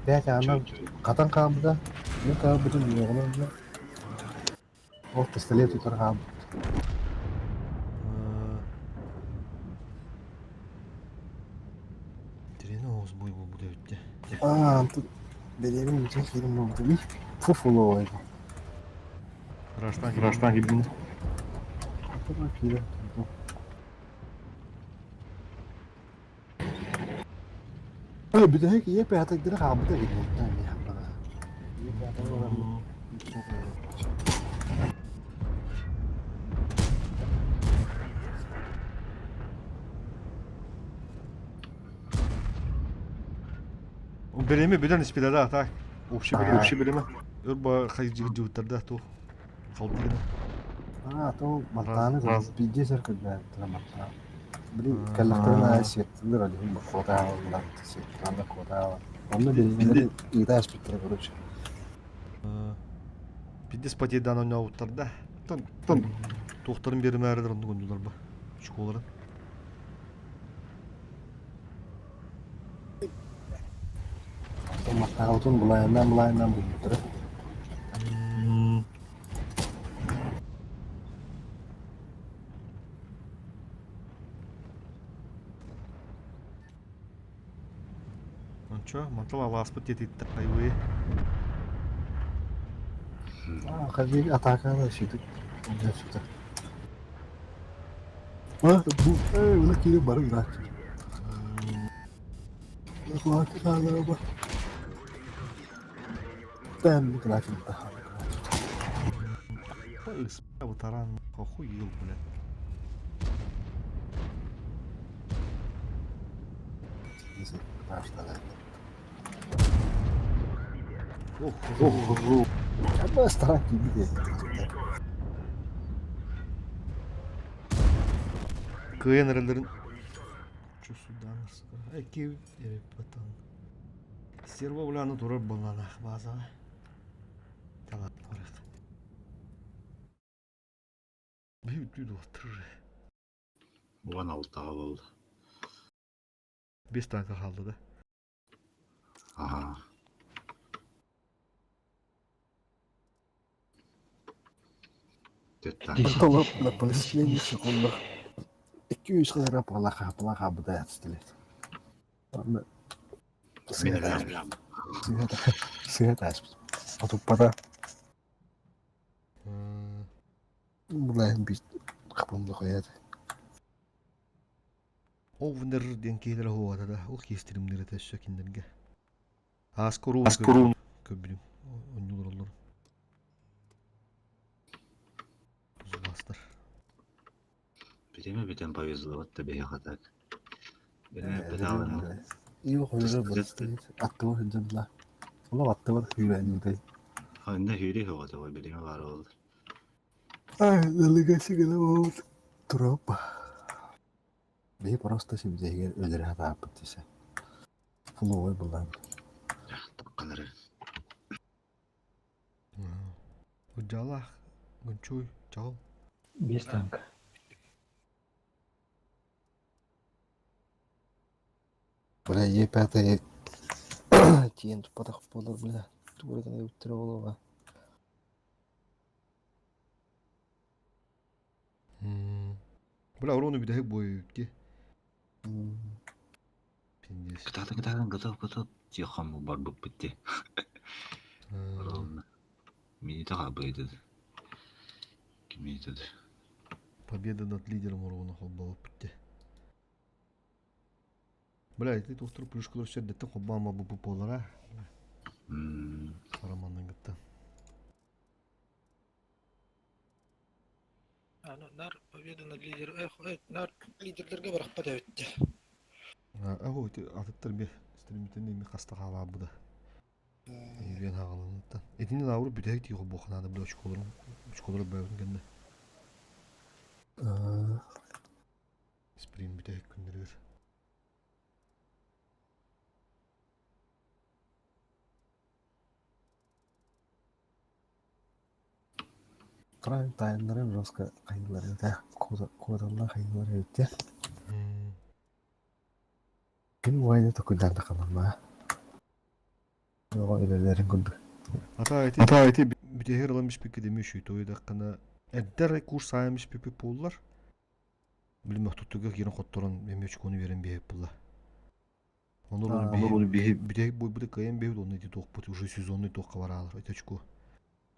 Пять ана катан кабыда. Мен кабыдым йоғынан. Ол пистолет утар кабы. Тоҕус бой буолбут эбит дьэ. Аа, тут беременна ничего херем буолбут Фуфуло. Раштан Раштан килдин. Бүтэһик ийэ пятайдары хаалбыта эбит. Билими билен испилere atak. Общий билим. Общий билими. Өр ба хайдьыгдьыбыттарда туох халтыгына. А, то мантааны биирдии сэр көрбөөттөрө мантаан. Били кэллэхтэрин аайы сиэттилэр алиһин куотааллар, сиэттилэр куотааллар. Онно билиннэри ыыта аспыттара короче. Пиддис потейдан ойнообуттар да. Тон туохтарын биэримээрилэр оннук оннулар ба. Школарын. Маттаабытын былайынан былайынан булбуттара. Ончо, мантал алааспыт диэтиттэ хайвей. А, хабик атаканы сөйтіп, сөйтіп. А, бұл, эй, оны келіп барып ирак. Таран охуел, блядь. Ох, ох, Кыйын эрэллэрин Чусудан Эки батан. Стерва буляны турар болланах база. Талат барах. Бүү доттыр. 16-ға болды. 5 танка қалды да. Ага. Төрт танк. Икки-үс қылара палаха палаха быдай атыстылет. Мен өлемін. Сыгат аспыт. Атуппата. Булайын бит қапымды қояды. Овнер диэн киһилэрэ хуота да, ол киистиримнэр этэ өссө кинилэргэ. Аскору Аскору. көбүлүм онньуулар оллор. Тузбастар. Биреме битен повезло, вот тебе я так. Биреме биталым. Ио хойра басты. Аттыва хыджадла. Ола аттыва хүйрәнүтэй. Ханда хүйре хоғата ғой, биреме бар болды. Ай, налыгасы гына вот. Троп. Бей просто сибдегер өлөрө тааппыт десе. Флоуй булан. Таққанары. Уджалах, Гунчуй, Чал. Без танка. Бля, е пятый тиен тупатах болар, бля. Тугрыгына өттүрө болуга. Бля, урону бүтэһик бойутти. Пиндес. Кытаатын, кытаатын, готов, готов. Тихон бар бұп бітті. Ровно. Мини таға быйды. Ким етеді? Победа над лидером уровня холбалып бітті. Бля, ити тухтур плюшкалар сөрдеттен холбаама бу болара. Романнан гытта. Аны нар победа над лидер, эх, нар лидерлерге барахпа да өтті. Аго ити атыттар бе стримитен эми хаста хаалаа буда. Ивен хагалыныттан. Этини лавру бүтэһик тиих буханада бля очколорум, очколору бөбүн кенде. Сприн бүтэһик күннәргер. Прайм таймнары жестко хайылар да. Кодалла хайылар өттө. Ким уайда токуйдан да калама. Ого илелерин курдук. Ата ити Ата ити бүтэһик ылан бишпикке деме шүйтой даккана эддер курс сайын бишпипи поллар. Билим охтуттуга кирен хотторон эми очкону берен беһеп булла. Онор биһи бүтэһик буойбута кыайан биһи онно ити туохпут уже сезонный туохха бараалар ити очко.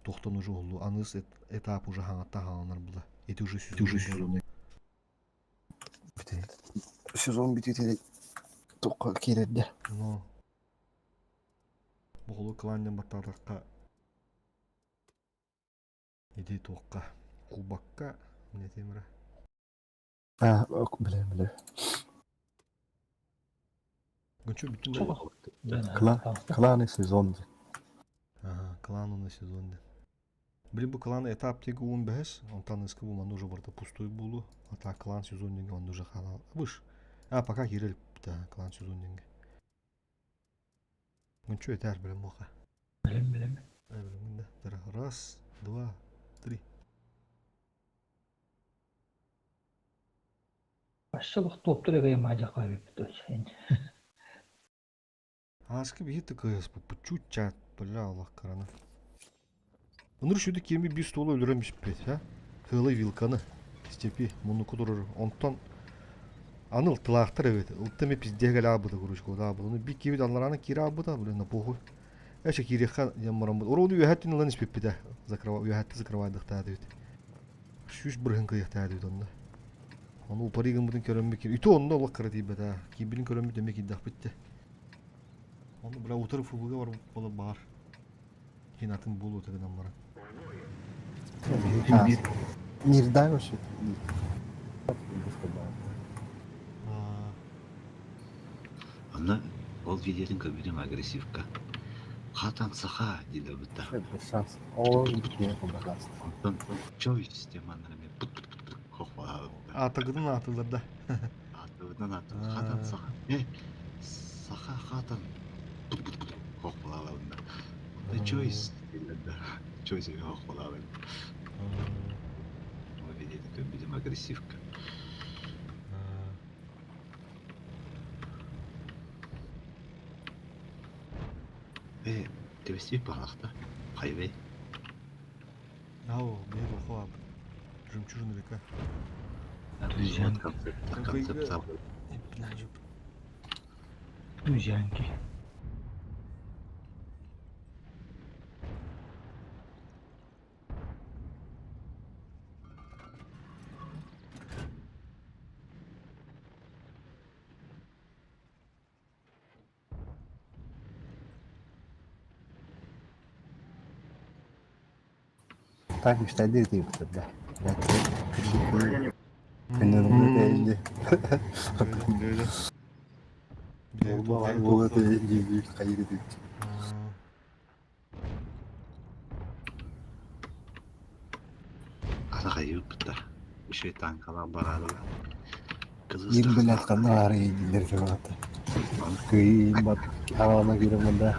Тохтон уже олу аныс этап уже хаҥатта хааланар була. Ити уже сезонный. Сезон бүтүүтэ туохха киирэрдэ. Но Боҕолу кылаан баттаатахха ити туохха кубокка не темира. А, билэ билэ. Гүнчү бүтүн Кланы сезон. Ага, кланы сезон. Блин, бу клан этап теги уун бэһэс, онтон ыскы бу манна уже барыта пустой буолу. А так клан сезон деньги он уже халал. Выш. А пока кирел да, клан сезон деньги. Гүнчү этэр билем буха. Билем билем. Билем да. Раз, два, три. Başçılık топтур эгэ мажакка биппит. Ааскы биһи тыкыас бу чуть-чуть бля Аллах карана. Ыныр шүді кеми bir столу өлөрөмүш бит, ha? Хылы вилканы степи муну кудурur. Онтон аныл тылаахтар эбит. Ылтыми пиздеге абыда курушко да абыда. Ну би кибит аллараны кира абыда, блин, на похуй. Эше кириха ямарам. Ороду үһәттин ылан испиппите. Закрыва үһәтти закрывайдыктаа дебит. Шүш бырһын кыйыктаа дебит онда. Оны упаригын бутун көрөнбү кир. Үтө онда олох кыра тийбет а. Кибилин көрөнбү деме киддах битте. Оны бля утыр фубуга бар боло бар. Хин атын болу тегенен бара. Мирдай вообще. Онно ол видеотын көрбүтүм агрессивка. Хатан саха диде бутта. Шанс. Ол бүтүн кылбагаст. Онтон Choice теманнар эме пут пут пут пут хохва. Атыгыдын атылар да. Атыгыдан аты. Хатан саха. Э саха хатан пут пут пут хохвалабында. Онто Choice диде да. Choice эме хохвалабын. Ол видеотын көрбүтүм агрессивка. Э, тебестибит баалахта. Хайвей. Ау, бери ухуа. Жемчужина река. Вот концепт, концепт Друзьянки. Так мечтали ты тогда. Ана кайып бутта. Үшөй танкалар барады. Ир билет канна ары дилер кемата. Кый бат авана кире мында.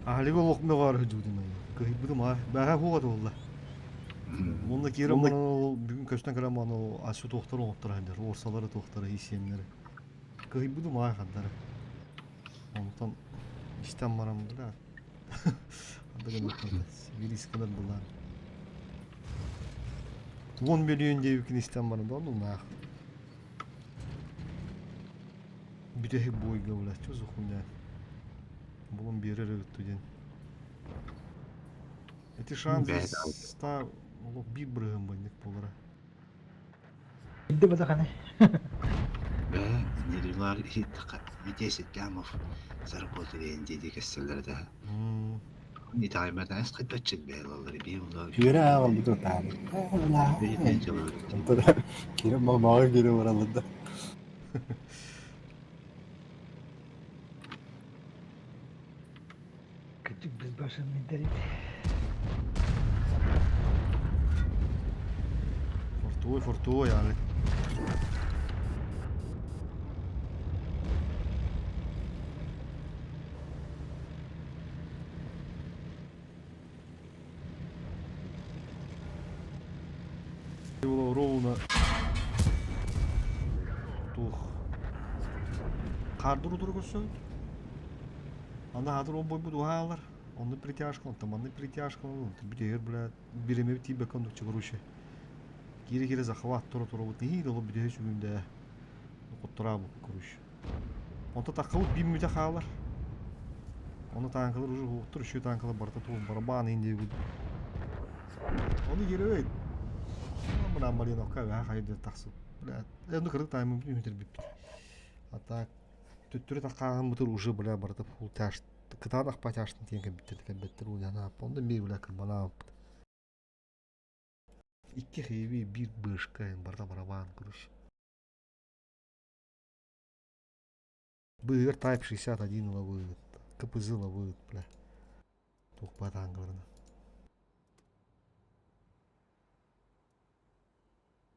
Ахлига лохме бар хүдүдүм. Кыйбыдым а. Бага хуга болла. Онда кирем аны бүгүн көстөн көрөм аны ашу тохтор оңоттор хандер, орсалары тохтор исемнери. Кыйбыдым а хандары. Онтон иштен барам да. Андаган Вирискалар булар. 10 миллион дейбикин истен барам да, ну нах. Бүтеһи бойга була, чо за хуйня. Булун берер өттүден. Эти шанс ста олох бир бырыгын бандык болара. Инде бадаханы. Бэ, нерилар 10 лямов заработали диди кесселерде. Не таймадан эс кайтпачыт бээлалар би ула. Күрә агал бу тар. Кире мага кире баралыда. Küçük biz başım mentalite. Фортуой, фортуой, али. Ровно туох хаардыр утары көрсөбүт. Аны хаатыр ол бойбут уһаалар. Онно притяжка, онтон манны притяжка, онтон бүтүөр, бля, биремеби тиийбэккэ оннук чыгыруче. Киире-киире захват тура турабыт, нэһиилэ ол бүтэһи сүгүндэ хоттораабыт короче. Онто таххабыт биир мүтэ хаалар. Ону таанкалар уже уһуктар, үчүгэй таанкалар барыта туох барабаан иһин диэбит. Ону герой. Мына Малиновка эбэһэ хайда тахсып. Бля, ну кырык таймын үһүтэрбиппит. А так төттөрү таххааһыммытыр уже бля барыта фул тяж кытаанах патяштын тиэн кэлбиттэр кэлбэттэр уляна онно мир бля кырбанааппыт. Икки хэви биир бышка барыта барабаан короче. Быыһыгар Type 61 ылабыт, КПЗ ылабыт, бля. Туох баатаангаларына.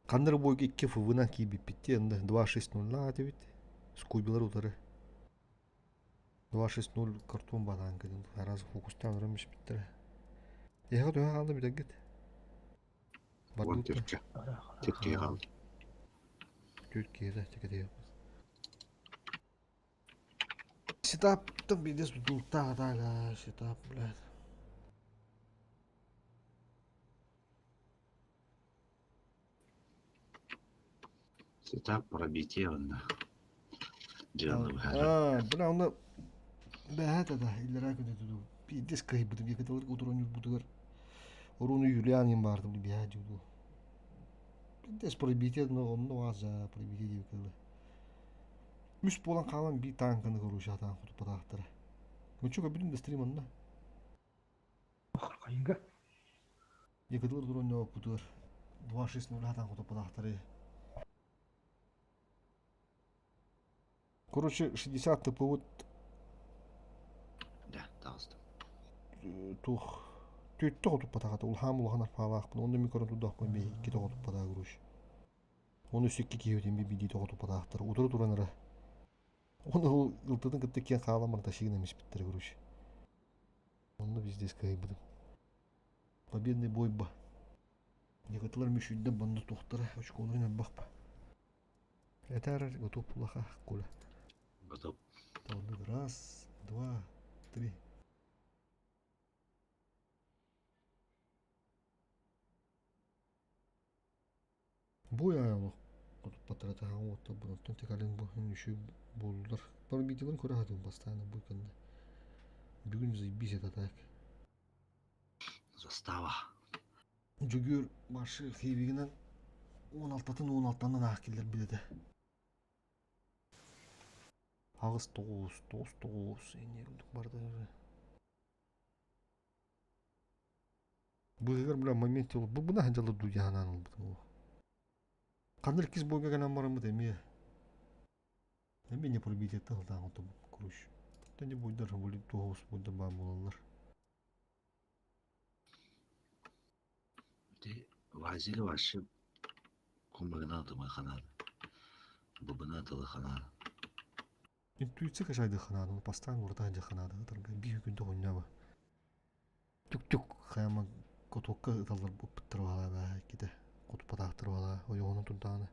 Ханна эрэ буойга икки ФВ-нан киирбиппит дии, онно 2.6.0 этибит. Скуйбалар утары. 2.6.0 картон баатаанка диэн араас фокустаан ыран испиттэрэ. Эһэҕэ төһө хаалла бүтэргит? Уон төркө. Төркө хаалла. Түөрт киһи тэкэтиэ. Сетаптан биирдэс тутулуктаах атаага сетап, блядь. Сетап пробитие онно. Дьыала быһаарар. Аа, бля, онно бэһэт да иллэрээ күнү туту биирдэс кыайбытым якыталар утуран юрбутугар Оруну Юлиан им баартым биһээ дьуду. Биирдэс пробитие онно ваза пробитие диэбиккэ Үс буолан хаалан биир тааҥканы короче сатаан хотуппатахтара. Мучу көрбүтүм да стрим онно. Хайыга? Якытылар туран оппутугар 2-6-0 сатаан хотуппатахтары. Короче, 60 ТП Да, таҕыстым. Туох түөттэ хотуппатахата улахан улахан арпаалаахпын онно мин көрөн турдахпын бии иккитэ хотуппатаа короче. Оны өссө икки киһи өтөн биирдии тоҕо туппатаахтар. Утары туран эрэ. Оны ол ылтытын кытта киэн хаалан баран тащигынан испиттэрэ короче. Онно пиздец кыайбытым. Победный бойба. Некотылар мүшүйден банды туохтара очколарын элбэх ба. Этээр готов булаха Коля. Готов. Раз, два, три. Бу олох хотуппаттара уоттар оттон тикалин бу үчү буоллулар. Пробитиларын көрө хатым бастааны бу кэннэ. Бүгүн заебись это так. Застава. Жүгүр башы хибигинен 16-тын 16-тан аах киллер билете. Аҕыс тоҕус, тоҕус тоҕус, инньэ курдук барда. Быыһыгар бля момент бу бына сылдьаллар дуу дии санаан ылбытым. Ханна иккис буойга кэлэн бараммыт эмиэ эмиэ не пробитиеттан сылтаан оттон короче. Тэнди буйдар были туоһус буйдар баар буолаллар. Ити Вазили вообще кумыгына тымы ханаар. Бубына тылы ханаар. Интуиция качайды ханаады, постоянно урата ханаады, тарга биир күн тоҕунньаба. Түк-түк хайама котуокка ыталлар ыппыттар баала ките хотуппатаахтар баала ойоҕунан турдаҕына.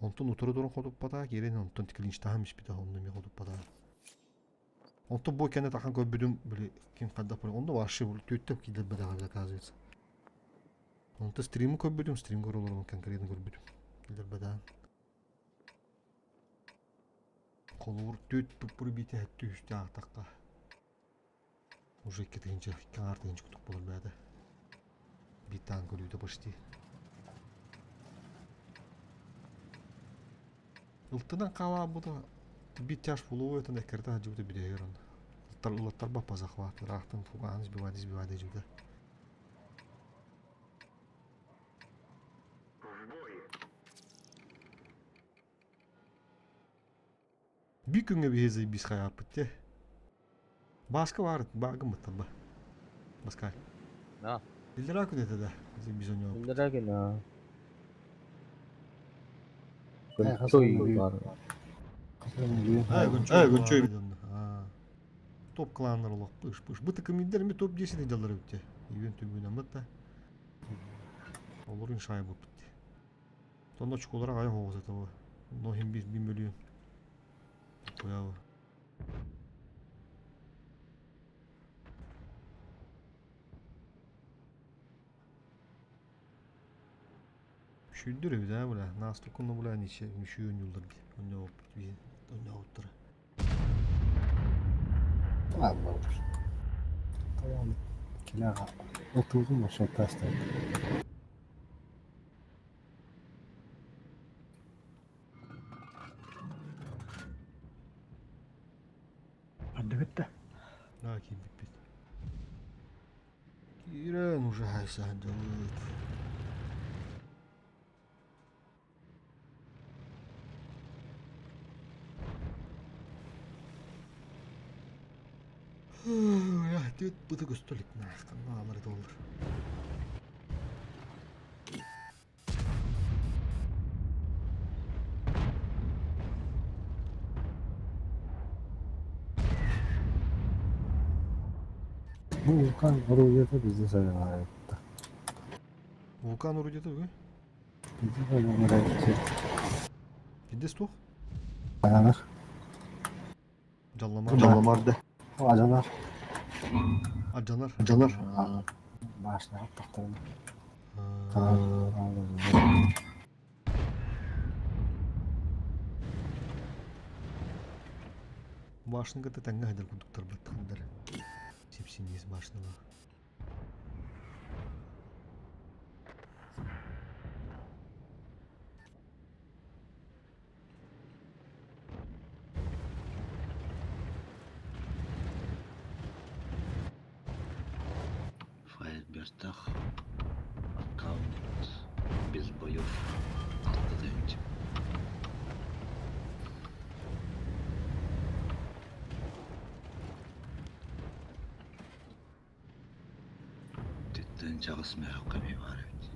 Онтон утары туран хотуппатаа, киирэн онтон клинчтаһан испитэ онно эмиэ хотуппатаа. Онтон бу кэннэ тахан көрбүтүм били ким хайдах били онно вообще били түөттөп киирбэтэҕэ оказывается. Онто стримы көрбүтүм, стрим көрө олорон конкретно көрбүтүм. Киллэрбэтэҕим. Холобур түөт пурбите түһүстэ аахтахха. Уже икки тыһыынча, икки аҥаар тыһыынча курдук буолар бэйэтэ. Биир таан көрүүтэ почти. Ылтынан хаалаабыта биир тяж фуловой этэн эккирэтэ сылдьыбыта бүтэһигэр онно. Ылаттарбат по захвату, ыраахтан фугаһын сбивать, сбивать дьибитэ. Биир күҥҥэ биһи заебись хайааппыт дии. Бааска баар, баагым баттарба. Баскаль. Да. Иллэрээ күн этэ да. Біз ойнап. Иллэрээ күн аа. Э, хас Той күн бар. А, гончой. Топ кланнар олох пыш пыш. Бу тыкымидер ми топ 10 делар өтте. Ивен түбүнөн бытта. Олорун шайба битти. Тонно чукулара ай хоғыз это. Но хим 1 миллион. Куябы. Шүндүр эбит аа бля. Настукунну бля ниче мүшүйөн юлдар би. Онно би. Онно оттура. Алла. Tamam. Килага. Отурдум ошо таштап. Ардыгыт да. Да, ким биппит. Кирен уже хайсан делает. Я дед быты көстөлік нахтан алар доллар. Бу вулкан орудиета бизде сайылар. Вулкан орудиета вы? Бизде сайылар. Бизде стох? Аянар. Жалламар. Жалламарды. Ажанар. Аджанар. Ажанар. Башына тактырым. Башныга да таңга хадыр кудуктар баттандар. Сепсинес башныга. Фаербертах аккаунт без боев. Алты Түттен чағыс мәрі бар эбит.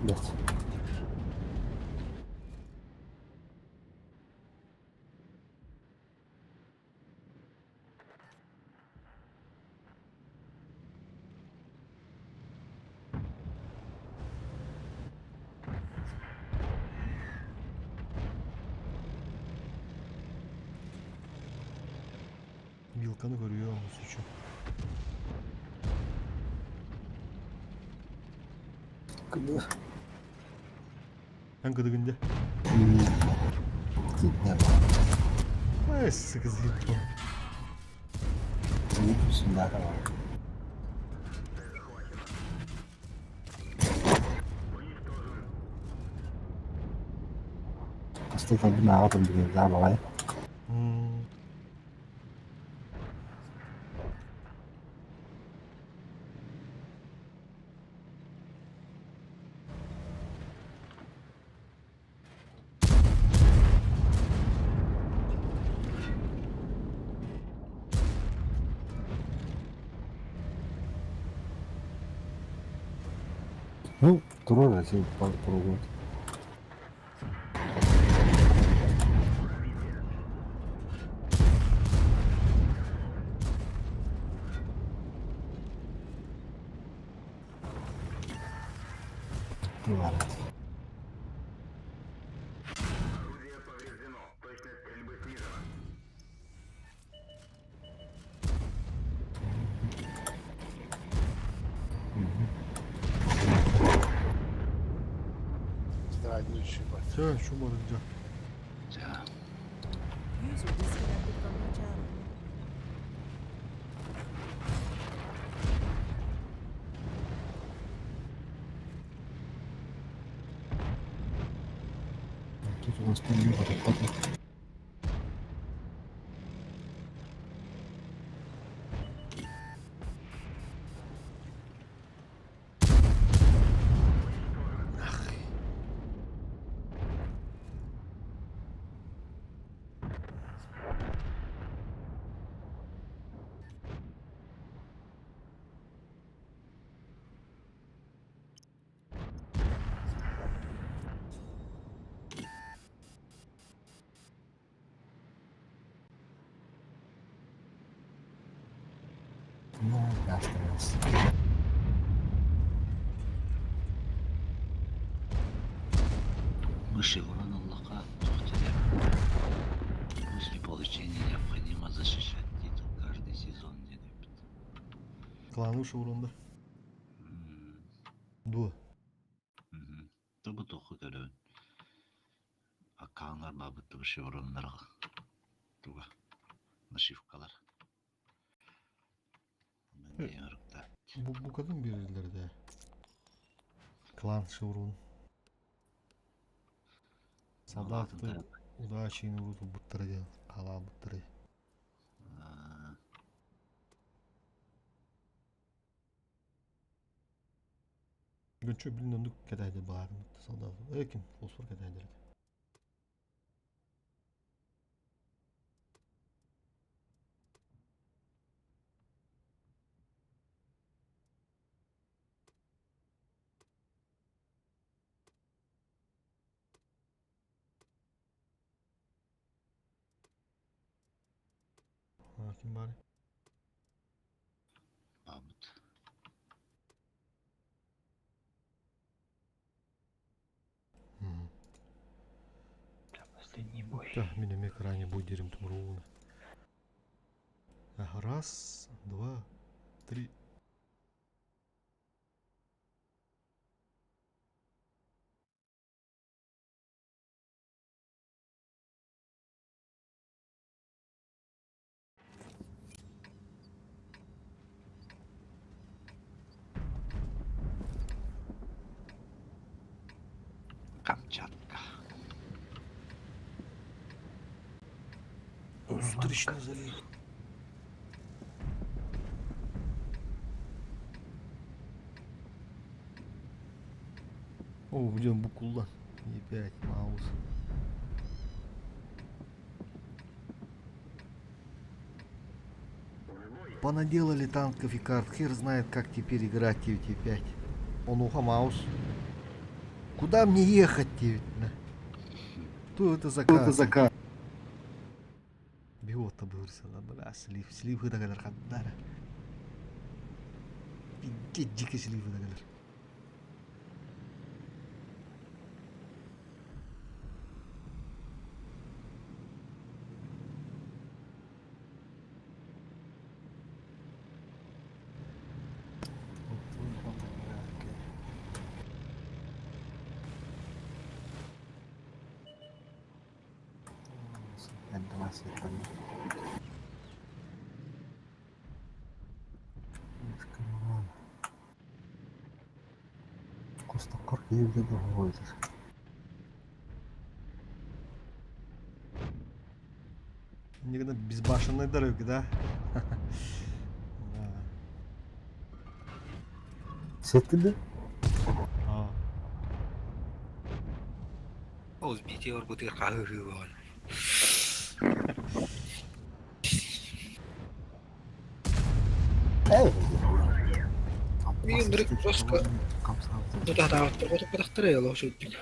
Бет. Вилканы көрüyor suçu. Кыды. Эн кыдыгынде. Китне. Ай, сыкызы. Сюда давай. Астытан бина ағатым деген забалай. Ну, турар сен пробовать. Турар. Здравствуйте. Все, что может делать? User disconnected from your channel. Тут у нас помимо потом. Ну, газ. Мы шеврон Аллаха После получения необходимо защищать титул каждый сезон диэн эппит. Кланы шевронда. Дуо. Тобу тоху көрөбүн. Аккауннар баабыт тобу шевроннарга. Туга. Нашивкалар. Бу букатын берилер да. Клан шеврон. Солдаты удачи урут буттара диэн хаалаабыттара. Гөнчө билин оннук кэтэһди баарым солдат. Э ким фосфор кэтэһдир. А, ким бар? Баабыт. Последний бой. Да, мин эмиэ крайне бой дерим тумруuna. Раз, два, три. Камчатка. Встречный залив. О, где он букулла? Е5, маус. Понаделали танков и карт. Хер знает, как теперь играть 9.5. Он уха маус. Куда мне ехать теперь? Кто это за Кто это за карта? Биота бырсала, бля, слив, слив ыдагалар хаддара. Дикий слив ыдагалар. Костокор киевде договорились. Никогда безбашенной дороги, да? Да. Сеттиде? А. Ол метеор бутыр хаһыы буолан. Эй! Мин бирик просто тутатааттар ялоо шүттүк.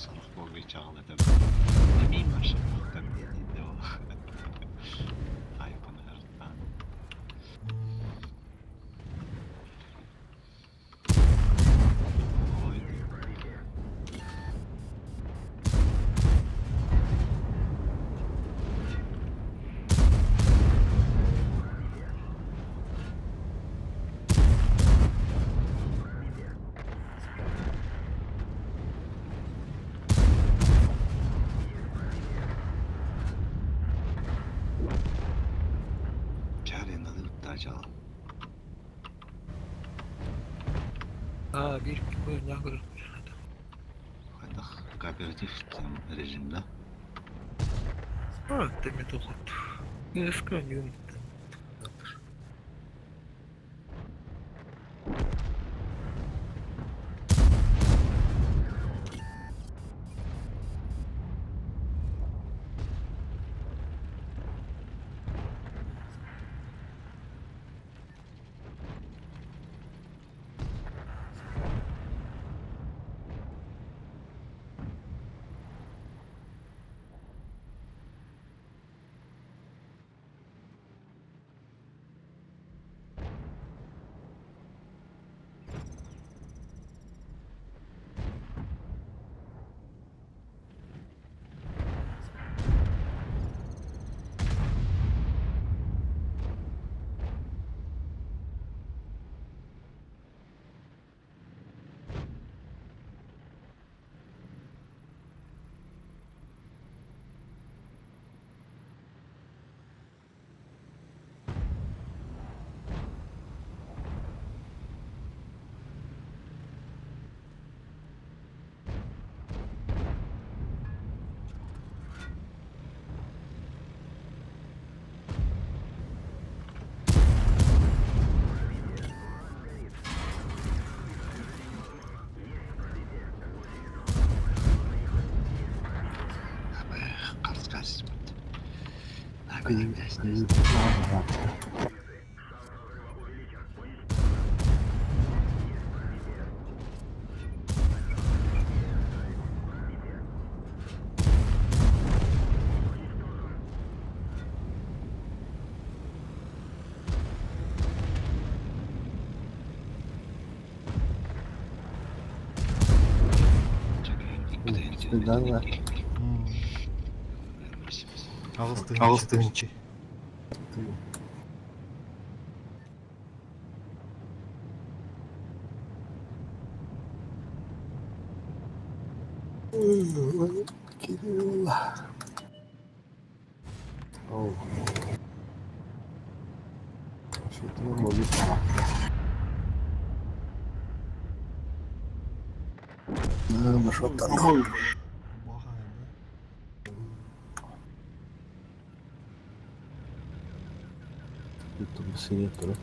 Сорох буолга чаҕылата эмиий маршруттан диэн ол айфоннартан Ой. Чарина ыттаачал. Аа бир көз Хайдах кооператив там режимда. Аа тэми тухут. Эска нюм. Да. Ағыз тыгынчы. Oh. Что-то могу. Маршрут. Тут синий тур.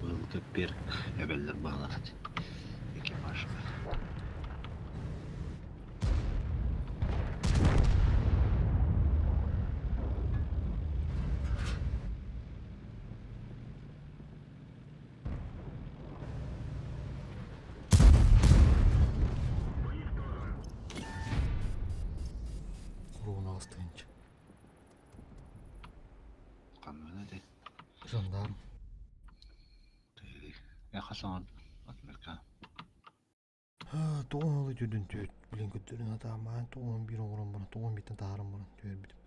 Быылгы бир эбеллер бағалар. Экипаж. Куругун ағыз тыгынчы. Канмын эти. Жандарм. Эхасан Америка. Тоғын алы түрдін төт. Блин, көттөрүн ата маан тоғын бир оңорон баран, тоғын биттен таарым баран түөр битим.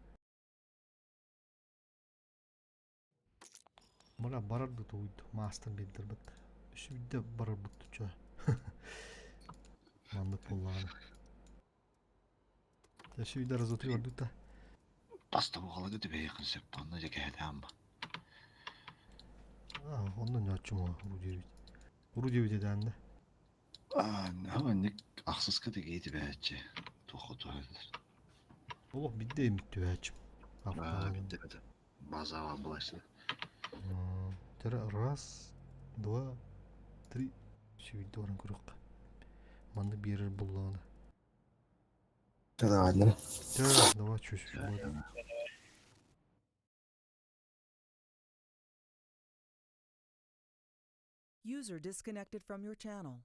Мына барарды туйду, мастер билдир бит. Үсү бидде барар бут чо. Мандык болланы. Үсү бидде разотри бар дута. Баста буғала көтү бейқын сөп, онна жеке хәдәм ба. А, онда нөтчүм о, Ру 9. Ру 9 эдәнде. Ама ник ақсыз кыды бәтчі. Тоқы туһалар. Олох бидде эмит түәчим. Битте бит. База булашты. Тера раз, два, три. Сүйді орын көрөк. Манды берер булланы. Давай, да. Давай, чуть User disconnected from your channel.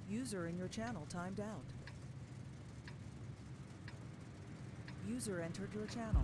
User in your channel timed out. User entered your channel.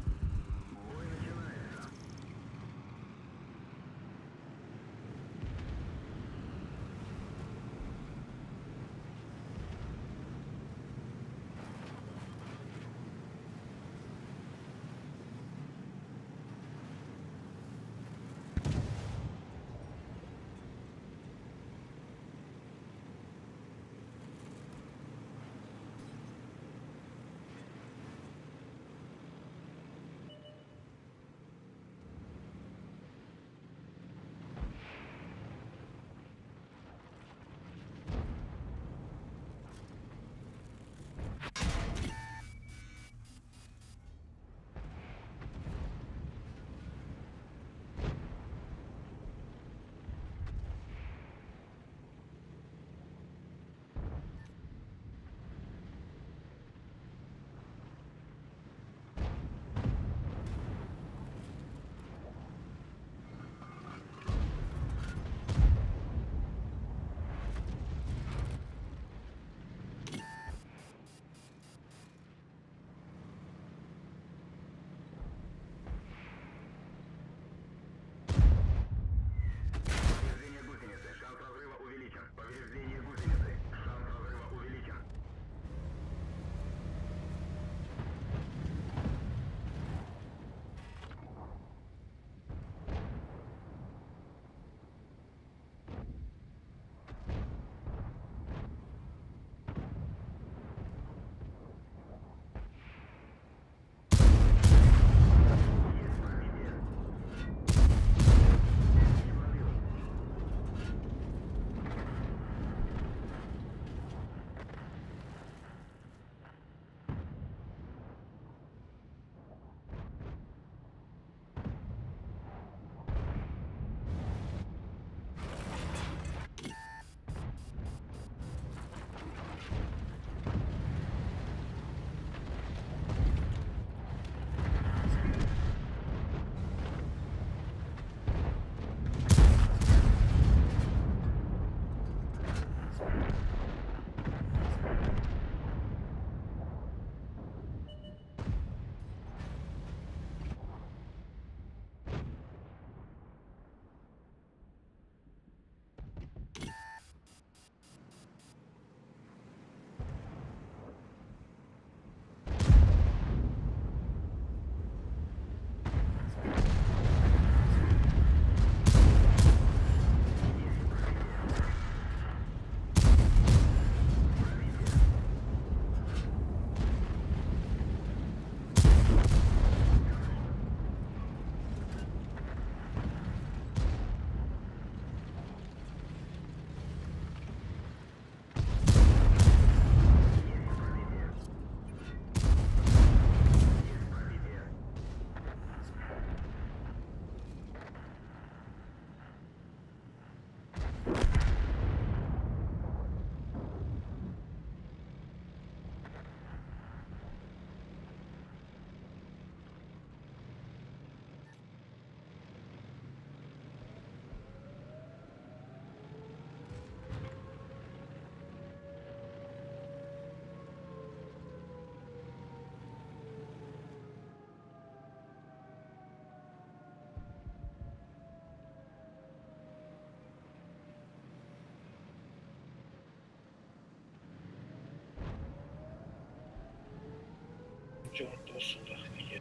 19 сыллаах видео.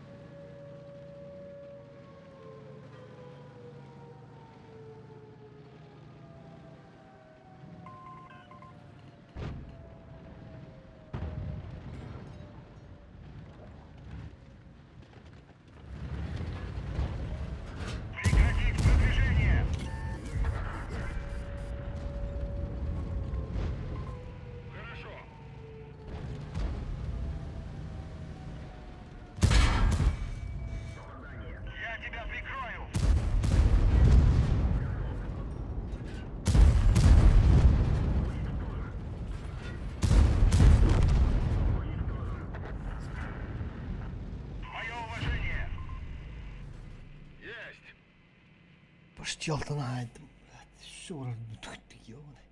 Почти алтан айдым, блядь. Все барар бүтүктүк ебаный.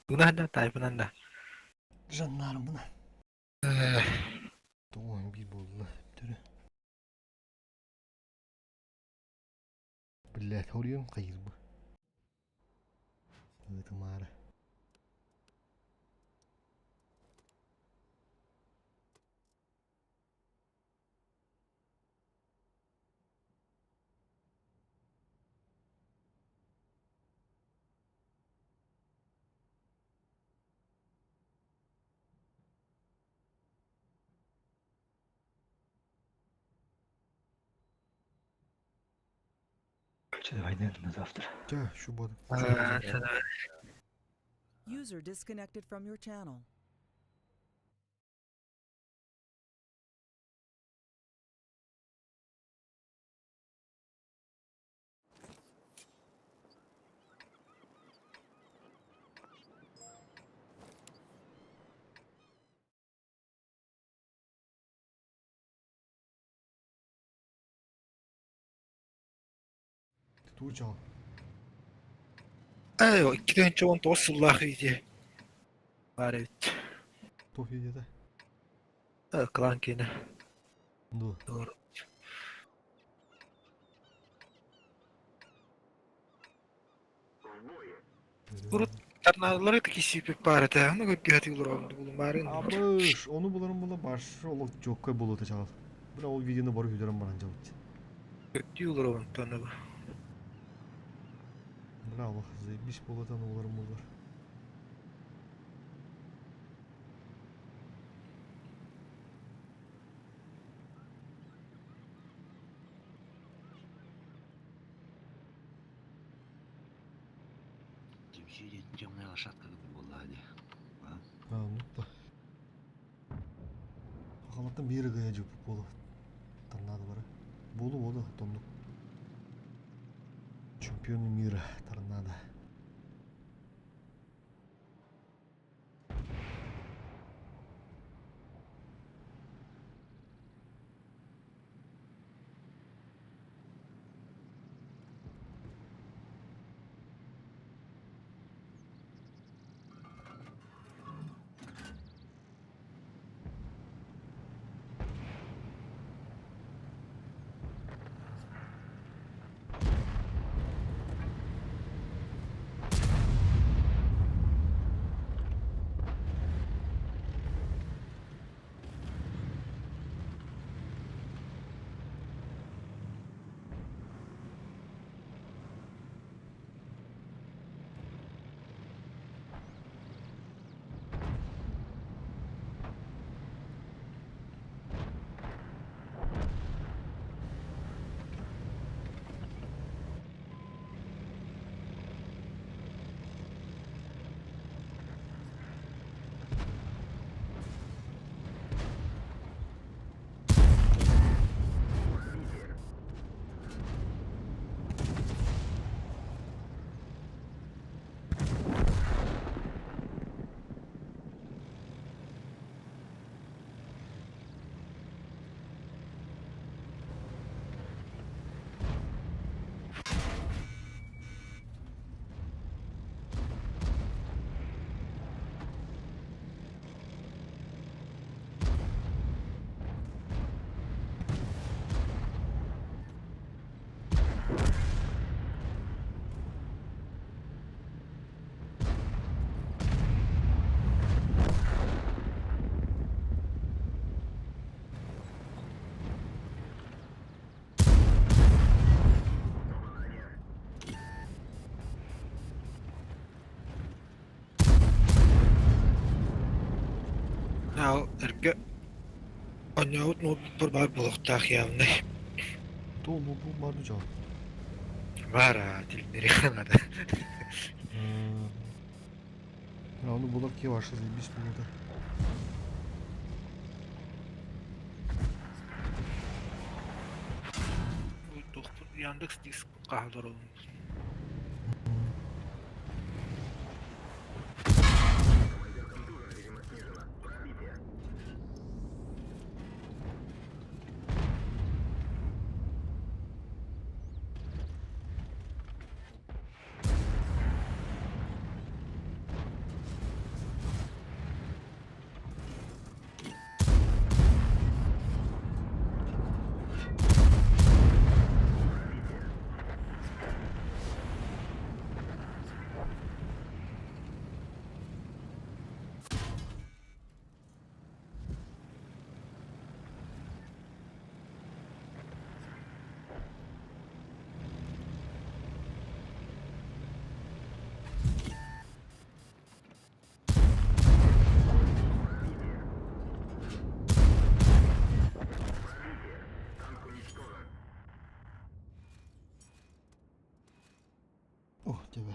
Тугунан да, тайпынан да. Жаннарым бына. Тоғын bir болла. Түрі. Блядь, хоруйум кайыр бу. Ытымары. Короче, давай, наверное, на завтра. Ча, şu бод. User disconnected from your channel. Туу чал. Эй, 2019 сыллаах видео. Бар эбит. Топ видеода. Клан киинэ. Ду. Урут торнадолары кисипик бар этэ. Аны көрдү олорон булумарын. Абыш, ону буларым була баш олох жоккой болот чагал. Бира ол видеону барып хүдөрөм баран жабыт. Көрдү олорон тонны. Бира олох заебись болот аны буларым булар. Түмсүү темная лошадка буолла дии. А, ну да. Халаттан бири гая жуп болу. Торнадо бары. Болу болу тоннук. Чемпионы мира торнадо. Ал эргэ оонньообут ноутбукпар баар буолуохтаах явно. То ноутбук бар дуу Баар аа, тилиннэриэххэ наада. Ону булар киһи вообще заебись буолуо Яндекс диск хаалар олун. О, тебе.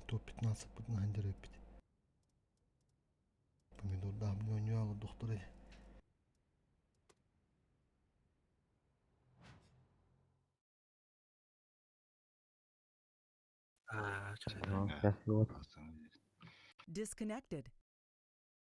Топ-15 бытын хандереппит. Помидордаах ньоньуала доктор. Disconnected.